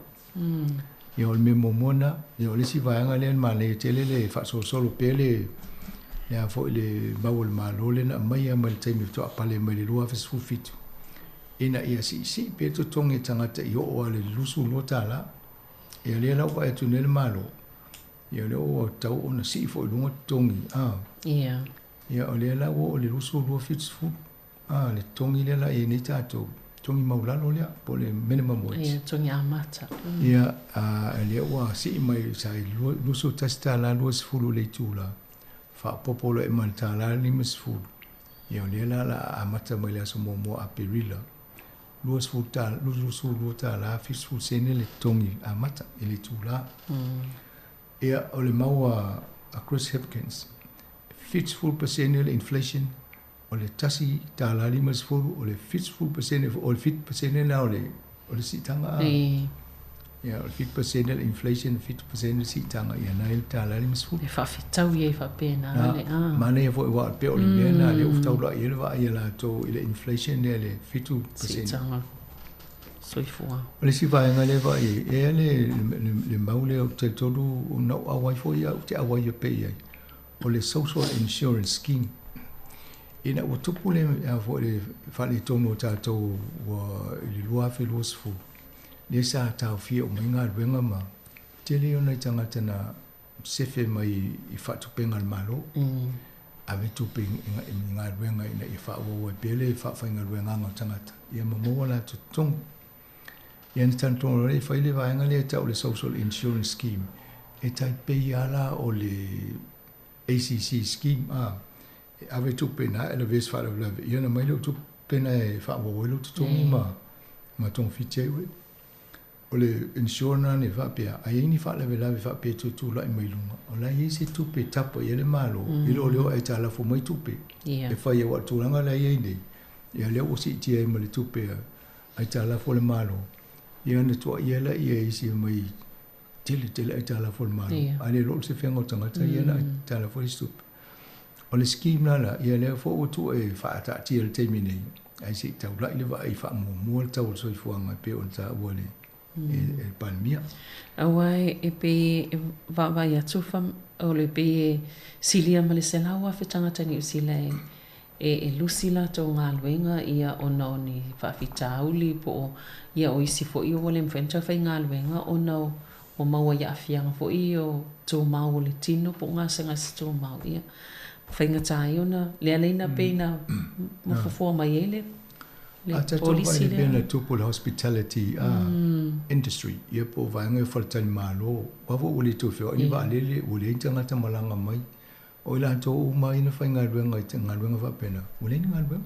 Ia o le mea muamua lena. Ia o le isi vaega lea na manaia tele le faasolosolo pea le le a foi le mau a le Malo lea na aumai lava mai le taimi faatoa pale mai le 2017 ina ia siisii pea le totogi o tagata i oo lava i le $22. Ia lea la ua vaai atu nei le Malo, ia lea ua tatau ona sii foi i luga totogi, a. Ia o lea la ua oo i le 22.70. A, le totogi lea la e i ai nei tatou. totogi maualalo lea po o le minimum wage. Ia, totogi amata. Ia, a lea ua sii mai sa i $21.20 i le itula, faaopoopo loa i ma le $1.50. Ia o lea la o le a amata mai le aso 1 o Aperila, $22.70 le totogi amata i le itula. Ia, o le mau a Chris Hipkins, 70% le inflation, o le $1.50, o le 70%, o le 7% lena o le o le siitaga a. Ia, o le 7% le inflation, 7% le siitaga, ia na i le $1.50. E faafetau ia i faapena le a. Manaia foi aua pei o le mea lena lea ua taulai ai le vaai a latou i le inflation lea le 7%. Siitaga soifua. O le isi vaega lea e vaai ai, e i ai le mau lea ou te talitonu na ou auai foi au, ou te auai pea i ai, o le Social Insurance Scheme. Ina ua tupu le foi le faaletonu o tatou ua i le 2020, lea sa taofia uma ai galuega ma tele ia o nai tagata na sefe mai i faatupega a le Malo, ave tupe i galuega ina ia faaauau ai pea le faafaigaluegaga o tagata, ia ma maua latou totogi. Ia na talitonu loa e fai le vaega lea e tau o le Social Insurance Scheme, e tai pei lava la o le ACC Scheme, a, e ave tupe na e lavea se faalavelave, ia ona mai lea o tupe na e faaauau ai lou totogi ma togafiti ai oe. O le insurance lena e faapea, a i ai ni faalavelave faapea e toe tulai mai luga, o la e i ai se tupe e tapa i ai le Malo, i lo le o aitalafu mai tupe e fai ai, aua o le tulaga la e i ai nei, ia lea ua siitia ai ma le tupe a aitalafu a le Malo, ia ona tuuaia lea e isi mai tele tele aitalafu a le Malo, a le iloa o le sefega o tagata ia na aitalafu ai isi tupe. O le scheme la la, ia lea foi ua tuu e faataatia i le taimi nei, ae se i taulai le vaai faamuamua le tau o le soifuaga e pei ona taua e le Palemia. Aua e pei e vaavaai atu o le pei e silia ma le 100,000 tagata Niu Sila e lusi latou galuega ia ona o ni faafitauli po o ia o isi foi ua le mafai ona tau faigaluega ona ua maua i aafiaga foi o tumau o le tino po o gasegase tumau ia faigata ai ona le ala ina pei na mafuafua mai ai le A tatou vaai i le mea na tupu i le hospitality industry, ia po o vaega ia o faletalimalo, aua foi ua le toe feoai ni vaalele, ua leai ni tagata malaga mai. O i latou uma ai na faigaluega i galuega faapena, ua leai ni galuega.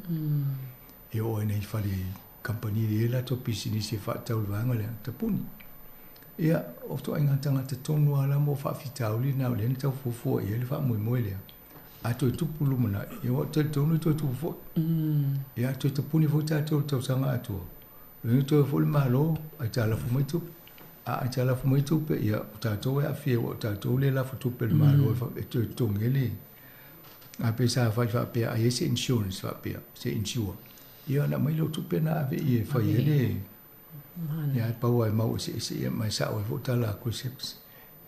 E oo ai nei fale kamupani e i ai latou pisinisi e faatau i le vaega lea, tapuni. Ia, o ituaiga tagata tonu lava la mo faafitauli na o lea na tau fuafua i ai le faamoemoe lea. A toe tupu lumanai, ia ua ou talitonu e toe tupu foi. Ia, a toe tapuni foi tatou i le tausaga atoa, lona toe o foi le Malo, aitalafu mai tupe. A aitalafu mai tupe, ia, o tatou e aafia aua o tatou lea e lafo tupe i le Malo e toe totogi ai le. A pei sa fai faapea, a i ai se insurance faapea, se insure, ia ona aumai lea o tupe na ave i e fai ai le. Ia, ae pau lava e mau eseese, ia, ma e sao ai foi tala a Chris Hicks.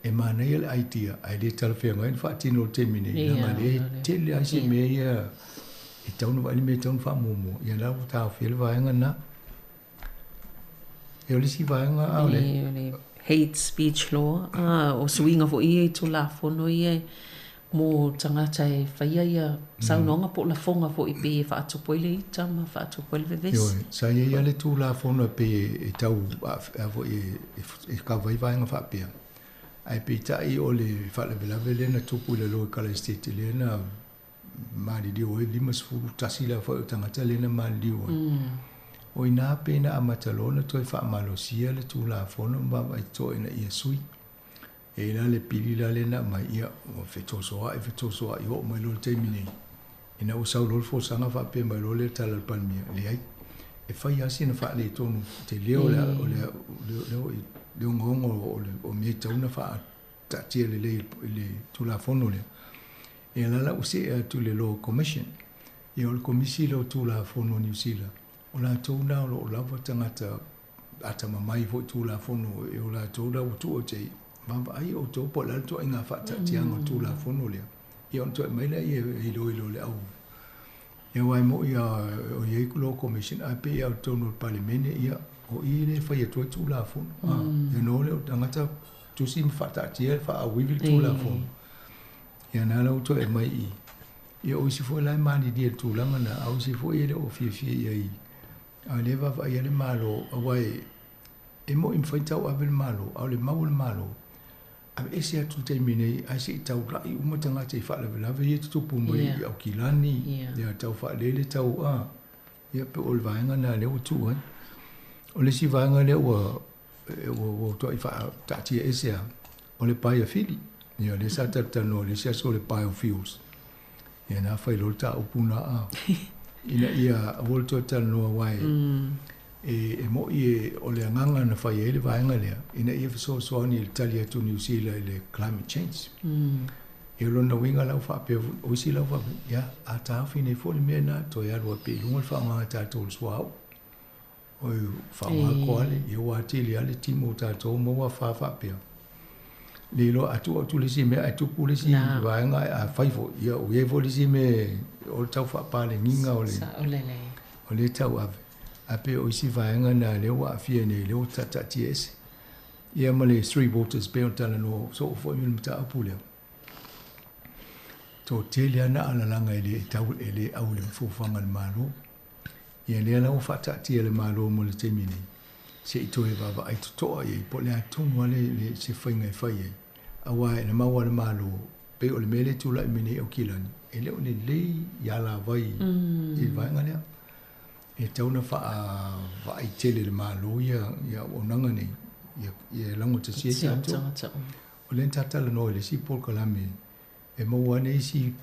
E manaia le idea, ae le talafeagai ona faatino i le taimi nei, leaga o lea e tele lava isi mea ia e tatau ona vaai le mea e tatau ona faamuamua. Ia la ua taofia le vaega lena. Ia o le isi vaega a o le. O le hate speech law, o suiga foi ia i Tulafono ia mo tagata e faia ia saunoaga po o lafoga foi pei e faatupu ai le ita ma faatupu ai le vevesi. Ioe, sa i ai lava le Tulafono e pei e tau a foi e kava ai vaega faapea, ae peitai o le faalavelave lea na tupu i lalo i Kalaesetete lea na maliliu ai 51 le aofai o tagata lea na maliliu ai. O i ina pei na amata loa ona toe faamalosia le Tulafono ma vaavaai totoa ina ia sui. E i ai la le pili la lea na aumai, ia, ua fetosoa'i, fetosoa'i, oo mai loa i le taimi nei, ina ua sau loa le folasaga faapea mai loa lea tala a le Palemia, leai, e fai lava sina faaletonu tele o le, o le, le, le ogaoga o le, o mea e tatau ona faataatia lelei i le Tulafono lea. Ia la la ua see atu i le Law Commission. Ia o le Komisi lea o Tulafono a Niu Sila, o latou na o lo o lava tagata atamamai foi Tulafono e o latou la ua tuu atu i ai, vaavaai outou po o le a le ituaiga faataatiaga o le Tulafono lea, ia ona toe aumai lea e iloilo e le au. Ia aua e moni lava o i ai Law Commission, ae pei lava o totonu o le Palemene, ia o i lea e fai atu ai Tulafono. Ia ona o lea o tagata tusi ma faataatia e faaauivi le Tulafono. Ia na la ua toe aumai i i. Ia o isi foi la e malilie i le tulaga lena, a o isi foi e le o fiafia i ai. A o lea e vaavaai lava le Malo, aua e, e moni e mafai ona tauave le Malo, a o le mau a le Malo, aveese atu i le taimi nei ae se i taulai uma tagata i faalavelave ia e tutupu mai i Aukilani, ia tau faalele tau a, ia pe o le vaega lena lea ua tuu ai. O le isi vaega lea ua ua ua tuai faataatia ese lava, o le paeafili. Ia lea sa talatalanoa i le isi aso o le biofuels. Ia na fai loa le taupu na a, ina ia aua le toe talanoa aua e, e, e mo'i e, o le agaga na fai ai le vaega lea, ina ia fesoasoani i le tali atu o Niu Sila i le climate change. Ia o lona uiga la ua faapea, o isi la ua faapea, ia a taofi nei foi le mea lena, toe alu ai pea i luga le faaaogaga a tatou o le suauu. Oi, faaaoga koale, ia ua atili lava le timu o tatou maua fa faapea. Le iloa a tuu atu le isi mea ae tupu le isi vaega ae a fai foi, ia ua i ai foi le isi mea o le tau faapalegiga o le, o le tauave. Ae pei o isi vaega na lea ua aafia nei, lea ua taataatia ese. Ia ma le Three Waters pei ona talanoa soo foi ma le mataupu lea. Toatele lava na alalaga e le tau e le au i le fuafuaga a le Malo. Ia lea la ua faataatia e le Malo mo le taimi nei, se i toe vaavaai totoa i ai po o le a tonu lava le, le, se faiga e fai ai. Aua e na mau a le Malo, pei o le mea lea e tulai mai nei i Aukilani, e le o lelei i alavai i le vaega lea. E tatau ona faavaai tele e le Malo ia, ia auaunaga nei, ia, ia e lagotasia ai tatou. O lea na ta talanoa i le isi polokalame e maua ane isi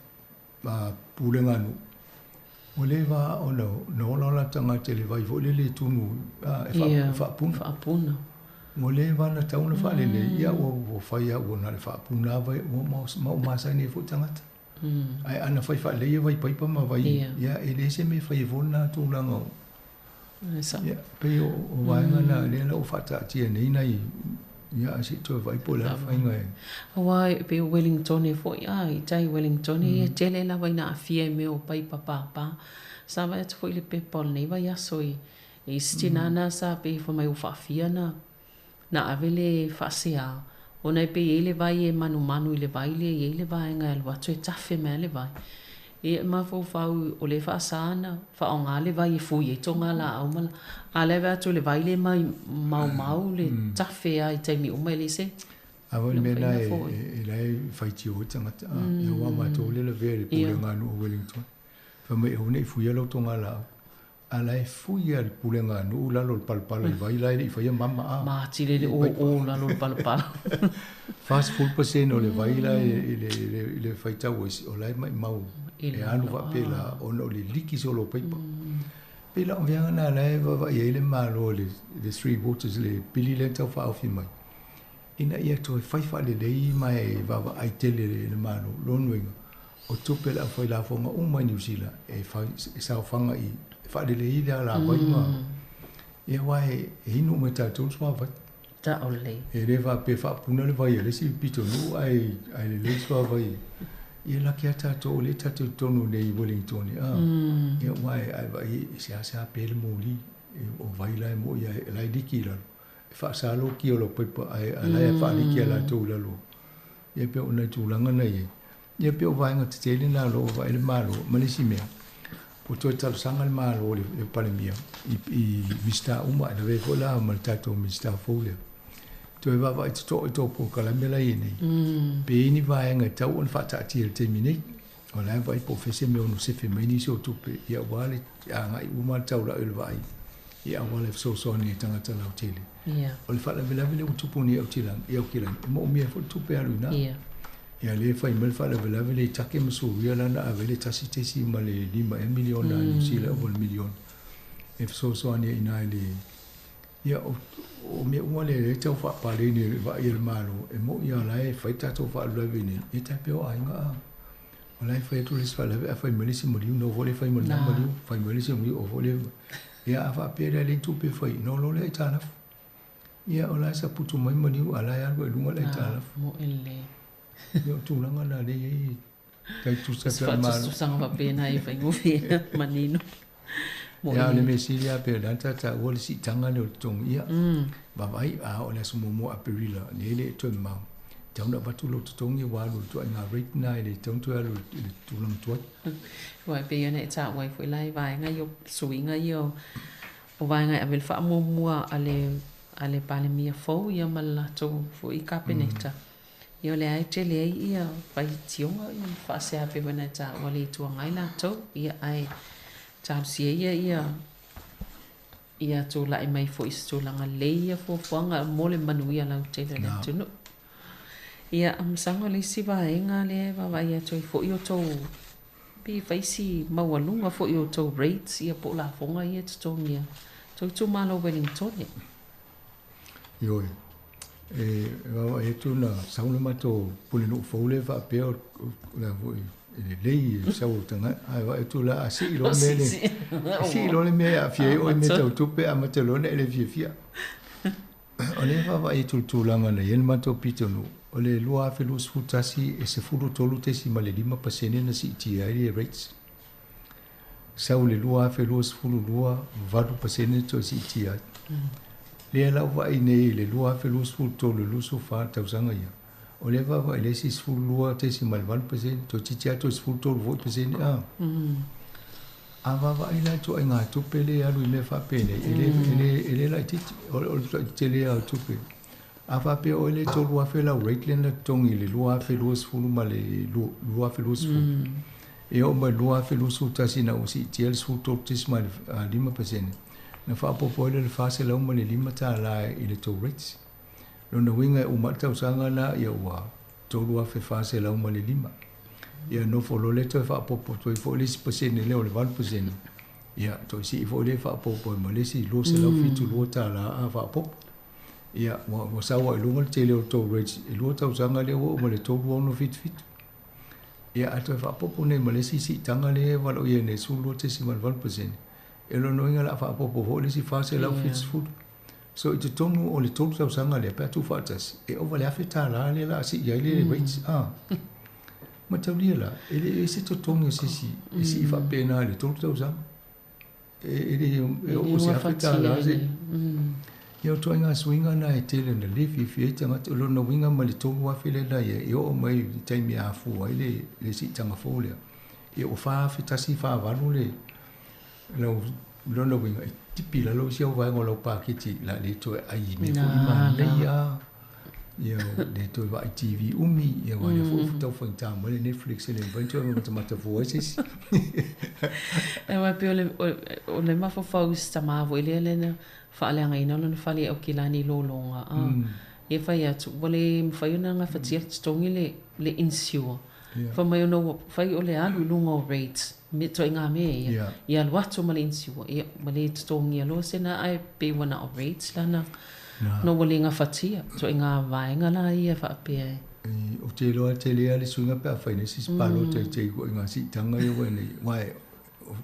pulega a nuu, ua leva ona na ola o latou tagata i le vai foi lele e tunu e faapuna. Faapuna. Ua leva ona tatau ona faalelei, ia ua fai lava ua na o le faapuna lava, ua ma ua masani ai foi tagata. Ae ana fai faalelei ia vai paipa ma vai, ia e leai se mea e fai ai foi lena tulaga o Ia, pei o vaega na lea la ua faataatia nei nai, ia, ae se i toe vaai po o le a le faiga e. Aua e pei o Wellingtone foi, a, i tai Wellingtone ia tele lava ina aafia i mea o paipa pāpā. Sa vaai atu foi i le pepa o lenei vaiaso i isi tinā na sa pei fai mai ua faafia na Na ave le faasea, ona e pei e i ai le vai e manumanu i le vai lea e i ai le vaega e alu atu e tafe mai lava le vai. Ia e mafaufau o lea e faasa ona faaaoga le vai e fui ai togalaau ma la. A o lea e vaai atu i le vai lea e mai maumau le tafe lava i taimi uma e leai se A foi le mea lena e la e faitio ai tagata, ia aua o matou lea e lavea i le pulega a nuu o Wellington. Fai mai aua ne i fuia lau togalaau. A la e fui lava le pulega a nuu lalo o le palapala i vai la e le i faia mama a. Matile le oo lalo o le palapala. 40% o le vai la i le i le faitau esi o la e maimau e alu faapela ona o le liki solo o paipa. Pei la o veaga na la e vaavaai ai le Malo i le Three Waters le pili lea na tau faaofi mai ina ia toe fai faalelei ma e vaavaai tele le Malo. Lona uiga O tupe a le aufailafoga uma i Niu Sila e fai e saofaga i e faalelei ai le alavai ma ia aua e inu uma e tatou le suavai. Sao lelei. E le faapea e faapuna le vai a le isi pitonuu ae ae lelei le suavai. Ia laki lava tatou o lea tatou i totonu nei i Wellington a ia aua e a e vaai e seasea pe le moli o vai la e moi a la e liki i lalo. E faasa lou kia o lau paipa ae a la e faaliki a latou i lalo. Ia pei o nai tulaga na i ai. Ia pei o vaega tetele na o lo o vaai le Malo. Ma le isi mea, ua toe talosaga le Malo i le Palemia i Minisita uma, e lavea ai foi la ma le tatou Minisita fou lea, toe vaavaai totoa i tou polokalame la e i ai nei, pe i ai ni vaega e tatau ona faataatia i le taimi nei. O la e vaai po o fea se mea ono sefe mai nisi o tupe, ia aua le agai uma le taulai o le vaai i auala e fesoasoani ai i tagata lautele. O le faalavelave lea ua tupu nei i Aukilani, e moomia ai foi le tupe alu i ina. Ia lea e fai mai le faalavelave lea i Take ma Suria la na ave ai le 1.5 ea miliona a Niu Sila ova i le miliona e fesoasoani ai i ina i le Ia o mea uma lea e tau faapaleni e le vaai a le Malo e moni lava o la e fai tatou faalavelave i inei, ia tai pei o aiga a. O la e fai atu le isi faalavelave ae fai mai le isi maliu na o foi lea fai ma lena maliu, fai mai le isi maliu o foi lea. Ia a faapea la e leai ni tupe e fai, ona o loa lea aitalafu. Ia o la e saputu mai maliu a o la e alu ai i luga le aitalafu. Moe lelei. Ia o tulaga na lea e i ai tai tusa Se faatusatusaga faapena e faigofie manino. Ia o le mea sili lava pei o lea na ta taua le siitaga lea o le totogi, ia vaavaai a oo i le aso muamua o Aperila lea e le toe mamao, e tatau ona avatu lou totogi ua alu i le ituaiga rate lena e le tatau ona toe alu i le tulaga tuai. Aua e pei ona e taua ai foi la i vaega ia o suiga ia o O vaega e ave le faamuamua a le a le Palemia fou ia ma le latou foi Kapeneta. Ia o lea e tele ai ia faitioga ia ma faasea pei foi ona e taua le Itu Agai latou. Ia ae talosia ia ia ia tulai mai foi i se tulaga lelei ia fuafuaga mo le manuia lautele o le atunuu. Ia masalo o le isi vaega lea e vaavaai atu ai foi o tou Pe fai si maualuga foi o tou rates ia po o lafoga ia e totogia tou itumalo Wellingtone. Ioe, e vaavaai atu na sau le matou pulenuu fou lea faapea o le a foi e lelei e sau o tagata ae vaai atu la a sii loa le mea lea e sii loa le mea e aafia ai oe i mea tau tupe amata loa ona e le fiafia. O lea e vaavaai atu i le tulaga na i ai le matou pitonuu, o le 2021 e 13.5% na siitia ai le rates. Sau i le 2022, 8% na toe siitia ai. Lea la ua vaai nei i le 2023 i le 24 tausaga ia, o lea e vaavaai i le isi 12.8%, toeitiiti lava toe 13 foi pasene. A vaavaai la i ituaiga tupe lea e alu i mea faapenei, e le, e le, e le laitiiti, o le tele lava o tupe. A faapea oe lea e $3,000 lau rate lea na totogi i le 2020 ma le 2020, e oo mai i le 2021 ina ua siitia le 13.5%, na faaopoopo ai lea o le $405 i le tou rates. Lona uiga e uma le tausaga la ia ua $3,405. Ia nofo loa lea toe faaopoopo atu ai foi le isi pasene lea o le 8%, ia toe sii foi lea faaopoopo ai ma le isi $272 a faaopoopo. Ia ua, ua sau ai i luga le tele o tou rates e lua tausaga lea ua oo mai le 3677. Ia ae toe faaopoopo nei ma le isi siitaga lea e valaauia nei 12.8%. E lona uiga o le a faaopoopo foi le isi 470. So i totonu o le tolu tausaga lea pe a tuufaatasi, e ova i le $1,000 lea o le a sii ai le rates. A mataulia la, e le ese totogi o se isi e sii faapena i le tolu tausaga. E le e oo se $1,000 se. Ia o ituaiga suiga na e tele na le fiafia ai tagata. O lona uiga mai le $3,000 lea na i ai, e oo mai i le taimi e afua ai le siitaga fou lea, ia ua $4,148 le lau lona uiga e tipi i lalo isi au vaega o lau paketi la le toe ai i mea foi manaia ia le toe vaai TV umi ia aua lea foi ua tau faigata mai le Netflix e le mafai ona toe matamata fua ai se isi. Aua e pei o le, o le mafaufau i si tama foi lea lea na faaleagaina lona fale i Aukilani i Lologa a ia fai atu ua le mafai ona gafatia le totogi le, le insure. Fai mai ona ua fai o le alu i luga o rates me ituaiga mea ia, ia alu atu ma le insure, ia ua le totogia loa sena ae pei ua na o rates la na, na ua le gafatia, ituaiga vaega la ia faapea e. Ou te iloa tele lava le suiga pe a fai nei se isi palota i te ituaiga siitaga ia ua i nei, aua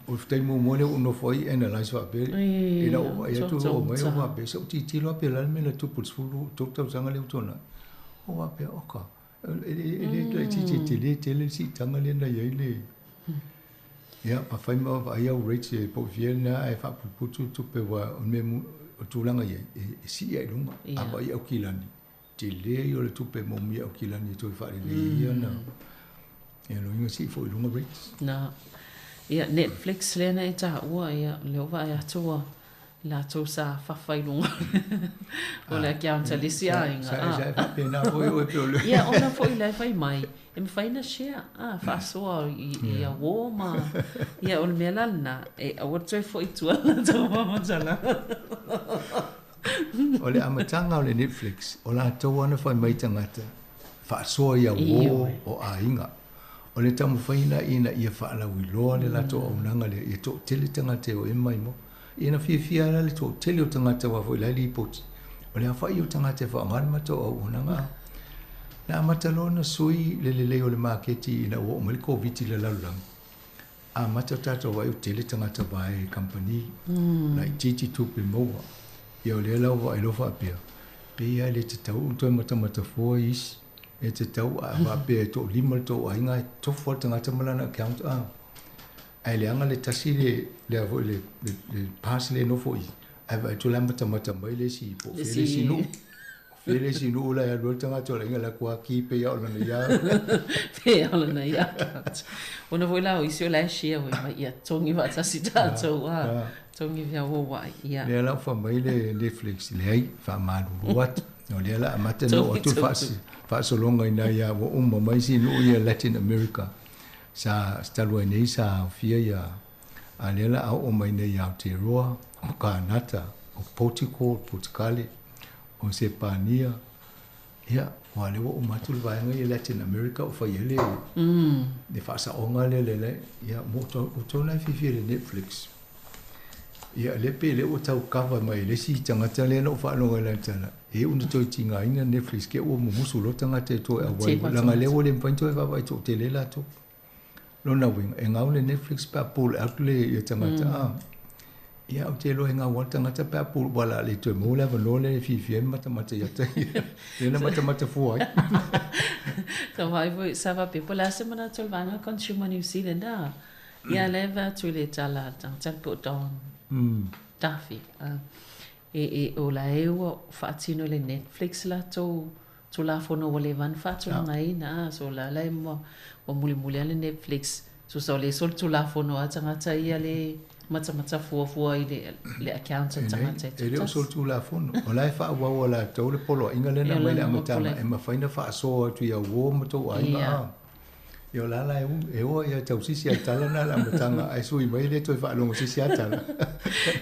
o le taimi muamua lea ua ou nofo ai analyse faapea, ina ua vaai atu oo mai ou faapea, se i ou tilotilo lava pe o le a le mea na tupu i le 13 tausaga lea ua tuanai. Ou faapea, oka, E le laitiiti e tele tele le siitaga lea na i ai le ia ma fai ma vaai au rates e po o fia lena ae faaputuputu le tupe aua o le mea o le tulaga i ai e sii lava i luga. A vaai i Aukilani, tele ia o le tupe e moomia e Aukilani e toe faalelei ai ia ona ia lona uiga sii foi i luga rates. Na. Ia Netflix lea na e taua ia lea ua vaai atu ua latou sa fafa i luga o le account a le isi aiga. Sa e faapena foi oe pe o le... Ia, ona foi la e fai mai, e mafai ona share, a, faasoa i uō ma... Ia, o le mea la lena, e aua le toe foi i tua le latou faamatalaga. O le amataga o le Netflix, o latou lava na fai mai tagata, faasoa i uō o aiga. O le taumafaiga ina ia faalauiloa le latou auaunaga lea, ia toatele tagata e o e maimoa. Ia na fiafia la le toatele o tagata aua foi la e lipoti, o le aofai o tagata e faaaoga le matou auaunaga. Na amata loa ona sui le lelei o le maketi ina ua oo mai le Koviti i le lalolagi, amata o tatou vaai ua tele tagata vae i kamupani, laitiiti tupe maua. Ia o lea la ua vaai loa faapea, pei lava e le tatau ona toe matamata fua isi. E tatau a faapea e toalima le tou aiga e tofu lava le tagata ma lana account a. Ae leaga le tasi le le foi le le pass le nofo i ae vaai atu la matamata mai le isi po o fea le isi nuu. O fea le isi nuu la e alu ai le tagata o le aiga la atu lava ki pei lava o lana ia. Pei lava o lana ia account. Ona foi la o isi o la e share foi mai ia togi faatasi tatou a. Togi feauaua'i, ia. Lea la ua fai mai le Netflix, leai, faamalulu atu. O lea la amata ona oo atu le faasologa i ina ia ua uma mai isi nuu ia Latin America sa talu ai nei sa aofia ia a lea la a oo mai nei i Aotearoa, o Kanata, o Portugal, Potukale, o Sepania, ia, aua o lea ua uma atu le vaega ia Latin America o fai ai le, le faasaoga lea le, le, ia, mo outou la e fiafia i le Netflix. Ia, lea pe lea ua tau cover mai e le isi tagata lea na ou faalogo i lana tala, e iu ina toe tigaina Netflix ke ua mumusu loa tagata e toe auai, leaga lea ua le mafai ona toe vaavaai toatele latou. Lona uiga, e gau le Netflix pe a pull out le ia tagata a. Ia, ou te iloa e gau lava le tagata pe a pull, aua o le a le toe maua le avanoa lea e fiafia ai ma matamata ia te ia, lea na matamata fua ai. Sa vaai foi, sa faapea po o le a se manatu o le vaega Consumer New Zealand a. Ia lea e vaai atu i le tala a le tagata po o Don Duffy. E, o la e ua faatino e le Netflix latou Tulafono ua leva ona faatulagaina a, so la la e ua mulimuli a le Netflix tusa o le solitulafono a tagata ia le matamata fuafua i le account a tagata e E le o solitulafono. O la e faaauau a latou le poloaiga lea na aumai i le amataga e mafai ona faasoa atu i au uo ma tou aiga a. Ia o la la e oa ia tau sisi a tala na le amataga ae sui mai le toe faalogo sisi a tala.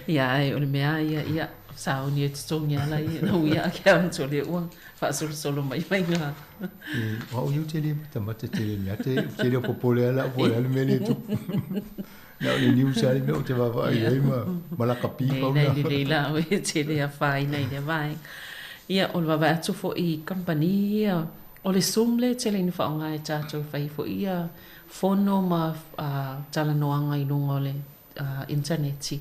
Ia ae o le mea ia ia sauni e totogi ala ia na ui a ke au tole ua faasolosolo mai mai ngā. O au iu te le matamata tele ni ate te leo popole ala po le mea le tupu. Na o le news ale mea o te vaavaai ai ma ma lakapi pau na. Nei lelei la e tele afaina i lea vaega. Ia o le vaavaai atu foi i kamupani ia O le Zoom lea e tele ina faaaoga e tatou e fai ai foi ia fono ma talanoaga i luga o le initaneti.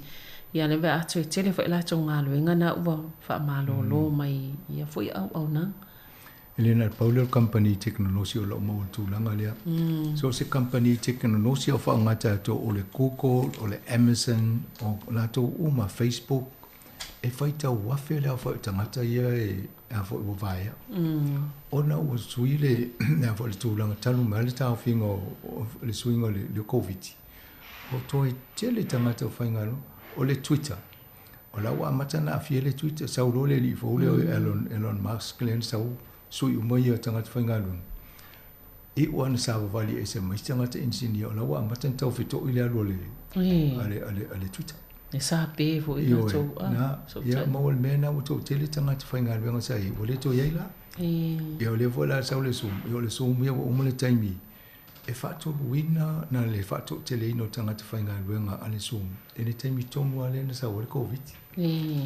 Ia lea vaai atu e tele foi a latou galuega na ua faamalōlō mai i ia foi auaunaga. E le na o le pau lea o le kamupani tekonolosi o lo o maua i le tulaga lea. So o se kamupani tekonolosi o faaaoga tatou o le Google, o le Amazon, o latou uma, Facebook, e faitau afe le aofai o tagata ia e a foi ua vaea. Ona ua sui le a foi le tulaga talu mai le taofiga o le suiga o le Koviti. Ua toe tele tagata o faigaluega. O le Twitter, o la ua amata ona aafia le Twitter, sau loa le alii fou lea o Elon, Elon Musk lea na sau sui uma ia tagata faigaluega. Iu lava ina savavali ese mai isi tagata inisinia, o la ua amata ona taufeto'i le alu a le, a le, a le, a le Twitter. E sape foi Ioe, latou a na, ia, ma o le mea lena ua toatele tagata faigaluega sa i ai, ua le toe i ai la. Ia o lea foi la sau le Zoom, ia o le Zoom ia ua uma le taimi e faatoluina na le faatoateleina o tagata faigaluega a le Zoom i le taimi tonu lava lea na sau ai le Koviti.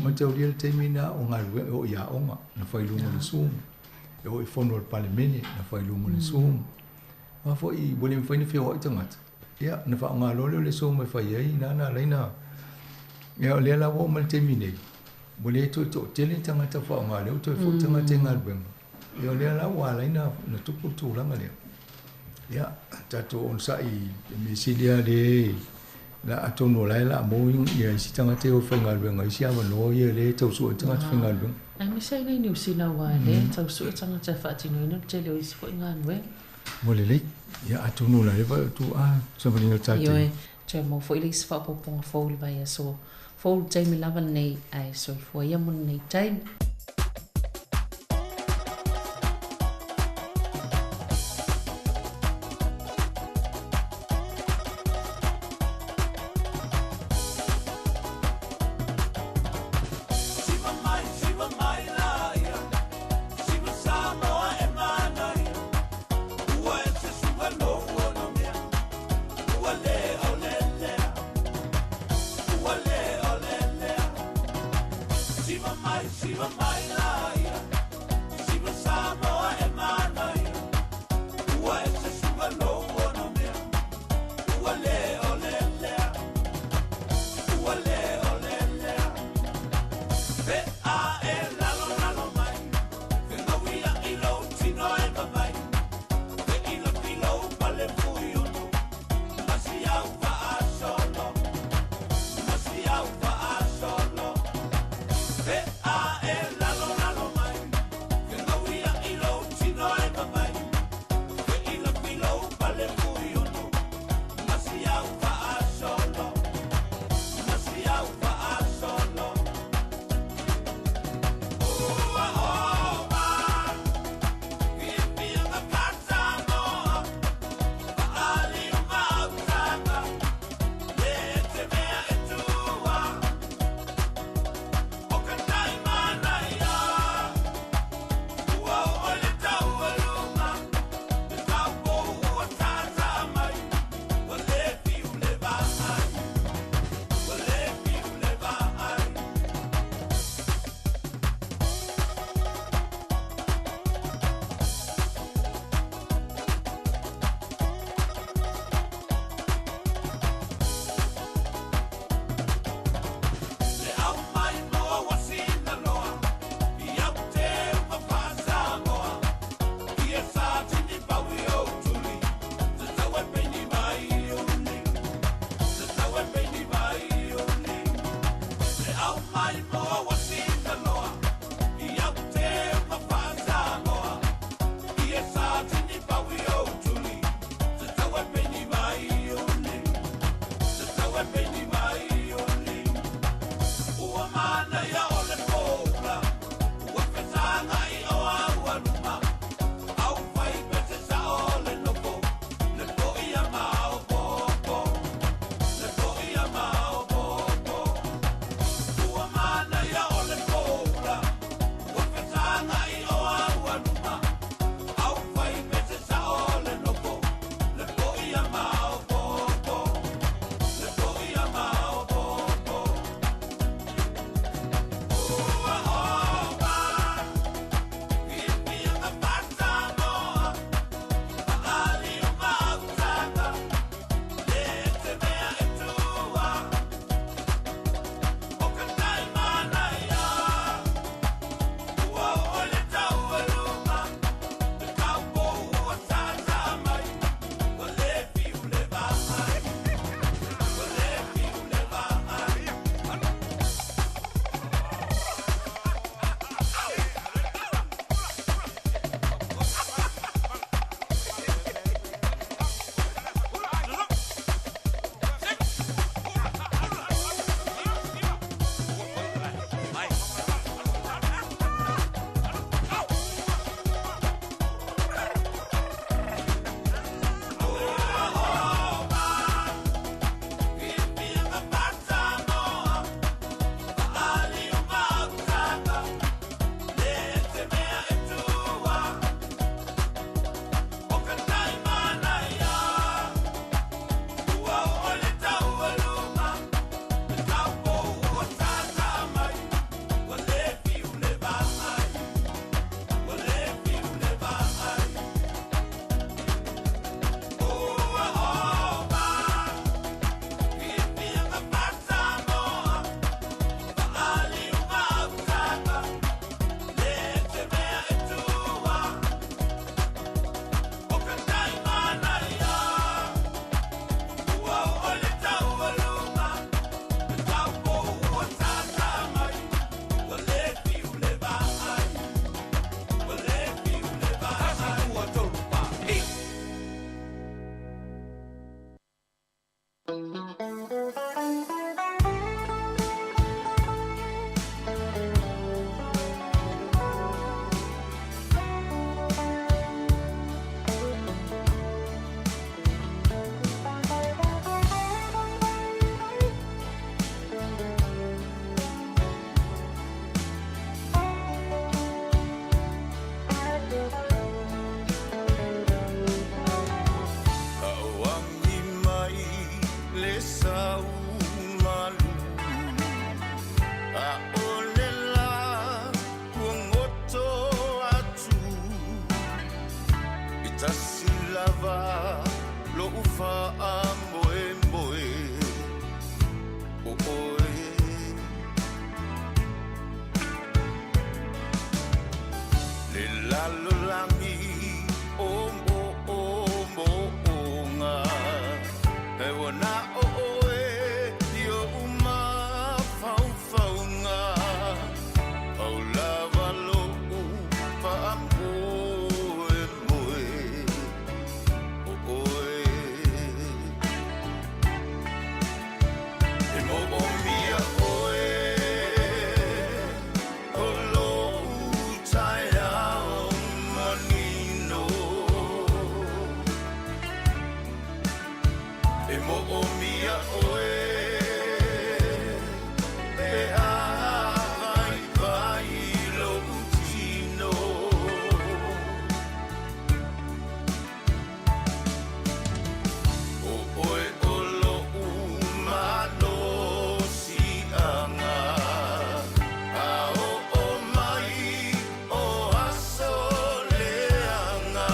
Mataulia le taimi lena o galuega e oo i aoga na fai i luga o le Zoom. E oo i fono a le Palemene, na fai i luga o le Zoom. Aua foi ua le mafai ona feoai tagata, ia, ona faaaoga loa lea o le Zoom e fai ai na na ala ai ona... Ia, o lea la ua oo mai i le taimi nei, ua le toe toatele ni tagata o faaaoga, lea ua toe foi tagata i galuega. Ia, o lea la ua ala ai ona tupu le tulaga lea. Ia, tatou onosai i le mea sili lava lea la atonu o la e la maua ia isi tagata e o e faigaluega i isi avanoa ia lea e tau sue ai tagata faigaluega. Aemaise ai nei Niu Sila aua lea e tau sue tagata e faatinoina le tele o isi foi galuega. Ua lelei. Ia atonu o la e vaai atu a savaliga o tatou. Ioe, toe maua foi le isi faaopoopoga fou i le vaiaso fou i le taimi lava lenei ae soifua ia mo lenei taimi. Auagi mai le sau malu ʻAʻole lā ua goto atu E tasi lava loʻu faamoemoe ʻO ʻoe Le lalolagi o moʻomoʻoga E ua na ʻo ʻoe i oʻu mafaufauga Pau lava loʻu faamoemoe ʻO ʻoe E moʻomia ʻoe ʻO loʻu taeao manino E moʻomia ʻoe E āwaiwai loʻu kino ʻO ʻoe ʻo loʻu malosiʻaga A oʻo mai o aso leaga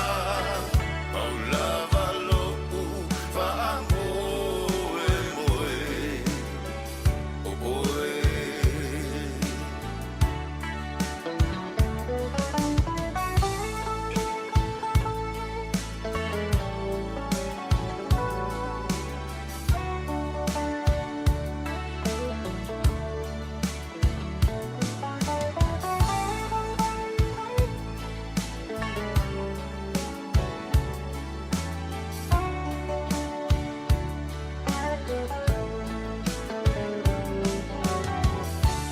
Pau lava loʻu faamoemoe ʻO ʻoe.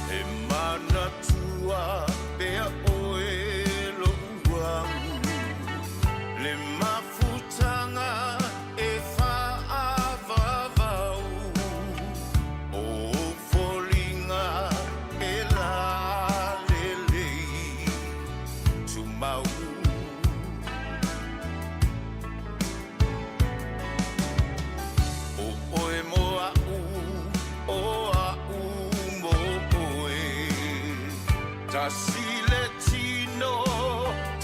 E manatua pea ʻoe loʻu au Le mafutaga e faaʻawaʻawaʻu ʻO ou foliga e lalelei tumau ʻO ʻoe mo aʻu, ʻo aʻu mo ʻoe Tasi le tino,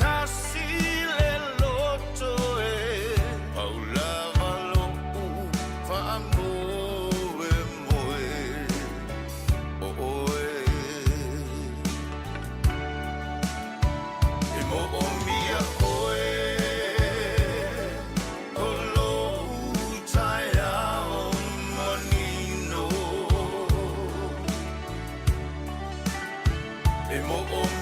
tasi le loto e Pau lava loʻu faamoemoe ʻO ʻoe E moʻomia ʻoe ʻO loʻu taeao manino E moʻomia.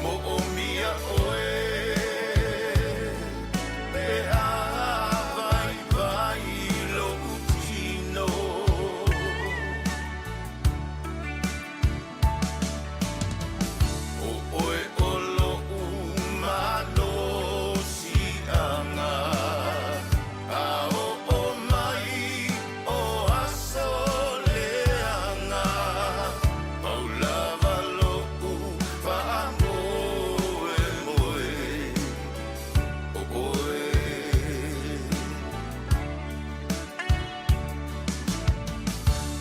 Mo'omia oe pe a vaivai lo'u tino. O oe o lo'u malosi'aga, a o'o mai o aso leaga, pau lava lo'u fa'amoemoe o oe.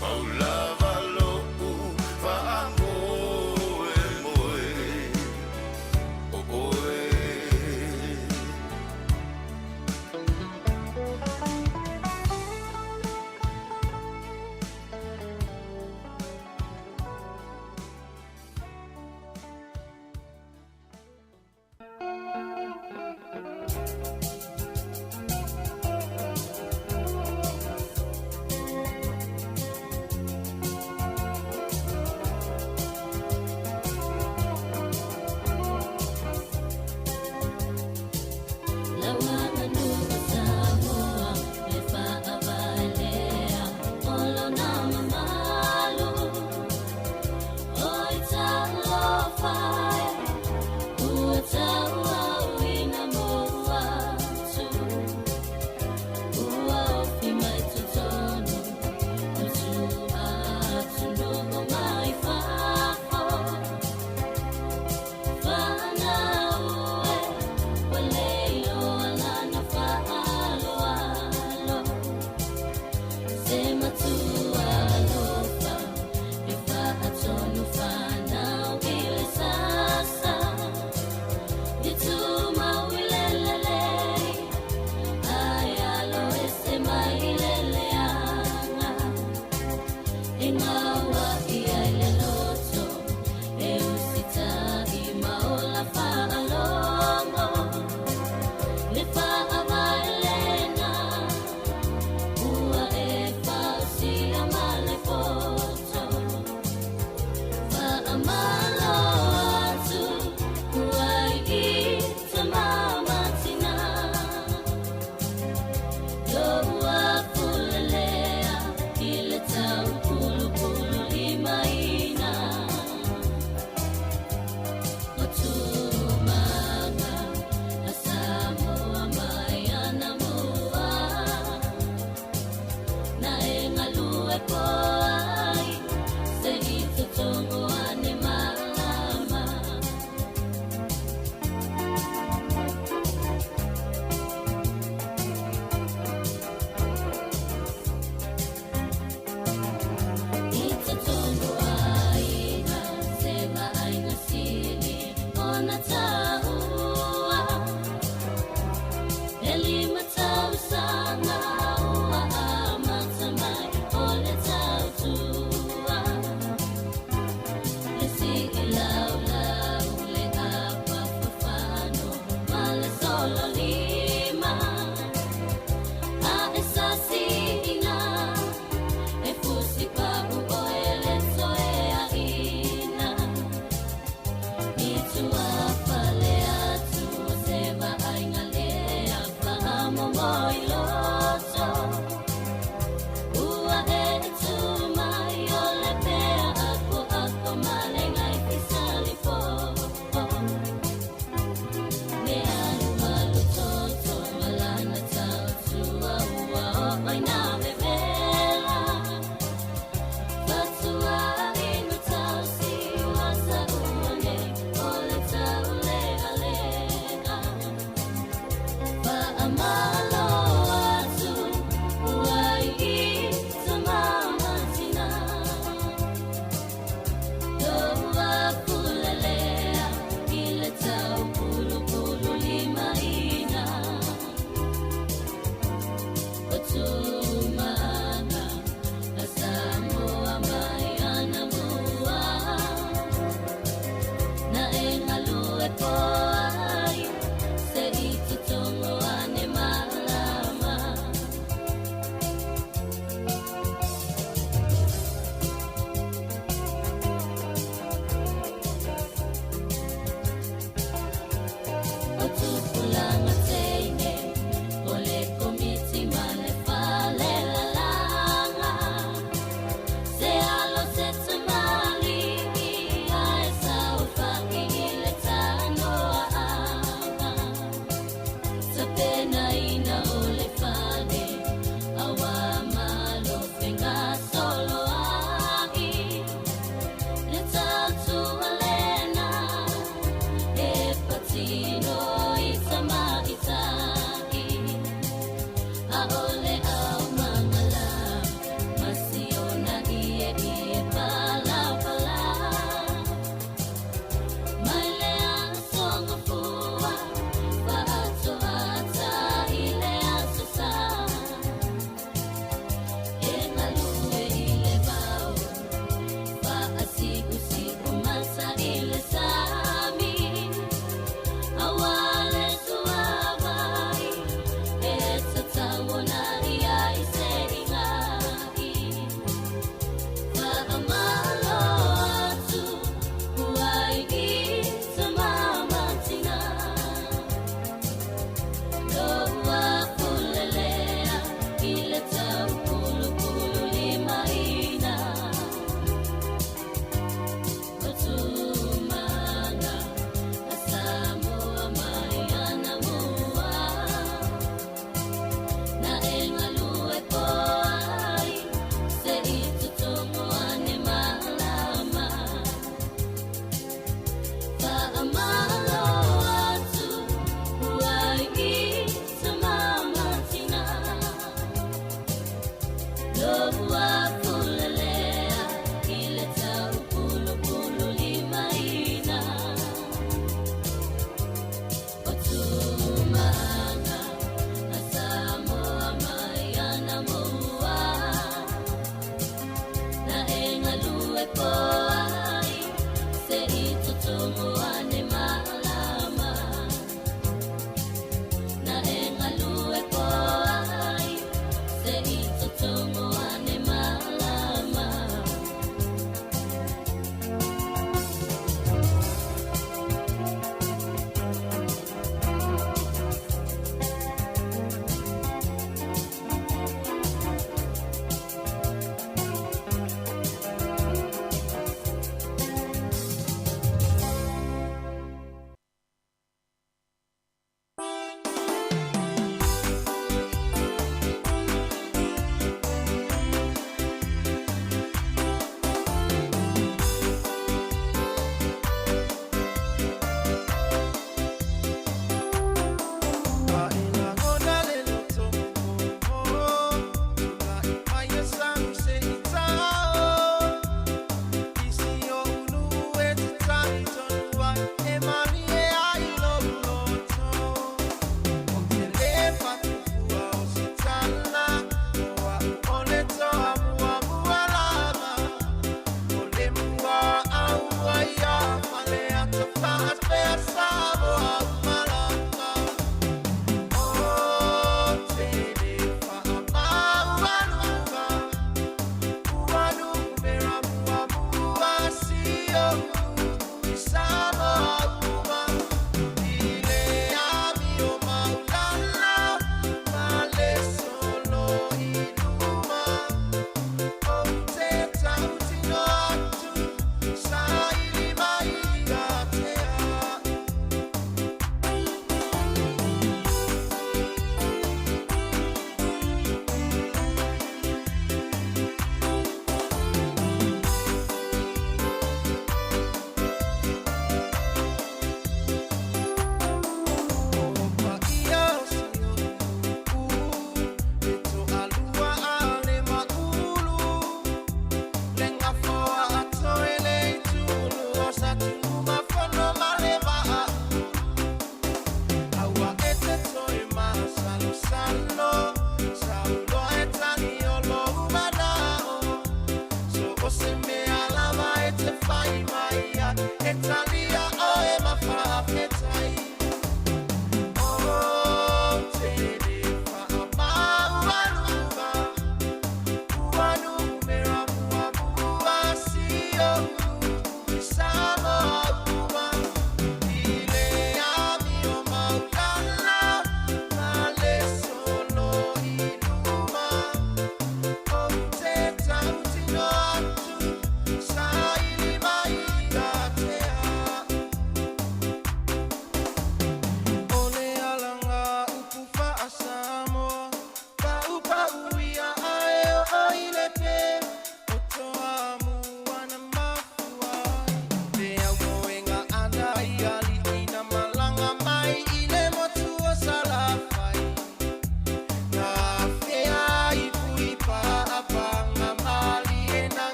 Pau lava lo'u fa'amoemoe o oe.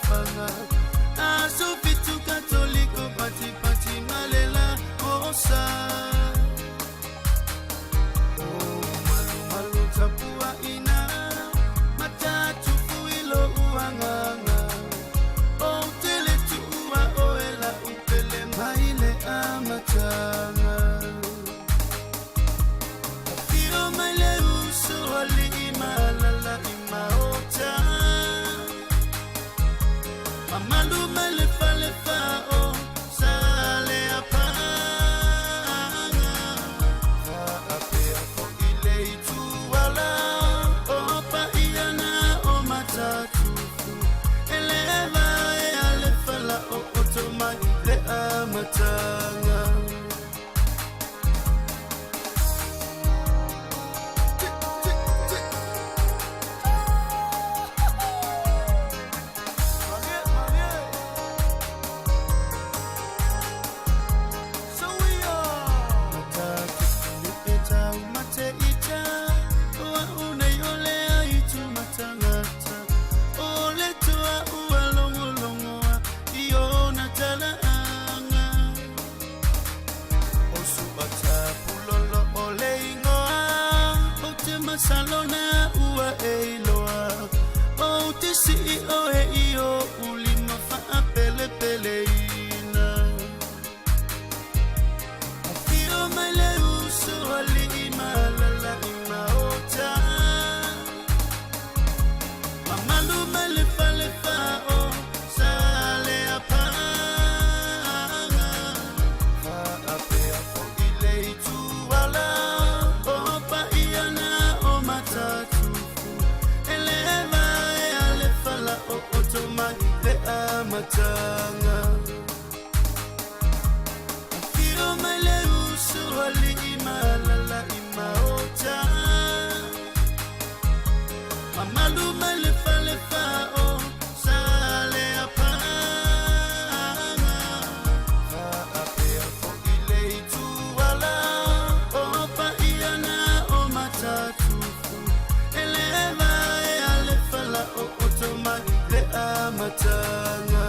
apaga Aso fitu katoliko pati pati malela osa O malu malu tapua ina Matatufu ilo uanganga O tele tuua oela upele maile amatanga Afio mai le uso ali'i malala i maota Mamalu mai le falefa o sa le apaga Faapea fo'i le ituala o paiana o Matatufu E le vaea le fala o oto mai le amataga. Salona ua e iloa O te sii oe i o ulima faapelepeleina Afio mai le uso ali'i malala i maota Mamalu mai le falefa o sa le apaga Faapea fo'i le ituala o paiana o Matatufu E le vaea le fala o oto mai le amataga Afio mai le uso ali'i malala i maota Mamalu mai le falefa o sa le apaga Faapea fo'i le ituala o paiana o Matatufu E le vaea le fala o oto mai le amataga.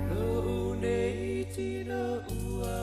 Lo nei tina ua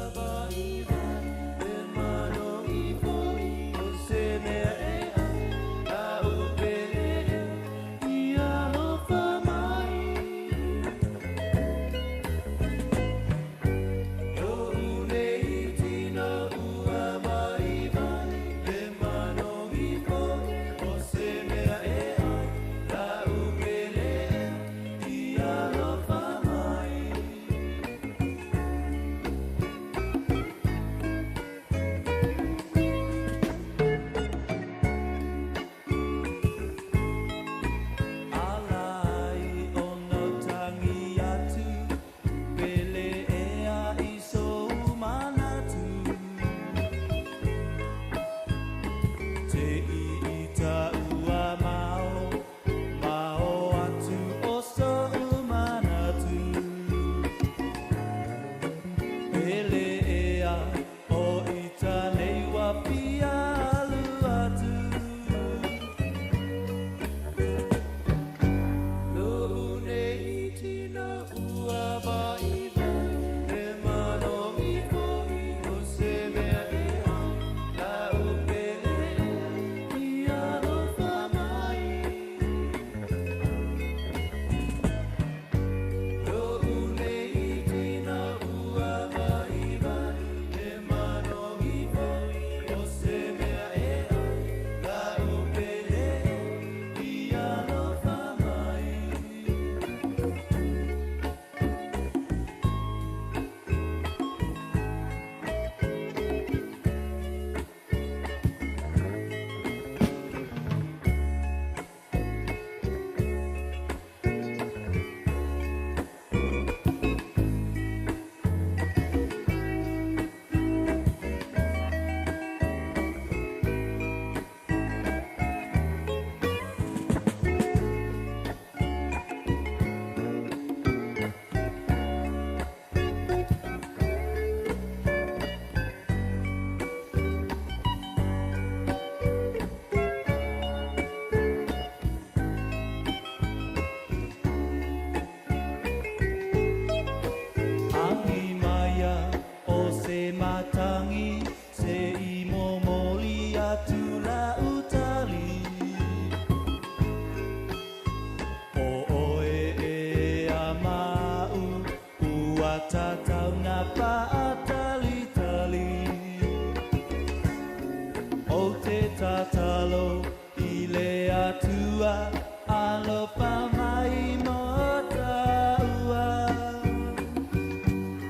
vai vai.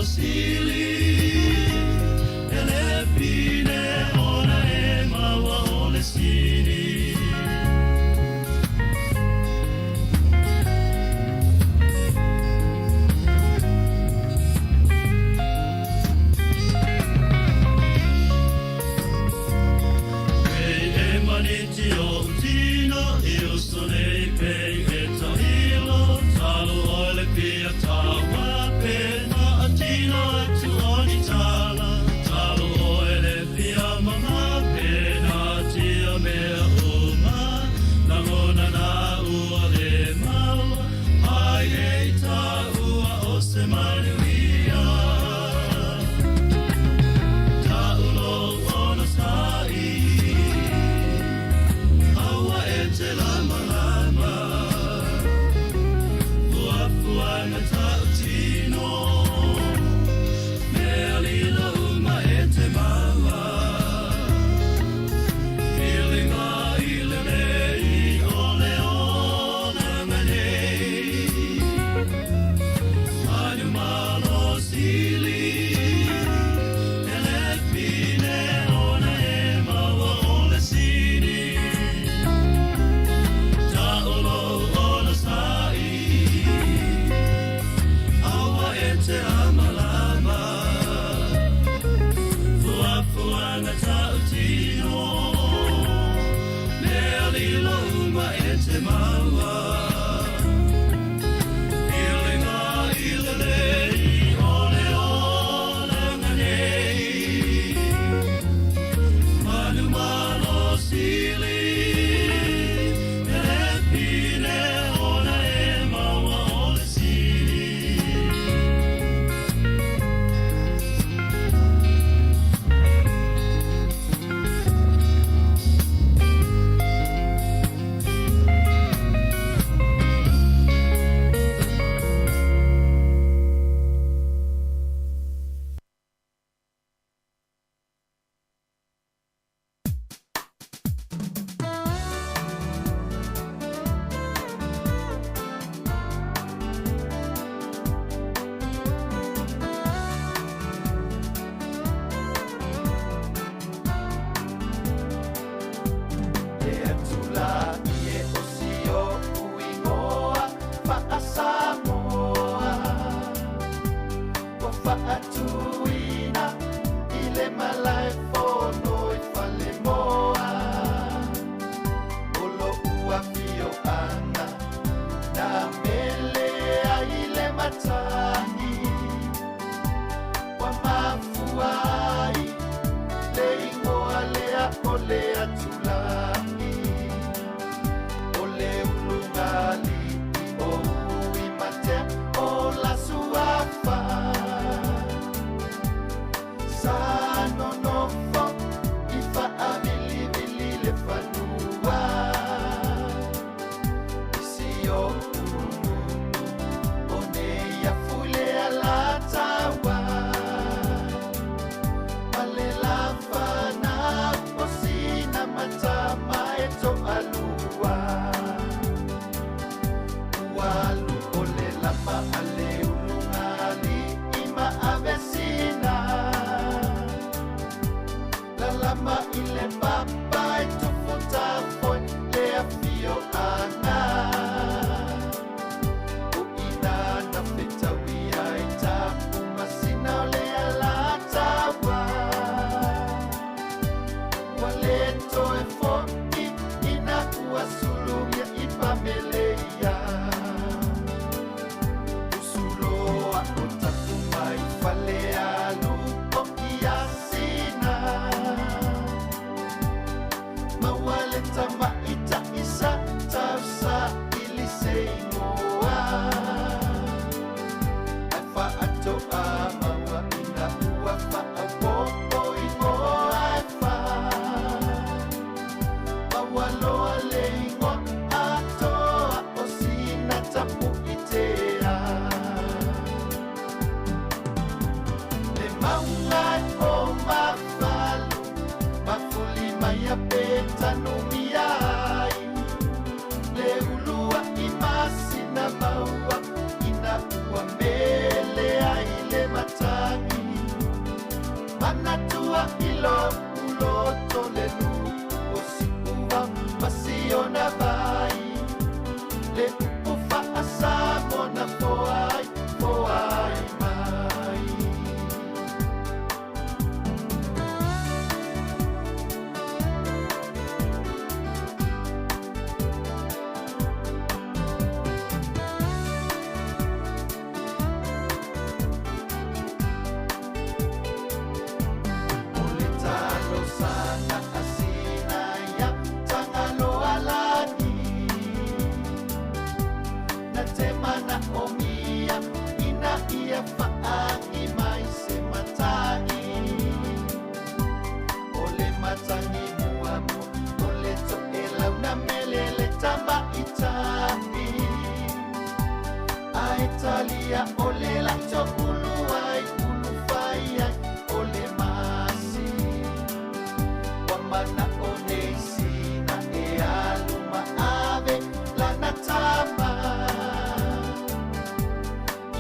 Sili, ele pine ona e maua o le sili. Pei e maniti o tino i uso nei pei e tailo talo o le pia tawa pe na atino atu o ni tala talo o le pia mama pe na tia mea uma nangona na ua le maua ai e ta ua o se manuia. Taulo ona sa'i aua e te lama lama fuafuaga ta'utino mea lilo uma e te maua Filiga i lelei o le olaga nei Manu malosili e le pine ona e maua o le sili. Ta'olo ona sa'i aua e te lamalama fuafuaga ta'utino mea lilo uma e te maua Filiga i lelei o le olaga nei Manu malosili e le pine ona e maua o le sili. Le atula i e o si o uigoa Faa-Samoa Ua faatuina i le malae fono i Falemoa O lo'u afioaga na mele ai le matagi Ua mafua ai le igoa lea o le atula'i O le ulugalii o Uimatea o la suafa Sa nonofo i faavilivili le fanua I si o'u nuu o Neiafu i le Alataua Ma le lafanau o sina matama e toalua Ua alu o le lapa a le ulugalii ma avesina Lalama i le papa e tufu tafoe le afioaga O ina na fetaui ai tapu masina o le Alataua Ua le toe fo'i ina ua sulugia i Pameleia Usuloa o tapu mai fale alu o Iasina Maua le tamaita'i sa tausaili se igoa Ae faatoa maua ina ua faaopoopo igoa e fā Maua loa le igoa atoa o sina Tapu'itea Le mauga e o Mafalu mafuli mai a Petanumia ai Le ulua'i masina maua ina ua mele ai le matagi Manatua i lo'u loto le lu'u o si'uvao ma siona vai le upu fa'asamoa na foai foai mai. O le talosaga a sina ia Tagaloalagi na te manaʻomia ina ia faagi mai se matagi. O le matagi muamua o le toʻelau na mele le tamaitaʻi ae talia o le laʻi ulu ai ulu fai ai o le masi. Ua manaʻo nei sina e alu ma ave lana tama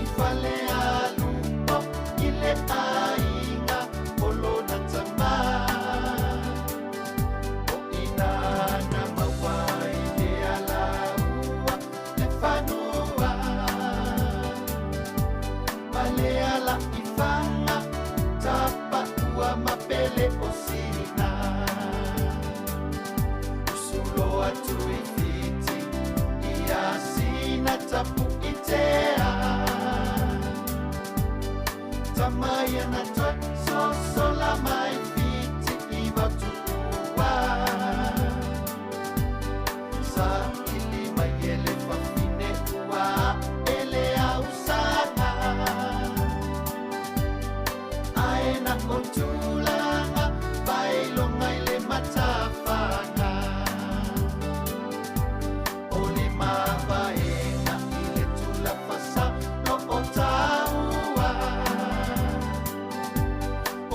i fale alupo i le ʻaiga o lona tamā. O ina na maua ai le alaua le fanua ma le ala i faga tapaʻua ma pele o sina. Usu loa atu i Fiti ia sina tapuʻitea tama ia na toe sosola mai Fiti i Vautuʻua saʻili mai e le fafine ua aʻe le ausaga ae na o tulaga faailoga i le matafaga o le mavaega i le tulafasa lo'o taua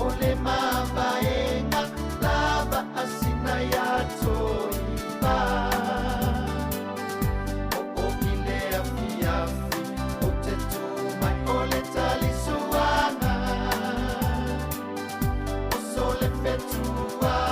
o le mavaega lava a sina iā Toiva o'o i le afiafi ou te tu mai o le talisuaga o so le fetuaʻi.